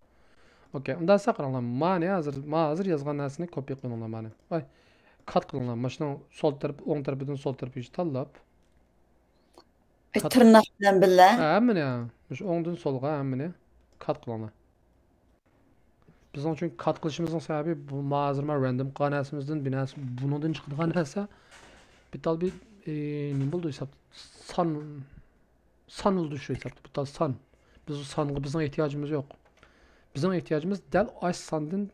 ئوكەي، ئۇنداق قىلىڭلار. مانى ھازىر، ما ھازىر يازغان نەرسىنى كوپىي قىلىڭلار مانى. ۋاي، كات قىلىڭلار. ماشۇنىڭ سول تەرەپ، ئوڭ تەرىپىدىن سول تەرەپكىچە تاللاپ. ئەي، كات-، تىرناق بىلەن بىللە. ھە، ھەممىنى، ھە. مۇشۇ ئوڭدىن سولغا ھەممىنى كات قىلىڭلار. بىزنىڭ چۈنكى كات قىلىشىمىزنىڭ سەۋەبى، بۇ، ما ھازىر ما رەندوم قىلغان نەرسىمىزدىن بىر نەرسە، بۇنىڭدىن چىقىدىغان نەرسە، بىر تال بىر، ئى، نېمە بولىدۇ ھېساب، سان، سان بولىدۇ شۇ ھېسابتا، بىر تال سان. بىز سانغا، بىزنىڭ ئېھتىياجىمىز يوق. بىزنىڭ ئېھتىياجىمىز دەل ئاش ساندىن،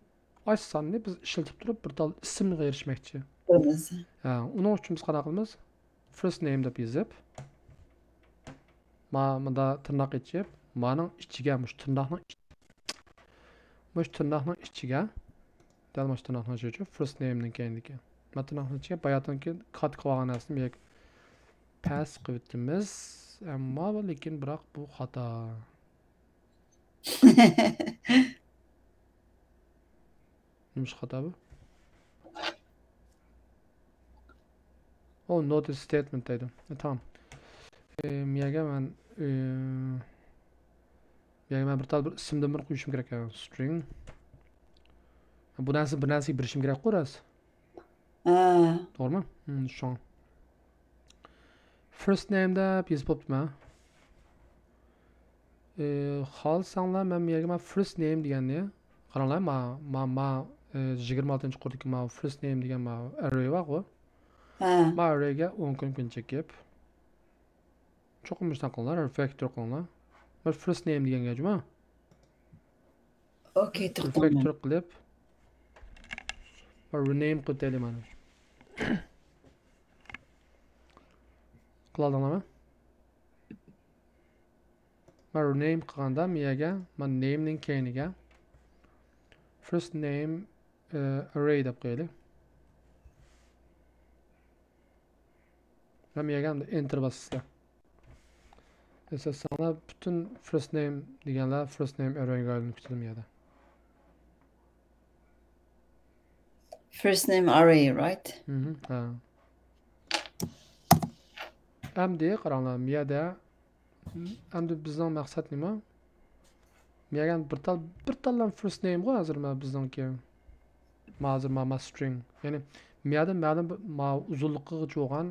ئاش ساننى بىز ئىشلىتىپ تۇرۇپ، بىر تال ئىسىمغا ئېرىشمەكچى. ھە، ئۇنىڭ ئۈچۈن بىز قانداق قىلىمىز؟ فىرست نېيم دەپ يېزىپ، ما-، مۇندا تىرناق ئېچىپ، مانىڭ ئىچىگە، مۇشۇ تىرناقنىڭ ئىچ-، مۇشۇ تىرناقنىڭ ئىچىگە، دەل مۇشۇ تىرناقنىڭ ئىچىگە، فىرست نېيمنىڭ كەينىدىكى. ما تىرناقنىڭ ئىچىگە باياتىنكى كات قىلىۋالغان نەرسىنى بىر پەس قىلىۋېتىمىز. ئەمما لېكىن بىراق بۇ خاتا. نېمىشقا خاتا بۇ؟ ئو، نوتىس ستېيتمېنت دەيدۇ. ئە، تامام. ئە، مىيەگە مەن، ئە، مىيەگە مەن بىر تال بىر ئىسىمدىن بىر قويۇشۇم كېرەك، سترىڭ. بۇ نەرسە، بىر نەرسىگە بېرىشىم كېرەكقۇ، راست. ھە. توغرىمۇ؟ ھىم، شۇڭا. فىرست نېيم دەپ يېزىپ بوپتۇ مەن. ئى، خالىساڭلار مەن بۇ يەرگە مانا فىرست نېيم دېگەننى قاراڭلار، ما، ما، ما، ئى، يىگىرمە ئالتىنچى قۇردىكى ما فىرست نېيم دېگەن ما ئەررەي بارغۇ. ھە. ما ئەررەيگە ئون كۈن كۈن چېكىپ. چوقۇم مۇشۇنداق قىلىڭلار، رىفەكتور قىلىڭلار. ما فىرست نېيم دېگەنگە جۇما. ئوكەي، توختاڭ. رىفەكتور قىلىپ، رىنېيم قىلىپ دەيلى مانا. قىلالدىڭلارمۇ؟ مانا رىنېيم قىلغاندا، مۇ يەرگە، مانا نېيمنىڭ كەينىگە فىرست نېيم، ئە، ئەررەي دەپ قويايلى. مانا بۇ يەرگە ئەمدى ئېنتېر باسىسىلەر. ئەسلىسەڭلار پۈتۈن فىرست نېيم دېگەنلەر فىرست نېيم ئەررەيگە ئايلىنىپ كېتىدۇ بۇ يەردە. فىرست نېيم ئەررەي، رايت؟ ھە. ئەمدى قاراڭلار، بۇ يەردە ئەمدى بىزنىڭ مەقسەت نېمە؟ مەگەن بىر تال، بىر تاللا فىرست نېيمغۇ ھازىر مانا بىزنىڭكى. ما ھازىر ما، ما سترىڭ. يەنى مەدە مەلۇم بىر ما ئۇزۇنلۇقىغا چوغان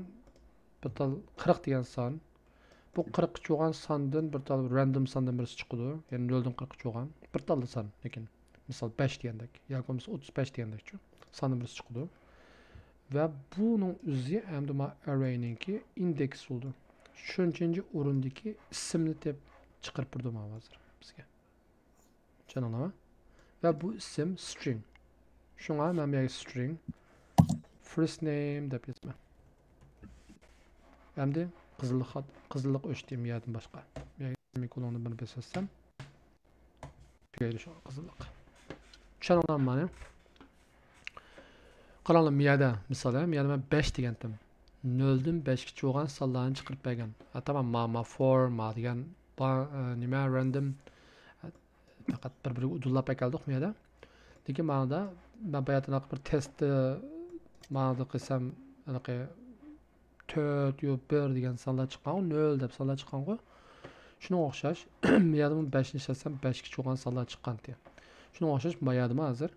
بىر تال قىرىق دېگەن سان. بۇ قىرىققا چوغان ساندىن بىر تال رەندوم ساندىن بىرسى چىقىدۇ. يەنى نۆلدىن قىرىققا چوغان. بىر تاللا سان، لېكىن. مىسال، بەش دېگەندەك. ياكى بولمىسا ئوتتۇز بەش دېگەندەكچۇ. ساندىن بىرسى چىقىدۇ. ۋە بۇنىڭ ئۆزى ئەمدى ما ئەررەينىڭكى ئىندېكس بولىدۇ. شۇنچىنچى ئورۇندىكى ئىسىمنى دەپ چىقىرىپ بېرىدۇ مانا ھازىر بىزگە. چۈشەندىڭلارمۇ؟ ۋە بۇ ئىسىم سترىڭ. شۇڭا مەن بۇ يەرگە سترىڭ فىرست نېيم دەپ يازىمەن. ئەمدى قىزىللىق خات-، قىزىللىق ئۆچتى بۇ يەردىن باشقا. بۇ يەرگە سېمىكولوننى بىر بېسىۋەتسەم. تۈگەيدۇ شۇ قىزىللىق. چۈشەندىڭلارمۇ مانا؟ قاراڭلار، مۇ يەردە مىسال، مۇ يەردە مەن بەش دېگەنتىم. نۆلدىن بەشكىچە بولغان سانلارنى چىقىرىپ بەرگەن. ھە، تامام، ما، ما فور، ما دېگەن، با-، ئە، نېمە، رەندوم. ھە، پەقەت بىر-بىرىگە ئۇدۇللاپ ئەكەلدۇق مۇ يەردە. لېكىن ماڭىدا مەن باياتىنقى بىر تېستتا ماڭىدا قىلسام، ھېلىقى تۆت يو بىر دېگەن سانلار چىققانغۇ، نۆل دەپ سانلار چىققانغۇ. شۇنىڭغا ئوخشاش، بۇ يەردىمۇ بەشنى ئىشلەتسەم، بەشكىچە بولغان سانلار چىققانتى. شۇنىڭغا ئوخشاش، بۇ يەردىمۇ ھازىر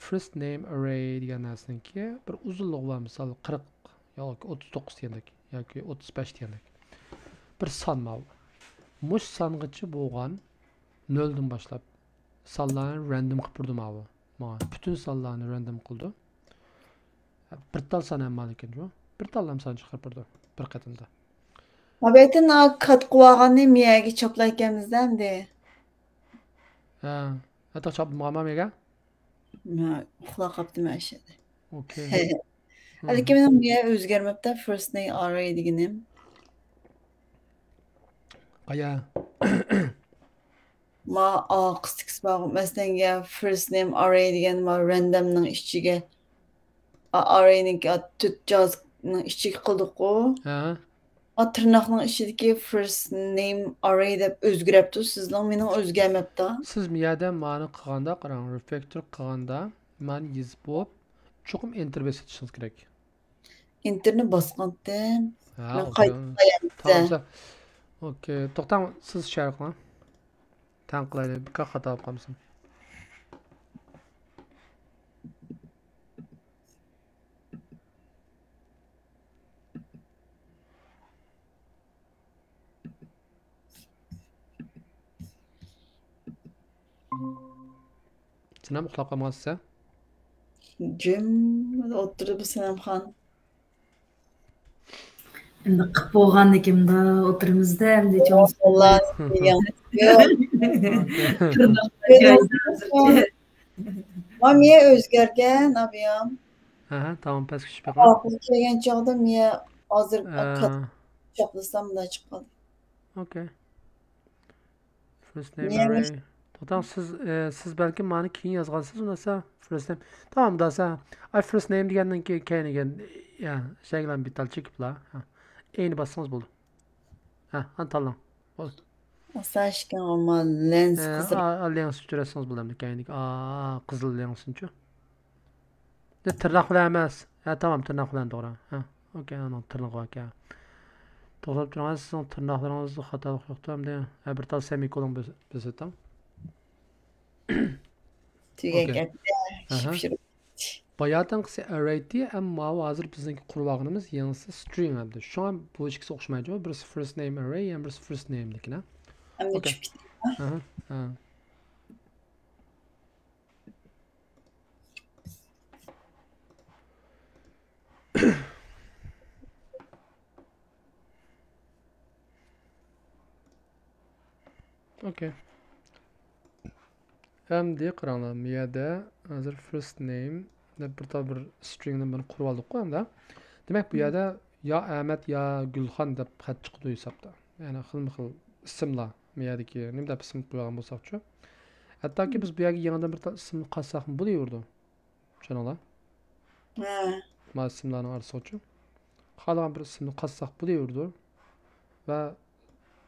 فىرست نېيم ئەررەي دېگەن نەرسىنىڭكى بىر ئۇزۇنلۇقى بار، مىسال، قىرىق ياكى ئوتتۇز توققۇز دېگەندەك، ياكى ئوتتۇز بەش دېگەندەك. بىر سان ماۋۇ. مۇشۇ سانغىچە بولغان نۆلدىن باشلاپ سانلارنى رەندوم قىلىپ بېرىدۇ ماۋۇ. ماڭا پۈتۈن سانلارنى رەندوم قىلىدۇ. بىر تال سان ئەمما لېكىن شۇ. بىر تال ھەم سان چىقىرىپ بېرىدۇ بىر قېتىمدا. ئابەتتىن كات قىلىۋالغاننى مىيەگە چاپلايكەنمىز-دە ئەمدى. ھە. ھەتتا چاپلىمىغانما مىيەگە؟ مەن ئۇخلاپ قاپتىمەن ئاشۇ يەردە. ئوكەي. لېكىن مېنىڭ مىيە ئۆزگەرمەپتۇ، first name array دېگىنىم. قايا؟ ما ئاقىس تىكىس بارغۇ، مەسىلەن، first name array دېگەن ما random نىڭ ئىچىگە، ئا-، array نىڭكى، ئا، تۆت جازنىڭ ئىچىگە قىلدۇققۇ. ھە. ئا، تىرناقنىڭ ئىچىدىكى first name array دەپ ئۆزگىرەپتۇ سىزنىڭ، مېنىڭ ئۆزگەرمەپتۇ. سىز مۇ يەردە مانى قىلغاندا، قاراڭ، refactor قىلغاندا، مانى يېزىپ بولۇپ، چوقۇم enter بېسىۋېتىشىڭىز كېرەك. Enter نى باسقانتىم. ھە، مەن ئوكەي. قايتا قىلايمەن. تامام، سە-، ئوكەي. توختاڭ، سىز شېئر قىلىڭ. تەڭ قىلايلى، بىكار خاتا بولۇپ قالمىسۇن. سەنەم ئۇخلاپ قالمىغانسىز ھە؟ جىم ئولتۇرىدۇ سەنەمخان. ئەمدى قىپ بولغاندىكىن مۇنداق ئولتۇرىمىزدا، ئەمدى چوڭ. مىيە ئۆزگەرگەن، ئابىيام. ھە، ھە، تامام پەسكە چۈشۈپ بېقىڭ. ئاخىرى كەلگەن چاغدا مىيە ھازىر ھە. چاپلىسام مۇنداق چىقىپ قالدى. ئوكەي. First name مىيە array. توختاڭ، سىز، ئە، سىز بەلكىم مانى كېيىن يازغانسىز، ئۇنداقسا first name. تامام، ئۇنداقسا. ئاي، first name دېگەندىن كېيىن، كەينىگە، يا، شەيگىلەن بىتال چېكىپلا. ھە. ئېنى باسسىڭىز بولدى. ھە، ئان تاللاڭ. بولدى. ئاستا ئىكەن، ئەمما لېنس ئە، قىزىل. ئا، ئا، لېنس ئۆچۈرەتسىڭىز بولدى ئەمدى كەينىگە. ئا، قىزىل لېنسنىچۇ. دە، تىرناق بىلەن ئەمەس. ھە، تامام، تىرناق بىلەن توغرا. ھە، ئوكەي، ئانىڭ تىرنىقى باركەن. توختاپ تۇرۇڭ، سىزنىڭ تىرناقلىرىڭىزدا خاتالىق يوقتۇ ئەمدى. ھە، بىر تال سېمىكولون بۆس-، بۆسۈۋېتىڭ. تۈگەپ ئوكەي. كەتتى. ئەھە. شىپشۇرۇق. باياتىنقىسى ئەررەيتى، ئەمما ماۋۇ ھازىر بىزنىڭكى قۇرۇۋالغىنىمىز يېڭىسى سترىڭ ئەمدى. شۇڭا بۇ ئىككىسى ئوخشىمايدۇ. بىرسى first name array، يەنە بىرسى first name دىكىنە. ئەمدى ئوكەي. چۈشۈپ كېتىپتۇ. ئەھە، ھە. ئوكەي. ئەمدى قاراڭلار، مۇ يەردە ھازىر first name دەپ بىر تال بىر سترىڭدىن بىرنى قۇرۇۋالدۇققۇ ئەمدى. دېمەك، بۇ يەردە يا ئەمەت، يا گۈلخان دەپ خەت چىقىدۇ ھېسابتا. يەنى خىلمۇ خىل ئىسىملار. مۇ يەردىكى نېمە دەپ ئىسىم قويغان بولساقچۇ. ھەتتاكى بىز بۇ يەرگە يېڭىدىن بىر تال ئىسىمنى قاتساقمۇ بولۇۋېرىدۇ. چۈشەندىڭلار؟ ھە. مانا ئىسىملارنىڭ ئارىسىغىچۇ. خالىغان بىر ئىسىمنى قاتساق بولۇۋېرىدۇ. ۋە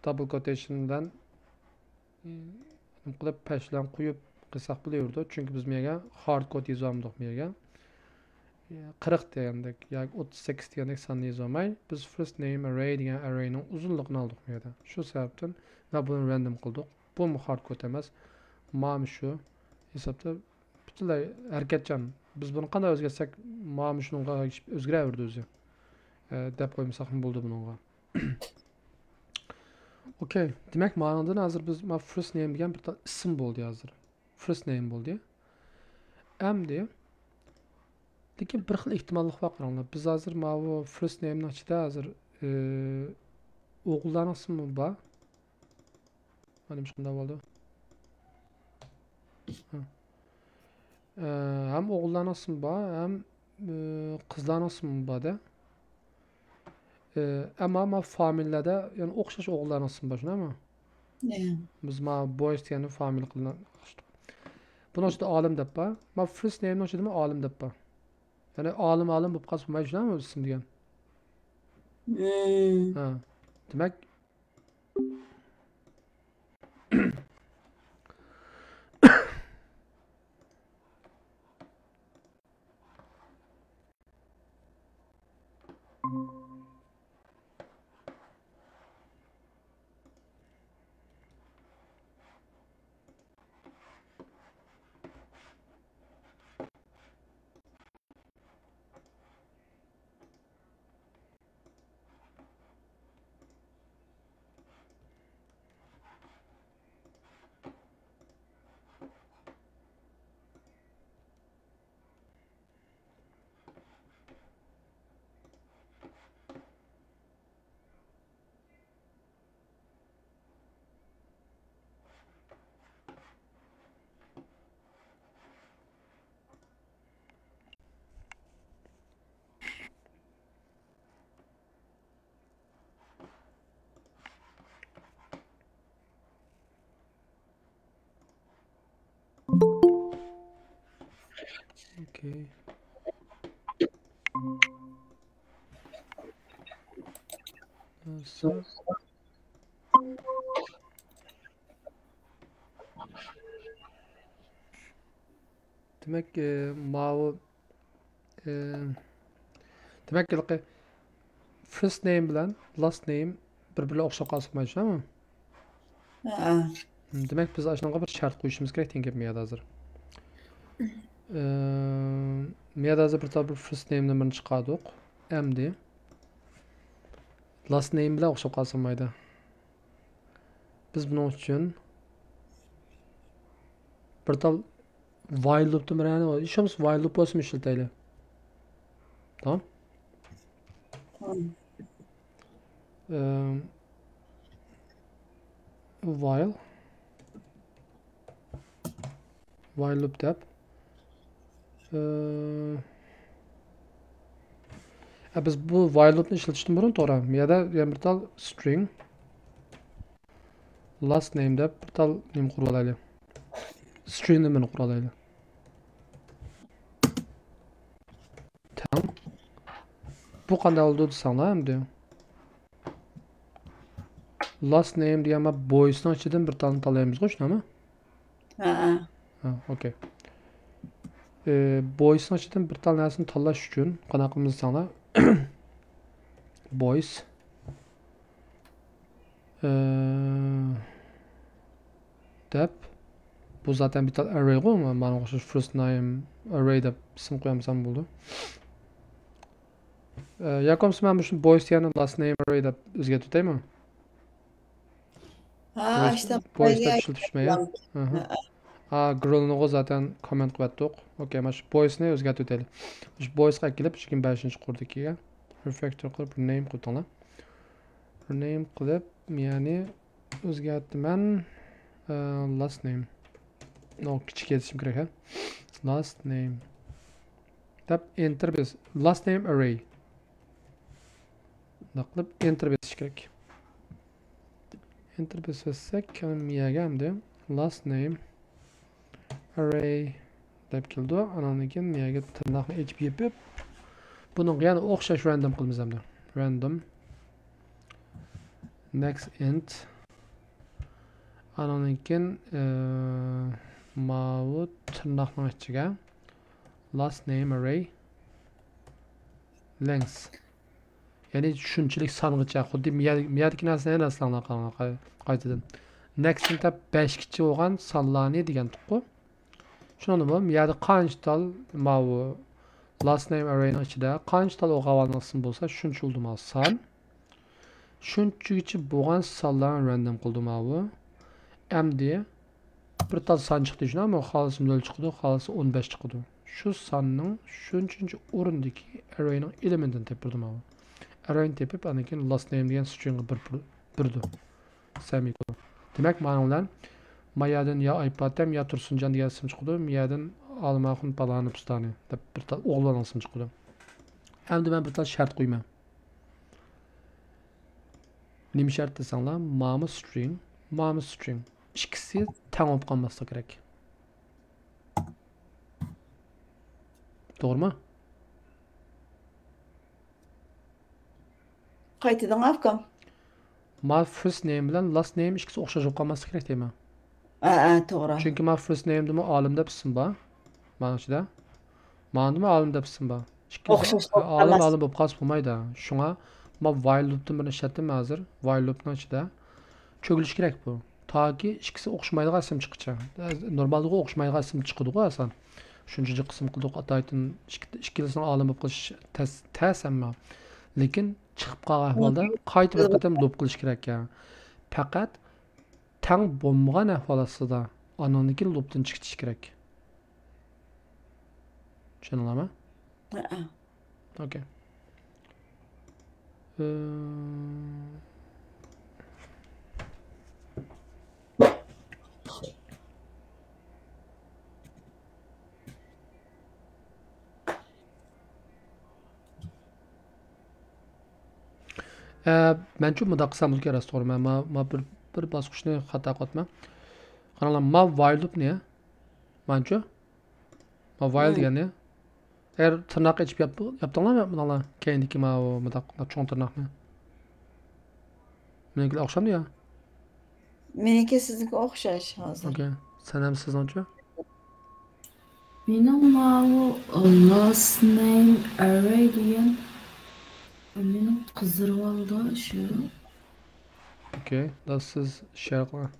دابل كوتېيشن بىلەن، نېمە قىلىپ، پەش بىلەن قويۇپ قىلساق بولۇۋېرىدۇ. چۈنكى بىز مۇ يەرگە ھارد كود يېزىۋالمىدۇق مۇ يەرگە. قىرىق دېگەندەك ياكى ئوتتۇز سەككىز دېگەندەك ساننى يېزىۋالماي، بىز first name array دېگەن ئەررەينىڭ ئۇزۇنلۇقىنى ئالدۇق بۇ يەردە. شۇ سەۋەبتىن ۋە بۇنى random قىلدۇق. بۇمۇ ھارد كود ئەمەس. مانا شۇ ھېسابتا پۈتۈنلەي ھەرىكەتچان. بىز بۇنى قانداق ئۆزگەرتسەك، مانا شۇنىڭغا ئۆزگىرەۋېرىدۇ ئۆزى. ئە، دەپ قويمىساقمۇ بولىدۇ بۇنىڭغا. ئوكەي. دېمەك، مانىڭدىن ھازىر بىز، ما، first name دېگەن بىر تال ئىسىم بولدى ھازىر. First name بولدى. ئەمدى، لېكىن بىر خىل ئېھتىماللىق بار، قاراڭلار. بىز ھازىر ماۋۇ first name نىڭ ئىچىدە ھازىر، ئى، ئوغۇللارنىڭ ئىسمى بار. مانا شۇنداق بولدى. ھە. ئە، ھەم ئوغۇللارنىڭ ئىسمى بار، ھەم، ئى، قىزلارنىڭ ئىسمى بار-دە. ئى، ئەمما ما فامىلىلەردە يەنە ئوخشاش ئوغۇللارنىڭ ئىسمى بار، شۇنداقمۇ؟ ئىيە. بىز ما بويس دېگەننى فامىلە قىلدۇق. بۇنىڭ ئىچىدە ئالىم دەپ بار. ما first name نىڭ ئىچىدىمۇ ئالىم دەپ بار. يەنى ئالىم، ئالىم بولۇپ قالسا بولمايدۇ، شۇنداقمۇ ئىسىم دېگەن؟ مم. ھە. دېمەك، دېمەك، ئى، ماۋۇ، ئى، دېمەك، ھېلىقى first name بىلەن last name بىر-بىرىگە ئوخشاپ قالسا بولمايدۇ، شۇنداقمۇ؟ ھە. دېمەك، بىز ئاشۇنىڭغا بىر شەرت قويۇشىمىز كېرەك دېگەن گەپ مەن ھازىر. ئى، مەن ھازىر بىر تال بىر first name نى بىرنى چىقاردۇق. ئەمدى last name بىلەن ئوخشاپ قالسا بولمايدۇ. بىز بۇنىڭ ئۈچۈن بىر تال while loop تىن بىر، ھېچ بولمىسا while loop بولسىمۇ ئىشلىتەيلى. تامام. ئەم، while. While loop دەپ. ئە، ئە، بىز بۇ while loop نى ئىشلىتىشتىن بۇرۇن، توغرا، بۇ يەردە يەنە بىر تال string last name دەپ بىر تال نېمە قۇرۇۋالايلى. String نېمىنى قۇرۇۋالايلى. تەڭ. بۇ قانداق بولىدۇ دېسەڭلار ئەمدى. Last name دېگەن ما boys نىڭ ئىچىدىن بىر تالنى تاللايمىزغۇ، شۇنداقمۇ؟ ھە، ھە. ھە، ئوكەي. ئى، boys نىڭ ئىچىدىن بىر تال نەرسىنى تاللاش ئۈچۈن قانداق قىلىمىز دېسەڭلار. Boys. ئى، دەپ. بۇ زاتەن بىر تال ئەررەيغۇ، مانا ئوخشاش first name ئەررەي دەپ ئىسىم قويالمىسام بولىدۇ. ئى، ياكى بولمىسا مەن مۇشۇ boys دېگەننى last name ئەررەي دەپ ئۆزگەرتىۋېتەيمۇ؟ ھە، boys، ئاشتا boys دەپ ئىشلىتىشمەيە. ھە. ھە، girl نىغۇ زاتەن كوممېنت قىلىۋەتتۇق. ئوكەي، مانا شۇ boys نى ئۆزگەرتىۋېتەيلى. شۇ boys قا ئەكېلىپ، يىگىرمە بەشىنچى قۇردىكىگە refactor قىلىپ، rename قىلىپ تۇرۇڭلار. Rename قىلىپ، يەنى ئۆزگەرتىمەن، ئە، last name. نو، كىچىك يېزىشىم كېرەك، ھە. Last name. دەپ enter بېس-، last name ئەررەي. بۇنداق قىلىپ enter بېسىش كېرەك. Enter بېسىۋەتسەك، كېيىن مىيەگە ئەمدى last name ئەررەي دەپ كېلىدۇ. ئاناندىن كېيىن مىيەگە تىرناقنى ئېچىپ يېپىپ، بۇنىڭغا يەنە ئوخشاش random قىلىمىز ئەمدى. Random. Next int. ئانىڭدىن كېيىن، ئى، ماۋۇ تىرناقنىڭ ئىچىگە last name ئەررەي length. يەنى شۇنچىلىك سانغىچە، خۇددى مىيە-، مىيەدىكى نەرسىنى ئەمەس، قايتىدىن. Next int دەپ بەشكىچە بولغان سانلارنى دېگەنتۇققۇ. شۇنىڭدىن بۇ يەردە قانچە تال ماۋۇ last name ئەررەينىڭ ئىچىدە قانچە تال ئوقۇۋالغان ئىسىم بولسا، شۇنچە بولىدۇ ماۋۇ سان. شۇنچىگىچە بولغان سانلارنى random قىلدى ماۋۇ. ئەمدى بىر تال سان چىقتى، شۇنداقمۇ؟ خالىسا نۆل چىقىدۇ، خالىسا ئون بەش چىقىدۇ. شۇ ساننىڭ شۇنچىنچە ئورۇندىكى ئەررەينىڭ ئېلېمېنتىنى تېپىلدى ماۋۇ. ئەررەينى تېپىپ، ئاندىن كېيىن last name دېگەن stringغا بىر، بىر، بىردۇ. سېمىكولون. دېمەك، مانىڭ بىلەن ما يەردىن يا ئايپاتەم، يا تۇرسۇنجان دېگەن ئىسىم چىقىدۇ، ما يەردىن ئالىمئاخۇن پالانى پۇستانى دەپ بىر تال ئوغۇللارنىڭ ئىسمى چىقىدۇ. ئەمدى مەن بىر تال شەرت قويىمەن. نېمە شەرت دېسەڭلار، مامۇ string، مامۇ string. ئىككىسى تەڭ بولۇپ قالماسلىقى كېرەك. توغرىمۇ؟ قايتىدىڭ ئاكام. ما first name بىلەن last name ئىككىسى ئوخشاش بولۇپ قالماسلىقى كېرەك دەيمەن. ئە، ئە، توغرا. چۈنكى ما first name دىمۇ ئالىم دەپ ئىسىم بار. مانىڭ ئىچىدە. ماندىمۇ ئالىم دەپ ئىسىم بار. ئىككىسى ئوخشاش بولۇپ ئالىم، قالماس. ئالىم بولۇپ قالسا بولمايدۇ. شۇڭا ما while loop تىن بىرنى ئىشلەتتىم ھازىر. While loop نىڭ ئىچىدە چۆگىلىشى كېرەك بۇ. تاكى ئىككىسى ئوخشىمايدىغان ئىسىم چىققىچە. نورمالدىغۇ ئوخشىمايدىغان ئىسىم چىقىدىغۇ ئاسان. شۇنچىلىك قىسىم قىلدۇق، ئاتايتىن ئىككى-، ئىككىلىسىنىڭ ئالىم بولۇپ قېلىش تەس، تەس ئەمما. لېكىن چىقىپ قالغان ئەھۋالدا قايتا بىر قېتىم لوپ قىلىش كېرەك. پەقەت تەڭ بولمىغان ئەھۋال ئاستىدا ئانىڭدىن كېيىن لوپتىن چىقىش كېرەك. چۈشەندىڭلارمۇ؟ ھەئە. ئوكەي. ئى، ئە، مەنچۇ مۇنداق قىلسام بولىدىكەن، راست توغرا. مەن ما، ما بىر، بىر باسقۇچنى خاتا قىلىۋاتىمەن. قاراڭلار، ما while لوپنى، مانچۇ؟ ما while دېگەننى ئەگەر تىرناق ئېچىپ ياپ-، ياپتىڭلارمۇ بۇنىڭلار؟ كەينىدىكى ماۋۇ مۇنداق چوڭ تىرناقنى. مېنىڭكىلەر ئوخشامدۇ يا؟ مېنىڭكى سىزنىڭكى ئوخشاش ھازىر. ئوكەي. سەنەم سىزنىڭچۇ؟ مېنىڭ ماۋۇ last name array دېگەن مېنىڭ قىزىرىۋالدى شۇ. ئوكەي، دا سىز شەر قىلىڭ.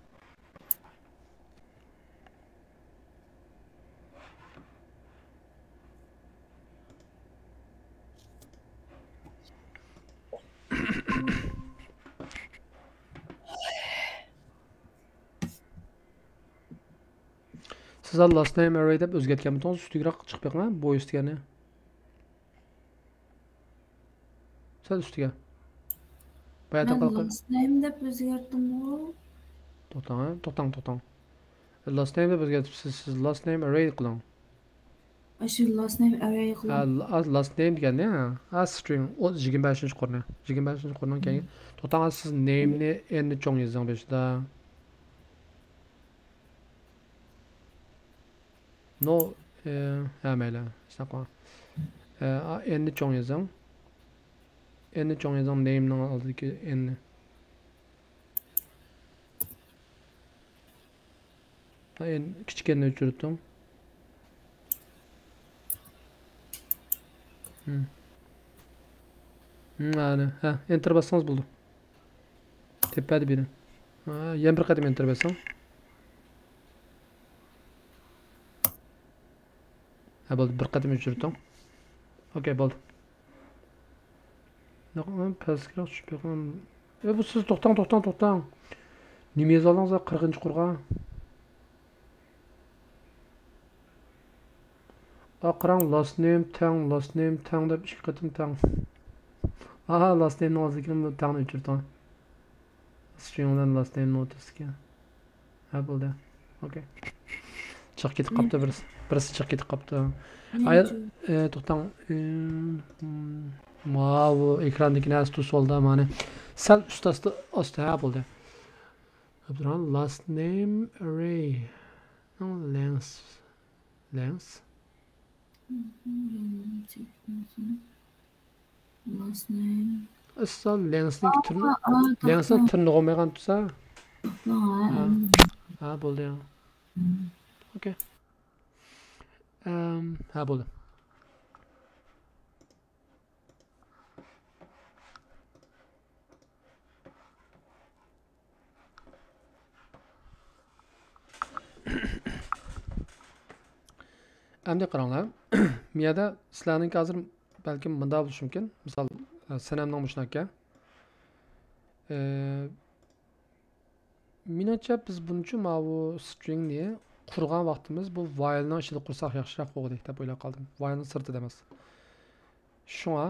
سىز ھال last name array دەپ ئۆزگەرتكەنمىدىڭىز؟ ئۈستىگىرەك چىقىپ بېقىڭ، بۇ ئۈستىگەننى. سەل ئۈستىگە. بايا مەن تاقال قىل. last name دەپ ئۆزگەرتتىمغۇ. توختاڭ، ھە؟ توختاڭ، توختاڭ. Last name دەپ ئۆزگەرتىپسىز، سىز last name array قىلىڭ. ئاشۇ last name array ھە، قىلىڭ. لا-، last name دېگەننى، ھە، ھە، string، ئۇ يىگىرمە بەشىنچى قۇرنى. يىگىرمە بەشىنچى قۇرنىڭ كەينى. توختاڭ، سىز name نى n نى چوڭ يېزىڭ بېشىدا. No، ئى، ھە، مەيلى، شۇنداق قىلىڭ. ئى، ئا، n نى چوڭ يېزىڭ. N نى چوڭ يېزىڭ، name نىڭ ئالدىدىكى n نى. ھە، n، كىچىك n نى ئۆچۈرتتۈڭ. ھىم. ھىم، ئەنە، ھە، enter باسسىڭىز بولىدۇ. تېپەدە بىرى. ھە، يەنە بىر قېتىم enter باسساڭ. ھە، بولدى، بىر قېتىم ئۆچۈرتتۈڭ. ئوكەي، بولدى. ياق، مەن پەسكىرەك چۈشۈپ بېقىڭ. ئە، بۇ سىز توختاڭ، توختاڭ، توختاڭ. نېمە يېزىۋالدىڭىز، قىرىقىنچى قۇرغا؟ ئا، قاراڭ، last name تەڭ، last name تەڭ دەپ ئىككى قېتىم تەڭ. ئاھا، last name نىڭ ئالدىدىكى تەڭنى ئۆچۈرتۈڭ. String بىلەن last name نىڭ ئوتتۇرىسىدىكى. ھە، بولدى. ئوكەي. چىقىپ كېتىپ قاپتۇ بىرسى. بىرسى چىقىپ كېتىپ قاپتۇ. ئايال، ئى، توختاڭ. ئى، مم، ماۋۇ ئېكراندىكى نەرسە توسۇۋالدى مانى. سەل ئۈست ئاستى، ئاستى، ھە، بولدى. ئابدۇراخمان، last name array نىڭ length. Length. Last name. ئەسلا length نىڭ تىرن-، ئا، ئا، length نىڭ تىرنىقى بولمايدىغان تۇرسا. توختاڭ، ھە، ھە. ئەمدى. ھە، بولدى يا. ئوكەي. ئەم، ھە، بولدى. ئەمدى قاراڭلار، مىيەدە سىلەرنىڭكى ھازىر بەلكىم مۇنداق بولۇشى مۇمكىن. مىسال، سەنەمنىڭ مۇشۇنداككەن. ئە، مېنىڭچە بىز بۇنچە ماۋۇ string نى قۇرغان ۋاقتىمىز بۇ while نىڭ ئىچىدە قۇرساق ياخشىراق بولغۇدەك دەپ ئويلاپ قالدىم. While نىڭ سىرتىدا ئەمەس. شۇڭا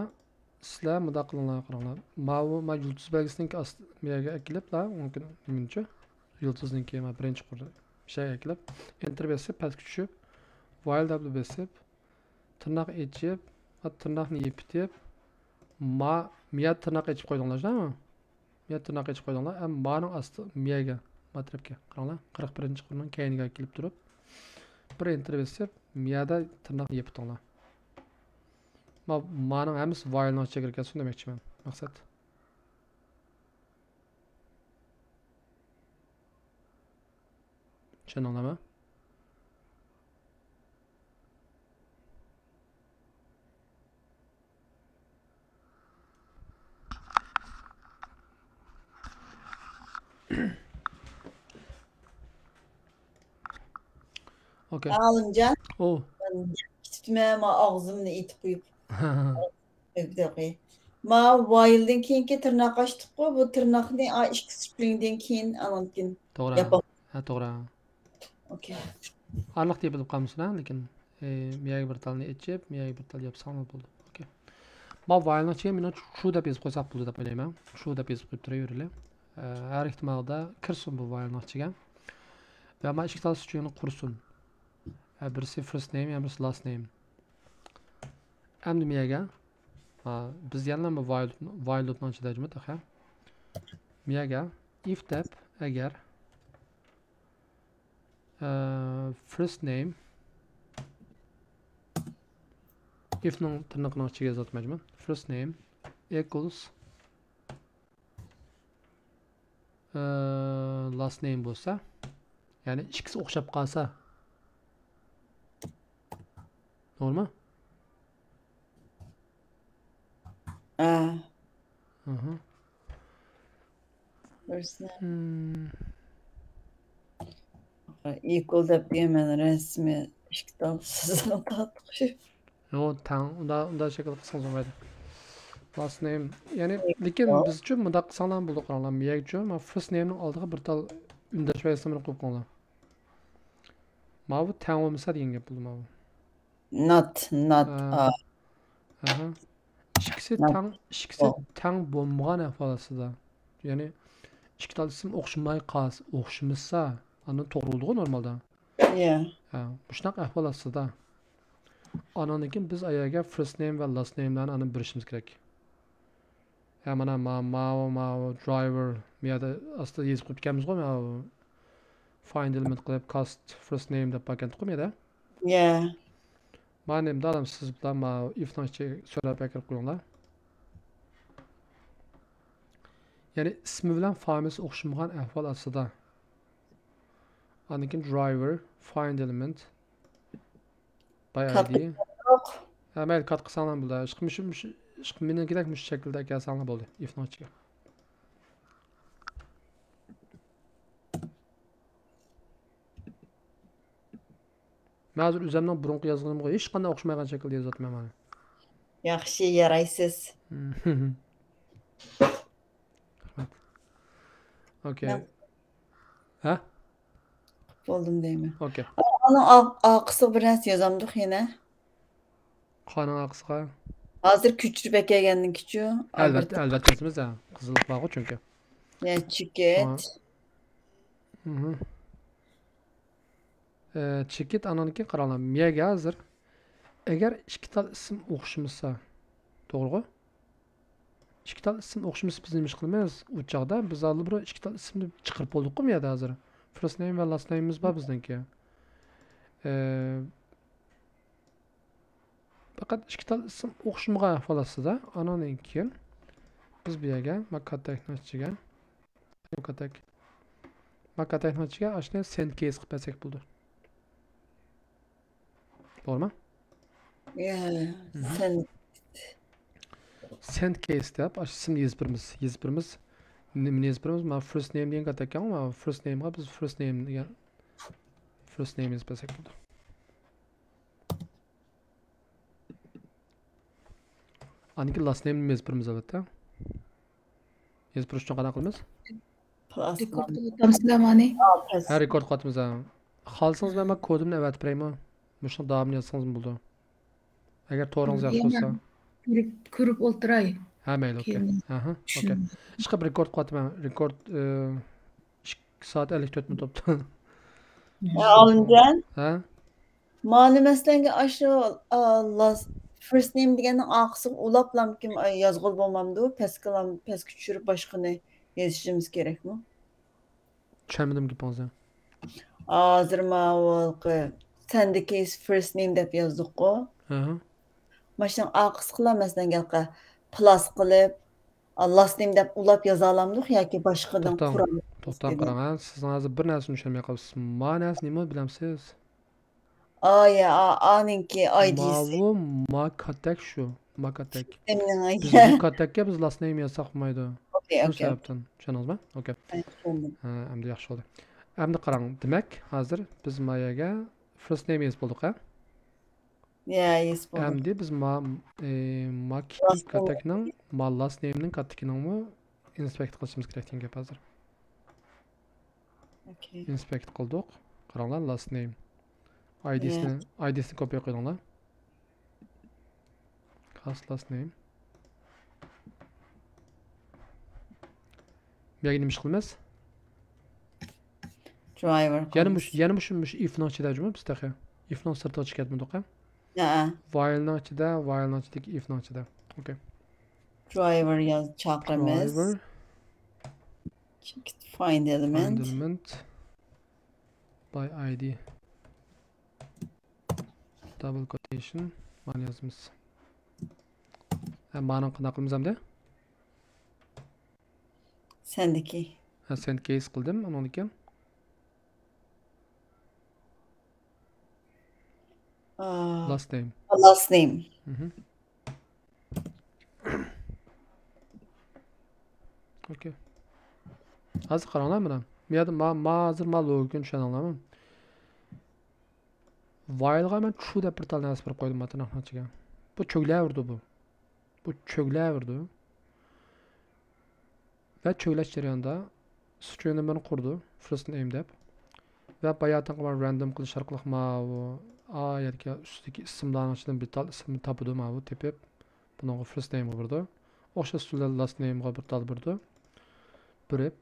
سىلەر مۇنداق قىلىڭلار، قاراڭلار. ماۋۇ، ما يۇلتۇز بەلگىسىنىڭكى ئاست-، مەيەگە ئەكېلىپلا، مۇمكىن نېمىنچە؟ يۇلتۇزنىڭكى ما بىرىنچى قۇر-، شەيگە ئەكېلىپ، enter بېسىپ، پەسكە چۈشۈپ، while دەپ بېسىپ، تىرناق ئېچىپ، ھە، تىرناقنى يېپىتىپ، ما، مىيە تىرناق ئېچىپ قويدۇڭلار، شۇنداقمۇ؟ مىيە تىرناق ئېچىپ قويدۇڭلار. ھەم مانىڭ ئاستى مىيەگە، ما تەرەپكە قاراڭلار. قىرىق بىرىنچى قۇرنىڭ كەينىگە كېلىپ تۇرۇپ، بىر enter بېسىپ، مىيەدە تىرناقنى يېپىتىڭلار. ما، مانىڭ ھەممىسى while نىڭ ئىچىگە كىرگەنسۇن دېمەكچىمەن. مەقسەت. چۈشەندىڭلارمۇ؟ ئوكەي. ئالىمجان، ئۇ. مەن كېتىپتىمەن، ما ئاغزىمنى ئېتىپ قويۇپ. قويۇپ. ما while دىن كېيىنكى تىرناق ئاچتۇققۇ، بۇ تىرناقنى ئا ئىككى string دىن كېيىن ئاندىن كېيىن، ھە، توغرا. ياپايلى. ھە، توغرا. ئوكەي. ئارىلىق تېپىلىپ قالمىسۇن، ھە، لېكىن، ئى، مىيەگە بىر تالنى ئېچىپ، مىيەگە بىر تال ياپساڭلار بولدى. ئوكەي. ما while نىڭ ئىچىگە مېنىڭ true دەپ يېزىپ قويساق بولدى دەپ ئويلايمەن. True دەپ يېزىپ قويۇپ تۇراۋېرىلى. ئە، ھەر ئېھتىمالدا كىرسۇن بۇ while نىڭ ئىچىگە. ۋە ما ئىككى تال string نى قۇرسۇن. ھە، بىرسى first name، يەنە بىرسى last name. ئەمدى مىيەگە. ھا، بىز يەنىلا بۇ while، while لوپنىڭ ئىچىدە جۇمۇ تېخى. مىيەگە if دەپ، ئەگەر، ئە، first name، If نىڭ تىرنىقىنىڭ ئىچىگە يازىۋاتىمەن. First name equals، ئە، last name بولسا، يەنى ئىككىسى ئوخشاپ قالسا. توغرىمۇ؟ ئە. ئاھا. First name. Hmm. Equal دەپ دېگەن مەن رەسمىي ئىككى تال سىزىقنى تارتقۇچى. يوق، تەڭ، ئۇنداق، ئۇنداق شەكىلدە قىلسىڭىز بولمايدۇ. Last name، يەنى، لېكىن بىزچۇ مۇنداق قىلساڭلار بولىدۇ، قاراڭلار، مىيەگچۇ، ما first name نىڭ ئالدىغا بىر تال ئۈندەش ۋەيسىمىنى قويۇپ قويۇڭلار. ماۋۇ تەڭ بولمىسا دېگەن گەپ بولدى ماۋۇ. Not، not، ئا. ئا. ئاھا. ئىككىسى not تەڭ، ئىككىسى ئو. تەڭ بولمىغان ئەھۋال ئاستىدا. يەنى، ئىككى تال ئىسىم ئوخشىماي قالسا، ئوخشىمىسا، ئاندىن توغرا بولىدىغۇ نورمالدا. يا. ھە، مۇشۇنداق ئەھۋال ئاستىدا. ئاناندىن كېيىن بىز ئايەرگە first name ۋە last name لارنى ئاندىن بېرىشىمىز كېرەك. ھە، مانا ما-، ماۋۇ، ماۋۇ، driver، بۇ يەردە ئاستىدا يېزىپ قويۇپتىكەنمىزغۇ، ماۋۇ find element قىلىپ، cast first name دەپ باركەنتىقۇ بۇ يەردە. يا. مانا نېمىدە ئادەم سىز بىلەن ما if نىڭ ئىچىگە سۆرەپ ئەكىرىپ قويۇڭلار. يەنى ئىسمى بىلەن فامىلىسى ئوخشىمىغان ئەھۋال ئاستىدا. ئاندىن كېيىن driver، find element، by I D. كاتتا يوق. ھە، مەيلى، كات قىلساڭلار بولدى. ئىشقىلىپ مۇشۇ، مۇشۇ، ئىشقىلىپ مېنىڭكىدەك مۇشۇ شەكىلدە ئەكەلسەڭلار بولدى، if نىڭ ئىچىگە. مەن ھازىر ئۆزۈمنىڭ بۇرۇنقى يازغىنىمغا ھېچقانداق ئوخشىمايدىغان شەكىلدە يېزىۋاتىمەن مانا. ياخشى، يارايسىز. رەھمەت. ئوكەي. مەن ھە؟ بولدۇم دەيمەن. ئوكەي. ئانىڭ ئا-، ئارقىسىغا بىر نەرسە يازامدۇق يەنە؟ قانىڭ ئارقىسىغا. ھازىر كۆچۈرۈپ ئەكەلگەندىن كېيىنچۇ؟ ئەلۋەتتە، ئەلۋەتتە يازىمىز ھە. قىزىل بارغۇ چۈنكى. يا، چېكىت. ھا. مھم. ئە، چېكىت ئانانكى قاراڭلار. مىيەگە ھازىر. ئەگەر ئىككى تال ئىسىم ئوخشىمىسا، توغرىغۇ؟ ئىككى تال ئىسىم ئوخشىمىسا بىز نېمە ئىش قىلىمىز؟ ئۇ چاغدا بىز ئاللىبۇرۇن ئىككى تال ئىسىمنى چىقىرىپ بولدۇققۇ مىيەدە ھازىر. First name ۋە last name مىز بار بىزنىڭكى. ئە، پەقەت ئىككى تال ئىسىم ئوخشىمىغان ئەھۋال ئاستىدا، ئانىڭدىن كېيىن بىز بۇ يەرگە ماكاتەكنىڭ ئىچىگە، ماكاتەك، ماكاتەكنىڭ ئىچىگە ئاشۇنى send case قىلىپ بەرسەك بولىدۇ. توغرىمۇ؟ يا، مھم. Send. Send case دەپ ئاشۇ ئىسىمنى يېزىپ بېرىمىز. يېزىپ بېرىمىز. نېمىنى يېزىپ بېرىمىز؟ مانا first name دېگەن كاتەككەن، مانا first name غا بىز first name دېگەن، first name يېزىپ بەرسەك بولىدۇ. ئاندىن كېيىن last name نى يېزىپ بېرىمىز ئەلۋەتتە. يېزىپ بېرىش ئۈچۈن قانداق قىلىمىز؟ Plus رېكورد قىلىۋاتامسىلەر مانى؟ ھە، رېكورد قىلىۋاتىمىز ھە. خالىسىڭىز مەن كودۇمنى ئەۋەتىپ بېرەيمۇ؟ مۇشۇنىڭ داۋامىنى يازسىڭىزمۇ بولىدۇ. ئەگەر تورىڭىز ياخشى بولسا. كۆرۈپ، كۆرۈپ ئولتۇراي. ھە، مەيلى، ئوكەي. كېيىن ئاھا، ئوكەي. چۈشىنىمەن. ئىشقىلىپ رېكورد قىلىۋاتىمەن. رېكورد، ئى، ئىككى سائەت ئەللىك تۆت مىنۇت بوپتۇ. ھە، ئالىمجان. ھە؟ مانا مەسىلەنگە ئاشۇ، ئا، last، first name دېگەننىڭ ئارقىسىغا ئۇلاپلامكىم، ئا، يازغىلى بولمامدۇ؟ پەسكىلام-، پەسكە چۈشۈرۈپ باشقىنى يېزىشىمىز كېرەكمۇ؟ چۈشەنمىدىم گېپىڭىزنى. ھازىر ماۋۇ send case first name دەپ يازدۇققۇ؟ ھە. ماشۇنىڭ ئارقىسىغىلا مەسىلەن گەلقە plus قىلىپ، last name دەپ ئۇلاپ يازالامدۇق ياكى باشقىدىن توختاڭ، قۇرام توختاڭ، قاراڭ ھە. سىزنىڭ ھازىر بىر نەرسىنى چۈشەنمەي قاپسىز. ما نەرسە نېمە بىلەمسىز؟ ئايا، ئا-، ئانىڭكى ئايدىسى. ماۋۇ ما كاتەك شۇ. ما كاتەك. سىستېمىنىڭ بىز ئايا. بۇ كاتەككە بىز last name يازساق بولمايدۇ. ئوكەي، شۇ ئوكەي. سەۋەبتىن. چۈشەندىڭىزمۇ؟ ئوكەي. ھە، چۈشەندىم. ھە، ئەمدى ياخشى بولدى. ئەمدى قاراڭ. دېمەك، ھازىر بىز ما يەرگە first name يېزىپ بولدۇق، ھە؟ يا، يېزىپ بولدۇق. ئەمدى بىز ما، ئى، ما كاتەكنىڭ، ما last name نىڭ كاتەكىنىڭمۇ inspect قىلىشىمىز كېرەك دېگەن گەپ ھازىر. ئوكەي. Inspect قىلدۇق. قاراڭلار، last name. ئايدىسىنى، ئايدىسىنى كوپىيە قىلىڭلار. Cast last name. بۇ يەرگە نېمە ئىش قىلىمىز؟ Driver يەنە قىلىمىز. مۇشۇ، يەنە مۇشۇ، مۇشۇ if نىڭ ئىچىدە جۇمۇ بىز تېخى. If نىڭ سىرتىغا چىقىپ كەتمىدۇق، ھە؟ ھە. While نىڭ ئىچىدە، while نىڭ ئىچىدىكى if نىڭ ئىچىدە. ئوكەي. Driver ياز، چاقىرىمىز. Driver. Find element. Find element. By I D. Double quotation. مانا يازىمىز. مانىڭ قانداق قىلىمىز ئەمدى؟ سەندىكى. ھە، سەندىكى ھېس قىلدىم، ئۇنىڭدىن كېيىن آه، last name. Last name. مهم. اوكي. ھازىر قاراڭلار مانا. بۇ يەردە ما، ما ھازىر ما لوگىكىنى چۈشەندىڭلارمۇ؟ While غا مەن true دەپ بىر تال نەرسە بېرىپ قويدۇم ما تىرناقنىڭ ئىچىگە. بۇ چۆگىلەۋېرىدۇ بۇ. بۇ چۆگىلەۋېرىدۇ. ۋە چۆگىلەش جەريانىدا string نېمىنى قۇرىدۇ، first name دەپ. ۋە باياتىنقى مانا random قىلىش ئارقىلىق ماۋۇ ئا يەردىكى ئۈستىدىكى ئىسىملارنىڭ ئىچىدىن بىر تال ئىسىمنى تاپىدۇ، ماۋۇ تېپىپ، بۇنىڭغا first name غا بېرىدۇ. ئوخشاش ئۇسۇلدا last name غا بىر تال بېرىدۇ. بېرىپ،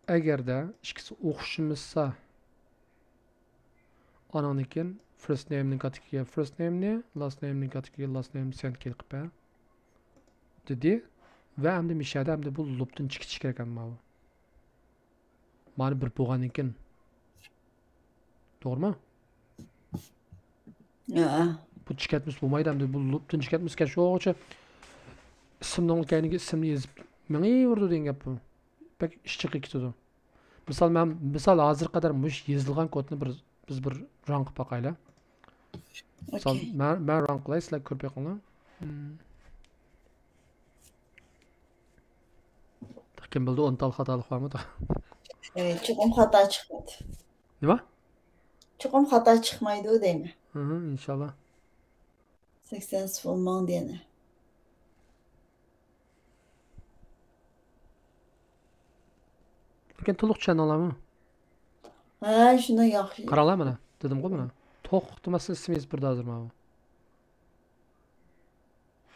ئەگەردە ئىككىسى ئوخشىمىسا، ئانىڭدىن كېيىن first name نىڭ كاتىكىگە first name نى، last name نىڭ كاتىكىگە last name نى سەن كېلىپ بەر دېدى. ۋە ئەمدى مىشەدە ئەمدى بۇ لوپتىن چىقىش كېرەك ئەمما بۇ. مانا بىر بولغاندىن كېيىن. توغرىمۇ؟ ھە. بۇ چىقىۋەتمىسە بولمايدۇ ئەمدى. بۇ لوپتىن چىقىۋەتمىسە كەچ شۇغىچە ئىسىمنىڭ كەينىگە ئىسىمنى يېزىپ مېڭىۋېرىدۇ دېگەن گەپ بۇ. بەك ئىش چىقىپ كېتىدۇ. مىسال، مەن، مىسال، ھازىرغا قەدەر مۇشۇ يېزىلغان كودنى بىر، بىز بىر run قىلىپ باقايلى. مىسال، ئوكەي. مەن، مەن run قىلاي، سىلەر كۆرۈپ بېقىڭلار. مم. كىم بىلدى، ئون تال خاتالىق بارمۇ؟ ئە، چوقۇم خاتا چىقمايدۇ. نېمە؟ چوقۇم خاتا چىقمايدۇ دەيمەن. ھىم، ئىنشاللا. Successful ماڭدى يەنە. لېكىن تولۇق چۈشەندىڭلارمۇ؟ ھە، شۇنداق ياخشى. قاراڭلار مانا، دېدىمغۇ مانا. توختىماستىن ئىسىم يېزىپ بېرىدۇ ھازىر ماۋۇ.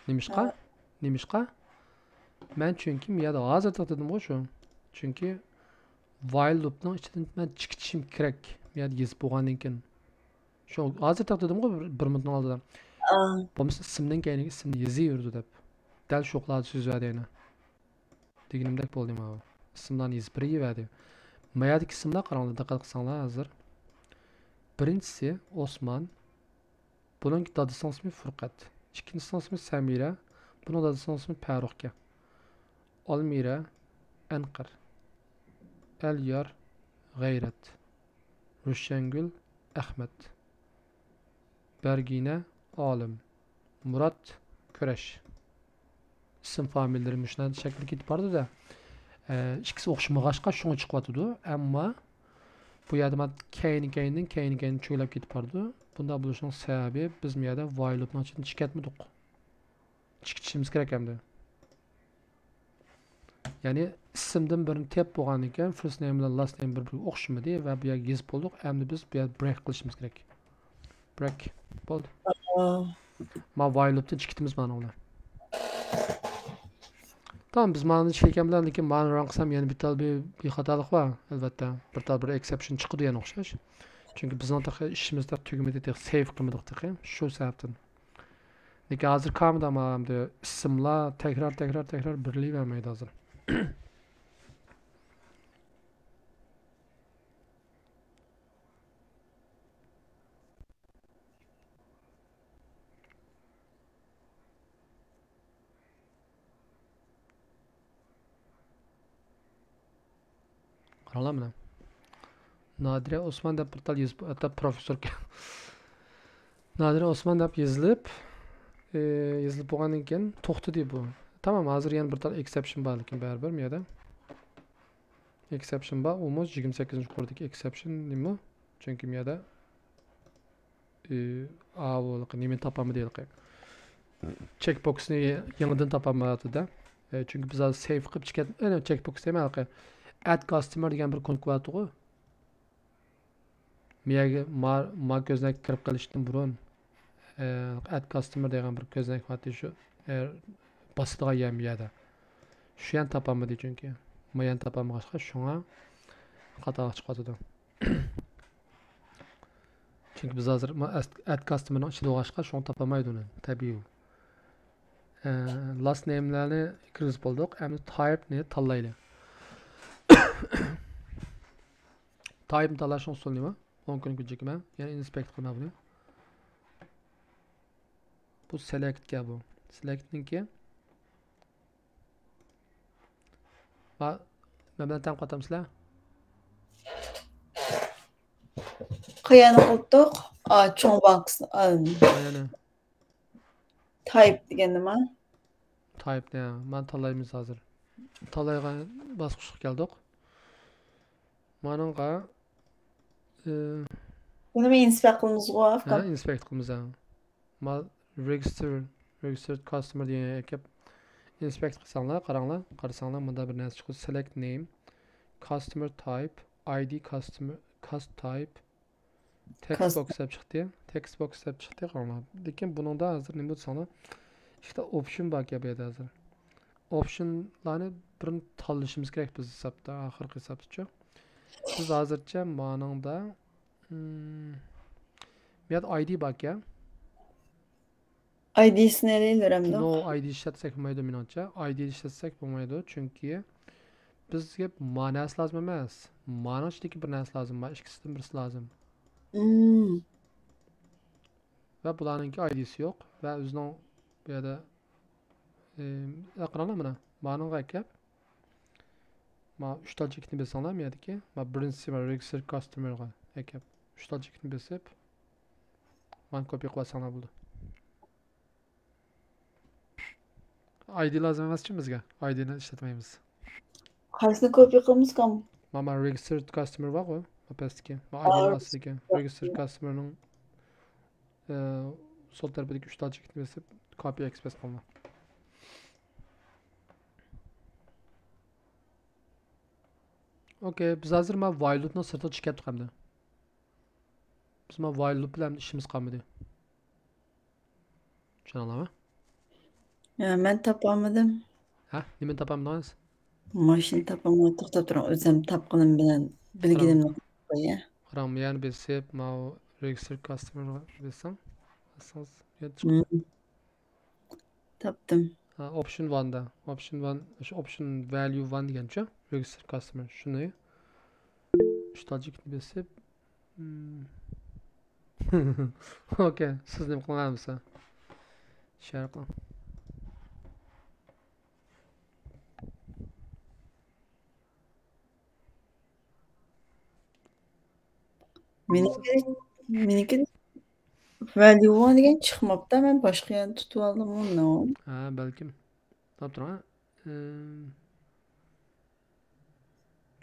نېمىشقا؟ ھە. نېمىشقا؟ مەن چۈنكى بۇ يەردە ھازىرلا دېدىمغۇ شۇ. چۈنكى while لوپنىڭ ئىچىدىن مەن چىقىشىم كېرەك. بۇ يەردە يېزىپ بولغاندىن كېيىن. شۇ ھازىرلا دېدىمغۇ بىر، بىر مىنۇتنىڭ ئالدىدا. ئا. بولمىسا ئىسىمنىڭ كەينىگە ئىسىمنى يېزىۋېرىدۇ دەپ. دەل شۇ قىلاردا سۆز بەردى يەنە. دېگىنىمدەك بولدى ماۋۇ. ئىسىملارنى يېزىپ بېرىۋەردى. ما يەردىكى ئىسىملار قاراڭلار، دىققەت قىلساڭلار ھازىر. بىرىنچىسى ئوسمان. بۇنىڭ دادىسىنىڭ ئىسمى فۇرقەت. ئىككىنچىسىنىڭ ئىسمى سەمىرە. بۇنىڭ دادىسىنىڭ ئىسمى پەرۇق ئىكەن. ئالمىرە، ئەنقەر. ئەليار، غەيرەت. روشەنگۈل، ئەخمەت. بەرگىنە، ئالىم. مۇرات، كۈرەش. ئىسىم فامىلىلىرى مۇشۇنداق شەكىلدە كېتىپ بارىدۇ-دە. ئە، ئىككىسى ئوخشىمىغاچقا شۇڭا چىقىۋاتىدۇ. ئەمما بۇ يەردە مانا كەينى-كەينىدىن، كەينى-كەينىدىن چۆگىلەپ كېتىپ بارىدۇ. بۇنداق بولۇشىنىڭ سەۋەبى، بىز بۇ يەردە ۋايل لوپنىڭ ئىچىدىن چىقىۋەتمىدۇق. چىقىشىمىز كېرەك ئەمدى. يەنى ئىسىمدىن بىرنى تېپىپ بولغاندىن كېيىن، first name بىلەن last name بىر-بىرىگە ئوخشىمىدى ۋە بۇ يەرگە يېزىپ بولدۇق. ئەمدى بىز بۇ يەردە break قىلىشىمىز كېرەك. Break. بولدى. ئا. ما ۋايل لوپتىن چىقىتىمىز مانا ئۇنى. تامام، بىز مانىنى چىقىرغان بىلەن، لېكىن مانى run قىلسام يەنە بىر تال بىر، بىر خاتالىق بار، ئەلۋەتتە. بىر تال بىر exception چىقىدۇ يەنە ئوخشاش. چۈنكى بىزنىڭ تېخى ئىشىمىز تېخى تۈگىمىدى، تېخى save قىلمىدۇق تېخى. شۇ سەۋەبتىن. لېكىن ھازىر كامدا مانا ئەمدى ئىسىملار تەكرار، تەكرار، تەكرار بېرىلىۋەرمەيدۇ ھازىر. قاراڭلار مانا. نادىرە ئوسمان دەپ بىر تال يېزىپ، ھەتتا پروفېسسور. نادىرە ئوسمان دەپ يېزىلىپ، ئى، يېزىلىپ بولغاندىن كېيىن توختىدى بۇ. تامام، ھازىر يەنە بىر تال exception بار، لېكىن بەرىبىر مۇ يەردە. Exception بار، ئۇمۇ يىگىرمە سەككىزىنچى قۇردىكى exception نېمە؟ چۈنكى مۇ يەردە ئى، ئاۋۇ ھېلىقى نېمىنى تاپالمىدى ھېلىقى. چېكبوكسنى يېڭىدىن تاپالمايۋاتىدۇ-دە. ئى، چۈنكى بىز ھازىر save قىلىپ چىقىپ، ئەنە، چېكبوكس دەيمەن ھېلىقى. Add customer دېگەن بىر كۇنۇپكا بارتىغۇ. مىيەگە ما، ما كۆزنەككە كىرىپ قېلىشتىن بۇرۇن، ئى، add customer دېگەن بىر كۆزنەك بارتى شۇ، ئى، باسىدىغان يەر مۇ يەردە. شۇ يەرنى تاپالمىدى چۈنكى. ما يەرنى تاپالمىغاچقا شۇڭا خاتالىق چىقىۋاتىدۇ. چۈنكى بىز ھازىر ما-، ئەس-، add customer نىڭ ئىچىدە بولغاچقا، شۇڭا تاپالمايدۇ ئۇنى، تەبىئىي. ئە، last name لەرنى كىرگۈزۈپ بولدۇق، ئەمدى type نى تاللايلى. Type نى تاللاشنىڭ ئۇسۇلى نېمە؟ ئوڭ كۆرۈنگۈچىكى مەن يەنە inspect قىلىمەن بۇنى. بۇ select كەن بۇ. Select نىڭكى مەن بىلەن تەڭ قاتامسىلەر؟ قايانى قىلدۇق؟ ئا، چوڭ بانكىسى. ئا، مايانى. تايپ دېگەن نېمە؟ تايپنى مانا تاللايمىز ھازىر. تاللايدىغان باسقۇچقا كەلدۇق. مانىڭغا ئى، بۇنى ئىنسپېكت قىلىمىزغۇ، ھە، ئۇكام؟ ئىنسپېكت قىلىمىز ھە. ما register registered customer دېگەن يەرگە كەپ ئىنسپېكت قىلساڭلار، قاراڭلار، قارىساڭلار مۇندا بىر نەرسە چىقىدۇ. Select name, customer type, ID customer, cust type, text Cust- box دەپ چىقتى. Text box دەپ چىقتى، قاراڭلار. لېكىن بۇنىڭدا ھازىر نېمە دېسەڭلار، ئىككىتا ئوپشن باركەن بۇ يەردە ھازىر. ئوپشنلارنى بىرنى تاللىشىمىز كېرەك بىز ھېسابتا، ئاخىرقى ھېسابتىچۇ. بىز ھازىرچە مانىڭدا مم، بۇ يەردە ئايدى باركەن. ئايدىسىنى ئېلىۋېرەمدۇ؟ نو، ئايدى ئىشلەتسەك بولمايدۇ مېنىڭچە. ئايدى ئىشلەتسەك بولمايدۇ، چۈنكى بىزگە ما نەرسە لازىم ئەمەس. مانىڭ ئىچىدىكى بىر نەرسە لازىم. ما ئىككىسىدىن بىرسى لازىم. مم. ۋە بۇلارنىڭكى ئايدىسى يوق. ۋە ئۆزىنىڭ بۇ يەردە، ئى، قاراڭلار مانا. مانىڭغا ئەكەپ. ما ئۈچ تال چېكىتنى بېسىڭلار، ما يەردىكى. ما بىرىنچىسى ما register customer غا ئەكەپ. ئۈچ تال چېكىتنى بېسىپ، مانا كوپىيە قىلىۋالساڭلار بولىدۇ. ئايدى لازىم ئەمەسچۇ بىزگە. ئايدىنى ئىشلەتمەيمىز. قايسىنى كوپىيە قىلىمىز، ئۇكام؟ ما، ما registered customer بارغۇ، ما پەستىكى. ما ئايدىنىڭ ئاستىدىكى. Registered customer نىڭ، ئە، سول تەرىپىدىكى ئۈچ تال چېكىتنى بېسىپ، copy express قىلىڭلار. ئوكەي، بىز ھازىر ما while loop نىڭ سىرتىغا چىقىپ كەتتۇق ئەمدى. بىز ما while loop بىلەن ئىشىمىز قالمىدى. چۈشەندىڭلارمۇ؟ يا، مەن تاپالمىدىم. ھە؟ نېمىنى تاپالمىدىڭىز؟ ماشىنا تاپالماي توختاپ تۇرۇڭ. ئۆزۈم تاپقىنىم بىلەن بىلگىنىمنى قوياي. قاراڭ، يەنە بېسىپ، ماۋۇ register customer غا بېسىڭ. باسسىڭىز، يەنە چىقىپ مم. تاپتىم. ھا، option one دا. Option one، شۇ option value one دېگەنچۇ؟ Register customer. شۇنى. ئۈچ تال چېكىتنى بېسىپ. مم. ئوكەي، سىز نېمە قىلغان بولسا. شېئر قىلىڭ. مېنىڭكى، مېنىڭكى value one دېگەن چىقماپتۇ، مەن باشقا يەردە تۇتۇۋالدىمغۇ، نو. ھە، بەلكىم. تاپ تۇرۇڭ، ھە. ئىم،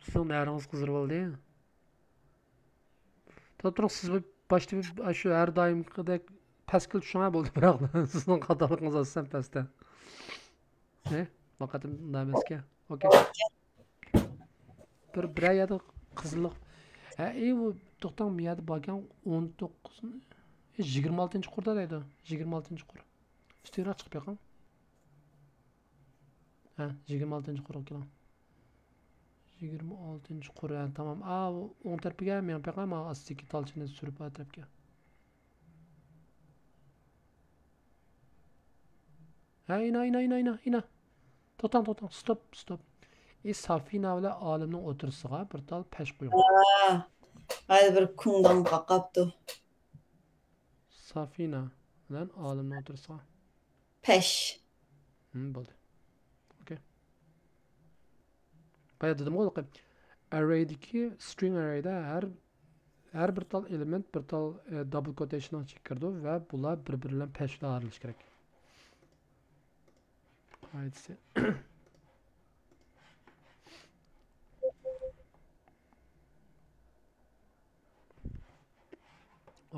سىزنىڭ نەرىڭىز قىزىرىۋالدى. تاپ تۇرۇڭ، سىز بىر باشتا بىر، شۇ ھەر دائىمقىدەك پەسكىل چۈشۈڭ، ھە، بولدى، بىراق سىزنىڭ قاتارلىقىڭىز ئاساسەن پەستە. ھە؟ بۇ قېتىم ئۇنداق ئەمەسكەن. ئوكەي. بىر، بىرەر يەردە قىزىللىق. ھە، ئى، ئۇ، توختاڭ، بۇ يەردە باركەن، ئون توققۇز، ئى، يىگىرمە ئالتىنچى قۇردا دەيدۇ. يىگىرمە ئالتىنچى قۇر. ئۈستىگىرەك چىقىپ بېقىڭ. ھە، يىگىرمە ئالتىنچى قۇرغا كېلىڭ. يىگىرمە ئالتىنچى قۇر، ھە، تامام. ئا، ئوڭ تەرىپىگە مېڭىپ بېقىڭ، مانا ئاستىدىكى تالچىنى سۈرۈپ ئا تەرەپكە. ھە، ئىنا، ئىنا، ئىنا، ئىنا، ئىنا. توختاڭ، توختاڭ، ستوپ، ستوپ. ئى، سافىنا بىلەن ئالىمنىڭ ئوتتۇرىسىغا بىر تال پەش قويۇڭ. ھا، ھازىر بىر كۇڭداڭ قاقاپتۇ. سافىنا بىلەن ئالىمنىڭ ئوتتۇرىسىغا. پەش. ھىم، بولدى. ئوكەي. بايا دېدىمغۇ، ئەررەيدىكى، سترىڭ ئەررەيدە ھەر، ھەر بىر تال ئېلېمېنت بىر تال، ئە، دابل كوتېيشننىڭ ئىچىگە كىرىدۇ ۋە بۇلار بىر-بىرى بىلەن پەش بىلەن ئايرىلىشى كېرەك. قائىدىسى.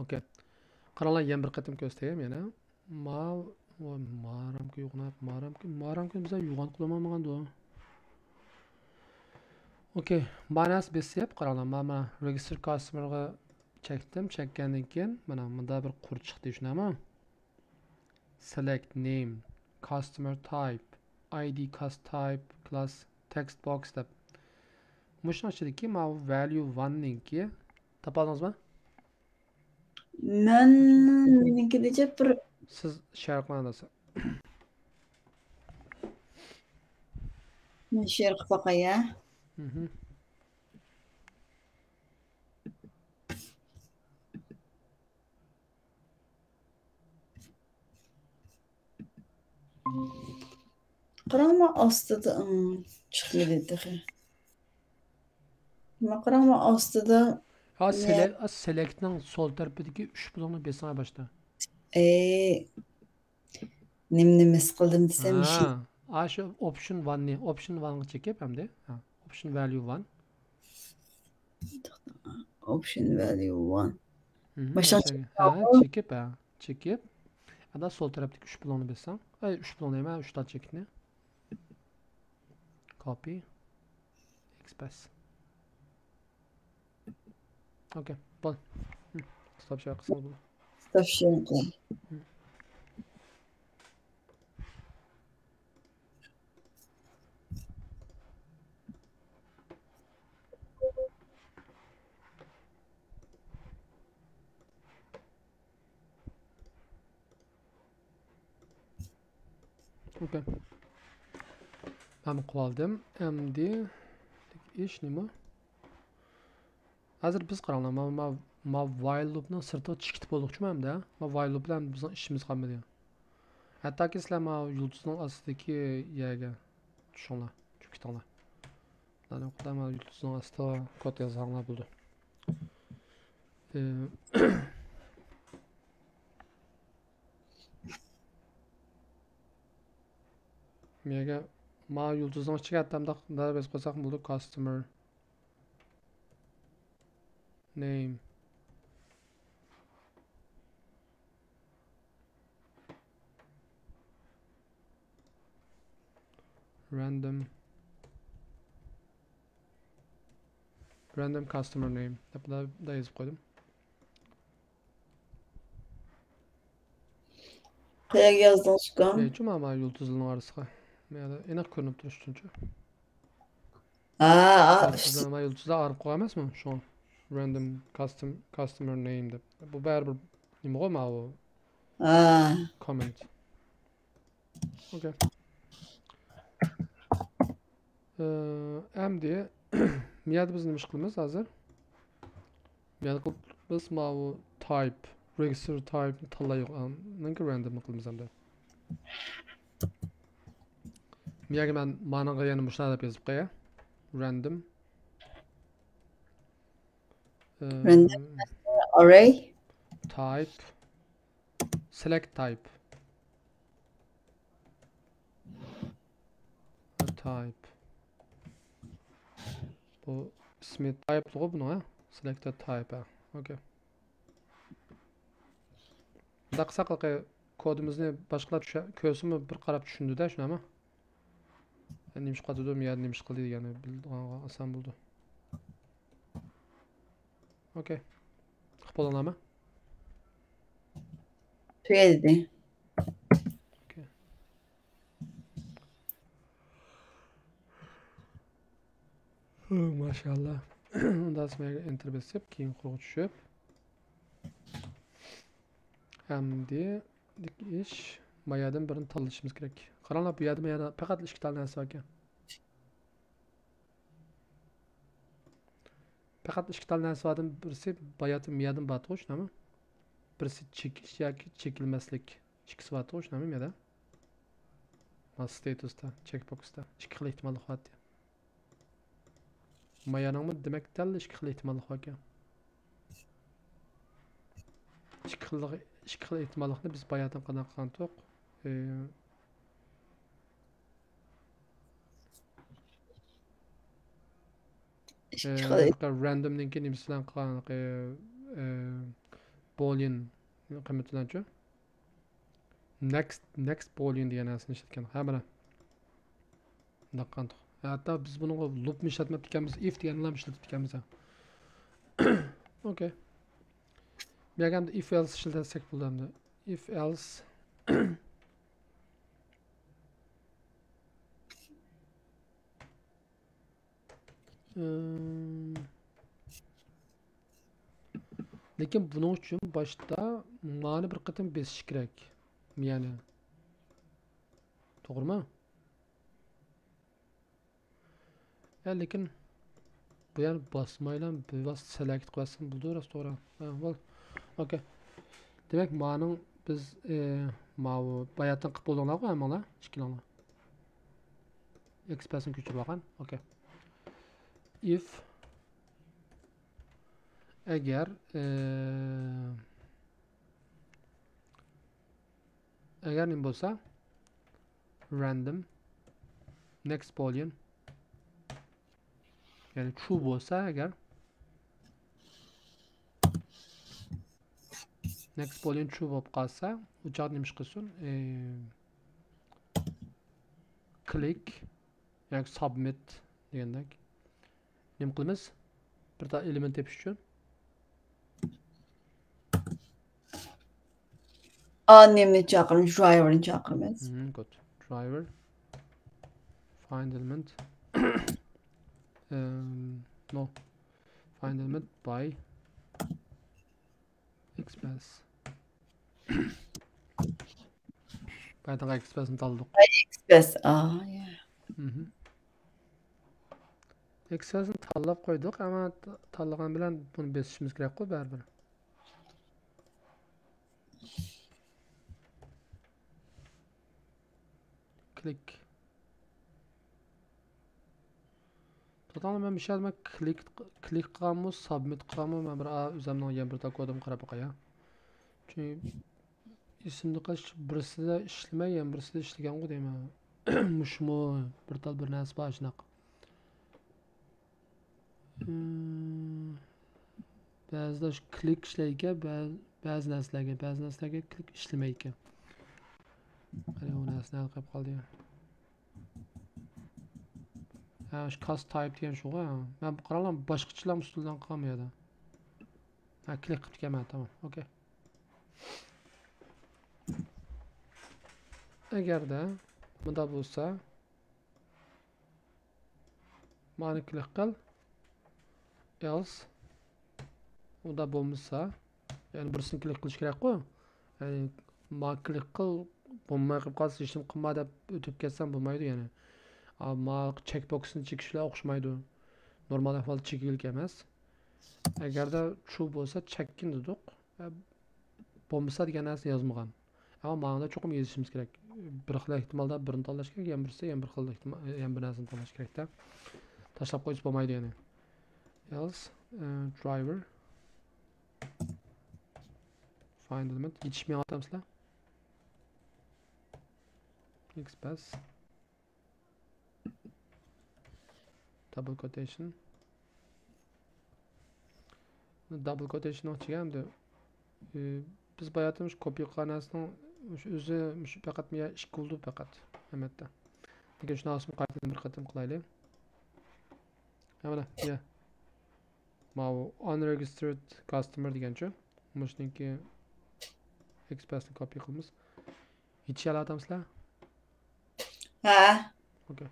ئوكەي. قاراڭلار، يەنە بىر قېتىم كۆرسىتەيلى يەنە. ما، ۋاي، ما رامكا يوغىناپ، ما رامكا، ما رامكىنى بىزلەر يوغان قىلالمىغاندۇ. ئوكەي، ماناسى بېسىپ، قاراڭلار، ما، ما، رېگىستىر كاستمېرغا چەكتىم. چەككەندىن كېيىن، مانا، مۇندا بىر قۇر چىقتى، شۇنداقمۇ؟ Select name, customer type, ID cust type, class text box دەپ. مۇشۇنىڭ ئىچىدىكى ماۋۇ value one نىڭكى، تاپالدىڭىزمۇ؟ مەن، مېنىڭكىدىچە بىر سىز شەرق مەناسى. مەن شەرق باقاي، ھە؟ مھم. قاراڭما ئاستىدا، ئىم، چىقمىدى تېخى. ما قاراڭما ئاستىدا. ھا، سېلەك-، سېلەكتنىڭ سول تەرىپىدىكى ئۈچ بۇلۇڭنى بېسىڭ باشتا. ئەي، نېمىنى مىس قىلدىم دېسەم، ھا، شۇ. ھا، شۇ ئوپشن ۋاننى، ئوپشن ۋانغا چېكىپ ئەمدى. ھا، ئوپشن ۋەليۇ ۋان. ئوپشن ۋەليۇ ۋان. مھم، باشلىق ئاشۇ-، ھە، چېكىپ، ھە، چېكىپ. ئاندىن سول تەرەپتىكى ئۈچ بۇلۇڭنى بېسىساڭ. ئەي، ئۈچ بۇلۇڭ دەيمەن، ئۈچ تال چېكىتنى. كوپى. ئېكسپرېس. ئوكەي، بول. ھم، ستاپ شېير قىلسىڭىز بولىدۇ. ستاپ شېير قىلاي. ھم. ئوكەي. مەن قىلىۋالدىم. ئەمدى ئىش نېمە؟ ھازىر بىز قاراڭلار، ما، ما، ما ۋايل لۇپنىڭ سىرتىغا چېكىتىپ بولدۇقچۇ ئەمدى، ھە؟ ما ۋايل لۇپ بىلەن بىزنىڭ ئىشىمىز قالمىدى. ھەتتاكى سىلەر ما يۇلتۇزنىڭ ئاستىدىكى يەرگە چۈشۈڭلار، چۈشۈپ كېتىڭلار. مانا يۇلتۇزنىڭ ئاستىغا كود يازساڭلار بولىدۇ. ئى، مەگە ما يۇلتۇزنىڭ ئىچىگە ھەتتا مۇنداق دەرۋەز قويساق بولىدۇ، كاستمېر نېيم. راندوم. راندوم كاستمېر نېيم دەپ دا يېزىپ قويدۇم. قەيەرگە يازدىڭىز ئۇكام؟ ئەي، شۇ ما، ما يۇلتۇزلارنىڭ ئارىسىغا. مەيلى، ئېنىق كۆرۈنۈپ تۇرۇشى ئۈچۈنچۇ. ھا، ھا، يۇلتۇزلار، ما يۇلتۇزلار ئايرىپ قويغان ئەمەسمۇ؟ شۇڭا راندوم كاستم-، كاستمېر نېيم دەپ. بۇ بەرىبىر نېمىغۇ ماۋۇ؟ ھا. كوممېنت. ئوكەي. ئى، ئەمدى مۇ يەردە بىز نېمە ئىش قىلىمىز ھازىر؟ مۇ يەردە قىلىپ بىز ماۋۇ تايپ، رېگىستىر تايپنى تاللايدىغان، ئاندىن كېيىن راندومنى قىلىمىز ئەمدى. مۇ يەرگە مەن مانىڭغا يەنە مۇشۇنداق دەپ يېزىپ قوياي. راندوم. ئى، راندوم ئاررەي. تايپ. سېلېكت تايپ. تايپ. بۇ ئىسمى تايپلىغۇ بۇنىڭ، ھە؟ سېلېكت تايپ، ھە. ئوكەي. مۇنداق قىلساق، كودىمىزنى باشقىلار چۈشە-، كۆرسىمۇ بىر قاراپ چۈشىنىدۇ-دە، شۇنداقمۇ؟ نېمە ئىش قىلىۋاتىدۇ، مۇ يەردە نېمە ئىش قىلدى دېگەننى بىلىدىغانغا ئاسان بولىدۇ. ئوكەي. قىلىپ بولدۇڭلارمۇ؟ تۈگىدى. ئوكەي. ھە، ماشائاللا. ئۇنداق سىمەگە ئېنتېر بېسىپ، كېيىن قۇرغا چۈشۈپ. ئەمدى ئىش، ما يەردىن بىرنى تاللىشىمىز كېرەك. قاراڭلار، بۇ يەردە، ما يەردە پەقەت ئىككى تال نەرسە باركەن. پەقەت ئىككى تال نەرسە باردىن بىرسى باياتىن مىيادىن بارتىغۇ، شۇنداقمۇ؟ بىرسى چېكىش ياكى چېكىلمەسلىك. ئىككىسى بارتىغۇ، شۇنداقمۇ مىيادا؟ ما ستېتۇستا، چېكبوكستا ئىككى خىل ئېھتىماللىق بارتى. مايانىڭمۇ دېمەك دەل ئىككى خىل ئېھتىماللىق باركەن. ئىككى خىل، ئىككى خىل ئېھتىماللىقنى بىز باياتىن قانداق قىلغانتۇق؟ ئى، ئىككى ئى، خىل. راندومنىڭكى نېمىسى بىلەن قىلغان، ئى، بولىيان قىممىتى بىلەنچۇ؟ نېكىست، نېكىست بولىيان دېگەن نەرسىنى ئىشلەتكەن. ھە، مانا. مۇنداق قىلغانتۇق. ھەتتا بىز بۇنىڭغا لۇپمۇ ئىشلەتمەپتىكەنمىز، ئىف دېگەننىلا ئىشلىتىپتىكەنمىز. ئوكەي. بۇ يەرگە ئەمدى ئىف ئېلس ئىشلەتسەك بولىدۇ ئەمدى. ئىف ئېلس. ئىم، لېكىن بۇنىڭ ئۈچۈن باشتا مانى بىر قېتىم بېسىش كېرەك. يەنى. توغرىمۇ؟ يا، لېكىن بۇ يەرنى باسمايلا بىۋاسىتە سېلېكت قىلىۋەتسەم بولىدۇ، راست توغرا. ھە، بول. ئوكەي. دېمەك، مانىڭ بىز، ئى، ماۋۇ باياتىن قىلىپ بولدۇڭلارغۇ ھەممىڭلار، ئىككىلىڭلار. ئېكسپرېسنى كۆچۈرۈپ ئالغان. ئوكەي. If، ئەگەر، ئى، ئەگەر نېمە بولسا، random next boolean، يەنى true بولسا ئەگەر، next boolean true بولۇپ قالسا، ئۇ چاغدا نېمە ئىش قىلسۇن؟ ئى، click ياكى submit دېگەندەك. نېمە قىلىمىز؟ بىر تا ئېلېمېنت تېپىش ئۈچۈن. ئا، نېمىنى چاقىرىمىز؟ Driverنى چاقىرىمىز. مم، good. Driver. Find element. Em, no. Find element by express. باياتىنقى ئېكسپرېسنى تاللىدۇق. ئېكسپرېس، ئا، يا. مهم. ئېكسپرېسنى تاللاپ قويدۇق، ئەمما ت-، تاللىغان بىلەن بۇنى بېسىشىمىز كېرەكقۇ بەرىبىر. Click. توختاڭلار، مەن مۇشۇ يەردە مەن click، click قىلغانمۇ، submit قىلغانمۇ، مەن بىر ئا-، ئۆزۈمنىڭ يەنە بىر تا كودۇمغا قاراپ باقاي. چۈنكى ئېسىمدە قېلىش، بىرسىدە ئىشلىمەي، يەنە بىرسىدە ئىشلىگەنغۇ دەيمەن. مۇشۇمۇ بىر تال بىر نەرسە بار شۇنداق. ئىم، بەزىدە شۇ click ئىشلەيدىكەن، بەزى، بەزى نەرسىلەرگە، بەزى نەرسىلەرگە click ئىشلىمەيدىكەن. قېنى، ئۇ نەرسە نەدە قېلىپ قالدى؟ ھە، شۇ cast type دېگەن شۇغۇ. مەن قاراڭلار، باشقىچىلا ئۇسۇلدىن قىلغان بۇ يەردە. ھە، click قىپتىكەنمەن، تامام، ئوكەي. ئەگەردە مۇنداق بولسا، مانى click قىل، else. ئۇنداق بولمىسا، يەنى بىرسىنى click قىلىش كېرەكقۇ. يەنى ما click قىل، بولماي قېلىپ قالسا، ھېچنېمە قىلما دەپ ئۆتۈپ كەتسەم بولمايدۇ يەنى. ئا، ما checkbox نى چېكىش بىلەن ئوخشىمايدۇ. نورمال ئەھۋالدا چېكىگىلىك ئەمەس. ئەگەردە true بولسا، چەككىن دېدۇق. بولمىسا دېگەن نەرسىنى يازمىغان. ئەمما ماڭىدا چوقۇم يېزىشىمىز كېرەك. بىر خىل ئېھتىمالدا بىرنى تاللاش كېرەك، يەنە بىرسى، يەنە بىر خىل ئېھتىمال، يەنە بىر نەرسىنى تاللاش كېرەكتە. تاشلاپ قويسا بولمايدۇ يەنى. Else، ئە، driver. Find element. يېتىشىپ مېڭىۋاتامسىلەر؟ Express. Double quotation. Double quotation نىڭ ئىچىگە ئەمدى، ئى، بىز باياتىن مۇشۇ كوپىي قىلغان نەرسىنىڭ مۇشۇ ئۆزى، مۇشۇ پەقەت مۇ يەر ئىككى بولدى پەقەت، ئەمەتتە. لېكىن شۇنىڭ ئۈستىنى قايتىدىن بىر قېتىم قىلايلى. ھە، مانا، يە. ماۋۇ unregistered customer دېگەنچۇ؟ مۇشۇنىڭكى ئېكسپرېسنى كوپىي قىلىمىز. يېتىشەلەتتىڭىزلەر؟ ھە. ئوكەي.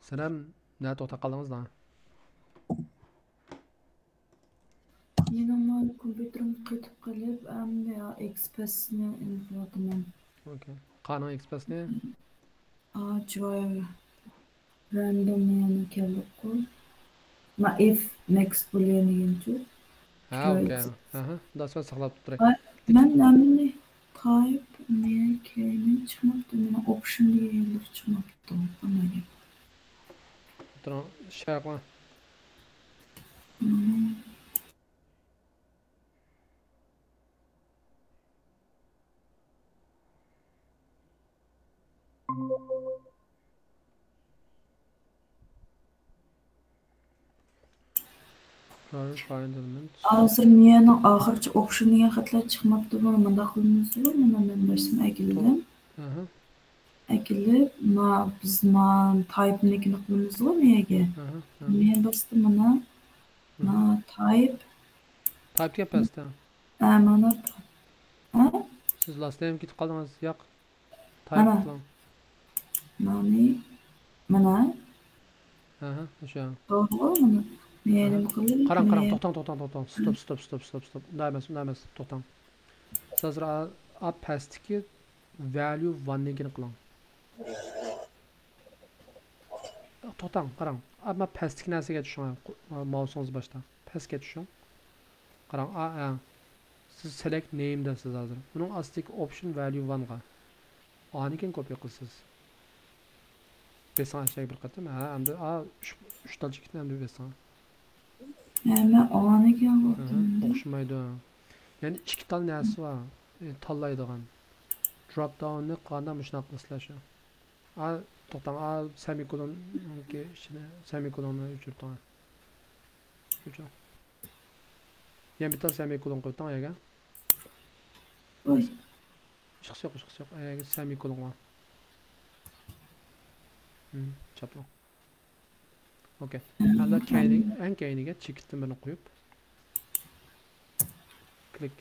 سەنەم، نەدە توختاپ قالدىڭىز دە؟ يەنە مانا كومپيۇتېرىمغا قېتىپ قېلىپ، ئەمدى ئېكسپرېسنى ئېلىۋاتىمەن. ئوكەي. قانىڭ ئېكسپرېسنى؟ ئا، جۇۋايو. Random يەنە كەلدۇققۇ. ما if next boolean دېگەنچۇ. ھە، ئوكەي. ئاھا، داسما ساقلاپ تۇرۇڭ. ئاي، مەن نېمىنى type، مېنىڭكى چىقماپتۇ، مېنىڭ option دېگەن يەرلىرى چىقماپتۇ. قانداق گەپ؟ تۇرۇڭ، شەرقما. مم. ھازىر مېنىڭ ئاخىرقى option دېگەن خەتلەر چىقماپتۇ، بۇنى مۇنداق قىلىمىزغۇ، مانا مەن باشتىن ئەكېلدىم. ئەكېلىپ، ما، بىز ما type نىڭكىنى قىلىمىزغۇ مەيەگە. مەن باستىم مانا، ما type. Type دېگەن پەستە. ھە، مانا. ھە؟ سىز last name كېتىپ قالدىڭىز، ياق. Type مانا. قىلىڭ. مانى، مانا. ھە، ھە، شۇ. توغرىغۇ، مانا. مەن نېمە قىلدىم؟ قاراڭ، قاراڭ، توختاڭ، توختاڭ، توختاڭ. Stop، stop، stop، stop، stop. ئۇنداق ئەمەس، ئۇنداق ئەمەس، توختاڭ. سىز ھازىر ئا، ئا پەستىكى value one نىڭكىنى قىلىڭ. توختاڭ، قاراڭ. ئا، ما پەستىكى نەرسىگە چۈشۈڭ، ماۋسىڭىز باشتا. پەسكە چۈشۈڭ. قاراڭ، ئا، ئە. سىز select name دەيسىز ھازىر. ئۇنىڭ ئاستىدىكى option value one غا. ئانىكىن كوپىي قىلىسىز. بېسىڭ ئاشەگە بىر قېتىم. ھە، ئەمدى ئا، ئۈچ، ئۈچ تال چېكىتنى ئەمدى بېسىڭ. ھە، مەن ئاڭلىغان ئىكەن بۇ ئەھە، تىلىمدا. ئوخشىمايدۇ. يەنى ئىككى تال نەرسە بار. ئى، تاللايدىغان. دروپ داوننى قىلغاندا مۇشۇنداق قىلىسىلەر شۇ. ئا، توختاڭ، ئا، سېمىكولوننىڭكى ئىچىدە سېمىكولوننى ئۆچۈرتۈڭ. ئۆچۈرۈڭ. يەنە بىر تال سېمىكولون قويۇۋېتىڭ يەرگە. ۋاي. ئىشقىسى يوق، ئىشقىسى يوق. ئەگەر سېمىكولون بار. ھىم، چاپلىڭ. ئوكەي. ئەمدى كەينى، ئەڭ كەينىگە چېكىتتىن بىرنى قويۇپ. كلىك.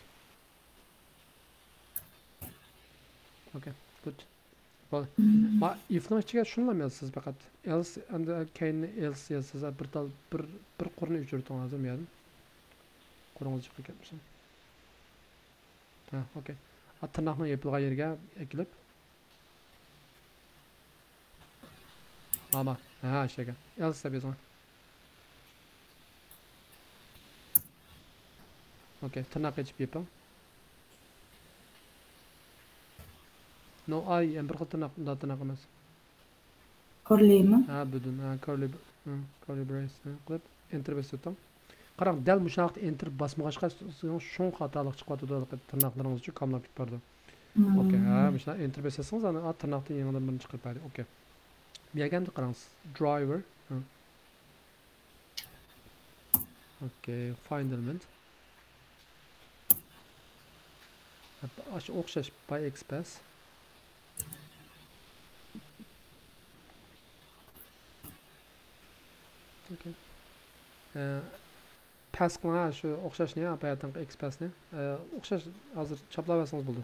ئوكەي، گۇد. بولدى. ما، ئىفنىڭ ئىچىگە شۇنىلا يازىسىز پەقەت. ئېلس، ئەمدى كەينىنى ئېلس يازىسىز. بىر تال، بىر، بىر قۇرنى ئۆچۈرتۈڭ ھازىر مۇيەردىن. قۇرىڭىز چىقىپ كەتمىسۇن. ھە، ئوكەي. ئا، تىرناقنىڭ يېپىلغان يېرىگە ئەكېلىپ. ئاما. ھە، شەگە. ئېلس دەپ يېزىڭ. ئوكەي، تىرناق ئېچىپ يېپىڭ. نو، ئاي، يەنە بىر خىل تىرناق، ئۇنداق تىرناق ئەمەس. كورلىمۇ؟ ھە، بۈدۈن، ھە، كورلى، ھە، كورلى برېس، ھە، قىلىپ، ئېنتېر بېسىۋېتىڭ. قاراڭ، دەل مۇشۇ ۋاقىتتا ئېنتېر باسمىغاچقا، سىزنىڭ شۇڭ خاتالىق چىقىۋاتىدۇ، تىرناقلىرىڭىزچۇ كاملاپ كېتىپ بارىدۇ. ئوكەي، ھە، مۇشۇنداق ئېنتېر بېسىۋەتسىڭىز، ئانا، ئا، تىرناقتىن يېڭىدىن بىرنى چىقىرىپ بەردى. ئوكەي. بۇ يەرگە ئەمدى قاراڭ، سىز درايۋېر، ھە. ئوكەي، فايند ئېلېمېنت. ئاشۇ ئوخشاش باي ئېكسپرېس. ئوكەي. ئە، پەس قىلىڭ، ھە، شۇ ئوخشاشنى، ھە، باياتىنقى ئېكسپرېسنى. ئە، ئوخشاش ھازىر چاپلاۋەرسىڭىز بولىدۇ.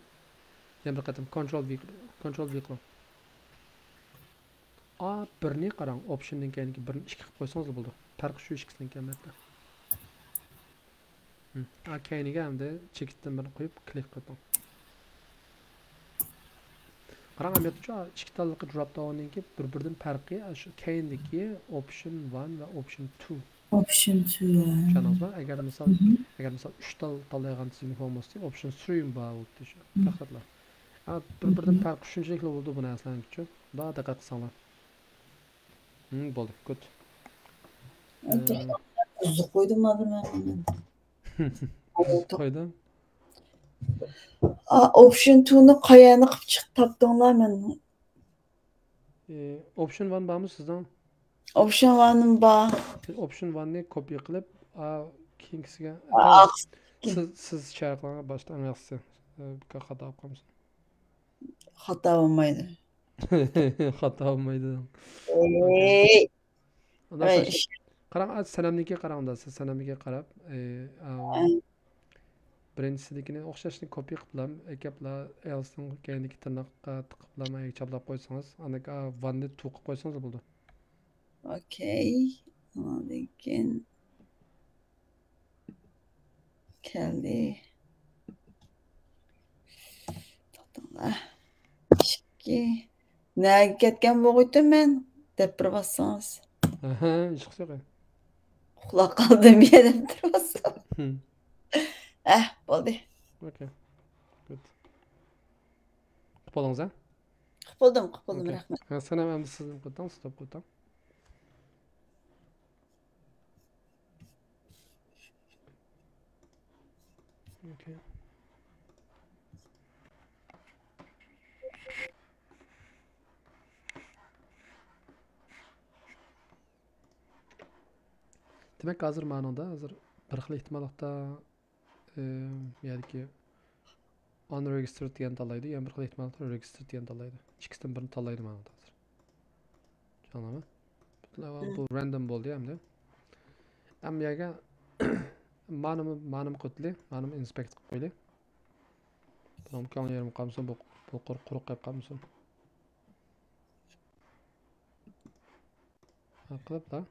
يەنە بىر قېتىم كونترول ۋى، كونترول ۋى قىلىڭ. ئا، بىرنى قاراڭ، ئوپشندىن كەينىكى بىرنى ئىككى قىلىپ قويسىڭىز بولىدۇ. پەرقى شۇ ئىككىسىدىن ئىكەن، ئەلۋەتتە. ھىم. ئا، كەينىگە ئەمدى چېكىتتىن بىرنى قويۇپ، كلىك قىلىڭ. قاراڭ، ئەمەلىيەتتىچۇ، ئىككى تاللىقى دروپ داوننىڭكى بىر-بىرىدىن پەرقى، شۇ كەينىدىكى ئوپشن ۋان ۋە ئوپشن تۇ. ئوپشن تۇ. چۈشەندىڭىزمۇ؟ ئەگەر مىسال، ئەگەر مىسال ئۈچ تال تاللايدىغان تىزىم بولمىسا، ئوپشن سىرى بار بولدى شۇ. پەقەتلا. ھە، بىر-بىرىدىن پەرقى شۇنچىلىكلا بولىدۇ بۇ نەرسىلەرنىڭكىچۇ. بۇنداق دىققەت قىلساڭلار. ھىم، بولدى، گۇد. ئە، بۇزۇپ قويدۇم ھازىر مەن. قويدۇم. ئا، ئوپشن تۇنى قايەرنى قىلىپ چىقىپ تاپتىڭلار مەن؟ ئى، ئوپشن ۋان بارمۇ سىزنىڭ؟ ئوپشن ۋانىم بار. سىز ئوپشن ۋاننى كوپىي قىلىپ، ئا، كېيىنكىسىگە، ئا، سىز، سىز شەرقلەڭ باشتا ئەڭ ياخشىسى. ئە، خاتا بولۇپ قالمىسۇن. خاتا بولمايدۇ. خاتا بولمايدۇ. ئەي. ئۇنداق ئەي، بولسا، ئىش. قاراڭ، سەنەمنىڭكىگە قاراڭ، ئۇنداق بولسا سەنەمنىڭكىگە قاراپ، ئى، ئا، ئە. بىرىنچىسىدىكىنى ئوخشاشنى كوپىي قىلىپلا، ئەكەپلا، ئېلسنىڭ كەينىدىكى تىرناققا تىقىپلا، مانا چاپلاپ قويسىڭىز، ئاندىن كېيىن ۋاننى تۇ قىلىپ قويسىڭىز بولىدۇ. ئوكەي. ئاندىن كېيىن كەلدى. توختاڭلار. ئىككى. نەگە كەتكەن بولغىيتتىم مەن؟ دەپ بىر باسسىڭىز. ئەھە، ھېچقىسى يوق. ئۇخلاپ قالدىم يا دەپ بىر باسسام. ھىم. ئەھ، بولدى. ئوكەي. گۇد. قىلىپ بولدىڭىز، ھە؟ قىلىپ بولدۇم، قىلىپ بولدۇم، ئوكەي. رەھمەت. ھە، سەنەم ئەمدى سىزدىن قىلتىڭ، ستوپ قىلتىڭ. ئوكەي. دېمەك، ھازىر مانىڭدا ھازىر بىر خىل ئېھتىماللىقتا، ئى، يەنىكى unregistered دېگەننى تاللايدۇ، يەنە بىر خىل ئېھتىماللىقتا registered دېگەننى تاللايدۇ. ئىككىسىدىن بىرىنى تاللايدۇ مانىڭدا ھازىر. چۈشەندىڭلارمۇ؟ بۇ random بولدى ئەمدى. ئەمما يەرگە مانىمۇ، مانىمۇ قويدىلى، مانىمۇ inspect قىلىپ قويدى. بۇنىڭ كۆڭلى يېرىم قالمىسۇن، بۇ، بۇ قۇر-، قۇرۇق قېلىپ قالمىسۇن. ھە، قىلىپلا.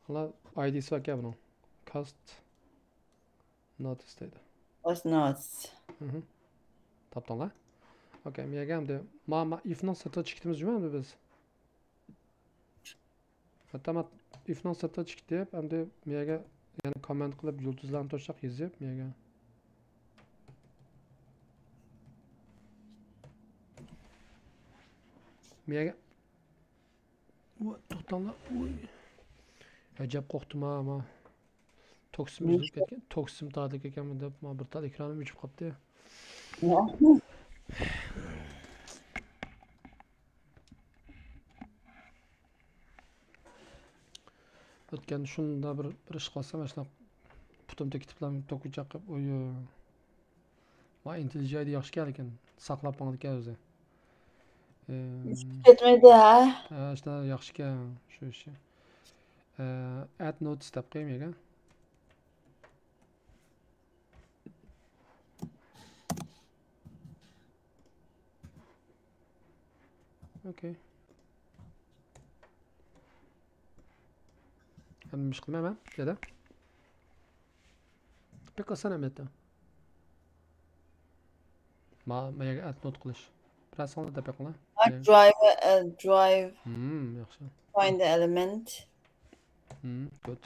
ئانا ئايدىسى باركەن بۇنىڭ. Cast notice دەيدۇ. Cast notice. مھم. تاپتىڭلار؟ ئوكەي، مەيەگە ئەمدى ما، ما، if نىڭ سىرتىغا چىقتىمىز جۇمۇ ئەمدى بىز. ھەتتا ما، if نىڭ سىرتىغا چىقتى، ئەمدى مەيەگە يەنە comment قىلىپ يۇلتۇزلارنى توشاق يېزىپ مەيەگە. مەيەگە توختاڭلار. ئۇي. ئەجەب قورقتۇم ھا، ما. توكسىم ئۈزۈلۈپ كەتكەن، توكسىم تارتىلىپ كەتكەنمۇ دەپ، ما بىر تال ئېكرانىم ئۆچۈپ قاپتۇ. ئۆتكەن شۇنداق بىر، بىر ئىش قىلسام، ئاشۇنداق پۇتۇم تېكىتىپلا توكى چاقىپ، ئويۇ. ما ئىنتېللىجايدا ياخشىكەن، لېكىن ساقلاپ ماڭىدىكەن ئۆزى. ئىم، كەتمەيدۇ ھە. ھە، شۇنداق ياخشىكەن شۇ ئىشى. ئە، ئەد نوتىس دەپ قويايمىكەن. ئوكەي. ھەممە ئىش قىلمايمەن يەدە. بەك ئاسان ئەمەلىيەتتە. ما، ما يەرگە ئەد نوت قىلىش. بىرەر سانلا دەپ بېقىڭلار. Drive، ئە، drive. ھىم، ياخشى. Find the element. ھىم، good.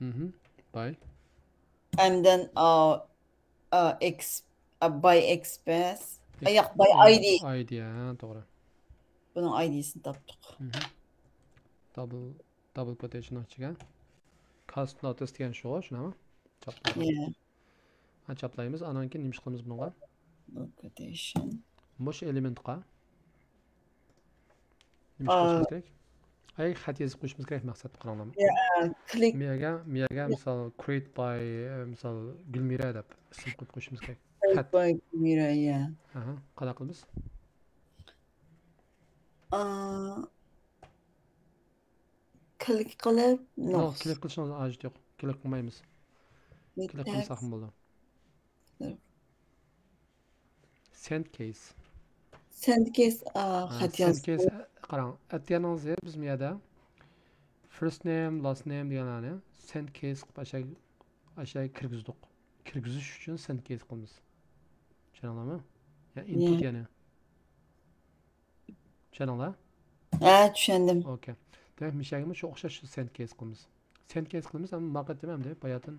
ھىم، by. And then، ئا، ئا، ex-، ئا، by express. ئا، ياق، by I D. I D، ھە، توغرا. بۇنىڭ I D-سىنى تاپتۇق. ھىم. Double، double quotation ئىچىگە. Cast notice دېگەن شۇغۇ، شۇنداقمۇ؟ چاپلايمىز. Yeah. ھە، چاپلايمىز. ئانان كېيىن نېمە ئىش قىلىمىز بۇنىڭغا؟ Double quotation. مۇشۇ ئېلېمېنتقا نېمە ئىش قىلىشىمىز كېرەك؟ ئەي، خەت يېزىپ قويۇشىمىز كېرەك، مەقسەت قاراڭلار. Yeah، click. مىيەگە، مىيەگە مىسال، create by، مىسال، گۈلمىرە دەپ ئىسىم قويۇپ قويۇشىمىز كېرەك. Create خەت. By گۈلمىرە، yeah. ئاھا، قانداق قىلىمىز؟ ئا، كلىك قىلىپ، يوق، نوخ. كلىك قىلىشىڭىزنىڭ ھاجىتى يوق. كلىك قىلمايمىز. كلىك قىلمىساقمۇ بولىدۇ. Send case. Send case، ئا، ھە، خەت send يازدى. Case، ئە، قاراڭ، ئەتىگەننىڭىزى بىز بۇ يەردە first name، last name دېگەنلەرنى send case قىلىپ ئاشۇ، ئاشۇ كىرگۈزدۇق. كىرگۈزۈش ئۈچۈن send case قىلىمىز. چۈشەندىڭلارمۇ؟ يا، input، yeah، يەنى. چۈشەندىڭلار؟ ھە، چۈشەندىم. ئوكەي. دېمەك، مىشەگىمۇ شۇ ئوخشاش send case قىلىمىز. Send case قىلىمىز، ئەمما ما قېتىم ئەمدى باياتىن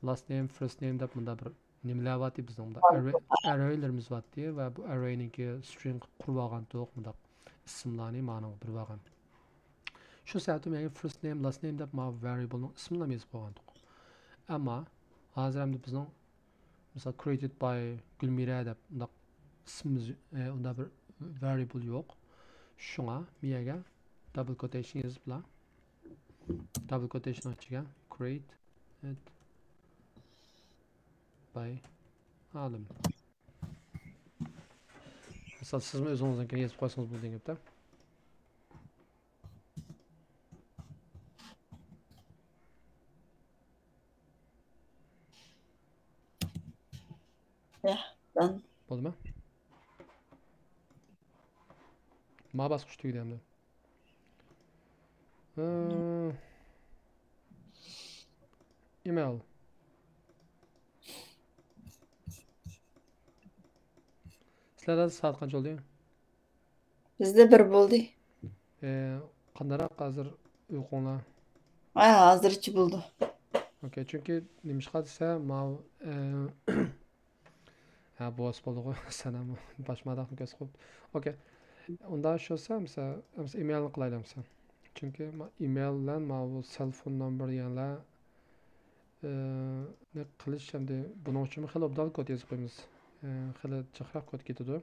last name، first name دەپ مۇنداق بىر نېمىلەر بارتى بىزنىڭ، مۇنداق ئەررەي، ئەررەيلىرىمىز بارتى ۋە بۇ ئەررەينىڭكى string قىلىپ قۇرۇۋالغانتۇق، مۇنداق ئىسىملارنى مانىڭغا بېرىۋالغان. شۇ سەۋەبتىن مەن first name، last name دەپ ما ۋەرىيبلنىڭ ئىسمىنى ھەم يېزىپ قويغانتۇق. ئەمما ھازىر ئەمدى بىزنىڭ مىسال، created by گۈلمىرە دەپ ئۇنداق ئىسمىمىز، ئە، ئۇنداق بىر ۋەرىيبل يوق. شۇڭا مىيەگە double quotation يېزىپلا، double quotation ئىچىگە created by ئالىم. مىسال، سىزمۇ ئۆزىڭىزنىڭكىنى يېزىپ قويسىڭىز بولىدىغان گەپتە. يا، دان. بولدىمۇ؟ ما باسقۇچ تۈگىدى ئەمدى. ھە. ئىمېيل. سىلەردە سائەت قانچە بولدى؟ بىزدە بىر بولدى. ئى، قانداقراق ھازىر ئۇيقۇڭلار؟ ھە، ھازىرچە بولىدۇ. ئوكەي، چۈنكى نېمىشقا دېسە، ماۋۇ، ئى، ھە، بوس بولدىغۇ، سەن ھەم باشماداقنى كۆرسە قويۇپ. ئوكەي. ئۇنداق ئىش بولسا، مىسال، مىسال، ئىمېيلنى قىلايلى، مىسال. چۈنكى ما-، ئىمېيل بىلەن ماۋۇ سېلفون نومبىرى دېگەنلەر، ئى، نى قىلىش ئەمدى بۇنىڭ ئۈچۈنمۇ خېلى ئوبدان كود يېزىپ قويىمىز. ئى، خېلى جىقراق كود كېتىدۇ.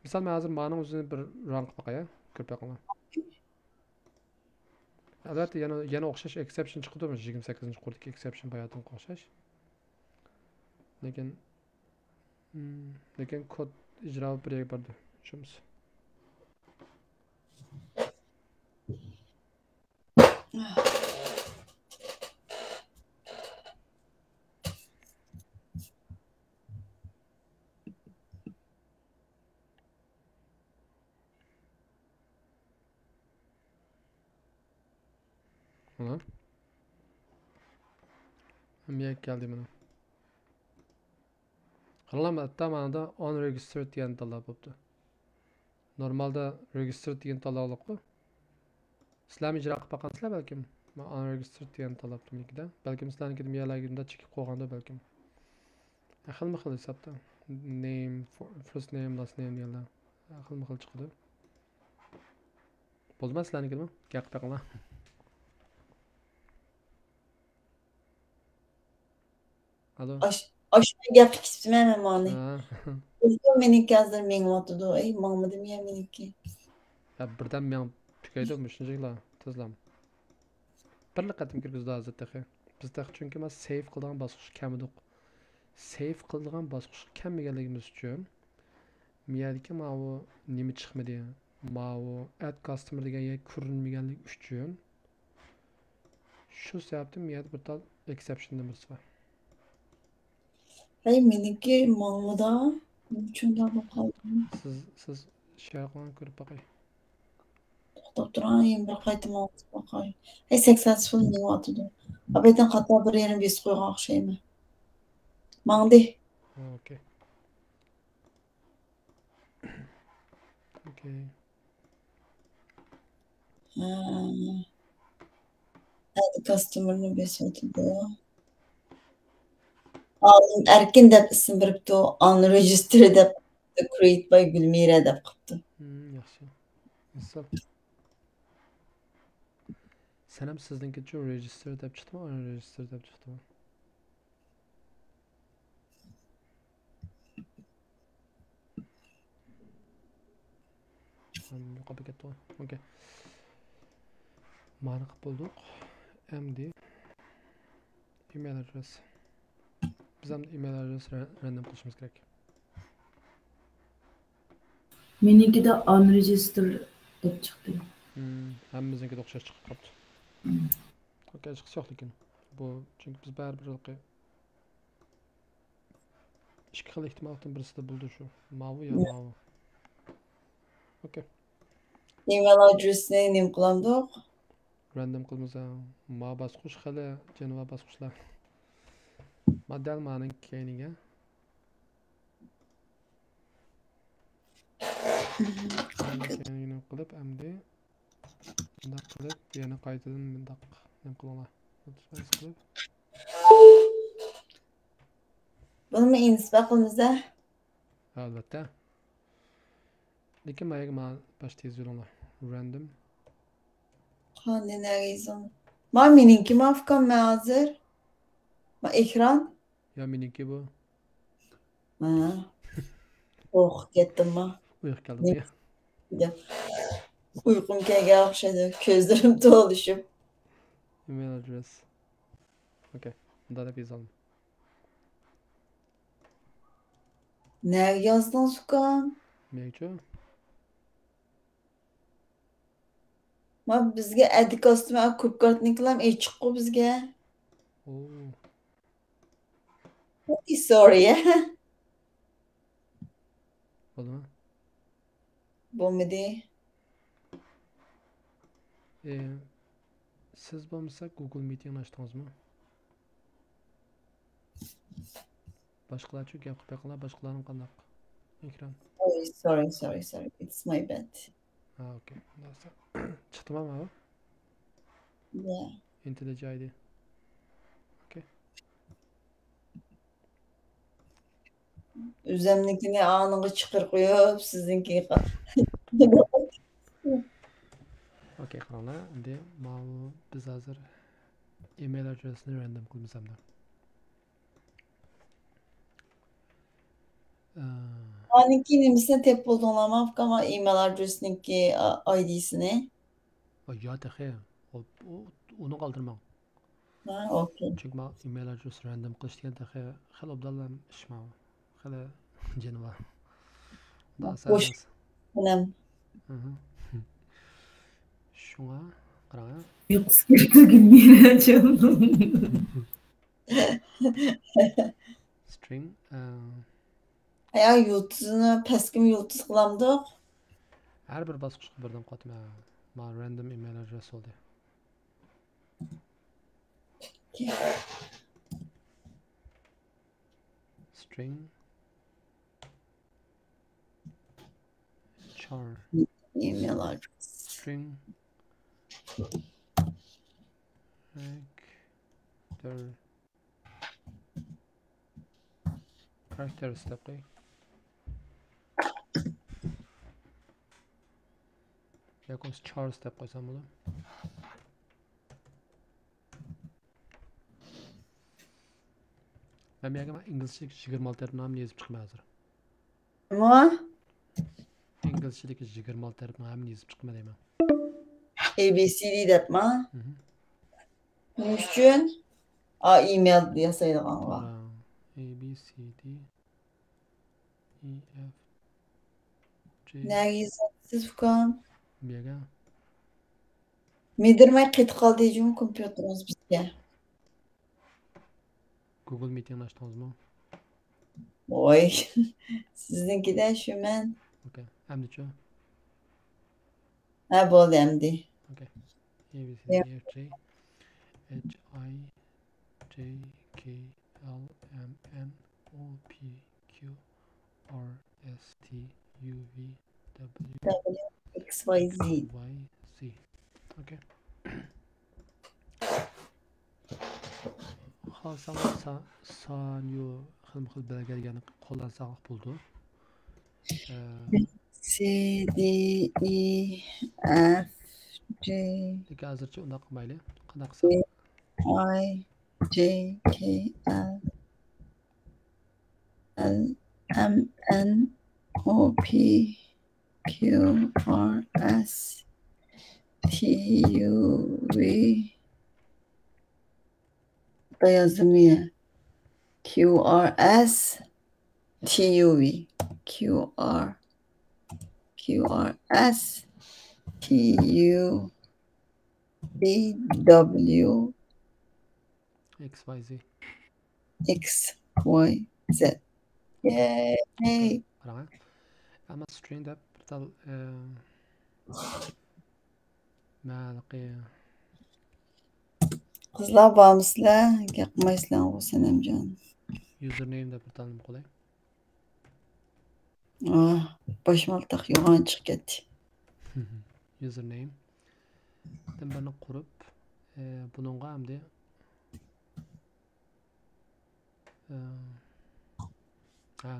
مىسال، مەن ھازىر مانىڭ ئۆزىنى بىر ران قىلىپ باقاي، كۆرۈپ بېقىڭلار. ئەلۋەتتە، يەنە، يەنە ئوخشاش ئېكسېپشن چىقىدۇ، يىگىرمە سەككىزىنچى قۇردىكى ئېكسېپشن باياتىنقىغا ئوخشاش. لېكىن، لېكىن كود ئىجرا بىر يەرگە بارىدۇ، شۇمسى. مانا. ھەممە يەرگە كەلدى مانا. قاراڭلار، ھەتتا مانىدا unregistered دېگەن تاللاپ بوپتۇ. نورمالدا registered دېگەن تاللىغانلىققۇ. سىلەرمۇ ئىجرا قىلىپ باققانسىلەر بەلكىم. مەن unregistered دېگەن تاللاپتىمەن. بەلكىم سىلەرنىڭكىدە مۇيەلەرگە چېكىپ قويغاندۇ بەلكىم. خىلمۇ خىل ھېسابتا. Name، for-، first name، last name دېگەنلەر. خىلمۇ خىل چىقىدۇ. بولدىما سىلەرنىڭكىمۇ؟ گەپ قىلىڭلار. ئالو. ئاشۇ گەپكە كېتىپتىمەن مەن ماڭدى. مېنىڭكى ھازىر مېڭىۋاتىدۇ. ئەي، ماڭمىدىم يا مېنىڭكى. يا بىردەم مېڭىپ تۈگەيدۇ مۇشۇنچىلا تېزلا. بىرلا قېتىم كىرگۈزدى ھازىر تېخى. بىز تېخى چۈنكى مانا سەيۋ قىلىدىغان باسقۇچقا كەلمىدۇق. سەيۋ قىلىدىغان باسقۇچقا كەلمىگەنلىكىمىز ئۈچۈن، بۇ يەردىكى ماۋۇ نېمە چىقمىدى. ماۋۇ ئەد كاستمېر دېگەن يەر كۆرۈنمىگەنلىكى ئۈچۈن، شۇ سەۋەبتىن بۇ يەردە بىر تال ئېكسېپشن نومېرسى بار. ھەي، مېنىڭكى ماڭىدا نېمە ئۈچۈن بولۇپ قالدى؟ سىز سىز شەرقىڭنى كۆرۈپ باقاي. توختاپ تۇراڭ، يەنە بىر قايتا ماڭىپ باقاي. ھەي، سەكسەسفۇل مېڭىۋاتىدۇ. ئابەتتىن خاتا بىر يېرىنى بېسىپ قويغان ئوخشايمەن. ماڭدى. ئوكەي. ئوكەي. ئەدى كاستمېرنى بېسىۋاتىدۇ. ئالىم ئەركىن دەپ ئىسىم بېرىپتۇ. ئان رېجىستېر دەپ كرېيت باي گۈلمىرە دەپ قىپتۇ. ياخشى. ئېسىل. سەنەم سىزنىڭكىچۇ رېجىستېر دەپ چىقتىمۇ؟ ئان رېجىستېر دەپ چىقتىمۇ؟ يوقاپ كەتتىغۇ. ئوكەي. مانا قىلىپ بولدۇق. ئەمدى ئىمېيل ئادرېس. بىز ئەمدى ئىمېيل ئادرېس رەندوم قىلىشىمىز كېرەك. مېنىڭكىدە ئان رېجىستېر دەپ چىقتى. ھەممىمىزنىڭكىدە ئوخشاش چىقىپ قاپتۇ. ئوكەي، ھېچقىسى يوق لېكىن. بۇ چۈنكى بىز بەرىبىر ھېلىقى ئىككى خىل ئېھتىماللىقتىن بىرسىدە بولىدۇ شۇ. ماۋۇ يا ماۋۇ. ئوكەي. ئىمېيل ئادرېسىنى نېمە قىلامدۇق؟ رەندوم قىلمىسا، ما باسقۇچ خېلى جانىۋار باسقۇچلار. ما دەل مانىڭ كەينىگە. كەينىگە قىلىپ ئەمدى مۇنداق قىلىپ يەنە قايتىدىن مۇنداق نېمە قىلىڭلار. بۇنىمۇ ئىنسپا قىلىمىز-دە. ئەلۋەتتە. لېكىن ما يەرگە ما باشتا يېزىۋېلىڭلار. رەندوم. قانداق نەگە يېزىڭ؟ ما مېنىڭكى ما ئۇكام مەن ھازىر. ما ئېكران. يا مېنىڭكى بۇ. ھە. ئوخ كەتتىم ما. ئۇيقۇ كەلدىمۇ يا؟ ئۇيقۇم كەلگەن ئوخشايدۇ. كۆزلىرىم تولۇشۇپ. ئىمېيل ئادرېس. ئوكەي. مۇنداق دەپ يېزىڭ. نەگە يازدىڭ ئۇكام؟ مەنچۇ. ما بىزگە ئەدىكاستمۇ كوپكارتنىكىلام ئېچىققۇ بىزگە. ئوو. سورى. بولدىمۇ؟ بولمىدى. ئى، سىز بولمىسا گۇگل مىتىڭنى ئاچتىڭىزمۇ؟ باشقىلارچۇ گەپ قىلىپ بېقىڭلار، باشقىلارنىڭ قانداق ئېكران؟ Sorry, sorry, sorry. It's my bad. ھا، ئوكەي. چىقتىما ماۋۇ؟ Yeah. ئىنتىلىجايدى. ئوكەي. ئۆزەمنىڭكىنى ئانىڭغا چىقىرىپ قويۇپ، سىزنىڭكىگە. ئوكەي، قاراڭلار. ئەمدى ماۋۇ بىز ھازىر ئىمېيل ئادرېسىنى رەندوم قىلىمىز ئەمدى. ئە، ئانىڭكى نېمىسىنى تېپىپ بولدۇڭلارمۇ، ئۇكام؟ ئىمېيل ئادرېسىنىڭكى ئايدىسىنى. يا تېخى. ئۇ، ئۇ، ئۇنى قالدۇرماڭ. ھا، ئوكەي. چۈنكى ماڭا ئىمېيل ئادرېس رەندوم قىلىش دېگەن تېخى خېلى ئوبدانلا ئىش ماڭا. خېلى جېنى بار. بوش. ئىنەم. شۇڭا قاراڭ. يوقسى كىرگۈزگىنى. String. ھە، يۇلتۇزنى پەسكىمۇ يۇلتۇز قىلامدۇق؟ ھەر بىر باسقۇچقا بىردىن قاتما. ما random email address بولدى. String char. Email address. String character. Characters دەپ قوي. ياكى بولمىسا چارلز دەپ قويسام بولىدۇ. مەن بۇ يەرگە مەن ئىنگلىزچىدىكى يىگىرمە ئالتە ھەرپنى ھەممىنى يېزىپ چىقىمەن ھازىر. نېمە؟ ئىنگلىزچىدىكى يىگىرمە ئالتە ھەرپنى ھەممىنى يېزىپ چىقىمەن دەيمەن. ئەي بى سى دى دەپما؟ مھم. نېمە ئۈچۈن؟ ئا، ئىمېيل ياسايدىغانغا. ھا، ئەي بى سى دى، ئى ئەف جى. نەگە يېزىۋاتىسىز، ئۇكام؟ بۇ يەرگە. مىدىرماي قېتىپ قالدى جۇمۇ كومپيۇتېرىڭىز بىزگە. گۇگل مىتىڭنى ئاچتىڭىزمۇ؟ ۋاي، سىزنىڭكىدە شۇ مەن. ئوكەي، ئەمدىچۇ؟ ھە، بولدى ئەمدى. ئوكەي. A B C D E F G H I J K L M N O P Q R S T U V W X Y Z. Y Z. ئوكەي. خالىساڭلار سا-، سانيو خىلمۇ خىل بەلگىلىگەن قوللانساڭلار بولىدۇ. ئە، C D E F G لېكىن ھازىرچە ئۇنداق قىلمايلى. قانداق قىلساق؟ I J K L L M N O P Q R S T U V. دا يازدىمۇ يا؟ Q R S T U V. Q R Q R S T U V W X Y Z. X Y Z. يەي. قاراڭ. ئەمما string دەپ بىر تال، ئە، مەلىقى. قىزلار بارمۇسىلەر؟ گەپ قىلمايسىلەرغۇ سەنەمجان. Username دەپ بىر تال نېمە قىلاي؟ ئاھ، باشمالتاق يوغان چىقىپ كەتتى. Username دىن بىرنى قۇرۇپ، ئە، بۇنىڭغا ئەمدى، ئە، ھە.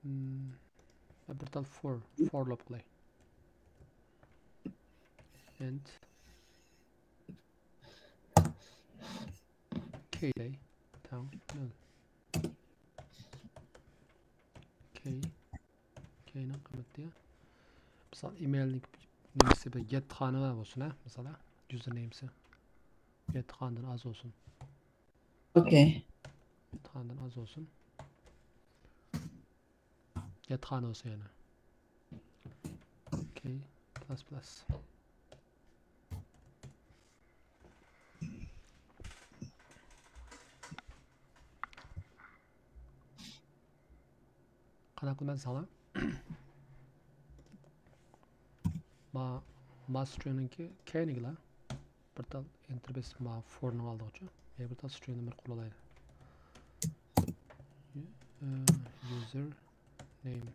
مم، بىر تال for، for loop قىلاي. Int. K دەي. تەڭ نۆل. K. K نىڭ قىممىتى. مىسال، ئىمېيلنىڭ نېمىسى بىر يەتتە خانە بار بولسۇن، ھە؟ مىسال، ھە؟ Username سى. يەتتە خانىدىن ئاز بولسۇن. ئوكەي. يەتتە خانىدىن ئاز بولسۇن. يەتتە خانە بولسۇن يەنە. ئوكەي. پلاس، پلاس. قانداق قىلىمەن دېسەڭلار؟ ما، ما stringنىڭكى كەينىگىلا بىر تال enter بېسىپ، ما forنىڭ ئالدىغىچە يەنە بىر تال stringنى بىر قۇرۇلايلى. User name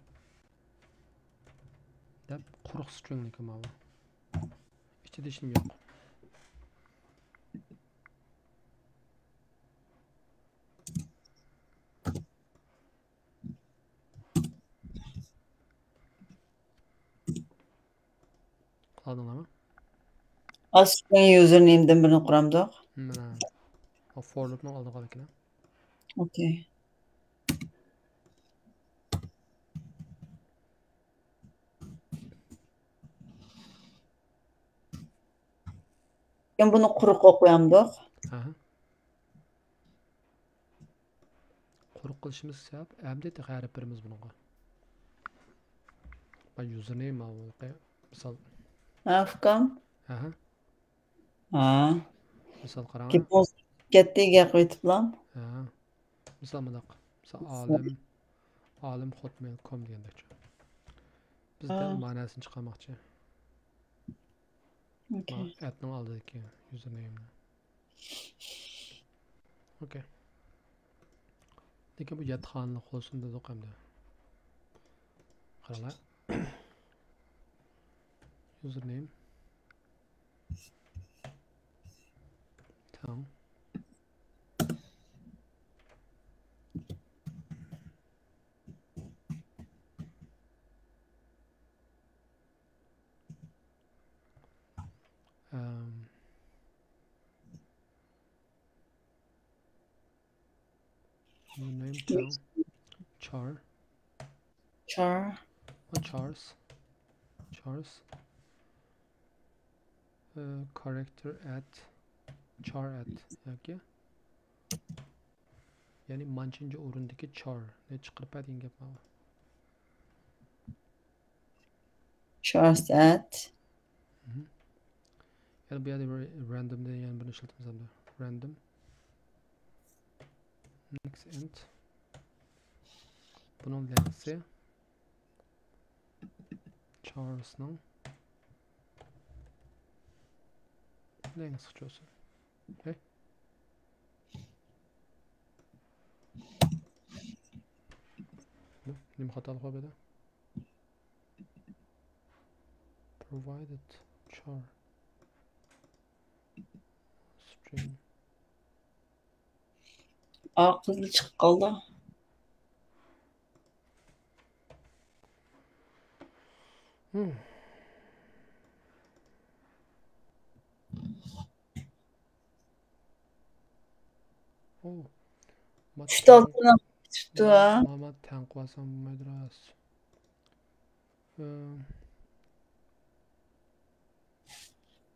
دەپ قۇرۇق stringنىڭكى ماۋۇ. ئىچىدە ھېچنېمە يوق. قىلالىدىڭلارمۇ؟ ئاستىدىن username دىن بىرنى قۇرامدۇق؟ مانا. ئۇ for loopنىڭ ئالدىغا ئەكېلە. ئوكەي. كېيىن بۇنى قۇرۇق قويامدۇق؟ ئاھا. قۇرۇق قىلىشىمىز سەۋەب، ئەمدى تېخى ھەرپ بېرىمىز بۇنىڭغا. باي username ماۋۇ، مىسال. ھە، ئۇكام. ئاھا. ھە. مىسال قاراڭ. كېتىڭىز، كەتتى، گەپ قىلىۋېتىپلا. ھە. مىسال مۇنداق. مىسال، ئالىم، ئالىم hotmail كوم دېگەندەكچۇ. بىز دەل مەنىسىنى چىقارماقچى. ئوكەي. ما، ئەتنىڭ ئالدىدىكى username نى. ئوكەي. لېكىن بۇ يەتتە خانىلىق بولسۇن دېدۇق ئەمدى. قاراڭلار. Username. تەڭ. Um, your name تەڭ char. Char. Chars. Chars. Character at char at ياكى، يەنى مانچىنچى ئورۇندىكى char نى چىقىرىپ بەر دېگەن گەپ ماۋۇ. Chars at. يەنى بۇ يەردە random دە يەنە بىرنى ئىشلىتىمىز ئەمدى. Random. Next int. بۇنىڭ لېنگسى chars نىڭ لېنگسىچە بولسۇن. ھەي. نېمە خاتالىق بار بۇ يەردە؟ Provided char string. ئا، قىزىل چىقىپ قالدى. ئۈچ ئالتىنى تۇتۇپتۇ. ماما تەڭ قىلسام بولمايدۇ راست.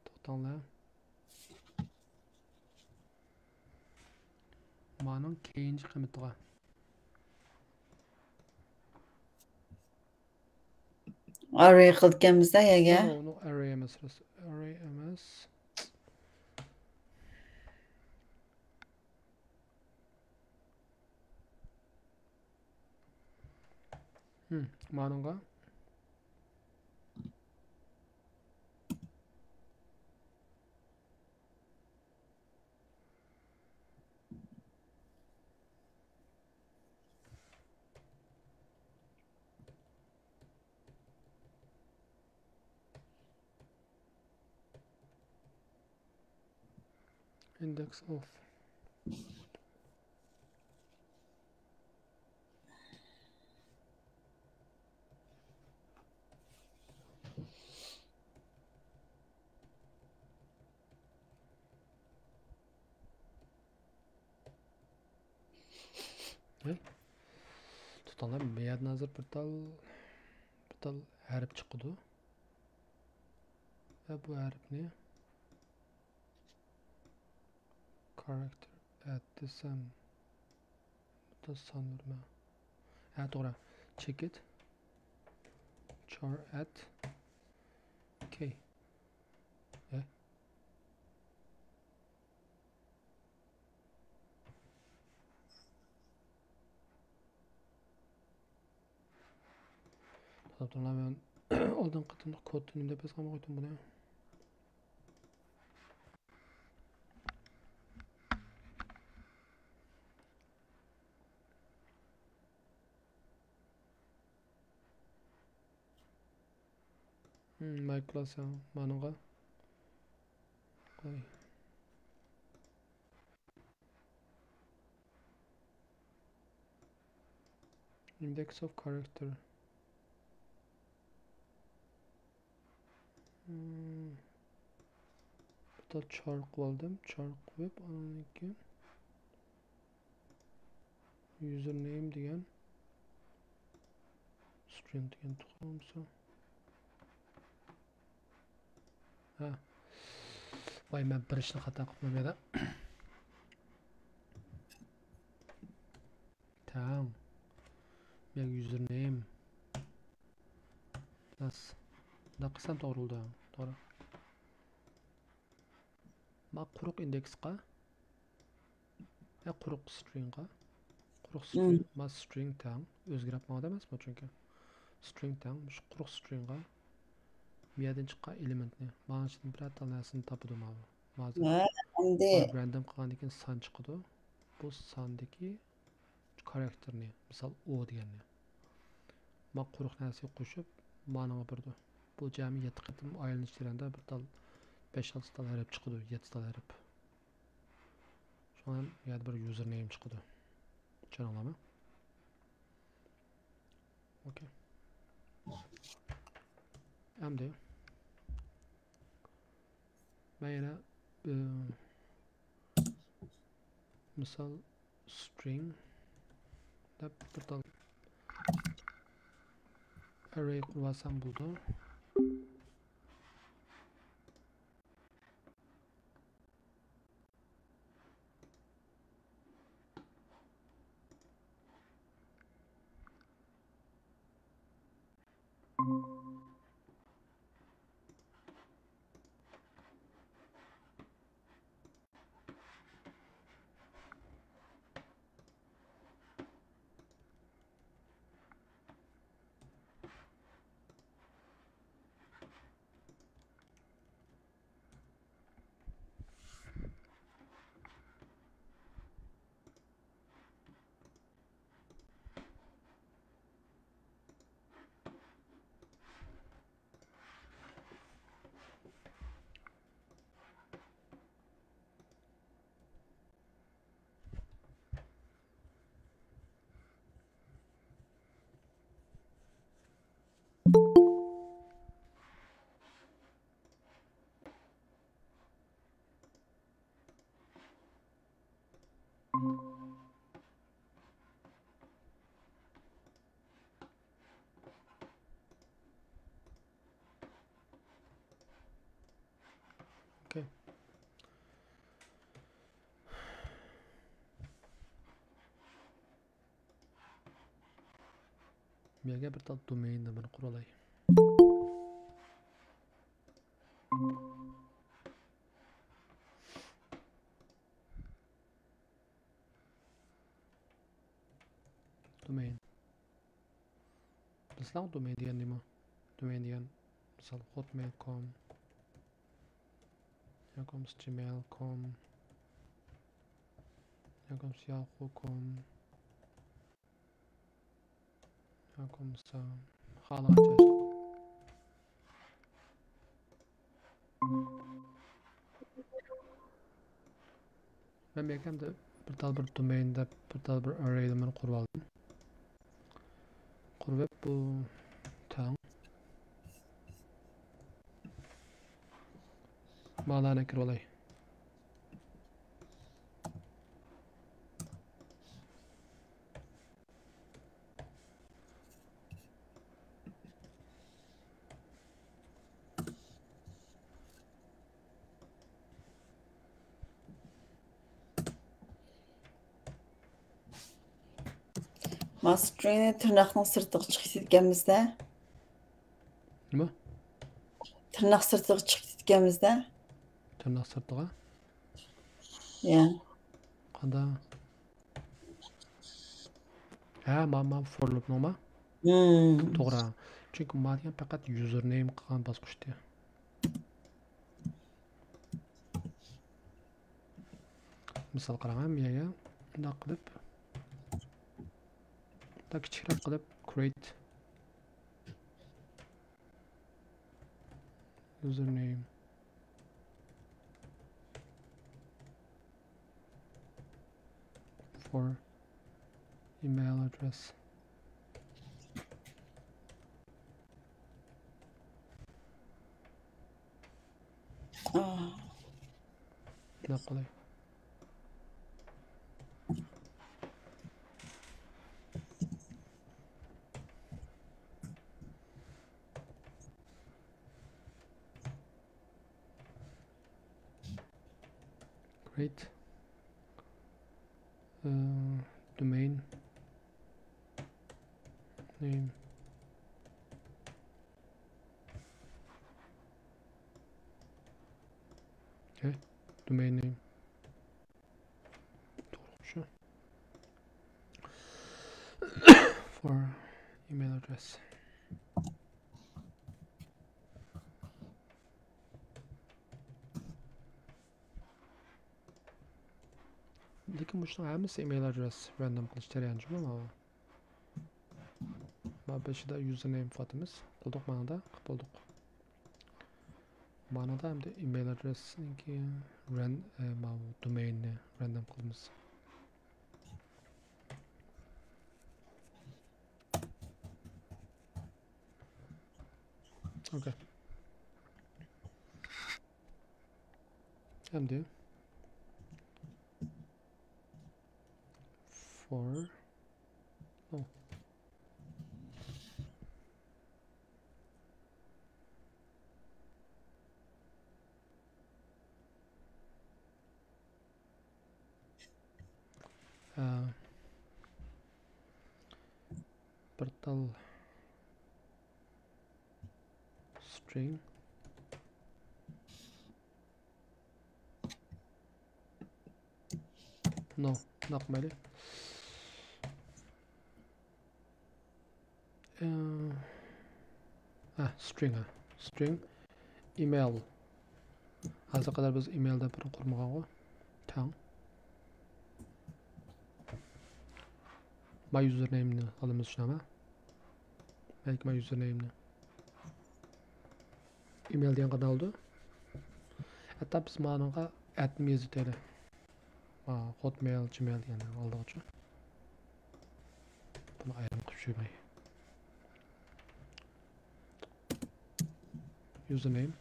توختاڭلار. مانىڭ كېيىنكى قىممىتىغا. ئاررەي قىلىدىكەنمىز-دە يەگە. ئۇنىڭ ئاررەي ئەمەس، ئاررەي ئەمەس. مانىڭغا. Index of. توختاڭلار، مەيەردىن ھازىر بىر تال، بىر تال ھەرپ چىقىدۇ. ۋە بۇ ھەرپنى character at دېسەم، بۇ سان بېرىمەن. ھە، توغرا. Check it. Char at k. ھە؟ توختاڭلار، مەن ئالدىنقى قېتىملىق كودنى دەپ يازغان بولغايتتىم بۇنى. مايكروسا مانىڭغا قوي. Index of character. بىر تال char قىلىۋالدىم. Char قويۇپ، ئاندىن كېيىن username دېگەن string دېگەن تۇغۇلمىسا. ھە. ۋاي، مەن بىر ئىشنى خاتا قىپتىمەن يەنە. تەڭ. مەن username. بەس. مۇنداق قىلسام توغرا بولىدۇ. توغرا. ما قۇرۇق ئىندېكسقا. يا قۇرۇق stringغا. قۇرۇق string، ما string تەڭ. ئۆزگىرىپ ماڭىدۇ ئەمەسمۇ چۈنكى. String تەڭ، مۇشۇ قۇرۇق stringغا. مۇ يەردىن چىققان ئېلېمېنتنى. مانا شۇدىن بىرەر تال نەرسىنى تاپىدۇ ماۋۇ. ھازىر ھە، ئەمدى random قىلغاندىن كېيىن سان چىقىدۇ. بۇ ساندىكى كارەكتېرنى، مىسال، ئو دېگەننى. ما قۇرۇق نەرسىگە قوشۇپ، مانىڭغا بېرىدۇ. بۇ جەمئىي يەتتە قېتىم ئايلىنىش جەريانىدا بىر تال، بەش-ئالتە تال ھەرپ چىقىدۇ، يەتتە تال ھەرپ. شۇڭا ھەم يەنە بىر username چىقىدۇ. چۈشەندىڭلارمۇ؟ ئوكەي. ئەمدى مەن يەنە، ئى، مىسال، string دەپ بىر تال array قۇرۇۋالسام بولىدۇ. ئوكەي. بۇ يەرگە بىر تال دومېيننى بىر قۇرۇۋالاي. دومېين. بىلىسىلەرمۇ دومېين دېگەن نېمە؟ دومېين دېگەن، مىسال، hotmail كوم، ياكى بولمىسا جىمېيل كوم، ياكى بولمىسا ياخۇ كوم، ياكى بولمىسا خالىغانچە. مەن بۇ يەرگە ئەمدى بىر تال بىر دومېين دەپ بىر تال بىر ئەررەي نېمىنى قۇرۇپ ئالدىم. قۇرۇۋېلىپ بۇ تەڭ. مانىنى كىرىۋالاي. ما سترىڭنى تىرناقنىڭ سىرتىغا چىقىپ كېتىدىكەنمىز-دە. نېمە؟ تىرناق سىرتىغا چىقىپ كېتىدىكەنمىز-دە. تىرناق سىرتىغا؟ يا. قانداق؟ ھە، ما، ما، فور لوپنىڭما؟ مم. توغرا. چۈنكى ما دېگەن پەقەت يۇزېرنېيم قىلغان باسقۇچتى. مىسال قاراڭ، ھەممە يەرگە مۇنداق قىلىپ، مۇنداق كىچىكرەك قىلىپ، create username for email address. ئاھ. مۇنداق قىلاي. Great. Uh, domain name. Okay, domain name. توغرا شۇ. For email address. لېكىن مۇشۇنىڭ ھەممىسى ئىمېيل ئادرېس راندوم قىلىش جەريانى جۇمۇ ماۋۇ. مانا بېشىدا يۇزېرنېيم قىلىۋاتىمىز. قىلدۇق مانىدا، قىلىپ بولدۇق. مانىدا ئەمدى ئىمېيل ئادرېسنىڭكى رەن-، ئە، ماۋۇ دومېيننى راندوم قىلىمىز. ئوكەي. ئەمدى for no. بىر تال string. No، ناق مەيلى. ھە، string، ھە. String email. ھازىرغا قەدەر بىز email دەپ بىرنى قۇرمىغانغۇ. تەڭ. My username نى ئالىمىز شۇنداقمۇ؟ مەيلى، my username نى. Email دېگەن قانداق بولىدۇ؟ ھەتتا بىز مانىڭغا at نى يېزىۋېتەيلى. ھا، Hotmail، Gmail دېگەننىڭ ئالدىغىچۇ. بۇنى ئايرىم قىلىپ چۈشۈرمەي. Username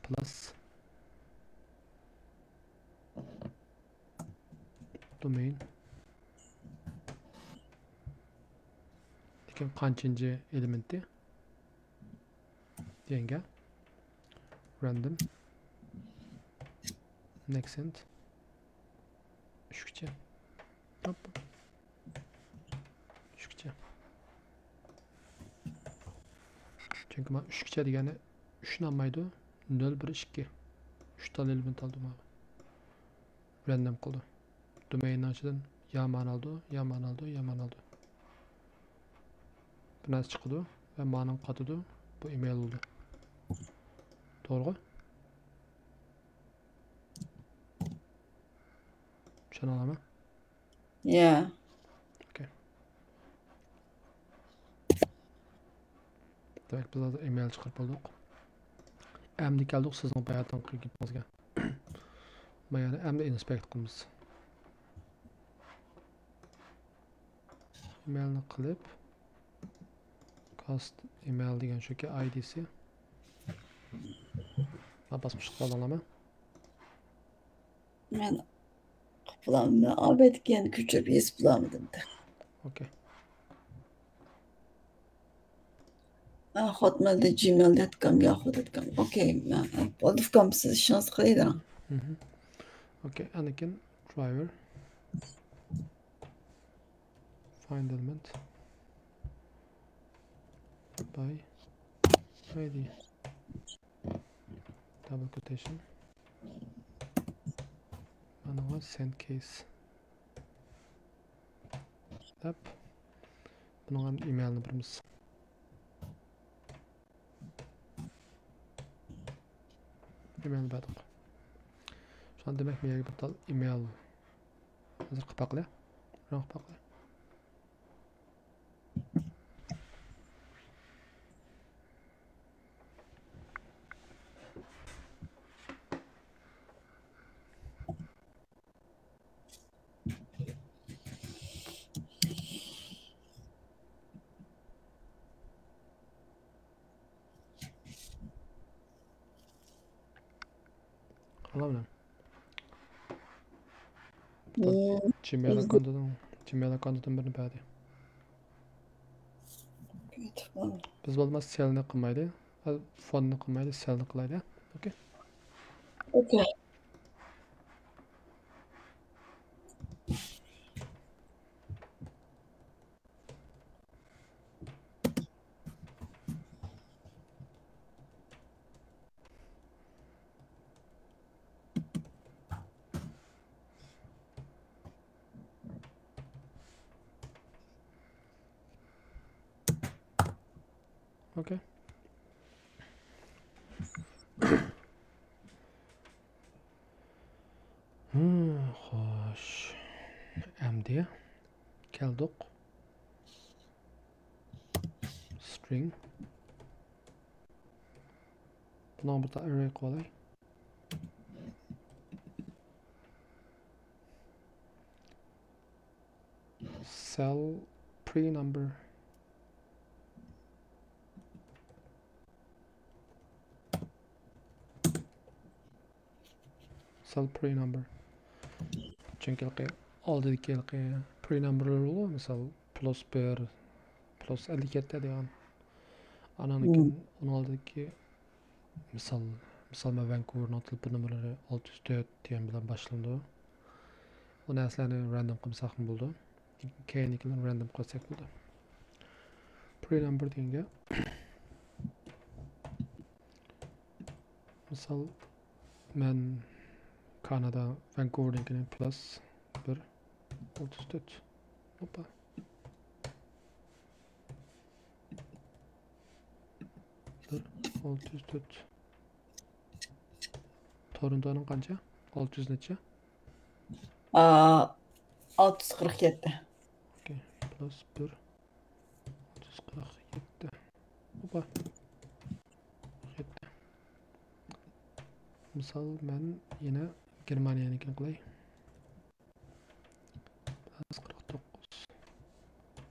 plus domain. لېكىن قانچىنچى ئېلېمېنتى؟ دېگەن گەپ. Random. Next int. ئۈچكىچە. ھوپ. ئۈچكىچە. چۈنكى مانا ئۈچكىچە دېگەننى ئۈچنى ئالمايدۇ. نۆل، بىر، ئىككى. ئۈچ تال ئېلېمېنت ئالىدۇ مانا. Random قىلىدۇ. Domain نىڭ ئىچىدىن يا مانى ئالىدۇ، يا مانى ئالىدۇ، يا مانى ئالىدۇ. بىر نەرسە چىقىدۇ ۋە مانىڭ قاتىدۇ. بۇ email بولىدۇ. توغرىغۇ؟ چۈشەنەلەيمەن؟ يا. ئوكەي. دېمەك، بىز ھازىر email چىقىرىپ بولدۇق. ئەمدى كەلدۇق سىزنىڭ باياتىنقى گېپىڭىزگە. مانا يەنە ئەمدى inspect قىلىمىز. Email نى قىلىپ، cast email دېگەن شۇكى، I D سى. ھا، باسقۇچ قىلىۋالدىڭلارمۇ؟ مەن قىلىپ بولالمىدىم. ئابەتكە يەنە كۆچۈرۈپ يېزىپ بولالمىدىم. ئوكەي. ھا، Hotmail دە، gmail dot com، yahoo dot com. ئوكەي، مەن بولدى ئۇكام، سىز ئىشىڭىزنى قىلىۋېرىڭ. مهم. ئوكەي، ئاندىن كېيىن driver. Find element by I D. Double quotation. مانىڭغا send case دەپ، بۇنىڭغا email نى بېرىمىز. Email نى بەردۇق. شۇڭا دېمەك، بۇ يەرگە بىر تال email. ھازىر قىلىپ باقىلى. رەڭ قىلىپ باقىلى. قانداق بىلەن؟ مم. Gmail ئەككاونتىدىن، Gmail ئەككاونتىدىن بىرنى بەردى. بىز بولمىسا سېلنى قىلمايلى. ھە، فوننى قىلمايلى، سېلنى قىلايلى. ئوكەي. ئوكەي. ئوكەي. ھىم، خوش. ئەمدى كەلدۇق. String. بۇنىڭغا بىر ئەررەي قىلىۋالاي. Cell pre number. مىسال، پرى نامبېر. چۈنكى ھېلىقى ئالدىدىكى ھېلىقى پرى نامبېرلار بولىدۇ، مىسال، پلۇس بىر، پلۇس ئەللىك يەتتە دېگەن. ئانىڭدىن كېيىن ئۇنىڭ ئالدىدىكى مىسال، مىسال، مەن ۋانكۇۋېرنىڭ تېلېفون نومۇرلىرى ئالتە يۈز تۆت دېگەن بىلەن باشلىنىدۇ. ئۇ نەرسىلەرنى رەندوم قىلمىساقمۇ بولىدۇ. كەينىدىكىلەرنى رەندوم قىلساق بولىدۇ. پرى نامبېر دېگەنگە، مىسال، مەن كانادا، ۋانكۇۋېردىكىنى پلۇس بىر، ئالتە يۈز تۆت. ھوپپا. بىر، ئالتە يۈز تۆت. تورونتونىڭ قانچە؟ ئالتە يۈز نەچچە؟ ئا، ئالتە يۈز قىرىق يەتتە. ئوكەي، پلۇس بىر، ئالتە يۈز قىرىق يەتتە. ھوپپا. يەتتە. مىسال، مەن يەنە گېرمانىيەنىڭكىنى قىلاي. بىر يۈز قىرىق توققۇز،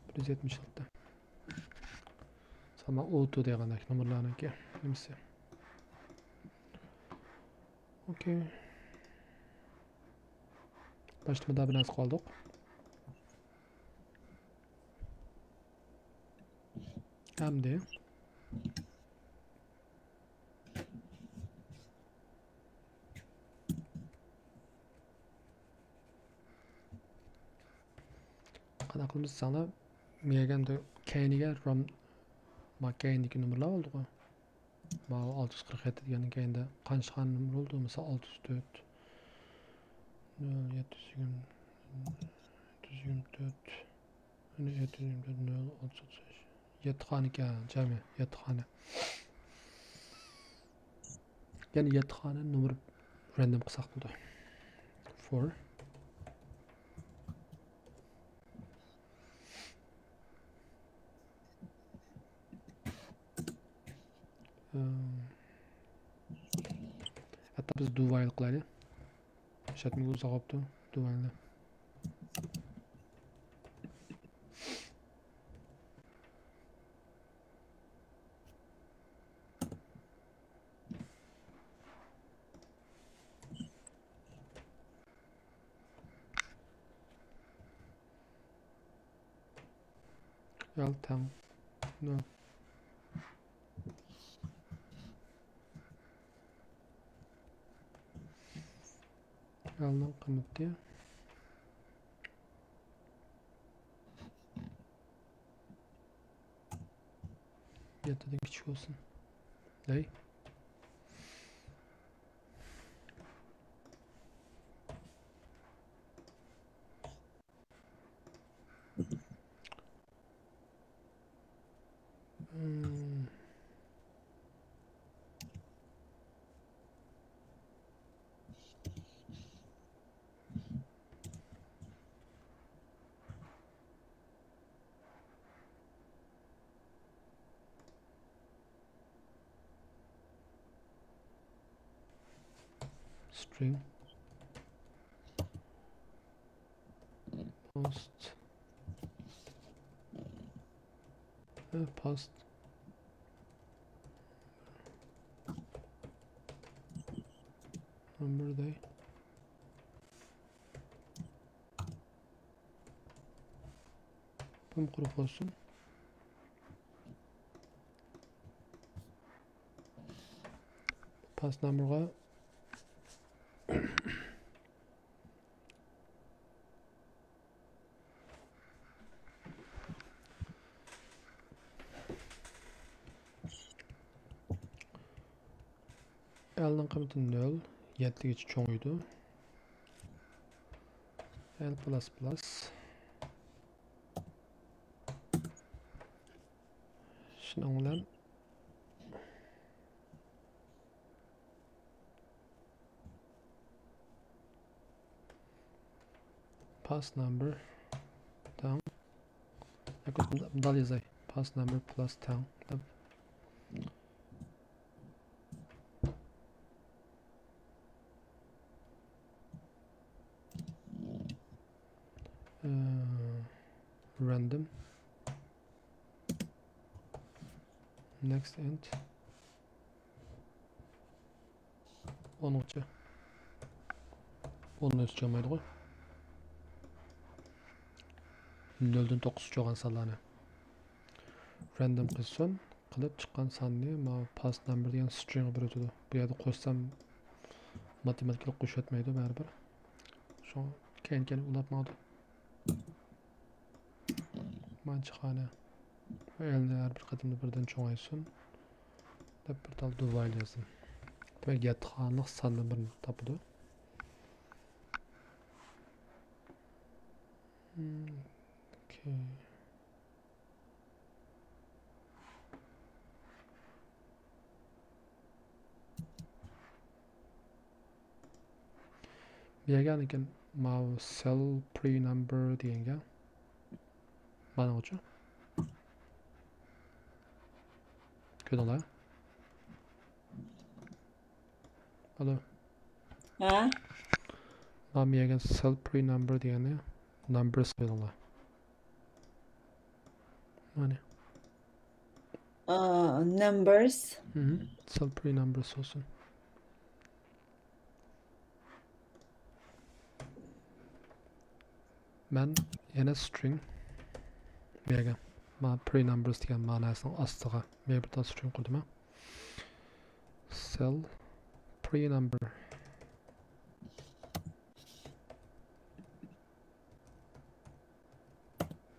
بىر يۈز يەتمىش ئالتە. سانا ئوتو دېگەندەك نومۇرلارنىڭكى نېمىسى. ئوكەي. باشتا مۇنداق بىر نەرسە قالدۇق. ئەمدى قانداق قىلىمىز دېسەڭلار، مېگەندە كەينىگە رام، ما كەينىدىكى نومۇرلار بولدىغۇ. ماۋۇ ئالتە يۈز قىرىق يەتتە دېگەننىڭ كەينىدە قانچە خانا نومۇر بولدى؟ مىسال، ئالتە يۈز تۆت، نۆل، يەتتە يۈز يىگىرمە، يەتتە يۈز يىگىرمە تۆت، يەتتە يۈز يىگىرمە تۆت، نۆل، ئالتە يۈز ئوتتۇز بەش. يەتتە خانا ئىكەن، جەمئىي يەتتە خانا. يەنى يەتتە خانا نومۇر رەندوم قىلساق بولىدۇ. For. ئەم، ھەتتا بىز do while قىلايلى. شەرتمۇ ئۇزاق بوپتۇ، do while. L تەڭ نۆل. L نىڭ قىممىتى يەتتىدىن كىچىك بولسۇن. دەي. Hmm. String. Post. Post. Number دەي. بۇمۇ قۇرۇق بولسۇن. Post number غا L نىڭ قىممىتى نۆل، يەتتىگىچە چوڭىيىدۇ. L پلۇس پلۇس. شۇنىڭ بىلەن Post number تەڭ. ياكى مۇنداق يازاي. Post number پلۇس تەڭ دەپ. Random. Next int. ئونغىچە. ئوننى ئۈستىگە ئالمايدىغۇ. نۆلدىن توققۇزغىچە بولغان سانلارنى. رەندوم قىلسۇن. قىلىپ چىققان ساننى ماۋۇ پاس نامبېر دېگەن سترىڭغا بېرىۋېتىدۇ. بۇ يەردە قوشسام ماتېماتىكىلىق قوشۇۋەتمەيدۇ بەرىبىر. شۇڭا كەينى-كەينى ئۇلاپ ماڭىدۇ. مانچە خانە. ئەلنى ھەر بىر قېتىمدا بىردىن چوڭايسۇن. دەپ بىر تال دۇۋايلا يازدىم. دېمەك، يەتتە خانىلىق ساندىن بىرنى تاپىدۇ. مم، ئوكەي. بۇ يەرگە ئاندىن كېيىن ماۋۇ سېل پرى نامبېر دېگەنگە مانىڭغىچە. كۆردۈڭلار؟ ئالو. ھە؟ مانا بۇ يەرگە سېل پرى نامبېر دېگەننى نامبېرس قويۇڭلار. مانا. ئا، نامبېرس. مم. سېل پرى نامبېرس بولسۇن. مەن يەنە سترىڭ بەرگەن. مانا پرى نامبېرس دېگەن ماناسىنىڭ ئاستىغا مەن بىر تال سترىڭ قۇردۇم. سېل پرى نامبېر.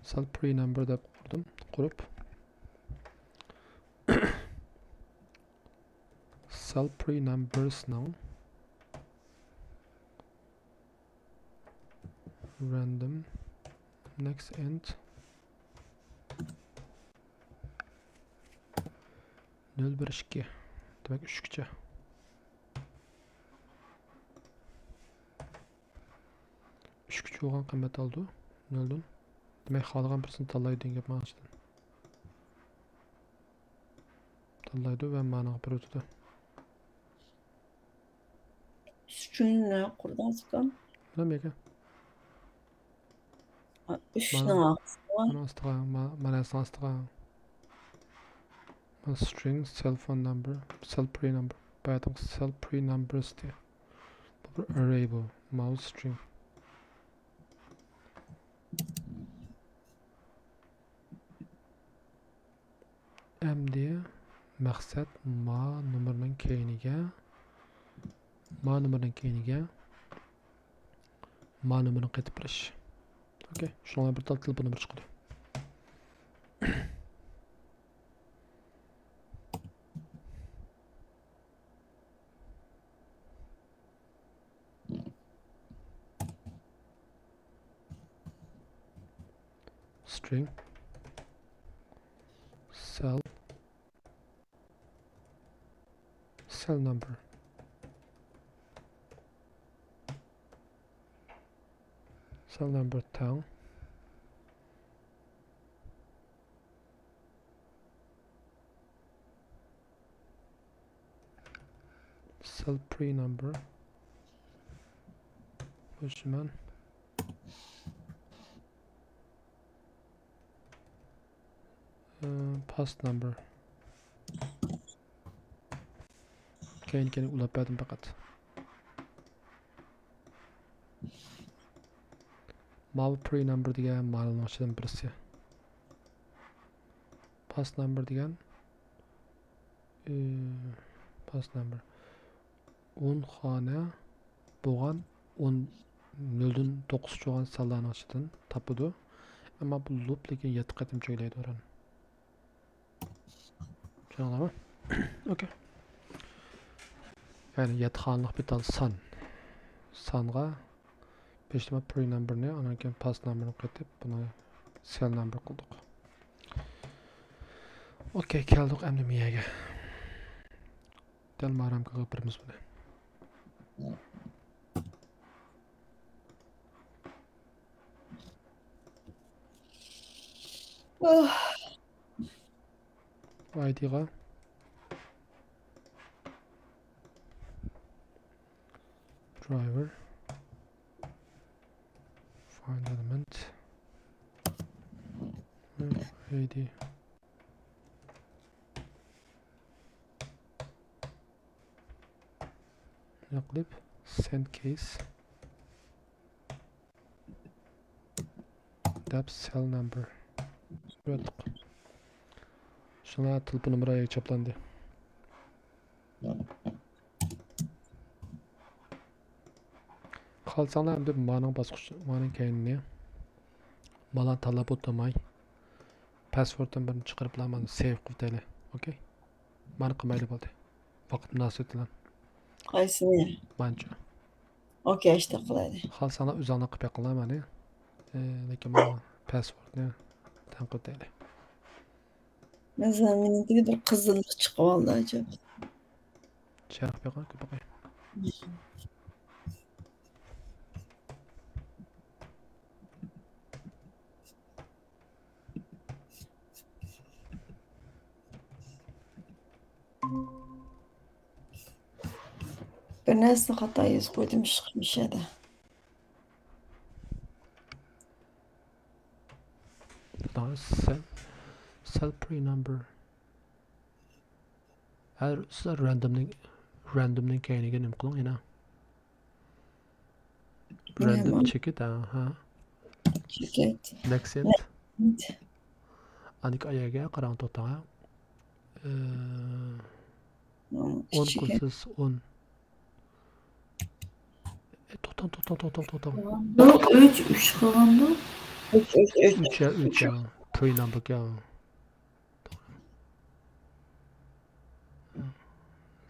سېل پرى نامبېر دەپ قۇردۇم. قۇرۇپ، سېل پرى نامبېرسنىڭ رەندوم نېكست ئىنت نۆل بىر ئىككى، دېمەك، ئۈچكىچە. ئۈچكىچە بولغان قىممەت ئالىدۇ نۆلدىن. دېمەك، خالىغان بىرسىنى تاللايدۇ دېگەن گەپ مانا ئىچىدىن. تاللايدۇ ۋە مانىغا بېرىۋېتىدۇ. سترىڭنى قۇردۇڭىز ئۇكام؟ بىلمەيمەن. ئۈچنىڭ ئاستىغا. مانا ئاستىغا، ما-، مانا ئاستىغا. ما string cell phone number، cell pree number. باياتىنقى cell pree numbers دېدى. بۇ بىر ئەررەي بۇ. ماۋۇ سترىڭ. ئەمدى مەقسەت ما نومۇرنىڭ كەينىگە، ما نومۇرنىڭ كەينىگە ما نومۇرنى قېتىپ بېرىش. ئوكەي، شۇنىڭ بىلەن بىر تال تېلېفون نومۇرى چىقىدۇ. String cell cell number. Cell number تەڭ cell pree number. قوشىمەن. ئى، pass number. كەينى-كەينى ئۇلاپ بەردىم پەقەت. ماۋۇ pree number دېگەن مانىنىڭ ئىچىدىن بىرسى. Pass number دېگەن، ئى، pass number. ئون خانە بولغان، ئون، نۆلدىن توققۇزغىچە بولغان سانلارنىڭ ئىچىدىن تاپىدۇ. ئەمما بۇ لوپ لېكىن يەتتە قېتىم چۆگىلەيدۇ ئورۇن. چۈشەندىڭلارمۇ؟ ئوكەي. يەنى يەتتە خانىلىق بىر تال سان. سانغا بېشىدا pree number نى، ئاندىن كېيىن pass number نى قېتىپ، بۇنى cell number قىلدۇق. ئوكەي، كەلدۇق ئەمدى مىيەگە. دەل ما رامكىغا بېرىمىز بۇنى. ئايدىغا driver find element id. شۇنداق قىلىپ send case دەپ سېل نومۇر يازدۇق. شۇڭا تېلېفون نومۇرى چاپلاندى. خالىساڭلار ئەمدى مانىڭ باسقۇچ، مانىڭ كەينىنى مانا تاللاپ ئولتۇرماي، پاسۋوردتىن بىرنى چىقىرىپلا مانا سېيۋ قىلىۋېتەيلى. ئوكەي. مانا قىلمايلى بولدى. ۋاقىت مۇناسىۋىتى بىلەن. قايسىنى؟ مانچە. ئوكەي، ئىشتە قىلايلى. خالىساڭلار ئۆزۈڭلار قىلىپ بېقىڭلار مانا. ئى، لېكىن مانا پاسۋوردنى تەڭ قىلىۋېتەيلى. مەسىلەن، مېنىڭكىدە بىر قىزىللىق چىقىۋالدى، ئەجەب. چىراغ بېقىڭ، باقاي. بىر نەرسىنى خاتا يېزىپ قويدۇم، ئىشقىلىپ مۇشۇ يەردە. سېل، سېل پرى نومۇر. ھەر سىلەر راندومنىڭ، راندومنىڭ كەينىگە نېمە قىلىڭ يەنە. راندوم چېكىت، ھە. چېكىت. نېكسىت. ئاندىكى ئايەگە قاراڭ، توختاڭ. ئون كوسىس ئون. ئە، توختاڭ، توختاڭ، توختاڭ، توختاڭ. بۇ ئۈچ، ئۈچ قالغاندۇ؟ ئۈچ، ئۈچ، ئۈچ. ئۈچ يا، ئۈچ يا. پرى نومۇر يا. توغرا.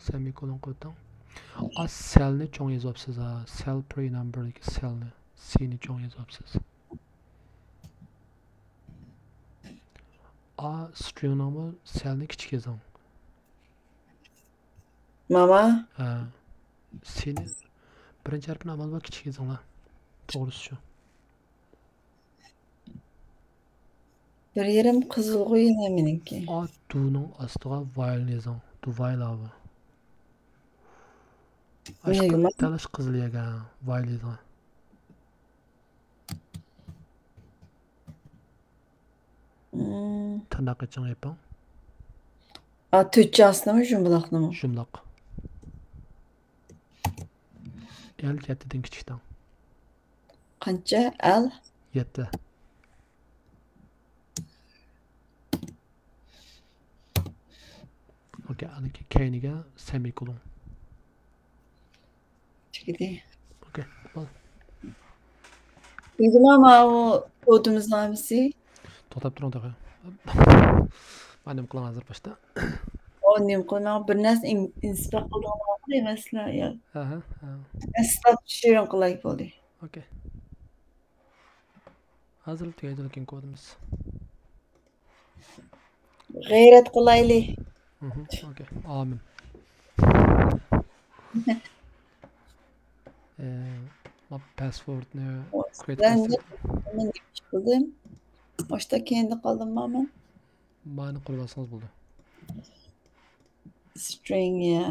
سېمىكولون قويدۇڭ. ئا، سېلنى چوڭ يېزىۋاپسىز ھە. سېل پرى نومۇردىكى سېلنى، سىنى چوڭ يېزىۋاپسىز. ئا، سترىڭنىڭمۇ سېلنى كىچىك يېزىڭ. ماما. ھە. سىنى بىرىنچى ھەرپىنى ئامال بار كىچىك يېزىڭلار. توغرىسى شۇ. بىر يېرىم قىزىلغۇ يەنە مېنىڭكى. ئا، دۇنىڭ ئاستىغا ۋايلنى يېزىڭ. دۇ ۋايل ھاۋا. نېمە؟ تەلەش قىزىل يەرگە ۋايل يېزىڭ. مم. تىرناق ئېچىڭ يېپىڭ. ئا، تۈچ ئاستىمۇ، جۇمبۇلاقنىمۇ؟ جۇمبۇلاق. ئېل يەتتىدىن كىچىك تەڭ. قانچە؟ ئەل؟ يەتتە. ئوكەي، ئانىڭ كەينىگە سېمىكولون. چىقىدۇ. ئوكەي، بول. بىلدىم، ماۋۇ كودىمىزنىڭ ھەممىسى. توختاپ تۇرۇڭ تېخى. مانا نېمە قىلىڭ ھازىر باشتا. ئو، نېمە قىلىمەن؟ بىر نەرسە ئىن-، ئىنسپېكت قىلدىڭلارمۇ دەيمەن سىلەر، يا؟ ئەھە، ئەھە. ئىنسپېكت شېرىڭ قىلاي بولدى. ئوكەي. ھازىرلا تۈگەيدۇ لېكىن كودىمىز. غەيرەت قىلايلى. مھم، ئوكەي. ئامىن. ئە، ما پاسۋوردنى كرېيت قىلسام. مەن قىلدىم. ئاشتا كەينىدە قالدىمما مەن؟ مانى قۇرۇۋالسىڭىز بولدى. سترىڭ، يا.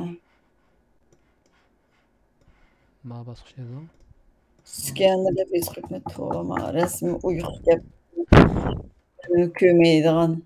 ما باسقۇچ يېزىڭ. سكاننېر دەپ يېزىپ قويۇپمەن، توۋا، ما رەسىم ئويۇق گەپ. كۆرمەيدىغان.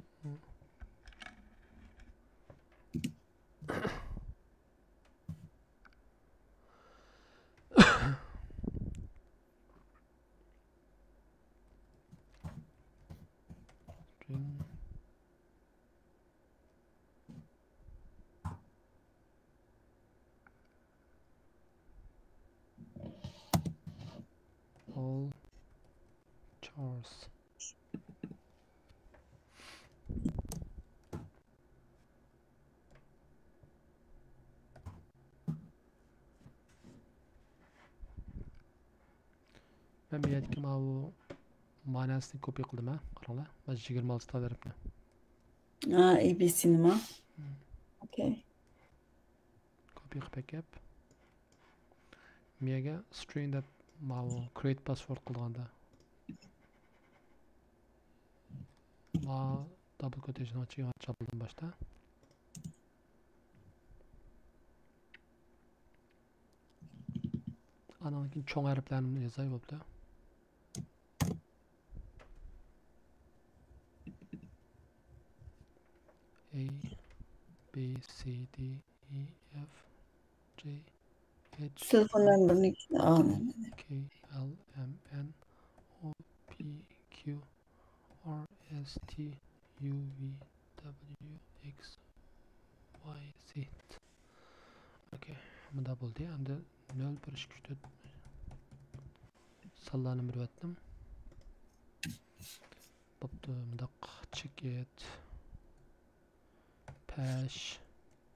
All chars. مەن بۇ يەردىكى ماۋۇ ماناسنى كوپىي قىلدىم، ھە، قاراڭلار. مانا يىگىرمە ئالتە تال ھەرپنى. ھا، ئېبىسىنىما؟ مم. ئوكەي. كوپىي قىلىپ ئەكەپ. مىيەگە سترىڭ دەپ ماۋۇ كرېيت پاسۋورد قىلغاندا. ما دابل كوتېيشننىڭ ئىچىگە چاپلىدىم باشتا. ئانىڭدىن كېيىن چوڭ ھەرپلەرنى يازاي بوپتۇ. A B C D E F G H تېلېفون نومۇرىنى ئالىمەن. K L M N O P Q S T U V W X Y Z. ئوكەي، مۇنداق بولدى. ئەمدى نۆل، بىر، ئىككى، ئۈچ، تۆت سانلارنى بېرىۋەتتىم. بوپتۇ، مۇنداق چېكىت، پەش،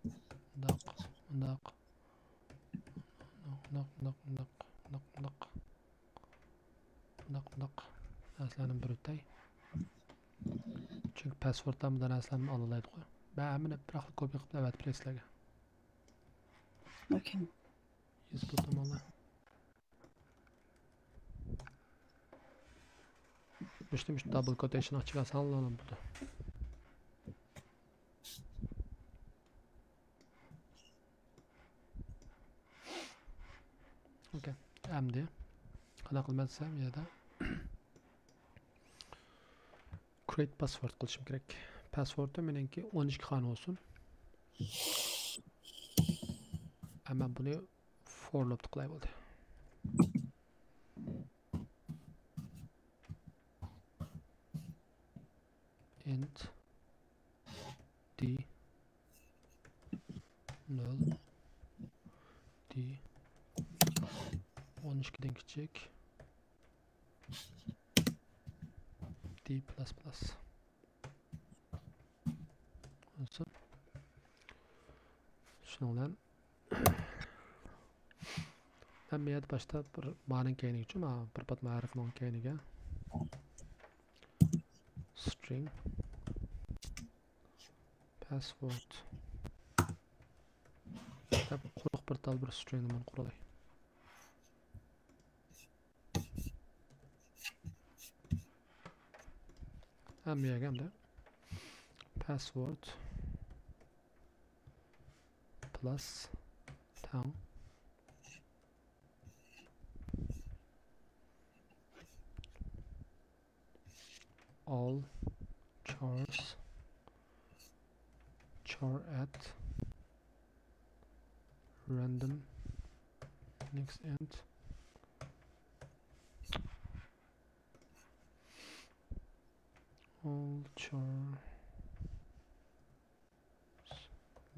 مۇنداق، مۇنداق، مۇنداق، مۇنداق، مۇنداق، مۇنداق، مۇنداق. مۇنداق، مۇنداق نەرسىلەرنى بېرىۋېتەي. چۈنكى پاسۋورتلار مۇنداق نەرسىلەرنى ئالالايدىغۇ. مەن ھەممىنى بىراقلا كوپىي قىلىپ ئەۋەتىپ بېرەي سىلەرگە. ئوكەي. يېزىپ تۇرۇڭلار. مۇشۇنى، مۇشۇ دابل كوتېيشن ئىچىگە سالساڭلار بولىدۇ. ئوكەي. ئەمدى قانداق قىلىمەن دېسەم، يەنە create password قىلىشىم كېرەك. پاسۋورتى مېنىڭكى ئون ئىككى خانە بولسۇن. ئەمما بۇنى for loop قىلاي بولدى. int d نۆل، d ئون ئىككىدىن كىچىك، d پلس پلس. شۇنىڭ بىلەن ھەممە يەردە باشتا بىر مانىڭ كەينىگىچۇ، ما بىر پات مائارىفنىڭ كەينىگە string password دەپ قۇرۇق بىر تال بىر string نېمىنى قۇرالاي. ھەممە يەرگە ئەمدى password پلس تەڭ all chars char at random next int all char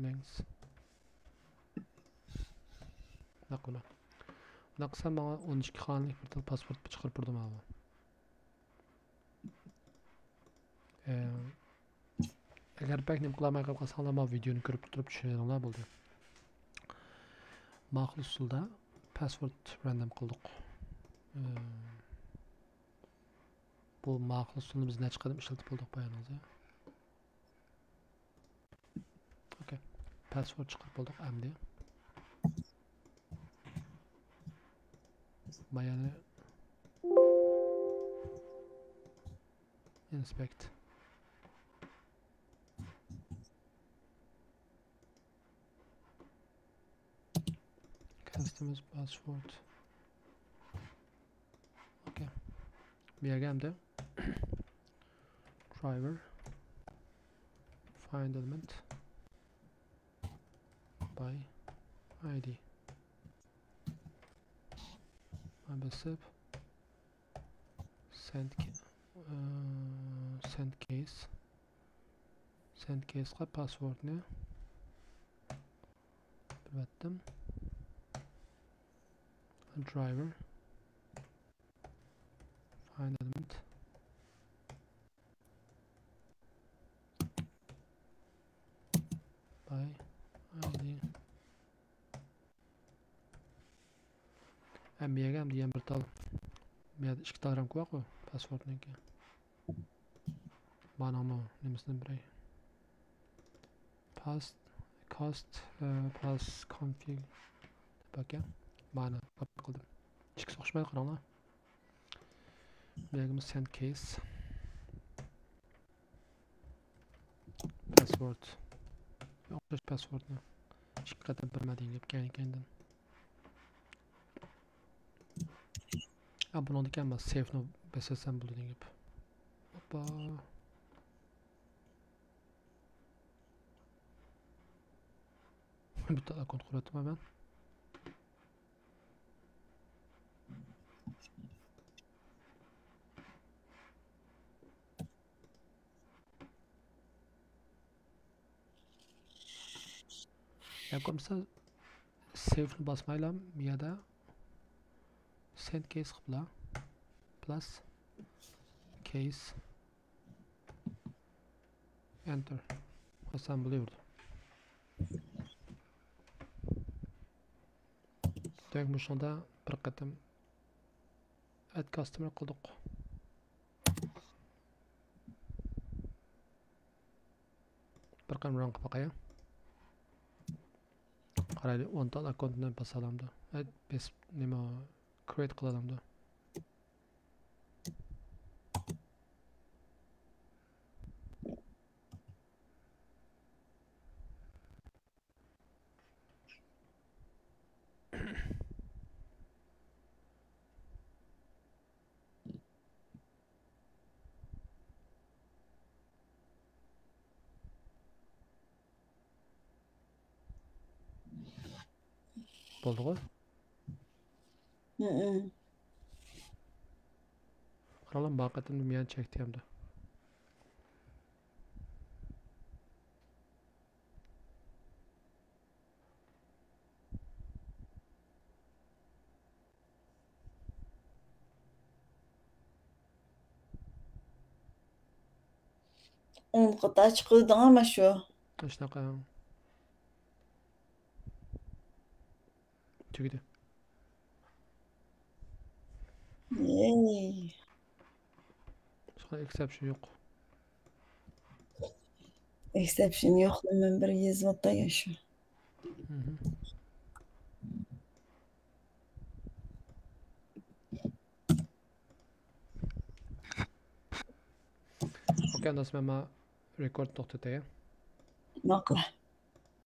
length. ماقۇل. بۇنداق قىلسام ماڭا ئون ئىككى خانىلىك بىر تال پاسپورت چىقىرىپ بېرىدۇ ماۋۇ. ئەگەر بەك نېمە قىلالماي قالساڭلار، ماۋۇ ۋىدېونى كۆرۈپ تۇرۇپ چۈشىنىۋېلىڭلار بولدى. ماقۇل ئۇسۇلدا پاسۋورت راندوم قىلدۇق. بۇ ماقۇل ئۇسۇلنى بىز نەچچە قېتىم ئىشلىتىپ بولدۇق بايانىڭىزدا. ئوكەي. پاسۋورت چىقىرىپ بولدۇق ئەمدى. بايانى inspect. Customer password. ئوكەي. بۇ يەرگە ئەمدى driver find element by I D. مانا بېسىپ send ca-، ئى، send case. Send caseقا پاسۋورتنى بېرىۋەتتىم. Driver find element by I D. ھەم بۇ يەرگە ئەمدى يەنە بىر تال، بۇ يەردە ئىككى تال رامكا بارغۇ، پاسۋورتنىڭكى. مانىڭمۇ نېمىسىنى بېرەي. Past، cast، ئى، pass config دەپ ئىكەن. مانا قىلدىم. ئىككىسى ئوخشىمايدۇ، قاراڭلار. بۇ يەرگىمۇ send case. پاسۋورت. ئوخشاش پاسۋورتنى ئىككى قېتىم بېرىمەن دېگەن گەپ كەينى-كەينىدىن. ھە، بۇنىڭدىكى ئەمما سېفنى بېسىۋەتسەم بولىدۇ دېگەن گەپ. ھوپپا. بىتتە ئاكونت قۇرۇۋەتتىم مەن. ياكى بولمىسا سېيفنى باسمايلا، بۇ يەردە سەند كېيس قىپلا، پلاس كېيس ئېنتېر قىلسام بولۇۋېرىدۇ. دېمەك، مۇشۇنىڭدا بىر قېتىم ئەد كاستمېر قىلدۇق. بىر قېتىم ران قىلىپ باقايلى. قارايلى، ئون تال ئاككونتنى باسالامدۇ؟ ئەد بېسىپ، نېمە، كرېيت قىلالامدۇ؟ بولدىغۇ؟ ھىم. قاراڭلار، بۇ قېتىم مېنى چەكتى ئەمدى. ئون قاتا چىقىدىغان ما شۇ. شۇنداق. تۈگىدى. ئەي. باشقا ئېكسېپشن يوق. ئېكسېپشن يوق، مەن بىر يېزىۋاتاي شۇ. مھم. ئوكەي، ئاندىن مەن رېكورد توختىتاي. ماقۇل.